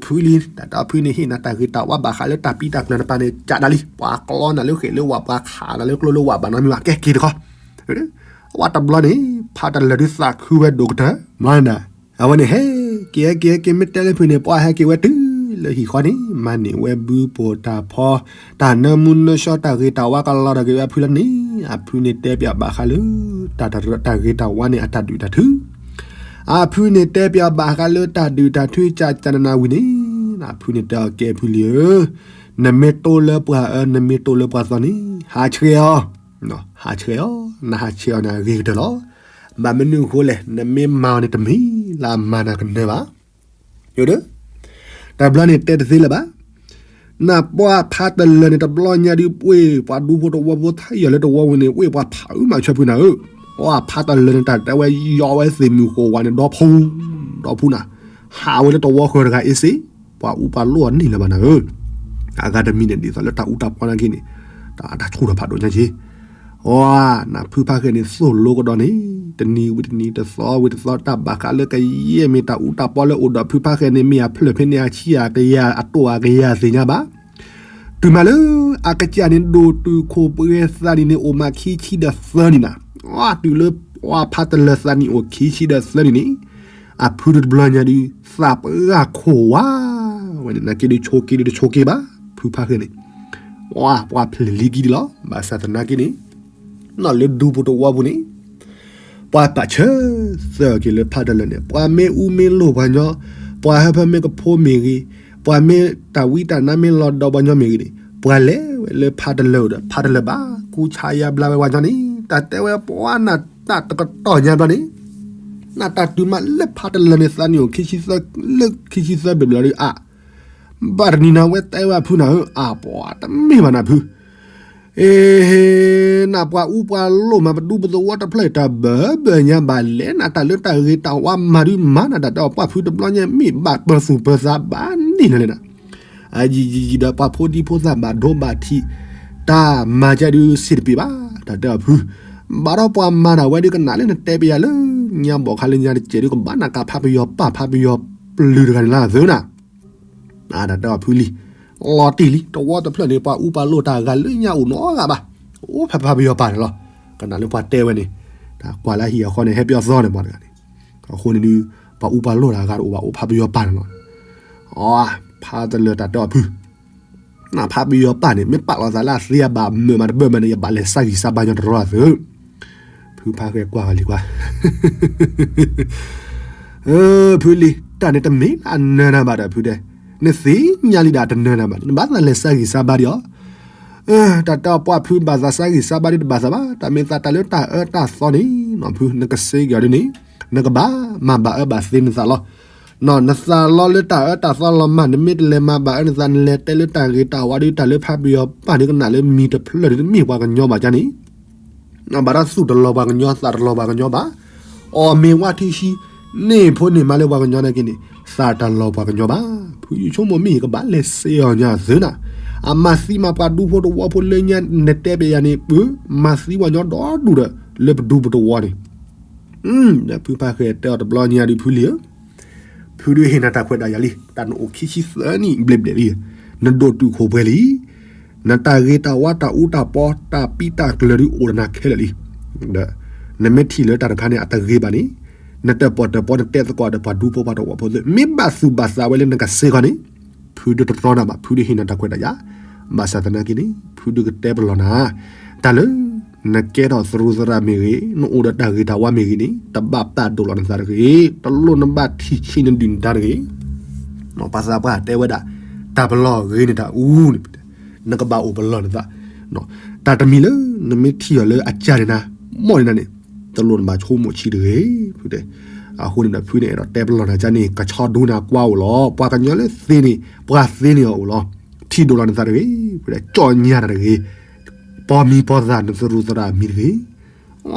ဖုလံၤ တၢ်တဲအီၤဖုန့ၣ် ဟ့ၣ်နၤတၢ်ဂ့ၤတၢ်ဝါဘၣ်ဃးလၢတၢ်ပံးတၢ်ကျၢၤတပၤန့ၣ် ကးဒၣ်လံ ပှၤကျီနၤလၢဃဲးလၢဝၣ် ပှၤခးနၤလၢကျိလၢဝၣ်ဘၣ်နီတမံၤဘၣ် ကဲက့ၤတခီ ဝဲတဘျီန့ၣ် ဖးတလၢာ်ဒုးသးခုဝဲဒိၣ်ကတၢၢ် မၤနၤ, အဝဲန့ၣ်ဟဲက့ၤဟဲက့ၤဟဲက့ၤ မ့ၢ်တဲလၢဖုန့ၣ် ပှၤဟဲက့ၤဝဲတုၤလၢဟံၣ်ဃီန့ၣ် မၤန့ၢ်ဝဲဘုပိာ်တၢ်ဖီ တၢ်နၢမူနၢဆှီ တၢ်ဂ့ၤတၢ်ဝါကလီၤတၢ်က့ၤဝဲအဖုလီၤန့ၣ် အဖုန့ၣ်တဲပၠးဘၣ်ဃးလၢ တၢ်တၢ်တၢ်တၢ်ဂ့ၤတၢ်ဝါန့ၣ် အတၢ်ဒုးတၢ်ထု အဖုန့ၣ်တဲပၠးဘၣ်ဃးလၢတၢ်ဒုးတၢ်ထု ကၢ်ကၢ်နနၤဝံၤန့ၣ် အဖုန့ၣ်တဲအီၤ ကဲဖုလံၤဧၢ, နမ့ၢ်တိလၢပှၤအၢ နမ့ၢ်တိလၢပှၤသီန့ၣ် ဟးဆှဲးအီၤ, ဟးဆှဲးအီၤ, နဟးဆှဲးအီၤန့ၣ် အဂ့ၤကတၢၢ်လီၤ. ဘၣ်မနုၤအဃိလဲၣ် နမ့ၢ်မၤအီၤန့ၣ် တမ့ၢ်လၢအမၤနၤကနၢၤဘၣ်. ယိၤဒၢ တဘျီန့ၣ်တဲတသ့လၢၤဘၣ်. နပှၤဖးတလၢာ်န့ၣ် တဘျီညါဒုး ပှ့ၤပှၤဒူဖိတဝီဖိ ထါယီၤလၢတဝီဝံၤန့ၣ် ပှ့ၤပှၤဖးအုးမးဆၢဖုနၤဧၢ, ပှၤဖးတလၢာ်န့ၣ် တၢ်တဲဝဲယီၤဝဲသ့ၣ်မုၢ်ဃိးဝါန့ၣ် ဒီဖူ ဒီဖူနၤ, ဟးဝဲလၢတဝီဃၢၤတဂၤအ့စ့, ပှၤအူပှၤလိၣ်အီၤန့ၢ်လၢၤဘၣ်နၤဧၢ, အဂၤတမံၤန့ၣ် ဒ်သိးလၢတၢ်အူတၢ်ပီနာ်က့န့ၣ်, တၢ်ဆူၣ်ထီၣ်ဖးဒိၣ်ညါက့ နဖုဖၣ်ဃဲန့ၣ် သိၣ်လိကဒီးန့ၣ် တနံၤဝံၤတနံၤ တသီဝံၤတသီ တၢ်ဘၣ်ဃးလၢကယဲၢ်မ့ၢ်တၢ်အူတၢ်ပီလၢအိၣ်ဒီးဖုဖၣ်ဃဲန့ၣ် မ့ၢ်အဖျၢၣ်ဖဲန့ၣ် အဆံအကယၤ အတိၢ်အကယၤသ့ၣ်ညါဘၣ်. တုၤမးလၢအကစၢ်န့ၣ် ဒိၣ်တုာ်ခိၣ်ပှဲၤသးနံၣ်န့ၣ် အိၣ်မးခံဆံဒီးသၢနံၣ်နၤ, တုၤလၢပှၤဖးတလၢာ်သးနံၣ်အိၣ်ခံဆံဒီးသၢနံၣ်န့ၣ် အဖုဒုးတဘျီညါဒုး သးပှၢ်ခိၣ်ဝါဝဲန့ၣ် နာ်က့ဒုးဆိးက့ဒုးတဆိးက့ဘၣ် ဖုဖၣ်ဃဲန့ၣ် ပှၤဖျဲၣ်လံကံဒ်လီၤ. ဘၣ်ဆၣ်သနာ်က့န့ၣ် နီၢ်လၢဒူပူၤတဝီပူၤန့ၣ် ပှၤပာ်ဆၢသၢက့ၤလၢဖးတလၢာ်န့ၣ် ပှၤမ့ၢ်အူမ့ၢ်လိၢ်ပှၤညီ, ပှၤဟၢဖၢမ့ၢ်ကဖိမ့ၢ်ဂ့ၤ, ပှၤမ့ၢ်တၢ်ဝံတၢ်နါမ့ၢ်လီၤဒီးပှၤညီမ့ၢ်ဂ့ၤန့ၣ် ပှၤလဲၤဝဲလၢဖးတလၢာ်ဒီး ဖးတလၢာ်ဘၣ်ကူစါယါဘျါဝဲပှၤညီန့ၣ် တၢ်တဲဝဲပှၤနၢ်တၢ်တကတီၢ်ညါဘျီန့ၣ် နၢ်တၢ်တုၤမးလၢဖးတလၢာ်န့ၣ် သးနံၣ်အိၣ်ခံဆံသၢ လၢခံဆံသၢဘျဲၣ်ဘျဲၣ်ဒီးအါ ဘၣ်တနံၤနၤဝဲတဲဝဲအဖုနၤဧၢ, အါပှၤတမ့ၢ်ဘၣ်နၤဖု, အ့ နပှၤအူပှၤလိၢ်မး ပဒူပသဝီတဖျၢၣ်တၢ်ဘၢဘၢညါဘၣ်လဲၣ် နတၢ်လၢတၢ်ဂ့ၤတၢ်ဝါမၤဒုးမၤနၤ တၢ်တဲအီၤပှၤဖုတဘျီညါ မ့ၢ်ဘၣ်ပၢၤသူၣ်ပၢၤသးဘၣ်န့ၣ်လီၤန့ၣ်နၤ, အယံာ်ယံာ်ယံာ်ဒီးပှၤဖိဒံဖိသၣ်ဘၣ်ဒိဘၣ်ထံး တၢ်မၤကဲဒုးစ့ၢ်တပ့ၤဘၣ် တၢ်တဲအီၤဖု, ဘၣ်ဒီးပှၤမၤတၢ်ဝဲဒုးကနၣ်လၢနတဲပယၤလၢ ညါဘီၣ်ခါလၢညါတစဲးဒုး ကဘၣ်နၢ်ကဖးပယီၤပၢ်ဖးပယီၤပျုၤတဂၤန့ၣ်လၢအသၢနၤ တၢ်တဲအီၤဖုလံ, လီၤတံၢ်လံ တဝီတဖျၢၣ်န့ၣ် ပှၤအူပှၤလိၢ်တၢ်ဂၤလၢညါအိၣ်နီတဂၤဘၣ်, အိၣ်ဖးဖးပယီၤပၢ်န့ၣ်လီၤ, ကနၣ်လၢပှၤတဲဝဲန့ၣ်, တၢ်ကွၢ်လၢဟံၣ်အဃီန့ၣ် ဟဲပယီၤသီန့ၣ်ပှၤတဂၤန့ၣ်, အဃိန့ၣ်ဒုး ပှၤအူပှၤလိၢ်တၢ်ဂၤတအိၣ်ဘၣ် အိၣ်ဖးပယီၤပၢ်န့ၣ်လီၤ, အဖးတလၢာ်တၢ်တဲအီၤဖု နဖးပယီၤပၢ်န့ၣ် မ့ၢ်ပာ်လီၤသးလၢအသ့အဘၣ်မုာ်မးတဘၢၣ်မးန့ၣ် ယဘၣ်လဲၤစၢ်ဂံၢ်စၢ်ဘါညီတရီတၢ်သု, ဖုဖးဃဲကွၢ်ဂၤလံၤကွၢ် ဖုလံၤ တၢ်န့ၣ်တမ့ၢ်လၢအနၢၤနၤဘၣ်ဒီးဖုတဲ, နသ့ၣ်ညါလံဒီးတနၢၤနၤဘၣ် နဘၣ်သးလဲၤစၢ်ဂံၢ်စၢ်ဘါဒံးအီၤ, တၢ်တဲအီၤပှၤဖုဘၣ်သးစၢ်ဂံၢ်စၢ်ဘါဒံးတဘၣ်သးဘၣ် တၢ်မ့ၢ်သးတၢ်လၢတၢ်အၢတၢ်သီန့ၣ် နီၢ်ဖု နကစ့က့ၤအီၤဒ်န့ၣ်, နကဘၣ်မၤဘၣ်အၢဘၣ်သီနသးလီၤ, နီၢ် နသးလီၤလၢတၢ်အၢတၢ်သီလီၤမး နမ့ၢ်တလဲၤမၤဘၣ်အၢနသး နလဲၤတဲလၢတၢ်ဂ့ၤတၢ်ဝါဒုး တၢ်လၢဖးပယီၤပၢ်န့ၣ် ကနၣ်လၢမံၤတဖျၢၣ်ဒုး တမ့ၢ်ပှၤကညီဘၣ်ကန့ၣ် ဘၣ်ဒီးသူၣ်တလီၤပှၤကညီ သးတလီၤပှၤကညီဘၣ်, အီၣ်မ့ၤဝါထံဆှံ န့ၢ်ဖိန့ၢ်မါလၢပှၤကညီနာ်က့န့ၣ် သးတလီၤပှၤကညီဘၣ်, ဖုယဆိကမိၣ်မ့ၢ်ယကဘၣ်လဲၤစ့အီၤညါသုနၤ, အမၤသံမးပှၤဒူဖိတဝီဖိလၢညါ နတဲပယၤန့ၣ် ပမၤသံပှၤကညီဒီဒူၣ်ဒီး လၢပဒူပတဝီန့ၣ် ဒီးဖုဖးဃဲတဲအီၤတဘျီညါဒုးဖုလံဧၢ, ဖုဒုးဟ့ၣ်နၤတၢ်ခွဲးတၢ်ယာ်လံ, တၢ်နအိၣ်ခံဆံသၢနံၣ်ဘျဲၣ်ဘျဲၣ်လံ, နဒိၣ်တုာ်ခိၣ်ပှဲၤလံ, နတၢ်ဂ့ၤတၢ်ဝါတၢ်အူတၢ်ပီ တၢ်ပံးတၢ်ကျၢၤဒုးအိၣ်ဒီးနၤခဲလၢာ်လံ, ဒီး နမ့ၢ်ထံၣ်လၢတၢ်တခါန့ၣ် အတဂ့ၤဘၣ်န့ၣ်, နတၢ်ပီၣ်တၢ်ပီနတဲသကိးဒီးပှၤဒူဖိပှၤတဝီဖိသ့ၣ် မ့ၢ်ဘၣ်သူၣ်ဘၣ်သးဝဲလၢနကစ့ခီန့ၣ်, ဖုဒုးတတြီနၤဘၣ်, ဖုဒုးဟ့ၣ်နၤတၢ်ခွဲးတၢ်ယာ်, ဘၣ်ဆၣ်သနာ်က့န့ၣ် ဖုဒုးကတဲပလီၢ်နၤ, တၢ်လၢ နကဲထီၣ်သရူးသရၣ်မ့ၢ်ဂ့ၤ, နအိၣ်ဒီးတၢ်ဂ့ၤတၢ်ဝါမ့ၢ်ဂ့ၤန့ၣ် တဘၣ်ပာ်ဒိၣ်လီၤနသးတဂ့ၤ, တလိၣ်နဘၣ်ထံၣ်ဆံးနဒုၣ်နဒါတဂ့ၤ, ပှၤသးပှၢ်တဲဝဲဒၣ်, တ တၢ်ပလီၢ်ဂ့ၤန့ၣ်တၢ်အူန့ၣ် နကဘၣ်အိၣ်ပလီၢ်နသး, တၢ်တမံၤလၢ နမ့ၢ်ထံၣ်အီၤလၢအကၢ်န့ၣ်နၤ မီၢ်န့ၣ်နၤန့ၣ် တလိၣ်နဘၣ်ဆိကမိၣ်ဆံးတဂ့ၤ, ဖုတဲ. အဃိန့ၣ်ဒီး ဖုန့ၣ်အဲၣ်ဒိးတဲပလီၢ်နၤကန့ၣ် ကဆီဒူနၤကွၢ်အိၣ်လီၤ, ပှၤကညီလၢသ့န့ၣ် ပှၤသ့န့ၣ်အအိၣ်လီၤ, ထံၣ်ဒိၣ်လီၤနသးတဂ့ၤ, ဖုတဲ, ကၠီၣ်ညါနၤတဂ့ၤ, ပီမံၤပီသၣ်နသရူးသရၣ်မံၤတဂ့ၤ.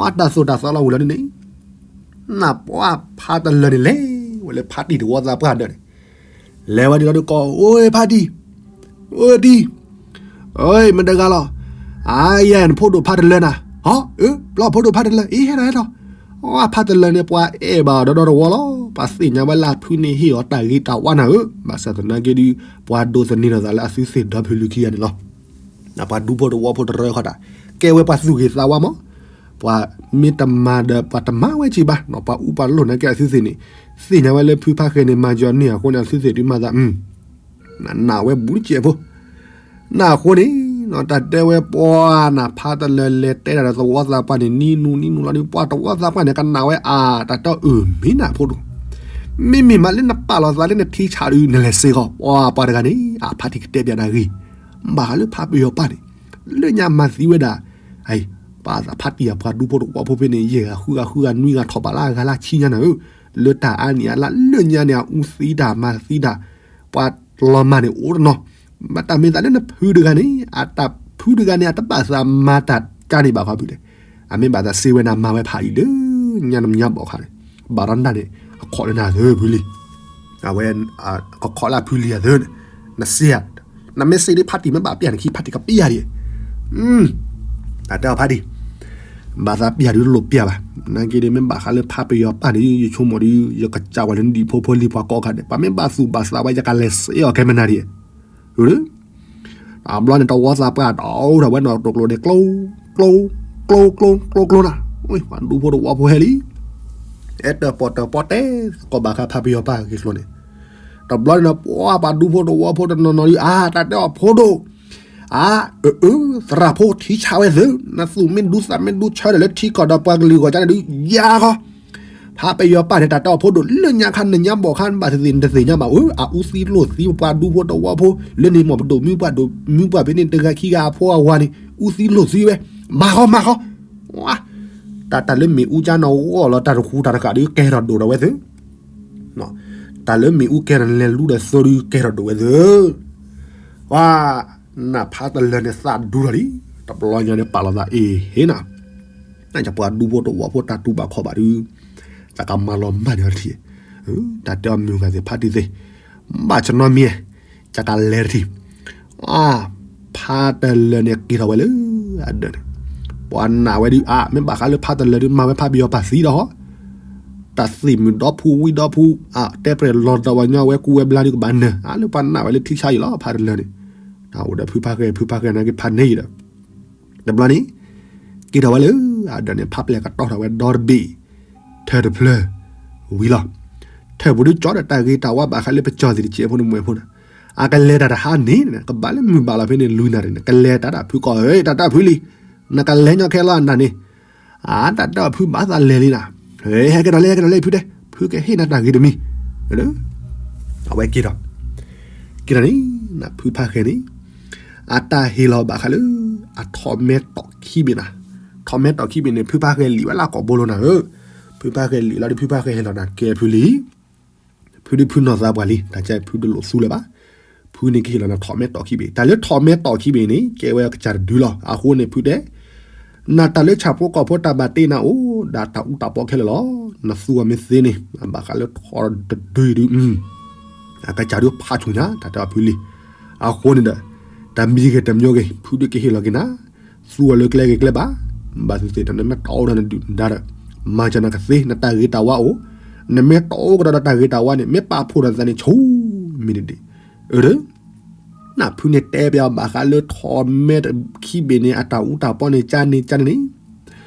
အတၢ်သိၣ်တၢ်သီလီၤဝံၤလီၤဒ်န့ၣ် နၢ်ပှၢ်ဖါတလၢာ်န့ၣ်လဲၤဝဲလၢဖါတံၢ်တဝီသးပှၢ်ဒၢးန့ၣ်, လဲၤဝဲဒ်လီၤဒုးကိး, အိၣ်ဖါတံၢ်, အိၣ်တံၢ်, အိၣ်မတၤတဂၤလီၤ, အါယဲနဖိဒိၣ်ဖါတလၢာ်နၤ, ဟီ, ဘျီဖိဒိၣ်ဖါတလၢာ်, အ့ ဟဲထီၣ်ဟဲထီၣ်, အဖါတလၢာ်န့ၣ် ပှၤအဲၣ်ဘၣ်ဒီဒီတဝီလီၤ, ပှၤသ့ၣ်ညါဝဲလၢဖုန့ၣ်ဟ့ၣ်အီၤတၢ်ဂ့ၤတၢ်ဝါနၤဧၢ, ဘၣ်ဆၣ်သနာ်က့ဒီး ပှၤဒိးသန့ၤထီၣ်သးလၢအသုသ့ၣ်ဒီဖုလူၤခံဂၤန့ၣ်လီၤ. ပှၤဒူဖိတဝီဖိတရၢဃီတၢ်, ကဲဝဲပှၤသူၣ်ဂ့ၤသးဝါမး, ပှၤမ့ၢ်တမၤဒီးပှၤတမၤဝဲက့ၤဘၣ်, ပှၤအူပှၤလိၣ်နာ်က့အသုသ့ၣ်န့ၣ်, သ့ၣ်ညါဝဲလၢဖုဖါဃဲန့ၣ် မၤကၠီၤန့ၢ်အဃိန့ၣ် အသုသ့ၣ်ဒုးမၤသး, နာ်ဝဲဘူးတကဲးဖိ, နၢ်အဃိန့ၣ်, တၢ်တဲဝဲပှၤနၢ်ဖါတလၢာ်လဲၤတဲတၢ်ဒီးသဝီသးပှၢ်န့ၣ် နံၤနူနံၤနူလီၤဒီး ပှၤတဝီသးပှၢ်န့ၣ် ကနၣ်ဝဲအါ, တၢ်တဲအီၤအၢ မ့ၢ်နၤဖိဒိၣ်, မ့မ့ၢ်မးလၢနပာ်လီၤသးလၢနထံဆးဒုး နလဲၤစ့ၢ်ကီး, ပှၤပှၤတဂၤန့ၣ် အဖါတံၢ်ကတဲပျးနၤဂ့ၤ, ဘၣ်ဃးလၢဖါပယီၤပၢ်န့ၣ်, လၢညါမၤသံဝဲဒၣ်, ပာ်သးဖါတံၢ်အပှၤဒူဖိတဝီဖိဖဲန့ၣ် ယဲၢ်ဂၤဃုဂၤဃုဂၤနွံဂၤထီၣ်ဘးလၢအဂၤလၢဆံညါနၤဧၢ, လၢတၢ်အါနံၣ်အါလါလၢညါန့ၣ် အအူသံတၢ်မၤသံတၢ်, ပှၤလီၤမၢ်န့ၣ်အိၣ်တနီၤ, မ့တမ့ၢ်သးလၢနဖုတဂၤန့ၣ်, အတၢ်ဖုတဂၤန့ၣ် အတဘၣ်သးမၤတၢ်ကါန့ၣ်ဘၣ်ခီဖုတဲ, အမ့ၢ်ဘၣ်သးစ့ဝဲနၤမၤဝဲဖးအံၤလၢညါနမညီဘီၣ်ခါန့ၣ်, ဘၣ်ဒီးနၤန့ၣ် အခီၣ်လၢနၤသၢဖုလံ, အဝဲ, ကခီၣ်လၢအဖုလံအသၢန့ၣ်, နစ့ဧါ, နမ့ၢ်စ့ဒီးဖါတံၢ်မ့ၢ်ဘၣ်ပျၢ်နခံဖါတံၢ်ကပျၢ်ဒံး, တၢ်တဲအီၤဖါတံၢ်, ဘၣ်သးပျၢ်ဒုးတလိၣ်ပျၢ်ဘၣ်, နာ်က့ဒီးမ့ၢ်ဘၣ်ဃးလၢဖါပယီၤပၢ်န့ၣ် ယဆိကမိၣ်ဒီး ယကစၢ်ဝဲလၢနဒံၣ်ဖိဖိလံၤပှၤကိးခါန့ၣ် ပှၤမ့ၢ်ဘၣ်သူၣ်ဘၣ်သးဝဲ ယကလဲၤစ့အီၤခဲမနၤဒံး, အဘျီန့ၣ် တဝီသးပှၢ်တအိၣ်ထီၣ်ဝဲနီၢ်တကျိၤန့ၣ် ကျိ, ကျိ, ကျိ, ကျိ, ကျိ, ကျိနၤ, ပှၤဒူဖိတဝီဖိဟဲလံ, အဲတၢၣ်ပီၣ်တၢၣ်ပီၣ်တဲသကိးဘၣ်ဃးဖါပယီၤပၢ်ဂ့ၢ်ကျိၤန့ၣ်, တဘျီန့ၣ်ဒီး ပှၤပှၤဒူဖိတဝီဖိတနီၤနီၤဒုး အါ တၢ်တဲအီၤဖိဒိၣ်, အါ, အၢ, သရၣ်ဖိထံဆးဝဲသၢ, နသူၣ်မ့ၢ်ဒူသးမ့ၢ်ဒူဆၢဒီးလၢထံကီၢ်ဒီးပှၤကလုာ်ဂီၢ်ကါန့ၣ်ဒုး ယါဃီ ဖါပယီၤပၢ်န့ၣ် တၢ်တဲအီၤဖိဒိၣ်လၢညါခါ နညါဘီၣ်ခါ နဘၣ်သ့ၣ်သ့ၣ် နတသ့ၣ်ညါဘၣ်ဧၢ, အအူသံလိၢ်သံပှၤဒူဖိတဝီဖိ, လၢန့ၣ်မ့ၢ်ပဒိၣ်မုၣ်ပှၢ်ဒိၣ်မုၣ်ပှၢ်ဖဲန့ၣ် တဂၤခံဂၤအဖိအဝၤန့ၣ် အူသံလိၢ်သံဝဲ, မၤဃီ မၤဃီ, တၢ်တၢ်လၢမ့ၣ်အူကါနီၢ်ဂီၢ်လီၤ တၢ်တဃူတၢ်တဃာ်ဒုး ကဲထီၣ်ဒိၣ်ထီၣ်ဝဲသၢ တၢ်လၢမ့ၣ်အူကဲထီၣ်နလဲၤလူဒီးသိဒုး ကဲထီၣ်ဒိၣ်ဝဲသၢ, ပှၤ နၢ်ဖးတလၢာ်န့ၣ်သးဒူထီၣ်လံ, တဘျီညါန့ၣ် ပာ်လီၤသးအ့ၣ်ဟ့နၤ, နပှၤဒူဖိတဝီဖိတၢ်တူၢ်ဘၣ်ခီၣ်ဘၣ်ဒုး, တၢ်ကမၤလီၤမၢ်န့ၢ်အီၤတထံၣ်, တၢ်တဲအီၤမုၢ်ဂၤသ့ၣ်ဖးတံၢ်သ့ၣ်, ဘၣ်ဆၢနီတမံၤ, ကကလဲၤတထံၣ် အါ, ဖးတလၢာ်န့ၣ်က့ၤထီၣ်ဝဲလၢအဒၢးန့ၣ်, ပှၤနာ်ဝဲဒုးအါ မ့ၢ်ဘၣ်ဃးလၢဖးတလၢာ်ဒုး မၤဝဲဖးပယီၤပၢ်သံဒီးဟီ, တၢ်သ့ၣ်မုၢ်ဒီဖူဝံၣ်ဒီဖူ, အတဲပြဲၢ်လီၤဒီးဝဲညီဝဲကူဝဲဘျါဒုးကဘၣ်နၢၤ, အါလၢပှၤနာ်ဝဲလၢထံဆါအံၤလီၤ ဖးတလၢာ်န့ၣ်, တၢ်အိၣ်ဒီးဖုဖးဃဲ ဖုဖးဃဲနာ်က့ဖးန့ၢ်ယံၤဒီး, တဘျီန့ၣ်, က့ၤထီၣ်ဝဲလၢအဒၢးန့ၣ် ဖးပျဲၢ်ကတီၢ်ထီၣ်ဝဲဒီတဘ့ၣ်, ထၢၣ်တဖျၢၣ်, ဝံၤလီၤ, ထၢၣ်ပူၤဒုးကၠီဒီးတၢ်ဂ့ၤတၢ်ဝါဘၣ်ဃးလၢပကၠီသ့ၣ်တစဲးဖိန့ၣ်မွဲၢ်ဖိန့ၣ်, အကလဲၤတၢ်တဟါန့ၣ် ကဘၣ်လၢမုၢ်ဘၣ်လီၤဖဲန့ၣ် လွံၢ်နၣ်ရံၣ်န့ၣ် ကလဲၤတၢ်ဒၣ်ဖုကိးဧၢ တၢ်တၢ်ဖုလံ, နကလဲၤညီခဲလီၤအနၢ်န့ၣ်, အါ တၢ်တၢ်ဖုဘၣ်သးလဲၤလံနၤ, ဟဲက့ၤဒီးလဲၤ ဟဲက့ၤဒီးလဲၤဖုတဲ, ဖုကဟ့ၣ်နၤတၢ်ဂ့ၤတမံၤ, အဝဲက့ၤဒီး, က့ၤဒီးန့ၣ်, နဖုဖးဃဲန့ၣ်, အတၢ်ဟ့ၣ်လီၤဘၣ်ဃးလၢ, အထီၣ်မဲတီၢ်ခံဘ့ၣ်နၤ, ထီၣ်မဲတီၢ်ခံဘ့ၣ်န့ၣ် ဖုဖးဃဲလံာ်ဝဲလၢကိာ်ဘိလိနၤဧၢ, ဖုဖးဃဲလံာ်လီၤဒီးဖုဖးဃဲဟဲလီၤနၤကဲဖုလံ ဖုဒုးဖုနီၢ်သးပှၢ်လံ တၢ်ကဲဖုဒုးလိာ်သူလၢၤဘၣ်, ဖုန့ၣ်ကဟ့ၣ်လီၤနၤထီၣ်မဲတီၢ်ခံဘ့ၣ် တၢ်လၢထီၣ်မဲတီၢ်ခံဘ့ၣ်န့ၣ် ကဲဝဲကစၢ်တဒုလီၤ အဃိန့ၣ်ဖုတဲ, နတၢ်လၢဆၣ်ဖိကီၢ်ဖိတၢ်ဘၣ်တ့နၤအိၣ် ဒၣ်တၢ်အူတၢ်ပီခဲလၢာ်လီၤ, နသူအီၤမ့ၢ်သ့န့ၣ် အဘၣ်ဃးလၢထီၣ်တဒုဒုး အကစၢ်ဒုးဖးဆူၣ်ညါ တၢ်တဲအီၤဖုလံ, အဃိန့ၣ်ဒီး, တၢ်မံၤဂ့ၤတမံၤဂ့ၤ ဖုဒုးကဟ့ၣ်လီၤက့ၤနၤ, သူအီၤလၢကျဲဂ့ၤကျဲဘၣ်, ဘၣ်သ့ၣ်သ့ၣ်ဒီးနမ့ၢ်တအိၣ်ဒီးနဒုၣ်နဒါဒီး, မၤစၢၤနၤကသ့ နတၢ်ဂ့ၤတၢ်ဝါအိၣ်, နမ့ၢ်တအိၣ်ကဒီးဒီးတၢ်ဂ့ၤတၢ်ဝါန့ၣ် မ့ၢ်ပာ်ဖှိၣ်ဒီးသးန့ၣ် ဆိမ့ၢ်တဒံး, အၢ နဖုန့ၣ်တဲပျးဘၣ်ဃးလၢထီၣ်မဲတခံဘ့ၣ်န့ၣ် အတၢ်အူတၢ်ပီန့ၣ် ကၢန့ၣ်ကၢန့ၣ်န့ၣ်,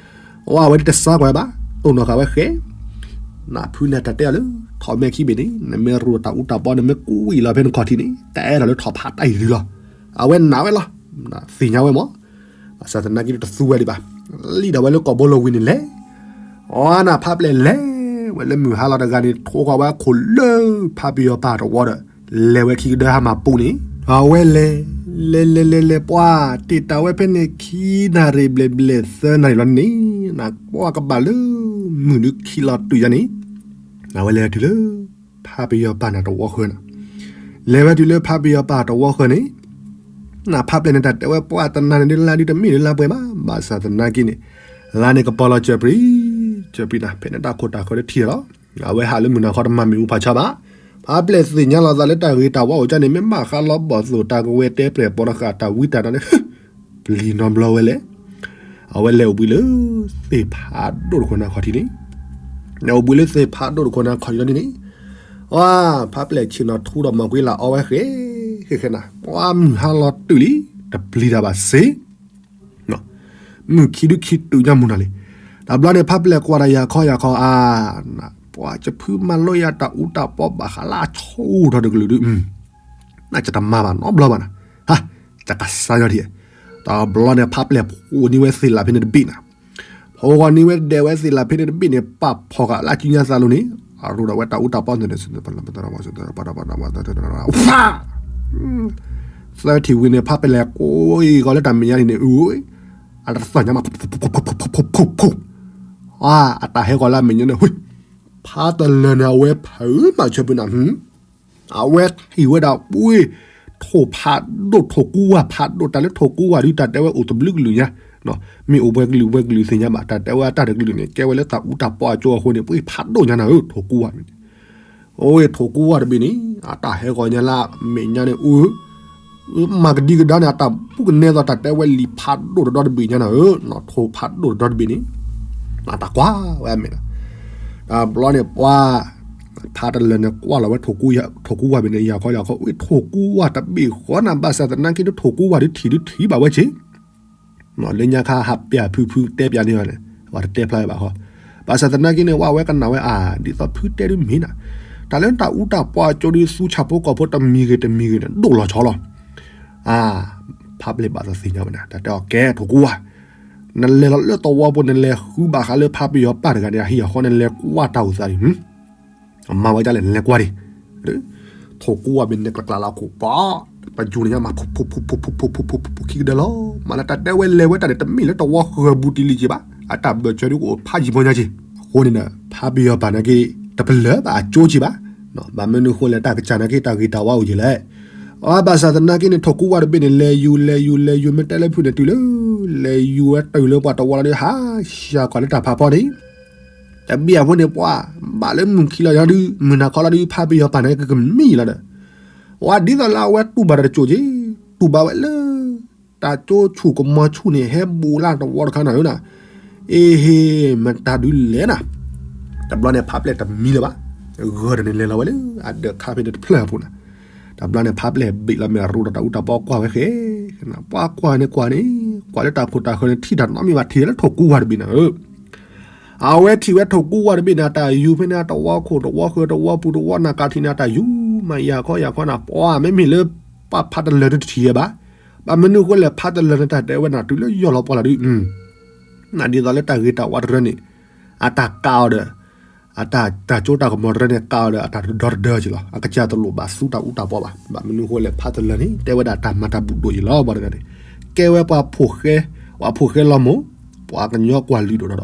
အဝဲဒၣ်တစါကွၢ်ဘၣ်, တိၢ်နီၣ်ဃာ်ဝဲဃဲ, နဖုန့ၣ်တၢ်တဲအီၤလၢ ထီၣ်မဲခံဘ့ၣ်န့ၣ် နမ့ၢ်ရူၢ်တၢ်အူတၢ်ပီ နမ့ၢ်ကွံာ်လီၤဖဲနခီၣ်ထံးန့ၣ် တအဲၣ်ဒိးလၢထီၣ်ဖးတၢ်အံၤတဒုလီၤ, အဝဲနာ်ဝဲလီၤ, သ့ၣ်ညါဝဲမး ဘၣ်ဆၣ်သနာ်က့တသူဝဲဒံးဘၣ်, လံၣ်ဒၣ်ဝဲလၢကိာ်ဘိလိဝံၤန့ၣ်လဲၣ်, အီနၢ်ဖးပျဲၢ်လဲၤဝဲလၢမုၢ်ဟါလီၤတဂၤန့ၣ် ထိဃီၤဝဲခိၣ်လၢဖးပယီၤပၢ်တဝီဒီး, လဲၤဝဲခံကဒၢဟါမၢ်ပူၤန့ၣ် အဝဲလဲၤ လဲၤလဲၤလဲၤလဲၤ ပှၤတ့ၢ်တၢ်ဝဲဖဲန့ၣ် ခံနၣ်ရံၣ်ဘျဲၣ်ဘျဲၣ်သၢနၣ်ရံၣ်လီၤန့ၣ် နကွၢ်ကဘၣ်လၢ မုၢ်ဒုခံလီၤတုၤယါန့ၣ် အဝဲလဲၤတုၤလၢ ဖးပယီၤပၢ်န့ၣ်တဝီဃၢၤန့ၣ်, လဲၤဝဲတုၤလၢဖးပယီၤပၢ်တဝီဃၢၤန့ၣ် နဖးပျဲၢ်န့ၣ် တၢ်တဲဝဲပှၤတနၤန့ၣ်ဒုးလါဒုးတမ့ၢ်လၢလါပှဲၤဘၣ်, ဘၣ်ဆၣ်သနာ်က့န့ၣ် လါန့ၣ်ကပီၤလီၤစၢၤပြံၤ စၢၤပြံၤနၤ ဖဲန့ၣ်တၢ်ခိၣ်တၢ်ဃၢၤတထံၣ်လီၤ. အဝဲဟးလၢမုၢ်နၤခီတမၤမ့ၣ်အူဖးဆါဘၣ်. ဖးပျဲၢ်သ့ၣ်ညါလီၤသးလၢတၢ်ဂ့ၤတၢ်ဝါအိၣ်ကၢန့ၣ် မ့ၢ်ဘၣ်ဃးလီၤဘီၣ်သိၣ်တၢ်ကဝဲၤတဲပျဲၢ်ပိာ်တဃာ်တၢ်ဝံတၢ်နါန့ၣ် ပျံၤနီတဘျီဝဲလဲၣ်. အဝဲလဲၤအိၣ်ဘှံးလၢ သ့ၣ်ဖးဒိၣ်တခိၣ်နၢ်ခီၣ်ထံးန့ၣ်, လဲၤအိၣ်ဘှံးလၢသ့ၣ်ဖးဒိၣ်တခိၣ်နၢ်ခီၣ်ထံးလီၤန့ၣ်န့ၣ်, အ ဖးပျဲၢ်ဆ့ၣ်နီၤထူဒီးမီၢ်ကွ့လၢအီဝဲဃဲ ဃဲဃဲနၤ ပှၤမုၢ်ဟါလီၤတုၤလံ တပျံၤတၢ်ဘၣ်စ့ မုၢ်ခံဒုခံတုၤညါမူၤနၤလံ. တဘျီန့ၣ် ဖးပျဲၢ်ကွၢ်ဒီးယၤခီယၤခီ အါ, ပှၤကဖုမၤလိယၤတၢ်အူတၢ်ပီဘၣ်ဃးလၢအဆိထီၣ်တကလုာ်ဒုး, နကတမၤဘၣ်နီတဘျီဘၣ်နၤ, ဟါ, တကစၢ်ယီၤထံၣ်, တဘျီန့ၣ် ဖးပျဲၢ်ဖိးန့ၢ်ဝဲသ့ၣ်လၣ်ဖဲန့ၣ်တဘ့ၣ်နၤ, ဖိးဂီၤန့ၢ်ဝဲဒဲးဝဲသ့ၣ်လၣ်ဖဲန့ၣ်တဘ့ၣ်န့ၣ် ပာ်ဖီၣ်ဃာ်လၢကညါသးလိၤန့ၣ် အရိၣ်ဒီးဝဲတၢ်အူတၢ်ပီန့ၣ် ဖး သၢထံၣ်ဝံၤန့ၣ် ဖးပျဲၢ်ကိးအံၤဂီၤလၢတၢ်မဲာ်ညါန့ၣ်န့ၣ် အ အတသီၣ်ညါမး ဖူ ဖူ ဖူ ဖူ ဖူ ဖူ ဖူ အတၢ်ဟဲဂီၤလၢအမဲာ်ညါန့ၣ် ဝ့ၢ် ဖးတလၢာ်န့ၣ် အဝဲဖုးမးဆၢပူၤနၤ အဝဲထံၣ်ဝဲဒၣ် ဝ့ၢ် ထိၣ်ဖးဒိၣ် ထိၣ်ကူဝၢ်ဖးဒိၣ် တၢ်လၢထိၣ်ကူဝၢ်ဒုး တၢ်တဲဝဲအိၣ်တဘျုးကလုာ်ညါ မ့ၢ်အိၣ်ပှဲၤကလုာ်ပှဲၤကလုာ်သ့ၣ်ညါဘၣ် တၢ်တဲဝဲအတၢ်တကလုာ်န့ၣ် ကဲဝဲလၢတၢ်အူတၢ်ပီအကၠိအဃိန့ၣ် ပှ့ၤဖးဒိၣ်ညါနၤဧၢ ထိၣ်ကူဝၢ်န့ၣ် အိၣ်ဝဲထိၣ်ကူဝၢ်တဘ့ၣ်န့ၣ် အတၢ်ဟဲဂီၤညါလၢအမဲာ်ညါန့ၣ် အိၣ် မၤကဒံကဒါန့ၣ် အတၢ်ဘူၣ်ကနဲသိးတၢ်တဲဝဲလံာ်ဖးဒိၣ်တဒီတဘ့ၣ်ညါနၤဧၢ ထိၣ်ဖးဒိၣ်တဒီတဘ့ၣ်န့ၣ် အတၢ်ကွၢ်ဝဲအမဲာ်ဒီး တဘျီန့ၣ်ပှၤ ဖးတလၢာ်န့ၣ် ကွၢ်လီၤဝဲ ထိၣ်ကူဝၢ်ဘ့ၣ်န့ၣ် ယၤခီယၤခီ ဝဲထိၣ်ကူဝၢ်တဘ့ၣ်ဃီနၤ ဘၣ်ဆၣ်သနာ်က့ ထိၣ်ကူဝၢ်ဒုးထံၣ်ဒုးထံၣ်ဘၣ်ဝဲက့ၤ လၢညါခါဟးပျဲၢ်ဖုဖုတဲပျးန့ၢ်ဘၣ်န့ၣ် ပှၤတတဲဖျါဝဲဘၣ်ဃီ ဘၣ်ဆၣ်သနာ်က့န့ၣ် ဝဲအဝဲကနၣ်ဝဲအါ ဒ်သိးဖုတဲဒုးမ့ၢ်နၤ တၢ်လၢတၢ်အူတၢ်ပီအကၠိဒုး သူဆၣ်ဖိကီၢ်ဖိတမံၤဂ့ၤတမံၤဂ့ၤန့ၣ် ဒိၣ်လီၤဆီလီၤ အါ ဖးပျဲၢ်ဘၣ်သ့ၣ်ညါဝဲန့ၣ် တၢ်တဲအီၤကဲ ထိၣ်ကူဝၢ် နလဲၤလီၤလၢသဝီပူၤ နလဲၤဃုဘၣ်ဃးလၢဖးပယီၤပၢ်တဂၤန့ၣ် အဟံၣ်အဃီ နလဲၤကွၢ်တၢ်အိၣ်သးန့ၣ် အမၤဝဲဒ်လဲၣ် နလဲၤကွၢ်ဒံး ထိၣ်ကူဝၢ်ဘ့ၣ်န့ၣ် ကျးကျးလၢအခိၣ်ပီ ပယူၤန့ၣ်ညါမး ဖူ ဖူ ဖူ ဖူ ဖူ ဖူ ဖူ ဖူ ခံကဒၢလီၤ မ့ၢ်လၢတၢ်တဲဝဲလဲၤဝဲတၢ်န့ၣ် တမ့ၢ်လၢတဝီဃၢၤဘူးတံၢ်လံက့ၤဘၣ် အတၢ်ဘၢၣ်စၢၤဒုးကအိၣ်ဖးယံၤပီညါက့ၤ အဃိန့ၣ်ဒီး ဖးပယီၤပၢ်နာ်က့ တပလၢၢ်ဘၣ်အကၠိက့ၤဘၣ် ဘၣ်မနုၤဃိလဲၣ် တၢ်ကစၢ်နာ်က့ တၢ်ဂ့ၤတၢ်ဝါအိၣ်က့ၤလဲၣ် အဘၣ်ဆၣ်သနာ်က့န့ၣ် ထိၣ်ကူဝၢ်တဘ့ၣ်န့ၣ် လဲၤယူၤ လဲၤယူၤ လဲၤယူၤ မ့ၢ်တဲလၢဖုန့ၣ် တုၤလၢ လဲၤယူၤဝဲတုၤလၢပှၤတဝီလီၤဒုး ဟးဆှၢကွၢ်လၢတၢ်ဖးဖီန့ၣ် တဘ့ၣ်အဃိန့ၣ် ပှၤဘၣ်လၢမုၢ်ခံလီၤယါဒုး မုၢ်နၤခီလီၤဒုး ဖးပယီၤပၢ်နာ်က့ ကမံလီၤဒီး ဝဲဒ်သိးလၢအဝဲတူၢ်ဘၣ်တၢ်တကၠိက့ၤ တူၢ်ဘၣ်ဝဲလၢ တၢ်ကၠိဆူၣ်ကမီၤဆူၣ်န့ၣ် ဟဲဘူးလၢတဝီတခါနၤဧၢနၤ အ့ဟ့ မတၤဒုးလဲၣ်နၤ တဘျီန့ၣ် ဖးပျဲၢ်တမံလၢၤဘၣ် ဂၢၢ်ဒီးန့ၣ်လဲၤလီၤဝဲလၢ အဒၢးခါဖဲန့ၣ်တဖျၢၣ်အပူၤနၤ တဘျီန့ၣ် ဖးပျဲၢ်ဘ့ၣ်လီၤမ့ၢ်အရိၣ်ဒီးတၢ်အူတၢ်ပီကွၢ်ဝဲဃဲ ပှၤကွၢ်န့ၣ်ကွၢ်န့ၣ် ကွၢ်လၢတၢ်ခိၣ်တၢ်ဃၢၤန့ၣ် ထံၣ်တၢ်နီတမံၤဘၣ် ထံၣ်လၢထိၣ်ကူဝၢ်တဘ့ၣ်နၤဧၢ အဝဲထံၣ်ဝဲထိၣ်ကူဝၢ်တဘ့ၣ်န့ၣ် အတၢ်ယူၤဖဲန့ၣ် အတဝီခိၣ်တဝီဃၢၤတဝီပူၤတဝီနၤကးထံၣ်န့ၣ် အတၢ်ယူၤမးယၤခီယၤခီနၤ ပှၤမ့မ့ၢ်လၢ ပှၤဖးတလၢာ်န့ၣ်တထံၣ်ဝဲဘၣ် ဘၣ်မနုၤဃိလဲၣ် ဖးတလၢာ်န့ၣ် တၢ်တဲဝဲနၤ တုၤလၢယီၢ်လီၤပှီၢ်လီၤဒုး နဒ်သိးလၢတၢ်ဂ့ၤတၢ်ဝါတရၢန့ၣ် အတၢ်ကးအီၤဒီး အတၢ်ကၠိတၢ်ကမီၤတရၢန့ၣ် ကးအီၤဒီး အတၢ်တဒီတဒၢက့ၤလီၤ အကစၢ်တလိၣ်ဘၣ်သူတၢ်အူတၢ်ပီဘၣ် ဘၣ်မနုၤဃိလဲၣ် ဖးတလၢာ်န့ၣ် တဲဝဲဒၣ်တၢ်မၤတၢ်ဘူၣ်ဒိၣ်က့ၤလီၤ ပှၤတဂၤန့ၣ် ကဲဝဲပှၤဖိၣ်ဃဲ ပှၤဖိၣ်ဃဲလီၤမိၢ် ပှၤကညီကွၢ်လုၢ်ဒိၣ်ဒီး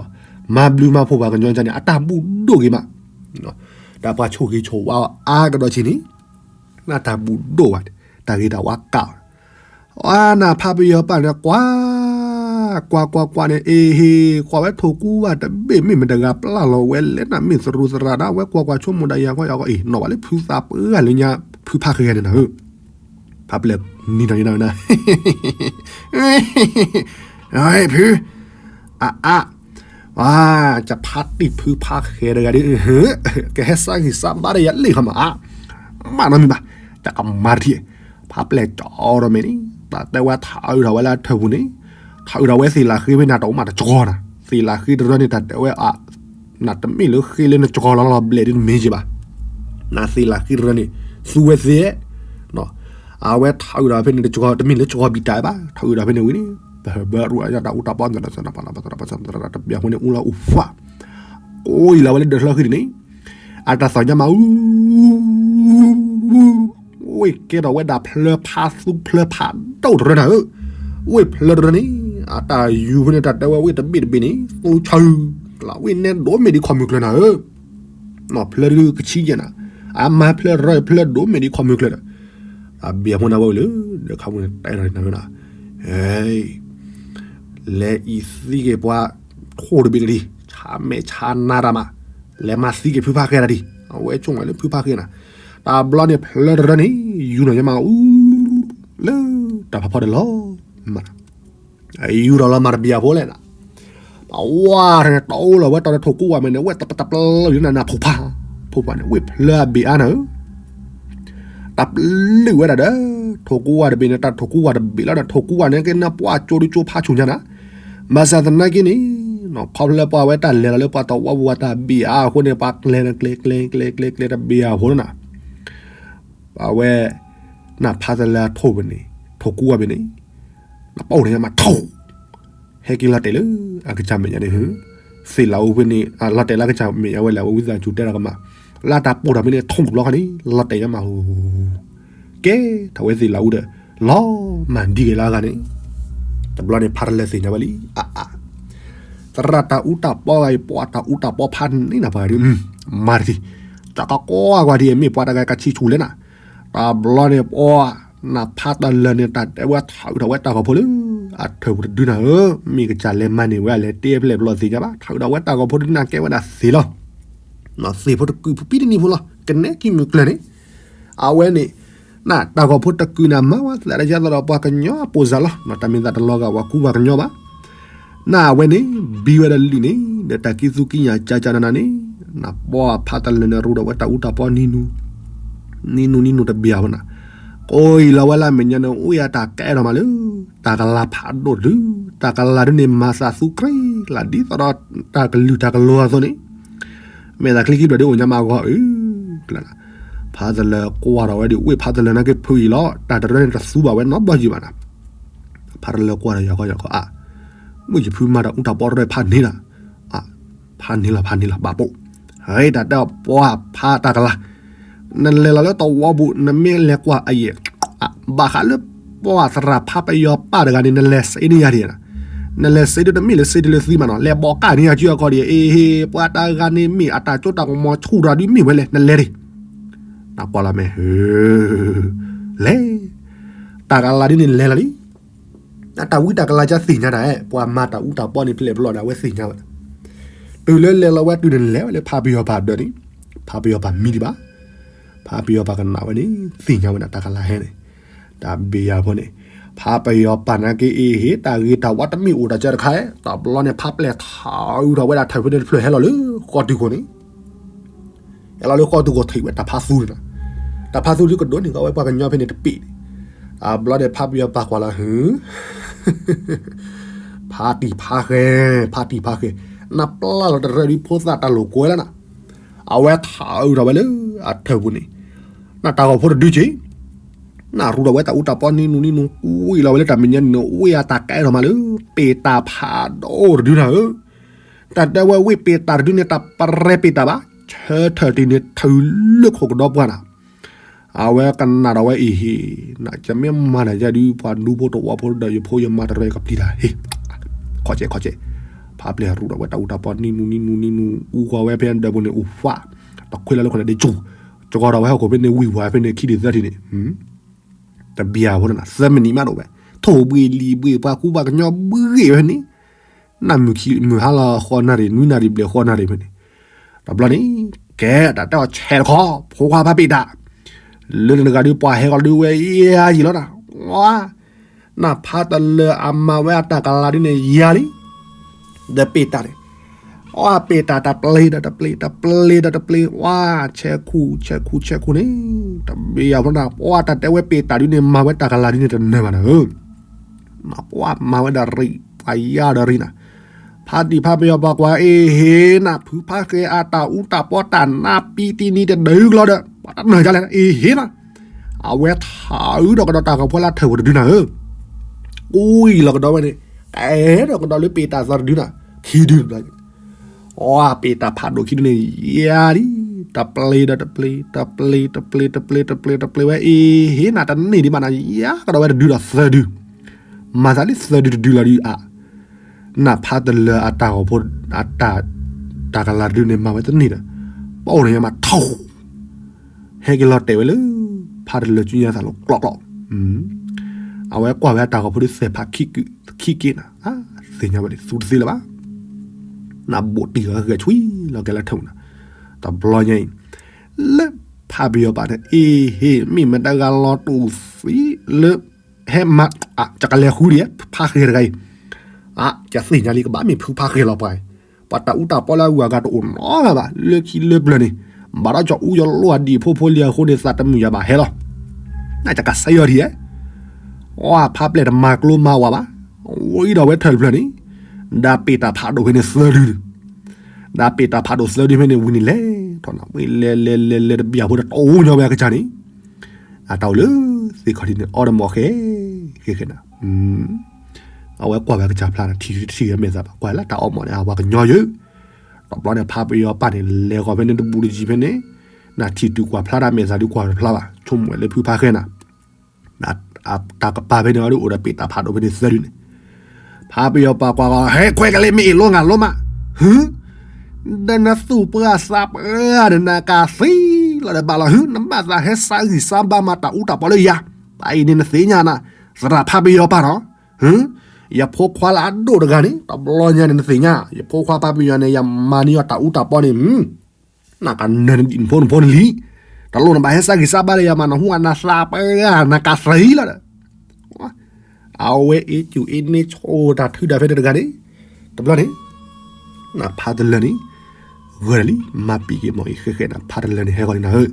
မၤဘျုးမၤဖှိၣ်ပှၤကညီန့ၣ် အတၢ်ဘူၣ်ဒိၣ်က့ၤမး တၢ်ပှၤဆိၣ်ဂ့ၤဆိၣ်ဝါအီၤအါကဒီးဆံးန့ၣ် နတၢ်ဘူၣ်ဒိၣ်ဘၣ် တၢ်ဂ့ၤတၢ်ဝါကးအီၤ အနၢ်ဖးပယီၤပၢ်န့ၣ် ကွၢ် ကွၢ်ကွၢ်ကွၢ်န့ၣ် အ့ဟ့ ကွၢ်ဝဲထိၣ်ကူဝၢ်တဘ့ၣ်မ့ၢ်မတၤတဂၤပျၢ်လီၤဝဲလဲၣ် နမ့ၢ်သရူးသရၣ်ဒီး အဝဲကွၢ်ကွၢ်ဆိကမိၣ်ဒၣ်ယၤခီယၤခီ အ့ၣ် နီၣ်ဘၣ်လၢဖုသးပှၢ်လၢညါ ဖုဖးဃဲၤန့ၣ်နၤဧၢ ဖးပျဲၢ်နံၤနီၣ်နံၤနီၣ်နၤ ဖု အါအါ ဝါ ကဖးတံၢ်ဖုဖးဃဲၤတဂၤဒ် ကဟဲစါဂံၢ်စါဘါဒီးယၤလံခီမး အါ မးနီတမံၤဘၣ် တၢ်ကမၤတထံၣ် ဖးပျဲၢ်ကၠီဒီးမဲာ်န့ၣ် တၢ်တဲဝဲထးအုးထီၣ်ဝဲလၢအထၢၣ်ပူၤန့ၣ် ထးအုးထီၣ်ဝဲသ့ၣ်လၢဃ့ဖဲန့ၣ် တအိၣ်မးတကီၤနၤ သ့ၣ်လၢဃ့တရၢန့ၣ် တၢ်တဲဝဲအါ နတမ့ၢ်လၢဃ့လၢနကီၤလီၤလီၤဘျဲၣ်ဒ်တမ့ၢ်က့ၤဘၣ် နသ့ၣ်လၢဃ့တရၢန့ၣ် သူဝဲသ့ၣ် အဝဲထးအုးထီၣ်ဖဲန့ၣ်တကီၤ တမ့ၢ်လၢကီၤဘံၣ်တၢ်ဘၣ် ထးအုးထီၣ်ဖဲန့ၣ်ဝံၤန့ၣ် ပဘၢရူၢ်အတၢ်အူတၢ်ပီ တဘျီအဃိန့ၣ် အူလီၤအူဖး ကိးအံၤလီၤဝဲလၢဒၢးချၢဃံန့ၣ် အတၢ်သီၣ်ညါမးအူ ဝ့ၢ်ကဲထီၣ်ဝဲဒၣ်ဖျၢၣ်ဖးသူဖျၢၣ်ဖးဒိၣ်တရၢနၤဧၢ, ဝ့ၢ်ဖျၢၣ်တရၢန့ၣ် အတၢ်ယူၤဖဲန့ၣ် တၢ်တဲဝဲဝ့ၢ်တဘ့ၣ်တဘ့ၣ်န့ၣ် သူဆၢ, ဝ့ၢ်နဲဒိၣ်မ့ၢ်ဒ်ခီမုၢ်ကျၢၤနၤဧၢ, ဖျၢၣ်တရၢကဆံယဲၢ်နၤ, အမၤဖျၢၣ်တရၢဖျၢၣ်ဒိၣ်မ့ၢ်ဒ်ခီမုၢ်ကျၢၤဒီး, အဘ့ၣ်အဖိန့ၣ်ဝဲလၢ ဒီးခါပူၤန့ၣ်တဲထီၣ်နၤဧၢ, လဲၤအံၤသံက့ၤပှၤထိၣ်တဘ့ၣ်န့ၣ်ဒံး, ဆါမဲာ်ဆါနါတၢ်မး, လဲၤမၤသံက့ၤဖုဖါဃဲတၢ်ဒံး, အဝဲဆိကမိၣ်လၢဖုဖါဃဲနၤ, တၢ်ဘျီန့ၣ်ဖျၢၣ်တရၢန့ၣ် ယူၤနီၢ်ယမးအူ လၢတၢ်ဖးဖီဒီးလီၤ, ယူၤထီၣ်လီၤမၤတဘ့ၣ်အဖိလဲၣ်နၤ, ပဝါန့ၣ် တအိၣ်လီၤဝဲတီၤလၢထိၣ်ကူဝါမဲာ်န့ၣ် ဝဲတပတပျၢ်လီၤယူၤနၤနၤ ဖိဖါ, ဖိဖါန့ၣ် ဝ့ၢ်ဖျၢၣ်အဘ့ၣ်အါနၤဧၢ တပျုာ်ဝဲဒၣ်ဒီး ထိၣ်ကူဝါတဘ့ၣ်န့ၣ် တၢ်ထိၣ်ကူဝါတဘ့ၣ်လီၤဒီး ထိၣ်ကူဝါန့ၣ် ကဲနၢ်ပှၢ်ကၠိဒုကၠိဖးဆူၣ်ညါနၤ, ဘၣ်ဆၣ်သနာ်က့န့ၣ် ခီဖျိလၢပှၤဝဲတၢ်လဲၤလီၤလၢပှၤတဝီပူၤဝဲတၢ်ဘ့ၣ်အါအဃိန့ၣ် ပှၤကျဲၤကျဲၤကျဲၤကျဲၤကျဲၤတဘ့ၣ်အဖိနၤ, ပှၤဝဲ နဖးတလၢအထိၣ်ဝဲန့ၣ် ထိၣ်ကူဝါဘ့ၣ်န့ၣ် နပအိၣ်န့ၣ်မးထိၣ် ဟဲက့ၤလီၤတဲာ်လၢအကစၢ်မဲာ်ညါန့ၣ်, သ့ၣ်လၤအူဖဲန့ၣ် လီၤတဲာ်လၢအကစၢ်မဲာ်ညါဝဲလဲၣ် အဝဲဝံသးစူၤတဲတၢ်ကမၣ်, လၢတၢ်ပိာ်ထီၣ်ဖဲန့ၣ် ထိၣ်လီၤခါန့ၣ် လီၤတဲာ်ညါမးဟူ, ကဲထီၣ်ဝဲသ့ၣ်လၤအူဒီး လီၤမၢ်ဒံက့ၤလၢအဂၤန့ၣ်, တဘျီန့ၣ်ဖးတလၢသ့ၣ်ညါဝဲလံ, အါအါ, သရၣ်တၢ်အူတၢ်ပီဂၤအံၤ ပှၤတၢ်အူတၢ်ပီဖးန့ၢ်နၤပှၤဒုး, မၤတထံၣ်, တၢ်ကကီအဂၤဒ်အမ့ၢ်ပှၤတဂၤကဆံဆူၣ်လဲၣ်နၤ, တဘျီန့ၣ်ပှၤ နဖးတလၢန့ၣ် တၢ်တဲဝဲထးအုးထီၣ်ဝဲတၢ်ဂီၤဖိလၢ အထၢၣ်ပူၤတဒုနၤဧၢ, မ့ၢ်ကစၢ်လဲၤမၤန့ၢ်ဝဲအလဲၤတဲဖျဲၣ်ဘျီသ့ၣ်ညါဘၣ်, ထးအုးထီၣ်ဝဲတၢ်ဂီၤဖိတဒုနၤကဲဝဲဒၣ်သ့ၣ်လီၤ, သ့ၣ်ဖိတကုာ်ဖုပံတနံၤဖိလီၤ, ကနဲကံမုၢ်ကျၢၢ်န့ၣ်, အဝဲန့ၣ် နတၢ်ဂီၤဖိတကုာ်န့ၣ် မၤဝဲသးဒီးယသးဒီးပှၤကညီအပိၢ်စၢ်လီၤ, တၢ်မ့ၢ်သးတလီၤဂာ်ဝဲကူပှၤကညီဘၣ် နဝဲန့ၣ် ဘံဝဲဒီးလံာ်န့ၣ် ဒီးတၢ်ကံသူကံညၣ်ကၢ်ကၢ်နးနးန့ၣ်, နပှၤဖးတလၢန့ၣ် ရူဒီးဝဲတၢ်အူတၢ်ပီနံၤနူၤ, နံၤနူၤနံၤနူၤတဘ့ၣ်အဝဲနၤ, ကိးအံၤလီၤဝဲလၢအမဲာ်ညါန့ၣ် အိၣ်ယတၢ်ကဲထီၣ်မးလၢ တၢ်ကလၤဖးဒိၣ်တဒု, တၢ်ကလၤဒုန့ၣ် မၤသးသူကြ့လၢ ဒ်သိးဒီးတၢ်ကလုၢ်တၢ်ကလီၤအသိးန့ၣ်, မဲာ်သးချံခံဘျီၣ်ဒ်အိၣ်ညါမးအဂီၢ်အၢ, ဖးတလၢကွၢ်ထီၣ်ဝဲဒီး ဝ့ၢ်ဖးတလၢနာ်က့ဖုအံၤလီၤ, တၢ်တရၢန့ၣ်တသူဘၣ်ဝဲနီတဘျီယံၤဘၣ်နၤ ဖးတလၢကွၢ်ဒီးယၤကီယၤကီအါ, မုၢ်ယဖုမၤတၢ်အူတၢ်ပီရဲၣ်ဖးန့ၢ်လီၤ, ဖးန့ၢ်လီၤ ဖးန့ၢ်လီၤ ဘၣ်ပိာ်, ဟဲတၢ်တဲပှၤဖးတၢ်ကလၤ, နလဲၤလီၤလၢတဝီပူၤ နမ့ၢ်လဲၤကွၢ်အယဲၢ်, ဘၣ်ဃးလၢပှၤသရၣ်ဖးပယီၤပၢ်တဂၤန့ၣ် နလဲၤစ့န့ၢ်ယၤဒံး, နလဲၤစ့ဒ်တမ့ၢ်လၢစ့ဒ်လၢသံမးနီၤ လဲၤဘီးကၢ်န့ၢ်ယၤကၠူအကီၢ်ဒံး အ့ဟ့ ပှၤတဂၤန့ၣ်မ့ၢ်အတၢ်စိတၢ်ကမီၤဆူၣ်တၢ်ဒ်မ့ၢ်ဝဲလဲၣ် နလဲၤဒံး, နကွၢ်လီၤမ့ၢ် လဲၤ, တၢ်ကလၤဒ်န့ၣ်လဲၤလီၤလံ, တၢ်ဝံတၢ်ကလၤကသ့ၣ်ညါတၢ်, ပှၤမၤတၢ်အူတၢ်ပီန့ၣ် ဖျဲၣ်ဖျီၣ်န့ၣ် အဝဲသ့ၣ်ညါဝဲ, တုၤလၢလဲၤလီၤဝဲတုၤန့ၣ်လဲၤဝဲလၢဖးပယီၤပၢ်ဒၢးန့ၣ်, ဖးပယီၤပၢ်မံဒံးဘၣ်, ဖးပယီၤပၢ်ကနၣ်ဝဲန့ၣ် သ့ၣ်ညါဝဲဒၣ်တၢ်ကလၤဟဲန့ၣ်, တၢ်ဘ့ၣ်ယၤဖိန့ၣ်, ဖးပယီၤပၢ်နာ်က့အ့ဟ့ တၢ်ဂ့ၤတၢ်ဝါတမ့ၢ်အိၣ်တၢ်ကၢတခါ, တဘျီန့ၣ် ဖးပျဲၢ်ထးအုးထီၣ်ဝဲဒၣ်ထၢၣ်ဖဲန့ၣ်တဖျၢၣ်ဟဲလီၤလၢ ဃီတုၤခိၣ်န့ၣ် ဟဲလီၤလၢဃီတုၤခိၣ်ထံးဝဲတၢ်ဖးသူန့ၣ်လီၤ, တၢ်ဖးသူဒ်ကဒိးန့ၢ်ကီးဝဲပှၤကညီဖဲန့ၣ်တပ့ၢ်န့ၣ်, တဘျီန့ၣ် ဖးပယီၤပၢ်ကွၢ်လီၤဟု ဖးတံၢ်ဖးဃဲ, ဖးတံၢ်ဖးဃဲ, နပျၢ်လီၤတရၢဒ်ဖိသၣ်တၢ်လိာ်ကွဲလၢနၤ, အဝဲထးအုးထီၣ်ဝဲလၢအထၢၣ်ပူၤန့ၣ်, နတၢ်ဂီၤဖိတဒုက့ၤ, နရူဒီးဝဲတၢ်အူတၢ်ပီနံၤနူၤနံၤနူၤ ဝံၤလီၤဝဲလၢတၢ်မဲာ်ညါန့ၣ် ဝံၤအတၢ်ကဲထီၣ်မးလၢ ပ့ၢ်တၢ်ဖးဒိၣ်တဒုနၤဧၢ, တၢ်တဲဝဲဝံၤပ့ၢ်တၢ်တဒုန့ၣ် တၢ်ပရဲပ့ၢ်တၢ်ဘၣ်, ဆၢထၢၣ်တံၢ်န့ၣ်ထုးလၢခိၣ်ကဒီပှၢ်နၤ အဝဲကနၣ်ဒီးဝဲအံၤဟ့ၣ်, နကမ့ၢ်မၤတၢ်ယၤဒုး ပှၤဒူဖိတဝီဖိဒီးယဖိယမါတရၢကပျံၤတၢ်ဟ့ၣ်, ခီကဲခီကဲ, ဖးပျဲၢ်ရူဒီးဝဲတၢ်အူတၢ်ပီနံၤနူၤနံၤနူၤနံၤနူၤ အူကွၢ်ဝဲဖဲဒၢးပူၤန့ၣ် အူဖး, တခွ့လီၤလၢခိၣ်နၢ်ဒ့ကၠူ, ကီၤဒီးဝဲဟီၣ်ခိၣ်ဖဲန့ၣ် ဝံၢ်ဝါဖဲန့ၣ်ခံဒ့သၢထံၣ်န့ၣ်, တဘျီဖိန့ၣ် သၢမံးနံးမးဒိၣ်ဝဲ, ထိၣ်ဘှံးလံာ်ဘှံး ပှၤကူပှၤကညီဘှံးဝဲန့ၣ် နၢ်မုၢ်ခံမုၢ်ဟါလီၤဃီနၣ်ရံၣ် နွံနၣ်ရံၣ်ဘျဲၣ်ဃီနၣ်ရံၣ်ဖဲန့ၣ်, တဘျီန့ၣ် ကဲတၢ်တဲအီၤဆဲးတခီ ဖိခွါဖးပ့ၢ်တၢ်, လၢနတဂၤဒုးပှၤဟဲကီးဒုးဝဲယၤယံာ်လီၤနၤ, နဖးတလၢအမၤဝဲအတၢ်ကလၤဒုးန့ၣ်ယၤလံ, ဒီးပ့ၢ်တၢ်န့ၣ် အီၣ်ပ့ၢ်တၢ်တပျ့ၤဒီးတပျ့ၤ တပျ့ၤဒီးတပျ့ၤ ဝါ ဆဲးခူၣ် ဆဲးခူၣ် ဆဲးခူၣ်န့ၣ်, တဘ့ၣ်ယၤဖိနၤ ပှၤတၢ်တဲဝဲပ့ၢ်တၢ်ဒုးန့ၣ် မၤဝဲတၢ်ကလၤဒုးန့ၣ်တနၢၤဘၣ်နၤဧၢ, ပှၤမၤဝဲဒီးရံၣ် ပှၤယါဒီးရံၣ်နၤ, ဖးတံၢ်ဖးပယီၤပှၤကွၢ်အ့ဟ့ၣ်နၤ ဖုဖးဃဲအတၢ်အူတၢ်ပီတၢ်နါပံတံနံၤတဒုကလီဒီး ပှၤတနၢၤဒ်လဲၣ် အ့ဟ့ၣ်နၤ, အဝဲထးအုးဒီးကဒီးတၢ်ဂီၤဖိလၢထၢၣ်ပူၤတဒုနၤဧၢ ကွံာ်လီၤကဒီးဝဲန့ၣ်, ကဲဒီးကဒီးလၢပ့ၢ်တၢ်သီတဒုနၤ, ခံဒု, အီၣ်ပ့ၢ်တၢ်ဖးဒိၣ်ခံဒုန့ၣ်, ယၤလံ, တပျ့ၤဒီးတပျ့ၤ, တပျ့ၤ, တပျ့ၤ, တပျ့ၤ, တပျ့ၤ, တပျ့ၤဝဲအ့ၣ်ဟ့ၣ် နၤတန့ၢ်ဒံးဘၣ်နၤ ယါကဒီးဝဲတဒုဒီးသၢဒု, မၤသးလၢသၢဒုတဒုလီၤဒုးအါ, နဖးတလၢအတၢ်ဂီၤဖိ အတၢ် တၢ်ကလၤတဒုန့ၣ် မၤဝဲတန့ၢ်ဒီး ပအိၣ်န့ၣ်ယမၤထီၣ် ဟဲက့ၤလီၤတဲာ်ဝဲလၢ ဖးတလၢစုညါသးလီၤကျီၣ်ကျီၣ်, အဝဲကွၢ်ဝဲအတၢ်ဂီၤဖိဒုးသဲးဖးခံက့နၤ, သ့ၣ်ညါဝဲဒၣ် သူတသ့လၢၤဘၣ်, နဘိးတံၢ်ဂၤဂဲၤဆွံလီၤကဲလၢထၢၣ်မနၤ, တဘျီညါအံၤ လၢဖးပယီၤပၤန့ၣ် အ့ဟ့ၣ် မ့ၢ်မတၤတဂၤလီၤတူာ်သံလၢ ဟဲမၤ ကကလဲၤဃုဒံး ဖးဃဲၤတဂၤအံၤ, ကသ့ၣ်ညါလံ ကဘၣ်မ့ၢ်ဖုဖးဃဲၤလီၤပှၤ, ပှၤတၢ်အူတၢ်ပီလၢအဂုၤအဂၤတအိၣ်နီတဂၤဘၣ် လၢခံလၢပျၢၤန့ၣ်, ဘၣ်ဒီးကၠီအူကၠီလိၣ်အဒံးဖိဖိလံၤအဃိန့ၣ် သးတမုာ်ယၤဘၣ်ဟဲလီၤ, နကကစၢ်ယီၤထံၣ်ဧါ, အဖးပျဲၢ်တမၤကျိမၤဝၤဘၣ်, ဝံၤဒီးဝဲထၢၣ်တဖျၢၣ်န့ၣ်, ဒီးပ့ၢ်တၢ်ဖးဒိၣ်ဖဲန့ၣ်သၢဒု ဒီးပ့ၢ်တၢ်ဖးဒိၣ်သၢဒုဖဲန့ၣ် ဝံၤန့ၣ်လဲၤထီၣ်နၤ ဝံၤလဲၤလဲၤလဲၤလဲၤတဘျီဖိဒီး တအိၣ်ညီဝဲအကစၢ်န့ၣ်, အတၢ်အိၣ်လၢသ့ၣ်ခီၣ်ထံးန့ၣ် အီၣ်ဒီးမီၢ်ဃဲ ဃဲဃဲနၤ, အဝဲကွၢ်ဝဲအကစၢ်ဖျါနၤ ထံၣ်တထံၣ်မဲာ်သးဘၣ် ကွၢ်လၢတၢ်အီၣ်မီၢ်န့ၣ် အဝဲကညီယၢ်, တဘျီန့ၣ် ဖးပယီၤပၢ်န့ၣ် လဲၤဂီၤဖဲန့ၣ်တဘူးတယံၤဖဲန့ၣ်, နထံၣ်တုၤကွၢ်ဖျါတၢ်မဲာ်သးဒုးကွၢ်တဖျါဘၣ် ဆိကမိၣ်ဝဲလၢဖုဖးဃဲနၤ တၢ်ကပၤဖဲန့ၣ်အဒိ အိၣ်ဒီးပ့ၢ်တၢ်ဖးဒိၣ်ဖဲန့ၣ်သၢဒုန့ၣ်, ဖးပယီၤပၤကွၢ်ဂီၤ ဟဲခွဲးကလ့ မ့ၢ်အ့ၣ်လိငါလိမး, ဟု, ဒီးနသူၣ်ပှၢ်သးပှၢ်ဒီးနကသံလီၤဒီးဘၣ်လီၤ ဟု, နဘၣ်သးဟဲစးဂံၢ်စးဘါမၤတၢ်အူတၢ်ပီလၢယၤ, တၢ်အံၤန့ၣ်နသ့ၣ်ညါနၤ, သရၣ်ဖးပယီၤပၤနီၤ, ဟု, ယဖိခွါလၢအဒိၣ်တဂၤန့ၣ် တဘျီညါန့ၣ်နသ့ၣ်ညါ ယဖိခွါဖးပယီၤန့ၣ် ယမၤန့ၢ်အီၤတၢ်အူတၢ်ပီန့ၣ် နကနၢၤနဒံၣ်နဖိနဖိနလံၤ, တလိၣ်နဘၣ်ဟဲစးဂံၢ်စးဘါလၢယၤမး နဟူအနၤသးပှၢ် နကသံလီၤဒီး, အဝဲအ့ၣ်ကူၣ်အ့ၣ်န့ၢ်ဆိတၢ်ထုတၢ်ဖဲန့ၣ်တဂၤန့ၣ်, တဘျီန့ၣ်, နဖးတလၢာ်န့ၣ်, ဂၢၢ်လံ မၤပံာ်က့ၤမီၢ်အံၤ ဃဲဃဲနၤ ဖးတလၢာ်န့ၣ် ဟဲဂီၤန့ၣ်နၤဧၢ,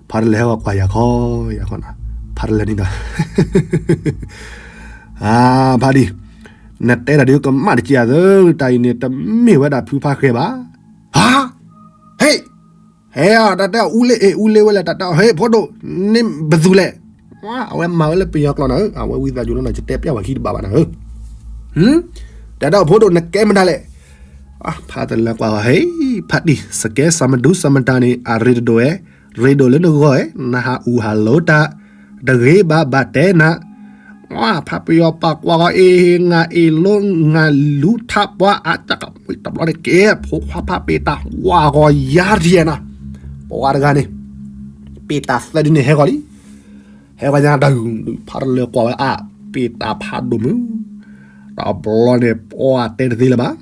ဖးတလၢာ်ဟဲဂီၤကွၢ်ယၤခီ, ယၤခီနၤ, ဖးတလၢာ်န့ၣ်ဒီး ဖးဒံၣ်, နတဲတၢ်ဒုးကမၣ်တက့ၢ်အသၢ, တၢ်အံၤန့ၣ် တမ့ၢ်ဝဲဒၣ်ဖုဖးဃဲဘၣ်, ဟါ, ဟဲ, ဟဲအီၤ တၢ်တဲအီၤ အူလ့ အ့ၣ် အူလ့ဝဲလဲၣ် တၢ်တဲအီၤ ဟဲ ဖိဒိၣ်, န့ၣ်ဘၣ်သူလဲၣ်, အဝဲမၤဝဲလၢပယီၤကျိာ်နၤဧၢ, အဝဲဝံသးစူၤလီၤနၤ ယတဲပျၢ်ဝဲခံတဘၣ်ဘၣ်နၤဧၢ, တၢ်တဲအီၤ ဖိဒိၣ် နကဲမတၤလဲၣ်, ဖးတလၢာ်ကွၢ်ဂီၤ ဟဲ, ဖးဒံၣ် စကဲ စးမဒူစးမတၤန့ၣ် အရ့တဒိၣ်ဧဲ, ရ့ဒိၣ်လၢနဂီၢ်ဧဲ, နဟးအူဟးလိတၢ်, တဂ့ၤဘၣ်ဘၣ်တဲနၤ ဖးပယီၤပၤကွၢ်ဂီၤ အ့ၣ် ငါအ့ၣ်လိငါလူထးပှၤအတက တဘျီန့ၣ်ကဲ ဖိခွါဖးပ့ၢ်တၢ်ဝါဂီၤယါထံၣ်နၤ, ပဝါတဂၤန့ၣ်, ပ့ၢ်တၢ်သၢဒုန့ၣ်ဟဲဂီၤလံ, ဟဲဂီၤညါတၢ်ဂုၤ ဖးတလၢာ်ကွၢ်ဝဲအါ, ပ့ၢ်တၢ်ဖးဒိၣ်မုၢ်, တဘျီန့ၣ် ပှၤတဲတသ့လၢၤဘၣ်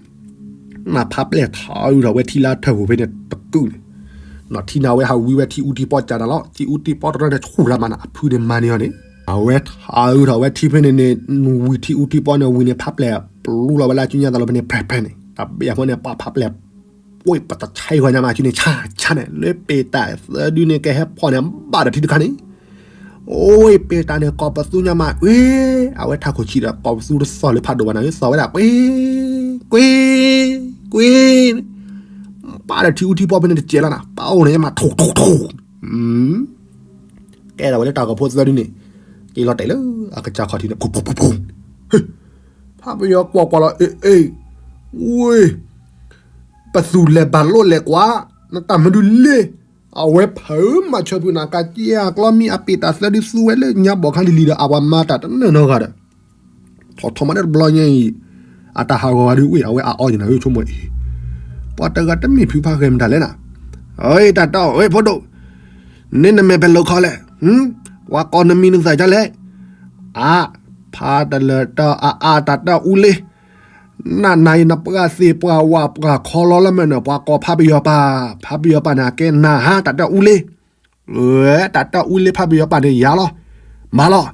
နဖးပျဲၢ်ထီအုးထီၣ်ဝဲထံလၢထၢၣ်ပူၤဖဲန့ၣ်တကုာ်န့ၣ်, နီၢ်ထံနၤဝဲဟးဝံဝဲထံအူထံပီကၢ်နၤလီၤ, ထံအူထံပီတရၢန့ၣ်ဆူၣ်လၢမးနၤ အဖုန့ၣ်မၤန့ၢ်အီၤန့ၣ်, အဝဲထီအုးထီၣ်ဝဲထံဖဲန့ၣ်န့ၣ်, ဝံၤထံအူထံပီန့ၣ်ဝံၤန့ၣ် ဖးပျဲၢ်ပျူလီၤဝဲလၢအစုညါသးလီၤဖဲန့ၣ် ဖဲဖဲန့ၣ်, တဘ့ၣ်အဃိန့ၣ် ပှၤဖးပျဲၢ် ဝ့ၢ်ပတဆဲးဂီၤညါမး အစုန့ၣ် ဆါဆါန့ၣ် လၢပ့ၢ်တၢ်သၢဒုန့ၣ် ကဟဲဖီၣ်န့ၣ် ဘၣ်ဒီးထံတခါန့ၣ် အိၣ်ပ့ၢ်တၢ်န့ၣ် ကိးပသူညါမး ကွ့, အဝဲထးခိၣ်ဆံးဒီး ကိးပသူတသီၣ်လၢဖးဒိၣ်ဘၣ်နၤ သီၣ်ဝဲဒၣ် ကွ့, ကွ့, ကွ့, ဘၣ်ဒီးထံအူထံပီဖဲန့ၣ်တစဲးလီၤနၤ ပအိၣ်န့ၣ်မး ထိၣ်ထိၣ်ထိၣ်, ကဲထီၣ်ဝဲလၢတၢ်ဂီၤဖိသၢဒုန့ၣ် က့ၤလီၤတဲာ်လၢအကစၢ်ခီၣ်ထံးန့ၣ် ဖူဖူဖူဖူ, ဖးပယီၤကွၢ်ကွၢ်လီၤ အ့ၣ် အ့ၣ်, ဝ့ၢ် ပသူၣ်လဲၤဘၣ်လိၣ်လဲၤကွၢ် နတၢ်မနုၤလဲၣ်, အဝဲဖုးမၤဆၢဖုးနၤ ကက့အကျီမံ အပ့ၢ်တၢ်သၢဒုသူဝဲလၢညါဘီၣ်ခါလံၤလံၤဒီး အဝဲမၤတၢ်တနၢၤနီတဂၤဒီး ထီၣ်ထီၣ်မးန့ၣ်တဘျီညါအံၤ အတၢ်ဟးဂီၤဂၤဒုးဝ့ၢ် အဝဲအအီၣ်ယနၤဧၢ ဆိကမိၣ်အံၤ ပှၤတဂၤတမ့ၢ်ဖုဖးဃဲမတၤလဲၣ်နၤ, အတၢ်တီ ဝ့ၢ်ဖိဒိၣ် န့ၣ်နမဲာ်ပဲာ်လိာ်ခီလဲၣ်, ပှၤကိးနမံၤနသးဒ်လဲၣ်, အါ, ဖးတလၢာ်တီ အအါ တၢ်တီအူလ့ နနၤအံၤနပှၤသ့ၣ်ပှၤဝၣ်ပှၤခီလီၤလၢမ့ၢ်နၢၤ ပှၤကိးဖးပယီၤပၢ်, ဖးပယီၤပၢ်န့ၣ် အကဲနၤဟါ တၢ်တီအူလ့, တၢ်တီအူလ့ဖးပယီၤပၢ်န့ၣ်ယၤလီၤ, မၤလီၤ,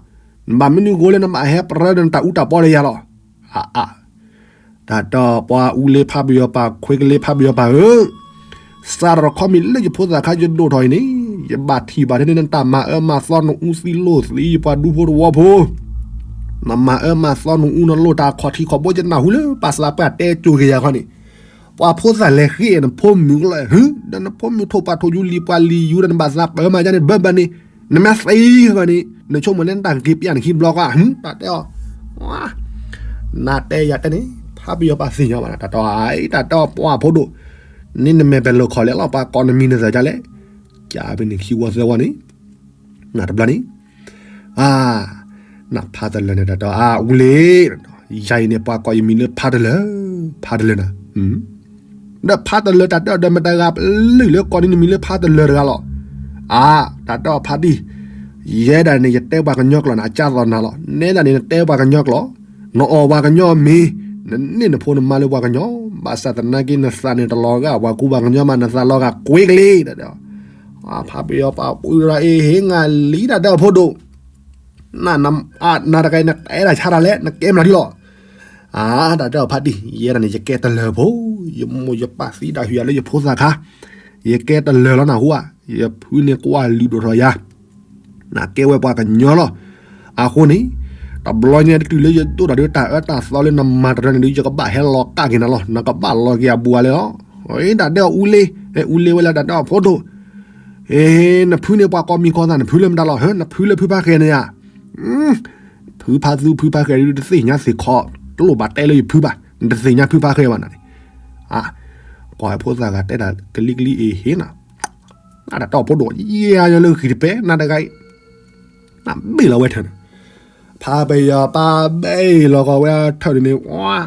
နဘၣ်မနုၤဃိလၢနဘၣ်ဟဲပြၢဒီးနတၢ်အူတၢ်ပီဒီးယၤလီၤ, အအါ တၢ်တီပှၤအူလ့ဖးပယီၤပၢ် ခွ့ကလ့ဖးပယီၤပၢ်ဧၢ, စးထီၣ်ခီမ့ၢ်လၢယဖိသၣ်ခါယဒိၣ်ထီၣ်အံၤန့ၣ် ယဘၣ်ထံၣ်ဘၣ်ထဲန့ၣ် နတၢ်မၤအၢမၤသီနအူသံလိာ်သံယပှၤဒူဖိတဝီဖိ, နမၤအၢမၤသီနအူနလိၣ်တၢ်ခီၣ်ထံးခီၣ်ဘိ ယနၢ်ဟူလၢပှၤစးပှၢ်တဲကၠိက့ၤယၤခီန့ၣ် ပှၤဖိသၣ်လဲၤဃ့နဖိမုၣ်ကလီၤ ဟု ဒီးနဖိမုၣ်ထိၣ်ပှၢ်ထိၣ်ယူလံၤပှၤလံၤယူဒီးနဘၣ်သးပၢမၤဒ်န့ၣ် ဘၢဘၢန့ၣ် နမ့ၢ်သံဃီန့ၣ် နဆိကမိၣ်လၢနတၢ်ကက့ၤပျၢ်နခံဘျီဃီ ဟု တၢ်တဲအီၤ နတဲယၤတဲန့ၣ် ဖးပယီၤပၢ်သ့ၣ်ညါဘၣ်နၤ တၢ်တီအံၤ တၢ်တီပှၤဖိဒိၣ် န့ၣ်နမဲာ်ပဲာ်လိာ်ခီၣ်လဲၣ်လီၤ, ပှၤကိးနမံၤနသးဒ်လဲၣ်. ကပ့ၤန့ၣ်ခံဝီသၢဝီန့ၣ်, နတဘျီန့ၣ်, အါ, နဖးတလၢာ်န့ၣ်တၢ်တဲအါအူလ့, ယၤအံၤန့ၣ် ပှၤကိးယမံၤလၢဖးတလၢာ်, ဖးတလၢာ်နၤ, ဒီးဖးတလၢာ်တၢ်တဲအီၤဒီးမတၤဂၤပလုၢ်လၢကိးန့ၢ်နမံၤလၢဖးတလၢာ်တဂၤလီၤ. အါ, တၢ်တဲအီၤဖးတံၢ်, ယဲဒၣ်န့ၣ် ယတဲပှၤကညီကျိာ်န့ၣ် အကၢ်သိးနၤလီၤ. နဲဒၣ်န့ၣ် နတဲပှၤကညီကျိာ်, နအီၣ်ပှၤကညီမ့ၤ, နန့ၢ်နဖိနမါလၢပှၤကညီ, ဘၣ်ဆၣ်သနာ်က့ နသးန့ၣ်တလီၤဂာ်ပှၤကူပှၤကညီမး, နသးလီၤဂာ်ကွ့ကလ့, တၢ်တဲအီၤ. ဖးပယီၤပာ်ပူၤဒီး အ့ဟ့ ငါလံတၢ်တဲအီၤဖိဒိၣ်, နတဂၤနတဲတၢ်ဆါတၢ်လဲၣ်, နကဲမနုၤဒ်လီၤ. အါ, တၢ်တဲအီၤဖးတံၢ်, ယဲဒၣ်န့ၣ် ယကဲတလၢာ်ဖိ, ယမိၢ်ယပၢ်သံတၢ်ဟ့ၣ်ယၤလၢယဖိသၣ်ခါ, ယကဲတလၢာ်လီၤနၢ်ဟူဧါ, ယဖုန့ၣ်ကွၢ်လုၢ်ဒိၣ်ထီၣ်ယၤ, နကဲဝဲပှၤကညီလီၤ. အဃိန့ၣ်, တဘျီညါတတုၤလၢယဒိၣ်ထီၣ်ဒီးတၢ်အၢတၢ်သီလၢနမၤတရၢန့ၣ်ဒီး ယကဘၣ်ဟဲလီၤကးက့ၤနၤလီၤ, နကဘၣ်လီၤက့ၤအဘူးအလဲလီၤ. တၢ်တဲအီၤအူလ့, အူလ့ဝဲလၢတၢ်တဲအီၤဖိဒိၣ်, နဖုန့ၣ်ပှၤကိးမံၤကိးသး နဖုလၢမတၤလီၤ, နဖုလၢဖုဖါဃဲၤန့ၣ်ဧါ. ဖုဖါသူဖုဖါဃဲၤဒုး တသ့ၣ်ညါသ့ၣ်ခီ, တလိၣ်ဘၣ်တဲလၢယဖုဘၣ်, နတသ့ၣ်ညါဖုဖါဃဲၤဘၣ်နၤန့ၣ်. အါ, ကွၢ်ဖိသၣ်ဂၤတဲတၢ်ကလံကလံ အ့ဟ့နၤ, နတၢ်တဲအီၤဖိဒိၣ်, ယဲယလၢဂံၢ်တပဲ နတဂၤအံၤ, နဘ့ၣ်လီၤဝဲထၢၣ်န့ၣ်, ဖးပယီၤပာ်ဘ့ၣ်လီၤကီးဝဲထၢၣ်န့ၣ်န့ၣ်,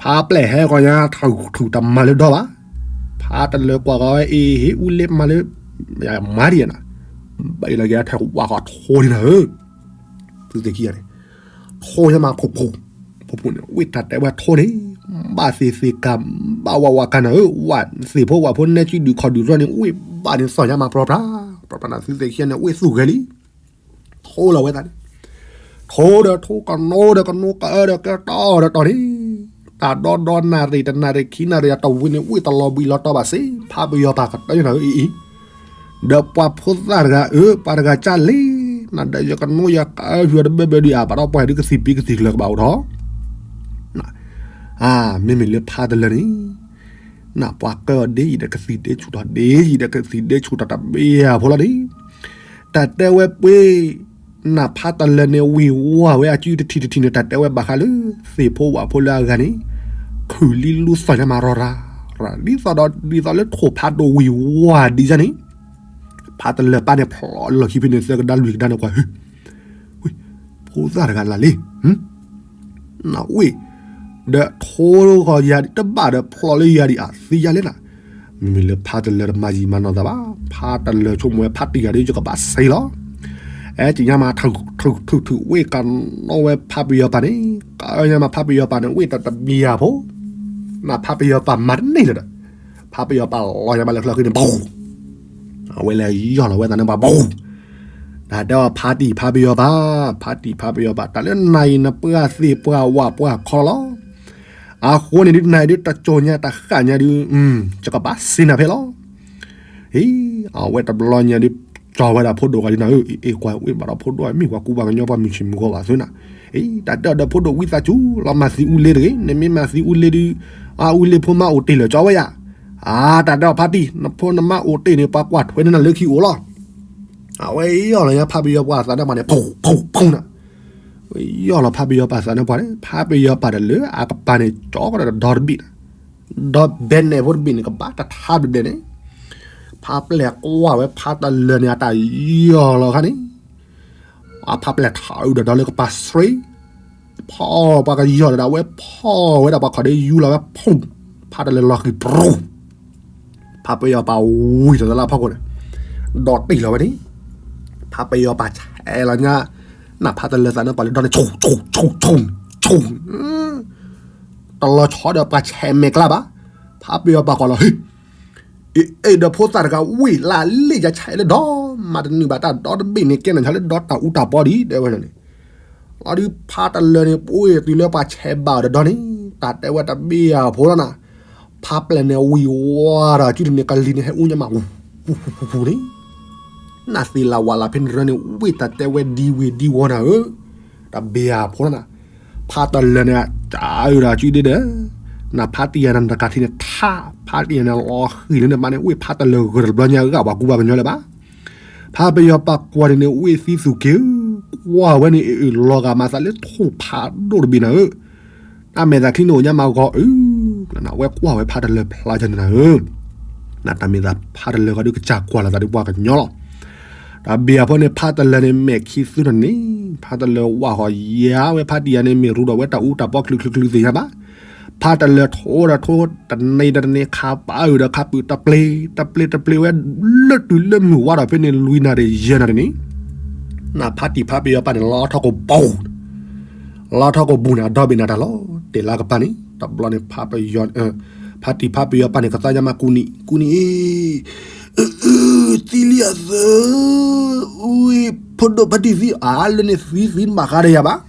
ဖးပျဲၢ်ဟဲကီးညါ ထုးထုးတမၤလၢဒီဘၣ်, ဖးတလၢာ်ကွၢ်ကီးဝဲ အ့ဟ့ အူလ့မၤလၢ, မၤဒံးနၤ, ဘ့ၣ်လီၤက့ၤထၢၣ်ဝၣ်ကီးထိန့ၣ်နၤဧၢ, သုသ့ၣ်ခံဂၤန့ၣ်, ထိညါမးဖှိၣ်ဖှိၣ်, ဖှိၣ်ဖှိၣ်န့ၣ် ဝ့ၢ်တၢ်တဲဝဲထိန့ၣ်, ဘၣ်သ့ၣ်သ့ၣ်ကၤ, ဘၣ်ဝးဝးကၤနၤဧၢ, ဝးသ့ၣ်ဖိဝးဖိနဲကံဒုးခီၣ်ဒုးရီန့ၣ် ဝ့ၢ်ဘၣ်န့ၣ်သီၣ်ညါမးပြီပြါ, ပြါပြါနၤသုသ့ၣ်ခံဂၤန့ၣ် ဝ့ၢ်သူၣ်ဂဲၤလံ, ထိလီၤဝဲသးန့ၣ်, ထိဒီးထိကနိဒီးကနိကအၢဒီးကတီၢ်ဒီးတီၢ်န့ၣ်, တၢ်ဒီဒီနၣ်ရံၣ်တနၣ်ရံၣ်ခံနၣ်ရံၣ်အတီၢ်ဝံၤန့ၣ် ဝ့ၢ်တလီၤဘှံးလီၤတီၤဘၣ်စ့ၢ်, ဖးပယီၤပာ်ကတၢၢ်နၤဧၢအံၤအံၤ ဒီးပှၤဖိသၣ်တဂၤအၢ ပှၤတဂၤကၢ်လံ, နဒီးယကနိယကၢ်ယွၤတဘဲဘဲဒံးဧါ, ဘၣ်ဒီးပှၤဒုးကသံၣ်ပံၤကသံၣ်ကျၢၤကဘၣ်အိၣ်ထီၣ်, မ့မ့ၢ်လၢဖးတလၢာ်န့ၣ်, နပှၤကၢအီၤဒ့ယံၤဒီးကသံၣ်ဒ့ဆူၣ်ထီၣ် ဒ့ယံၤဒီးကသံၣ်ဒ့ဆူၣ်ထီၣ်တဘ့ၣ်ဧါဖိလီၤန့ၣ်, တၢ်တဲဝဲပှ့ၤ နဖးတလၢာ်န့ၣ် ဝံၢ်ဝါဝဲအစုတထံၣ်တထံၣ်န့ၣ် တၢ်တဲဝဲဘၣ်ဃးလၢ သ့ၣ်ဖိဝၣ်ဖိလၢအဂၤန့ၣ်, ခုၣ်လံလူသီၣ်ညါမးရီၤရၤ, ဒ်သိးဒီးဒ်သိးလၢထိၣ်ဖးဒိၣ်ဝံၢ်ဝါဒ်န့ၣ်, ဖးတလၢာ်ပၢ်န့ၣ်ဖျိးလီၢ်ခံဖဲန့ၣ် သၢကဒါလွံၢ်ကဒါန့ၣ်ကွၢ်, ဖိသၣ်တဂၤလၢ်လံ နဝ့ၢ်, ဒီးထိဂီၤယၤဒံးတဘၣ်ဒီးဖျိးလၢယၤဒံးအသံယါလဲၣ်နၤ, မ့မ့ၢ်လၢဖးတလၢာ်တမၤယံာ်မၤနီၢ်သးဘၣ်, ဖးတလၢာ်ဆိကမိၣ်ဝဲဖးတံၢ်ယၤဒံးယကဘၣ်စံးလီၤ, အဲၣ်က့ၤညါမး ထုးထုးထုးဝ့ၢ်ကနိဝဲဖးပယီၤပၢ်န့ၣ်, ကညီမးဖးပယီၤပၢ်န့ၣ် ဝ့ၢ်တတဘံယၤဖိ, နဖးပယီၤပၢ်မၤတန့ၢ်လၢၤဒီး, ဖးပယီၤပၢ်လီၤညါမးလၢချၢဃံန့ၣ် ဘၣ် အဝဲလဲၤယီၢ်လီၤဝဲသးန့ၣ်ပှၤဘၣ်, တၢ်တဲအီၤဖးတံၢ်ဖးပယီၤပၢ်, ဖးတံၢ်ဖးပယီၤပၢ်, တၢ်လၢနၤအံၤနပှၢ်သ့ၣ်ပှၢ်ဝၣ်ပှၢ်ခီလီၤ, အဃိန့ၣ်ဒုးနၤအံၤဒုးတကၠီညါတဃၣ်ညါဒုး, ယကဘၣ်စံးနၤဖဲလီၤ, ဟံ, အဝဲတဘျီညါဒုး, ကၠီဝဲဒၣ်ဖိဒိၣ်ဂၤဒုးနၤဧၢ, အ့ၣ်ကွၢ်ဝ့ၢ်ဘၣ်ဒီးဖိဒိၣ်မ့ၢ်ပှၤကူပှၤကညီပှၤမုၢ်ဆ့ၣ်မုၢ်ဂီၤဘၣ်သုနၤ, အံၤ တၢ်တဲအီၤဒီးဖိဒိၣ်ဝံသးစူၤ လီၤမၤသံအူလ့တဂ့ၤ, နမ့ၢ်မၤသံအူလ့ဒုး, အအူလ့ဖိမါအိၣ်တ့ၢ်လၢာ်ကၠီဝဲယၤ, အါ တၢ်တဲအီၤဖးတံၢ် နဖိနမါအိၣ်တ့ၢ်န့ၣ် ပှၤကွၢ်ထွဲန့ၢ်နၤလၢခံအိၣ်လီၤ, အဝဲယီၢ်လီၤညါဖးပယီၤပှၤသးနၢ်ပှၤန့ၣ် ဖူဖူဖူနၤ, ဝဲယီၢ်လီၤဖးပယီၤပှၤသးနၢ်ပှၤန့ၣ် ဖးပယီၤပှၤတလၢအကပၤန့ၣ် ကၠီကဒီးဒီတဘ့ၣ်နၤ, ဒီဘဲနဲၣ်ဖိတဘ့ၣ်န့ၣ် ကဘၣ်တထါဘျဲၣ်ဒဲးန့ၣ်, ဖးပျဲၢ်ကွၢ်ဝဲဖးတလၢာ်န့ၣ် အတၢ်ယီၢ်လီၤခါန့ၣ် အဖးပျဲၢ်ထီၣ်အုးဒီးဒီလၢကပၤဆှ့, ဖီၣ်ပှၤကယီၢ်ဒီးအဝဲဖီၣ်ဝဲဒၣ်ပှၤခီၣ်ဒ့ယူလီၤဝဲဖူ, ဖးတလၢာ်လီၤဃံၤပြူ, ဖးပယီၤပၤဝံၤဒီးတလၢဖီခိၣ်န့ၣ်, ဒီးတ့ၢ်လီၤဝဲန့ၣ်, ဖးပယီၤပၤဆဲးလီၤညါ, နဖးတလၢာ်သးနၢ်ပှၤလၢဒီန့ၣ် ဆူၣ်ဆူၣ်ဆူၣ်ဆူၣ်, ဆူၣ် တလီၤဆီဒီးပှၤဆဲးမဲာ်ကျါဘၣ်, ဖးပယီၤပၤကွၢ်လီၤ ဟ့ၣ် အ့ၣ် ဒီးဖိသၣ်တဂၤဝ့ၢ်လၢလ့ၣ်ယဆဲးလၢဒီ, မၤတနုာ်ဘၣ်တၢ်ဒီတဘ့ၣ်န့ၣ် ကဲနၤဆါလၢဒီတၢ်အူတၢ်ပီဒံး တဲဝဲန့ၣ်, လီၤဒုးဖးတလၢာ်န့ၣ် ပှ့ၤတုၤလၢပှၤဆဲးဘၣ်အီၤဒီးဒီန့ၣ်, တၢ်တဲဝဲတဘ့ၣ်အဖိလီၤနၤ, ဖးပျဲၢ်န့ၣ်ဝံၤဝါဒီး စုတန့ၣ်ကလံၤန့ၣ်ဟဲအူညါမး ဝူၤ ဝူၤ ဝူၤ ဝူၤန့ၣ် နသ့ၣ်လၢဝၤလၢဖဲန့ၣ်ရၢန့ၣ် ဝ့ၢ်တၢ်တဲဝဲဒံဝ့ၤဒံဝီနၤဧၢ, တဘ့ၣ်အဖိလီၤနၤ, ဖးတလၢာ်န့ၣ် တၢ်အုးဒီးစုဒ့ဒီး, နဖးတံၢ်ယၤန့ၣ် နတကးထံန့ၣ်ထါ, ဖးတံၢ်ယၤန့ၣ်လီၤဃံၤလၢန့ၣ်မးန့ၣ် ဝ့ၢ်ဖးတလၢာ်ဂၢၢ်တဘျီညါဂၤပှၤကူပှၤကညီလၢၤဘၣ်, ဖးပယီၤပၤကွၢ်န့ၣ်န့ၣ် ဝ့ၢ်သံသူၣ်က့ၤဧၢ, ကွၢ်ဝဲန့ၣ်အ့ၣ်အ့ၣ်လီၤဂာ်မၤသးလၢထိၣ်ဖးဒိၣ်တဘ့ၣ်နၤဧၢ, တၢ်မဲာ်သးချံန့ၣ်အိၣ်ညါမးဂီၤအုး အဝဲကွၢ်ဝဲဖးတလၢဖျါကန့ၣ်နၤဧၢ, နတၢ်မ့ၢ်သးဖးတလၢဃီဒုးကစၢ်ကွၢ်လီၤသးဒ်ပှၤကညီလီၤ. တၢ်ဘၣ်အဖီန့ၣ် ဖးတလၢန့ၣ် မဲာ်ခံသုတန့ၣ်, ဖးတလၢဝၢ်ဃီယါဝဲဖးတံၢ်ယါန့ၣ် မ့ၢ်ရူဒီးဝဲတၢ်အူတၢ်ပီချုးချုးချုးသ့ၣ်ညါဘၣ်. ဖးတလၢထိဒီးထိ, တနံၤဒီးတနံၤ ခးပၢ်အုၣ်ဒီးခးပၢ် တပျ့ၤတပျ့ၤဝဲ, လၢတုၤလၢမုၢ်ဝါဒီးဖဲန့ၣ် လွံၢ်နၣ်ရံၣ်ယဲၢ်နၣ်ရံၣ်န့ၣ်, နဖးတံၢ်ဖးပယီၤပၢ်န့ၣ် လီၤထီၣ်ကပူၤ, လီၤထီၣ်ကပူၤန့ၣ် အဒီဘ့ၣ်နၤတၢ်လီၤတဲာ်လၢကပၤန့ၣ် တဘျီန့ၣ် ဖးပယီၤ, ဖးတံၢ်ဖးပယီၤပၢ်န့ၣ် ကသါညါမးကူနံၤ ကူနံၤအံၤ, သံလံအသၢ, အူ, ဖိဒိၣ်ဖးတံၢ်သံ အါလၢန့ၣ်သံသံတဘၣ်ဃးဒီးယၤဘၣ်.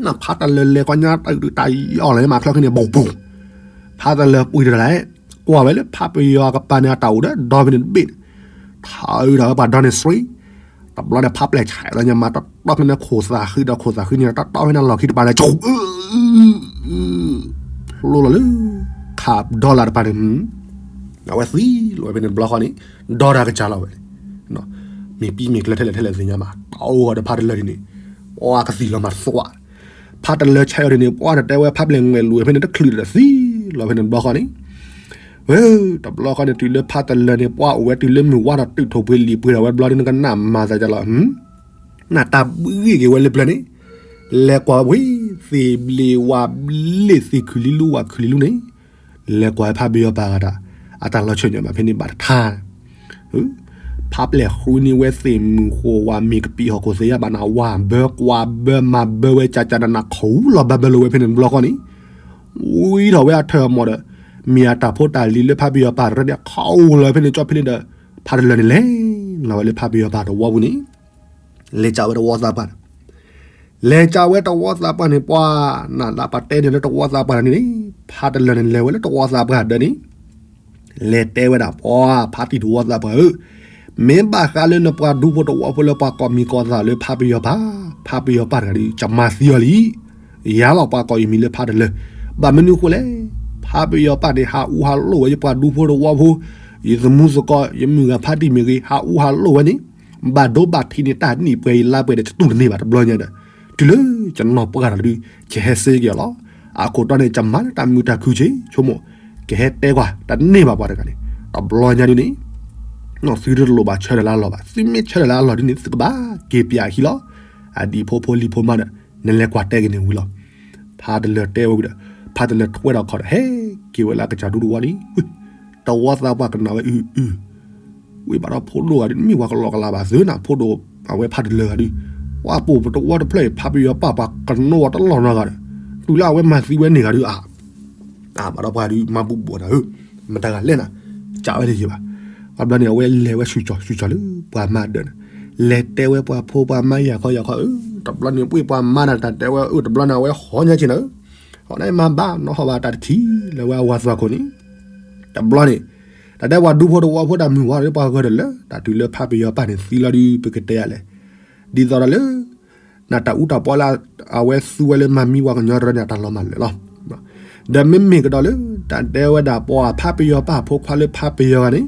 နဖးတလၢလဲၤကီညါတၢ်အုၣ်တၢ်ယီၣ်လီၤမးချၢခဲန့ၣ် ဘူးဘူး, ဖးတလၢပှံၤတလၢ, ကွၢ်ဝဲလၢဖးပယီၤကပၤန့ၣ် အတၢ်အိၣ်ဒီးဒီဘ့ၣ်န့ၣ်တဘ့ၣ်န့ၣ်, ထးအုၣ်ဒီးဝဲပှၤဒီန့ၣ်စှံ, တဘျီန့ၣ် ဖးပျဲၢ်ဆဲးလီၤညါမး တီတီဖဲန့ၣ်ခိၣ်သးဃံဒီးခိၣ်သးဃံန့ၣ် တီတီဖဲန့ၣ်လီၢ်ခံတပၤန့ၣ် ဖျိလီၤလၢ ခးဒီလၢ်တပၤန့ၣ်, အဝဲသံလီၤဝဲဖဲန့ၣ်တဘျီဃီန့ၣ်, ဒီတၢ်ကစၢ်လီၤဝဲ, မ့ၢ်ပံမ့ၢ်ကျၢၤထဲလဲၣ်ထဲလဲၣ်သ့ၣ်ညါမး တၢ်အိၣ်ဂီၤဒီးဖးတလၢန့ၣ်န့ၣ်, ပှၤကသံၣ်လီၤမးသွး, ဖးတလၢဆဲးအီၤန့ၣ်န့ၣ် ပှၤတတဲဝဲဖးပျဲၢ်ငဲၢ်လိာ်ဝဲဖဲန့ၣ် တချုးဒီးသံလီၤဖဲန့ၣ်တဘျီဃီန့ၣ် ဝဲ, တဘျီဃီန့ၣ် တုၤလၢဖးတလၢန့ၣ် ပှၤအိၣ်ဝဲတုၤလၢမုၢ်ဝါဒီးတုၤထိၣ်ပှ့ၤလံာ်ပှ့ၤဒီးဝဲတဘျီန့ၣ် နကနၣ်မၤသးဒ်လဲၣ်, နတၢ်ဘှံးဂ့ၤဝဲလၢပျၢၤန့ၣ်, လဲၤကွၢ်ဝဲ သ့ၣ်ဘျ့ဝၣ်ဘျ့ သ့ၣ်ခုၣ်လံလူဝၣ်ခုၣ်လံလူန့ၣ်, လဲၤကွၢ်ဖးပယီၤပၢ်ဂၤတၢ်, အတၢ်လီၤဆၢၣ်ညါဘၣ်ဖဲန့ၣ်ဘၣ်တထါ ဖးပျဲၢ်ဃုန့ၢ်ဝဲသ့ၣ်မုၢ်ဃိဝဲ မ့ၢ်ကပံာ်ဟီၣ်ခိၣ်သ့ၣ်ညါဘၣ်နၤ ဝၢ်ဘၢကွၢ်ဘၢမၤဘၢဝဲကၢ်ကၢ်နးနး ခူၣ်လီၤဘၣ်ဘၢလီၤဝဲဖဲန့ၣ်တဘျီဃီန့ၣ်, ဝံထီၣ်ဝဲအထၢၣ်အမီၢ်ဒီး, မ့ၢ်အတၢ်ဖိတၢ်လံၤလၢဖးပယီၤပၢ်တရၢန့ၣ် ခူၣ်လီၤဖဲန့ၣ်ကၠီဖဲန့ၣ်ဒီး, ဖးတလၢန့ၣ်လဲၤလီၤဝဲလၢဖးပယီၤပၢ်တဝီပူၤန့ၣ်, လဲၤကးဝဲတဝီသးပှၢ်န့ၣ် လဲၤကးဝဲတဝီသးပှၢ်န့ၣ် ပှၤ, နလၢပှၤတဲန့ၣ်လၢတဝီသးပှၢ်န့ၣ်န့ၣ်, ဖးတလၢန့ၣ်လဲၤဝဲလၢတဝီသးပှၢ်ဒၢန့ၣ်, လဲၤတဲဝဲဒၣ်ပှၤဖးတံၢ်တဝီသးပှၢ်ဧၢ, မ့ၢ်ဘၣ်ဃးလၢနပှၤဒူဖိတဝီဖိလၢပှၤကိးမံၤကိးသးလၢဖးပယီၤပၢ်, ဖးပယီၤပၢ်တဂၤဒီး ကမၤသံအီၤလံ ယၤလီၤပှၤကိးယမံၤလၢဖးတလၢ, ဘၣ်မနုၤဃိလဲၣ်, ဖးပယီၤပၢ်န့ၣ် ဟးအူဟးလိၣ်ဝဲယပှၤဒူဖိတဝီဖိ, ယသမူသကိး ယမုၢ်ဂၤဖးတံၢ်မ့ၢ်ဂ့ၤ ဟးအူဟးလိၣ်ဝဲန့ၣ်, ဘၣ်ဒိဘၣ်ထံးန့ၣ် တၢ်နံၣ်ပှဲၤယလါပှဲၤဒီး ယတူၢ်တန့ၢ်ဘၣ်တဘျီညါဒီး, တုၤလၢယနီၢ်ပှၢ်တၢ်လၢဒုး ယဟဲစ့က့ၤအီၤလီၤ. အခိၣ်တီန့ၣ် ယမၤလၢတၢ်မုာ်တၢ်ခုၣ်က့ၤ ဆိကမိၣ်, ကဟဲတဲကွၢ် တန့ၢ်ဘၣ်ပှၤတဂၤန့ၣ်, တဘျီညါဒ်န့ၣ် သုတလိၣ်ဘၣ်ဆၢထၢၣ်လၢအလီၢ်ဘၣ်, သုမ့ၢ်ဆၢထၢၣ်လၢအလီၢ်ဒ်န့ၣ် သုကဘၣ်က့ၤပၠးအခံလီၤ. အဒံၣ်ဖိဖိလံၤဖိမါဒီး နလဲၤကွၢ်တဲက့ၤန့ၣ်ဝံၤလီၤ. ဖးတလၢတဲဝဲဝံၤဒီး ဖးတလၢထွဲဒီးခီၣ်ဒီး ဟဲက့ၤဝဲလၢအကစၢ်ဒူတဝီန့ၣ်, တဝီသးပှၢ်ကနၣ်ဝဲအုၣ်အုၣ်, ဝံၤဘၣ်ဒီးဖိဒိၣ်ဂၤဒုး မ့ၢ်ပှၤကလီကလီဘၣ်သုနၤ ဖိဒိၣ်အဝဲဖးတလၢဂၤဒုး, ပှၤပိာ်ပတဝီတဖျၢၣ်အံၤ ဖးပယီၤပၢ်ပှၤကနိအီၤတလီၢ်နီတဂၤဒီး, တုၤလၢအဝဲမၤသံဝဲန့ၣ်ဂၤဒုးအါ အါမးဒီးပှၤဒုးမၤဘူၣ်ဘိးနၤဧၢ, မတၤဂၤလဲၣ်နၤ, ကးဝဲတယံာ်ဘၣ်. ဘျီန့ၣ် အဝဲလဲၤဝဲဆူၣ်ကၠီၣ်ဆူၣ်ကၠီၣ်လၢပှၤမါဒၢးန့ၣ်, လဲၤတဲဝဲပှၤဖိပှၤမါယၤခီယၤခီဧၢ, တဘျီန့ၣ် ပှ့ၢ်ပှၤမါန့ၣ် တၢ်တဲဝဲအၢ တဘျီန့ၣ် အဝဲဟီညါက့ၤနၤဧၢ, ဟီန့ၣ်မၤဘၣ်နီၢ်ဟီဘၣ်တၢ်တထံၣ်လၢဝဲအဝၤသွၣ်ခိၣ်န့ၣ်, တဘျီန့ၣ် တၢ်တဲပှၤဒူဖိတဝီဖိတၢ်မုၢ်ဝါဒီးပှၤဂၢၢ်တလၢ တၢ်တုၤလၢဖးပယီၤပၢ်န့ၣ်သံလီၤဒုး ပကတဲယၤလဲၣ်, ဒ်သိးဒီးလၢ နတၢ်အူတၢ်ပီလၢအဝဲသူဝဲလၢမၤမံပှၤကညီတရၢန့ၣ် အတၢ်လီၤမၢ်လၢာ်လီၤ. ဒီးမ့မ့ၢ်ကဒီးလၢ တၢ်တဲဝဲဒၣ်ပှၤဖးပယီၤပၢ်ဖိခွါလၢဖးပယီၤဂၤန့ၣ်,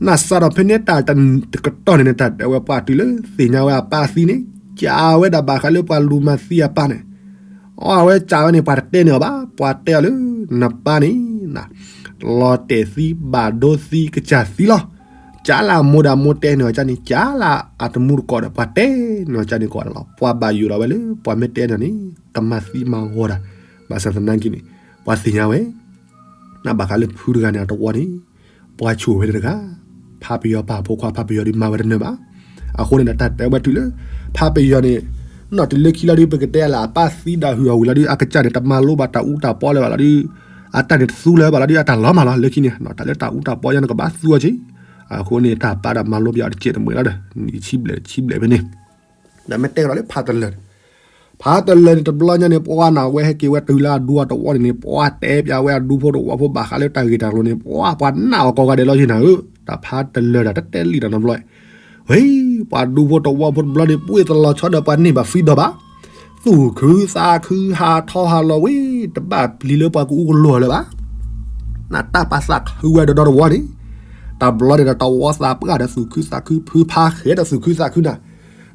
နစးထီၣ်ဖဲန့ၣ်တၢ်တကတီၢ်န့ၣ်န့ၣ် တၢ်တဲဝဲပှၤတုၤလၢသ့ၣ်ညါဝဲအပၢ်သံန့ၣ် ကးဝဲဒၣ်ဘၣ်ဃးလၢပှၤလူၤမၤသံအပၢ်န့ၣ်, အီ အဝဲကးဝဲန့ၣ် ပှၤတတဲန့ၢ်အီၤဘၣ်, ပှၤတဲအီၤလၢ နပၢ်န့ၣ် လီၤတဲာ်သံ ဘၣ်ဒိသံ ကစၢ်သံလီၤ. ကးလၢအမိၢ်ဒီးအမိၢ်တဲန့ၢ်အီၤကန့ၣ် ကးလၢအတမူတကိးဒီး ပှၤတဲန့ၢ်အီၤကန့ၣ်ကိးဂၤဒဲးလီၤ. ပှၤဘၣ်ယိၣ်ဒီးဝဲလၢ ပှၤမ့ၢ်တဲန့ၢ်န့ၣ် ကမၤသံမၤဂီၤတၢ်, ဘၣ်ဆၣ်သနာ်က့န့ၣ် ပှၤသ့ၣ်ညါဝဲ နဘၣ်ဃးလၢဖုတဂၤန့ၣ်အတဝီန့ၣ် ပှၤဆိၣ်ဝဲတဂၤ, ဖးပယီၤပၢ်ဖိခွါ ဖးပယီၤဒုးမၤဝဲတနၢၤဘၣ်. အဃိန့ၣ်ဒီးတၢ်တဲဝဲတုၤလၢ ဖးပယီၤန့ၣ် နီၢ်တုၤလၢခံလီၤဒုး ပကတဲလၢအပၢ်သံဒီးဟုၣ်အဝံၤလီၤဒုး အကစၢ်န့ၣ် တမၤလိဘၣ်တၢ်အူတၢ်ပီလၢၤဘၣ်လီၤဒုး အတၢ်န့ၣ်တသူလၢၤဘၣ်လီၤဒုး အတၢ်လီၤမၢ်လီၤ. လၢခံန့ၣ် တၢ်လၢတၢ်အူတၢ်ပီယါန့ၣ် ကဘၣ်သူအီၤက့ၤ. အဃိန့ၣ် တၢ်ပၢ်ဒီးမၤလိပယီၤတစဲးတမှဲၤလီၤဒီး နံၣ်ဆံဘျဲၣ်တဆံဘျဲၣ်ဖဲန့ၣ် ဒီးမ့ၢ်တဲကဒီးလၢဖးတလၢာ်န့ၣ်, ဖးတလၢာ်န့ၣ် တဘျီညါန့ၣ် ပှၤနၢ်ဝဲဟဲက့ၤဝဲတုၤလၢအဒူအတဝီန့ၣ်န့ၣ် ပှၤတဲပျးဝဲအဒူဖိတဝီဖိဘၣ်ဃးလၢတၢ်ဂ့ၢ်တၢ်ကျိၤန့ၣ် ပှၤ ပှၤနာ်အီၤကိးဂၤဒဲးလီၤက့ၤနၤဧၢ. တၢ်ဖးတလၢာ်တၢ်တတဲလံတၢ်နီတဘျီ, ဝဲ ပှၤဒူဖိတဝီဖိတဘျီန့ၣ် ပှ့ၢ်တလီၤဆီဒီးပှၤန့ၢ်ဘၣ်သံဒီးဘၣ်, သူၣ်ခုသးခုဟးထီၣ်ဟးလီၤဝဲ တဘၣ်ပျံၤလၢပှၤကအူကလိာ်လၢၤဘၣ်. နတၢ်ပာ်သးခုဝဲဒီဒီတဝီန့ၣ်, တဘျီန့ၣ်ဒီး တဝီသးပှၢ်ဒီးသူၣ်ခုသးခု ဖုဖးဃဲဒီးသူၣ်ခုသးခုနၤ,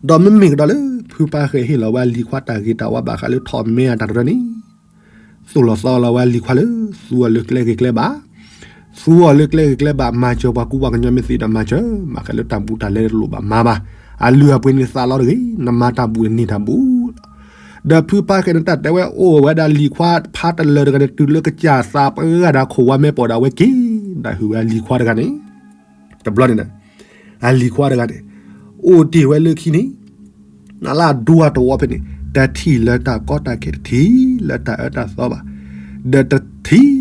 ဒီးမ့မ့ၢ်ကဒီးလၢ ဖုဖးဃဲဟ့ၣ်လီၤဝဲအလံၤခွါတၢ်ဂ့ၤတၢ်ဝါဘၣ်ဃးလၢထီၣ်မဲအတၢ်တရၢန့ၣ်, သိၣ်လီၤသီလီၤဝဲအလံၤခွါလၢ သူအီၤလၢကျဲဂ့ၤကျဲဘၣ်, သူအီၤလၢကျဲဂ့ၤကျဲဘၣ် မၤစၢၤပှၤကူပှၤကညီမ့ၢ်သ့ဒီးမၤစၢၤ, မၤဃဲလၢတၢ်ဘူးတၢ်လဲတလိၣ်ဘၣ်မၤဘၣ်, အလုၢ်အပှ့ၤန့ၣ်သးလီတဂ့ၤ, နမၤတၢ်ဘူးန့ၣ်တၢ်ဘူး ဒီးဖုဖါဃဲန့ၣ် တၢ်တဲဝဲအိၣ်ဝဲဒၣ်လံၤခွါဖါတလၢာ်တဂၤန့ၣ် တုၤလၢကစၢ်သးပှၢ်ဂၤဒီးခိၣ်ဝါမဲာ်ပိာ်ဒီးအဝဲက့ၤ, ဒီးဟုၣ်ဝဲအလံၤခွါတဂၤန့ၣ်, တဘျီန့ၣ်ဒီး အလံၤခွါတဂၤန့ၣ် အိၣ်တ့ၢ်ဝဲလၢခံန့ၣ် နလၢအဒူအတဝီဖဲန့ၣ် တထံၣ်လၢတၢ်ကီတၢ်ခဲ တထံၣ်လၢတၢ်အၢတၢ်သီဘၣ်, ဒီးတထံၣ်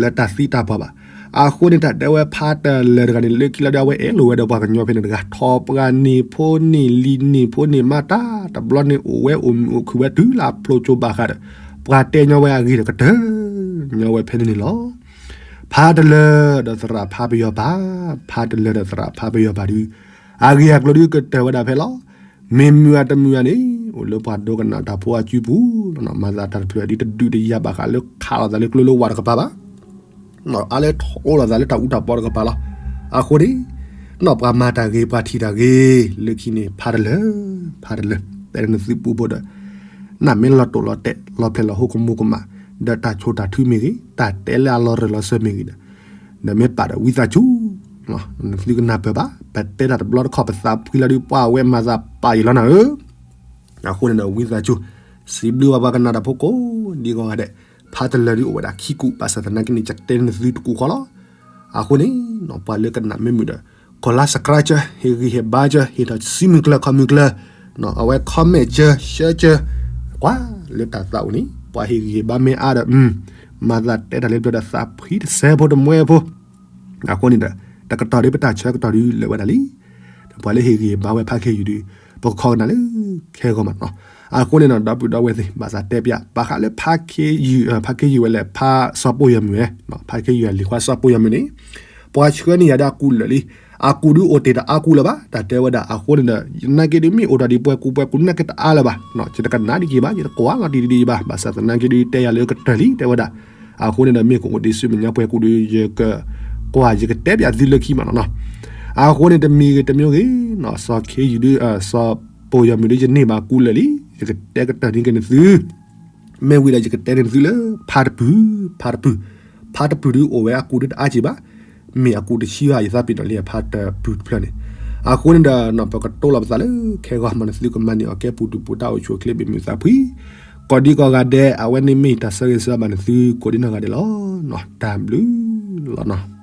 လၢတၢ်သံတၢ်ပှၢ်ဘၣ်. အဃိန့ၣ် တၢ်တဲဝဲဖါတလၢာ်တဂၤန့ၣ် လၢခံလီၤဒီး အဝဲအဲၣ်လိာ်ဝဲဒီးပှၤကညီဖဲန့ၣ်တဂၤ ထီၣ်ပှၢ်န့ၢ်ဖိန့ၢ်လံၤန့ၢ်ဖိန့ၢ်မါတၢ် တဘျီန့ၣ်အိၣ်ဝဲအိၣ်မုာ်အိၣ်ခုၣ်ဝဲတုၤလၢအဖျိကၠိဘၣ်ဃးဒီး ပှၤတဲညီဝဲအဂ့ၢ်ဒီးကတၢၢ်ညီဝဲဖဲန့ၣ်န့ၣ်လီၤ. ဖါတလၢာ်ဒီးသရၣ်ဖါပယီၤပၤ, ဖါတလၢာ်ဒီးသရၣ်ဖါပယီၤပၤဒုး အဂ့ၢ်အကျိၤဒုးကတၢၢ်ဝဲဒၣ်ဖဲလီၤ. မ့ၢ်မုာ်အတမုာ်ဧါန့ၣ် အိၣ်လၢပှၤဒိကနၣ်တၢ်ဖိအစုပူၤ, မၤသးတၢ်တဖျၢၣ်ဒ်တဒုးတယၤဘၣ်ဃးလၢခးလိာ်သးလၢကျိလၢဝၤတကပၤဘၣ်, အါလၢထီၣ်အိၣ်လီၤသးလၢတၢ်အူတၢ်ပီတကပၤလီၤ. အဃိန့ၣ် နီၢ်ပှၤမၤတၢ်ဂ့ၤ ပှၤထံၣ်တၢ်ဂ့ၤ လၢခံန့ၣ် ဖါတလၢာ်, ဖါတလၢာ် တဲနသုပူဖိဒီး နမ့ၢ်လီၤတိာ်လီၤတဲာ် လီၤဖျဲၣ်လီၤဟိကမူကမၣ် ဒီးတၢ်ဆိၣ်တၢ်ထုမ့ၢ်ဂ့ၤ တၢ်တဲလၢအလီၤရၢၢ်လီၤစၢၤမ့ၢ်ဂ့ၤဒီး နမ့ၢ်ပာ်ဒီးဝံသးစူၤ နသုကနၢ်ပၢၢ်ဘၣ်, ပတဲတၢ်တဘျီတခီၣ် ပသးဖှံလီၤဒုး ပှၤဝဲမၤသးပာ်ယံာ်လီၤနၤဧၢ. အဃိန့ၣ်ဒီး ဝံသးစူၤ စံးဘျုးဘၣ်ပှၤကနၣ်တၢ်ဖိကိးဒံကီးဂၤဒဲး, ဖါတလၢာ်ဒုးအိၣ်ဝဲဒၣ်ခံကူ ဘၣ်ဆၣ်သနာ်က့န့ၣ် ယတဲနသုတကူဃီလီၤ. အဃိန့ၣ် ပှၤလၢကနၣ်မ့ၢ်မုာ်ဒီး ကီၤလါ subscribe ဟ့ၣ်ဂံၢ်ဟ့ၣ်ဘါကၢ ဟ့ၣ်ထီၣ်စုမုၢ်ကျၢၤခီမုၢ်ကျၢၤ, အဝဲ comment ကၢ share ကၢ, ကွၢ်လၢတၢ်သးအိၣ်န့ၣ် ပှၤဟ့ၣ်ဂံၢ်ဟ့ၣ်ဘါမ့ၢ်အါဒီး မၤသးတဲတၢ်လၢပျၢၤဒီးသးဖှံတစဲးဖိတမှဲဖိ အဃိန့ၣ်ဒီး တကတီၢ်ဒ်ပတၢ်ဆၢကတီၢ်ဒုးလၢာ်ဝဲဒၣ်လံ, ဒီးပှၤလၢဟ့ၣ်ဂံၢ်ဟ့ၣ်ဘါဝဲဖါခ့ယုၢ်ဒုး ပကခီကနၣ်လၢခဲဂီၢ်မးနီၤ. အဃိန့ၣ်ဒီး ဒီပုၢ်ဒီဝဲၢ်သ့ၣ် ဘၣ်သးတဲပၠး ဘၣ်ဃးလၢဖါခ့ယုၢ်, ဖါခ့ယုၢ်ဝဲလဲၣ် ဖါစီၤပိၢ်ယီၤမုၢ်ဝဲ, ဖါခ့ယုၢ်အလံၤခွါစီၤပိၢ်ယီၤမုၢ်န့ၣ် ပှၤဆှၢန့ၢ်ယၤဒီးအကူလၢာ်လံ, အကူဒုးအိၣ်တ့ၢ်ဒီးအါကူလၢာ်ဘၣ် တၢ်တဲဝဲဒၣ်. အဃိန့ၣ်ဒီး နာ်က့ဒုးမ့ၢ်အိၣ်ဒီးဒ်ပှဲၤကူပှဲၤကူနာ်က့တအါလၢၤဘၣ်, ယတကနၣ်ဒံးက့ၤဘၣ် ယတကွၢ်လီၤတံၢ်ဒံးဘၣ်, ဘၣ်ဆၣ်သနာ်က့ဒုးတဲယၤလၢကတၢၢ်လံ တဲဝဲဒၣ်. အဃိန့ၣ်ဒီး မ့ၢ်ကအိၣ်ဒံးဆူမဲာ်ညါပှဲၤကူဒုး ယကကွၢ် ယကတဲပၠးသုလၢခံမးနီၤနီၤ. အဃိန့ၣ် တမံၤဂ့ၤတမံၤဂ့ၤနီၤ စီၤခ့ယုၢ်ဒုး စီၤပိၢ်ယီၤမုၢ်ဒုး ယန့ၢ်ဘၣ်ကူလၢာ်လံ, ယကတဲကတၢၢ်န့ၢ်က့ၤနသု မ့ၢ်ဝံၤဒီးယကတဲန့ၢ်နသုလၢ ဖါတပုၢ်, ဖါတပုၢ်, ဖါတပုၢ်ဒုးအိၣ်ဝဲအကူဒုးတအါက့ၤဘၣ်, မ့ၢ်အကူတဆံဘၣ် ယသးပ့ၤနီၣ်လံ ဖါတပုၢ်တဖျၢၣ်န့ၣ်. အဃိန့ၣ်ဒီး ပကတိၤလီၤပသးလၢခဲဂီၢ်မး နသုကမၤန့ၢ်အီၤကဲပူၤဒုးပူၤ တၢ်အိၣ်ဆူၣ်အိၣ်ချ့ ဘၣ်မုာ်သးဖှံ ကိးဒံကီးဂၤဒဲး. အဝဲန့ၣ်မ့ၢ်တၢ်ဆၢဂ့ၤဆၢဝါဘၣ်နသု ကိးဒံနီၢ်ဂၤဒဲးလီၤ. တၢ်ဘျုးလီၤနီၤ.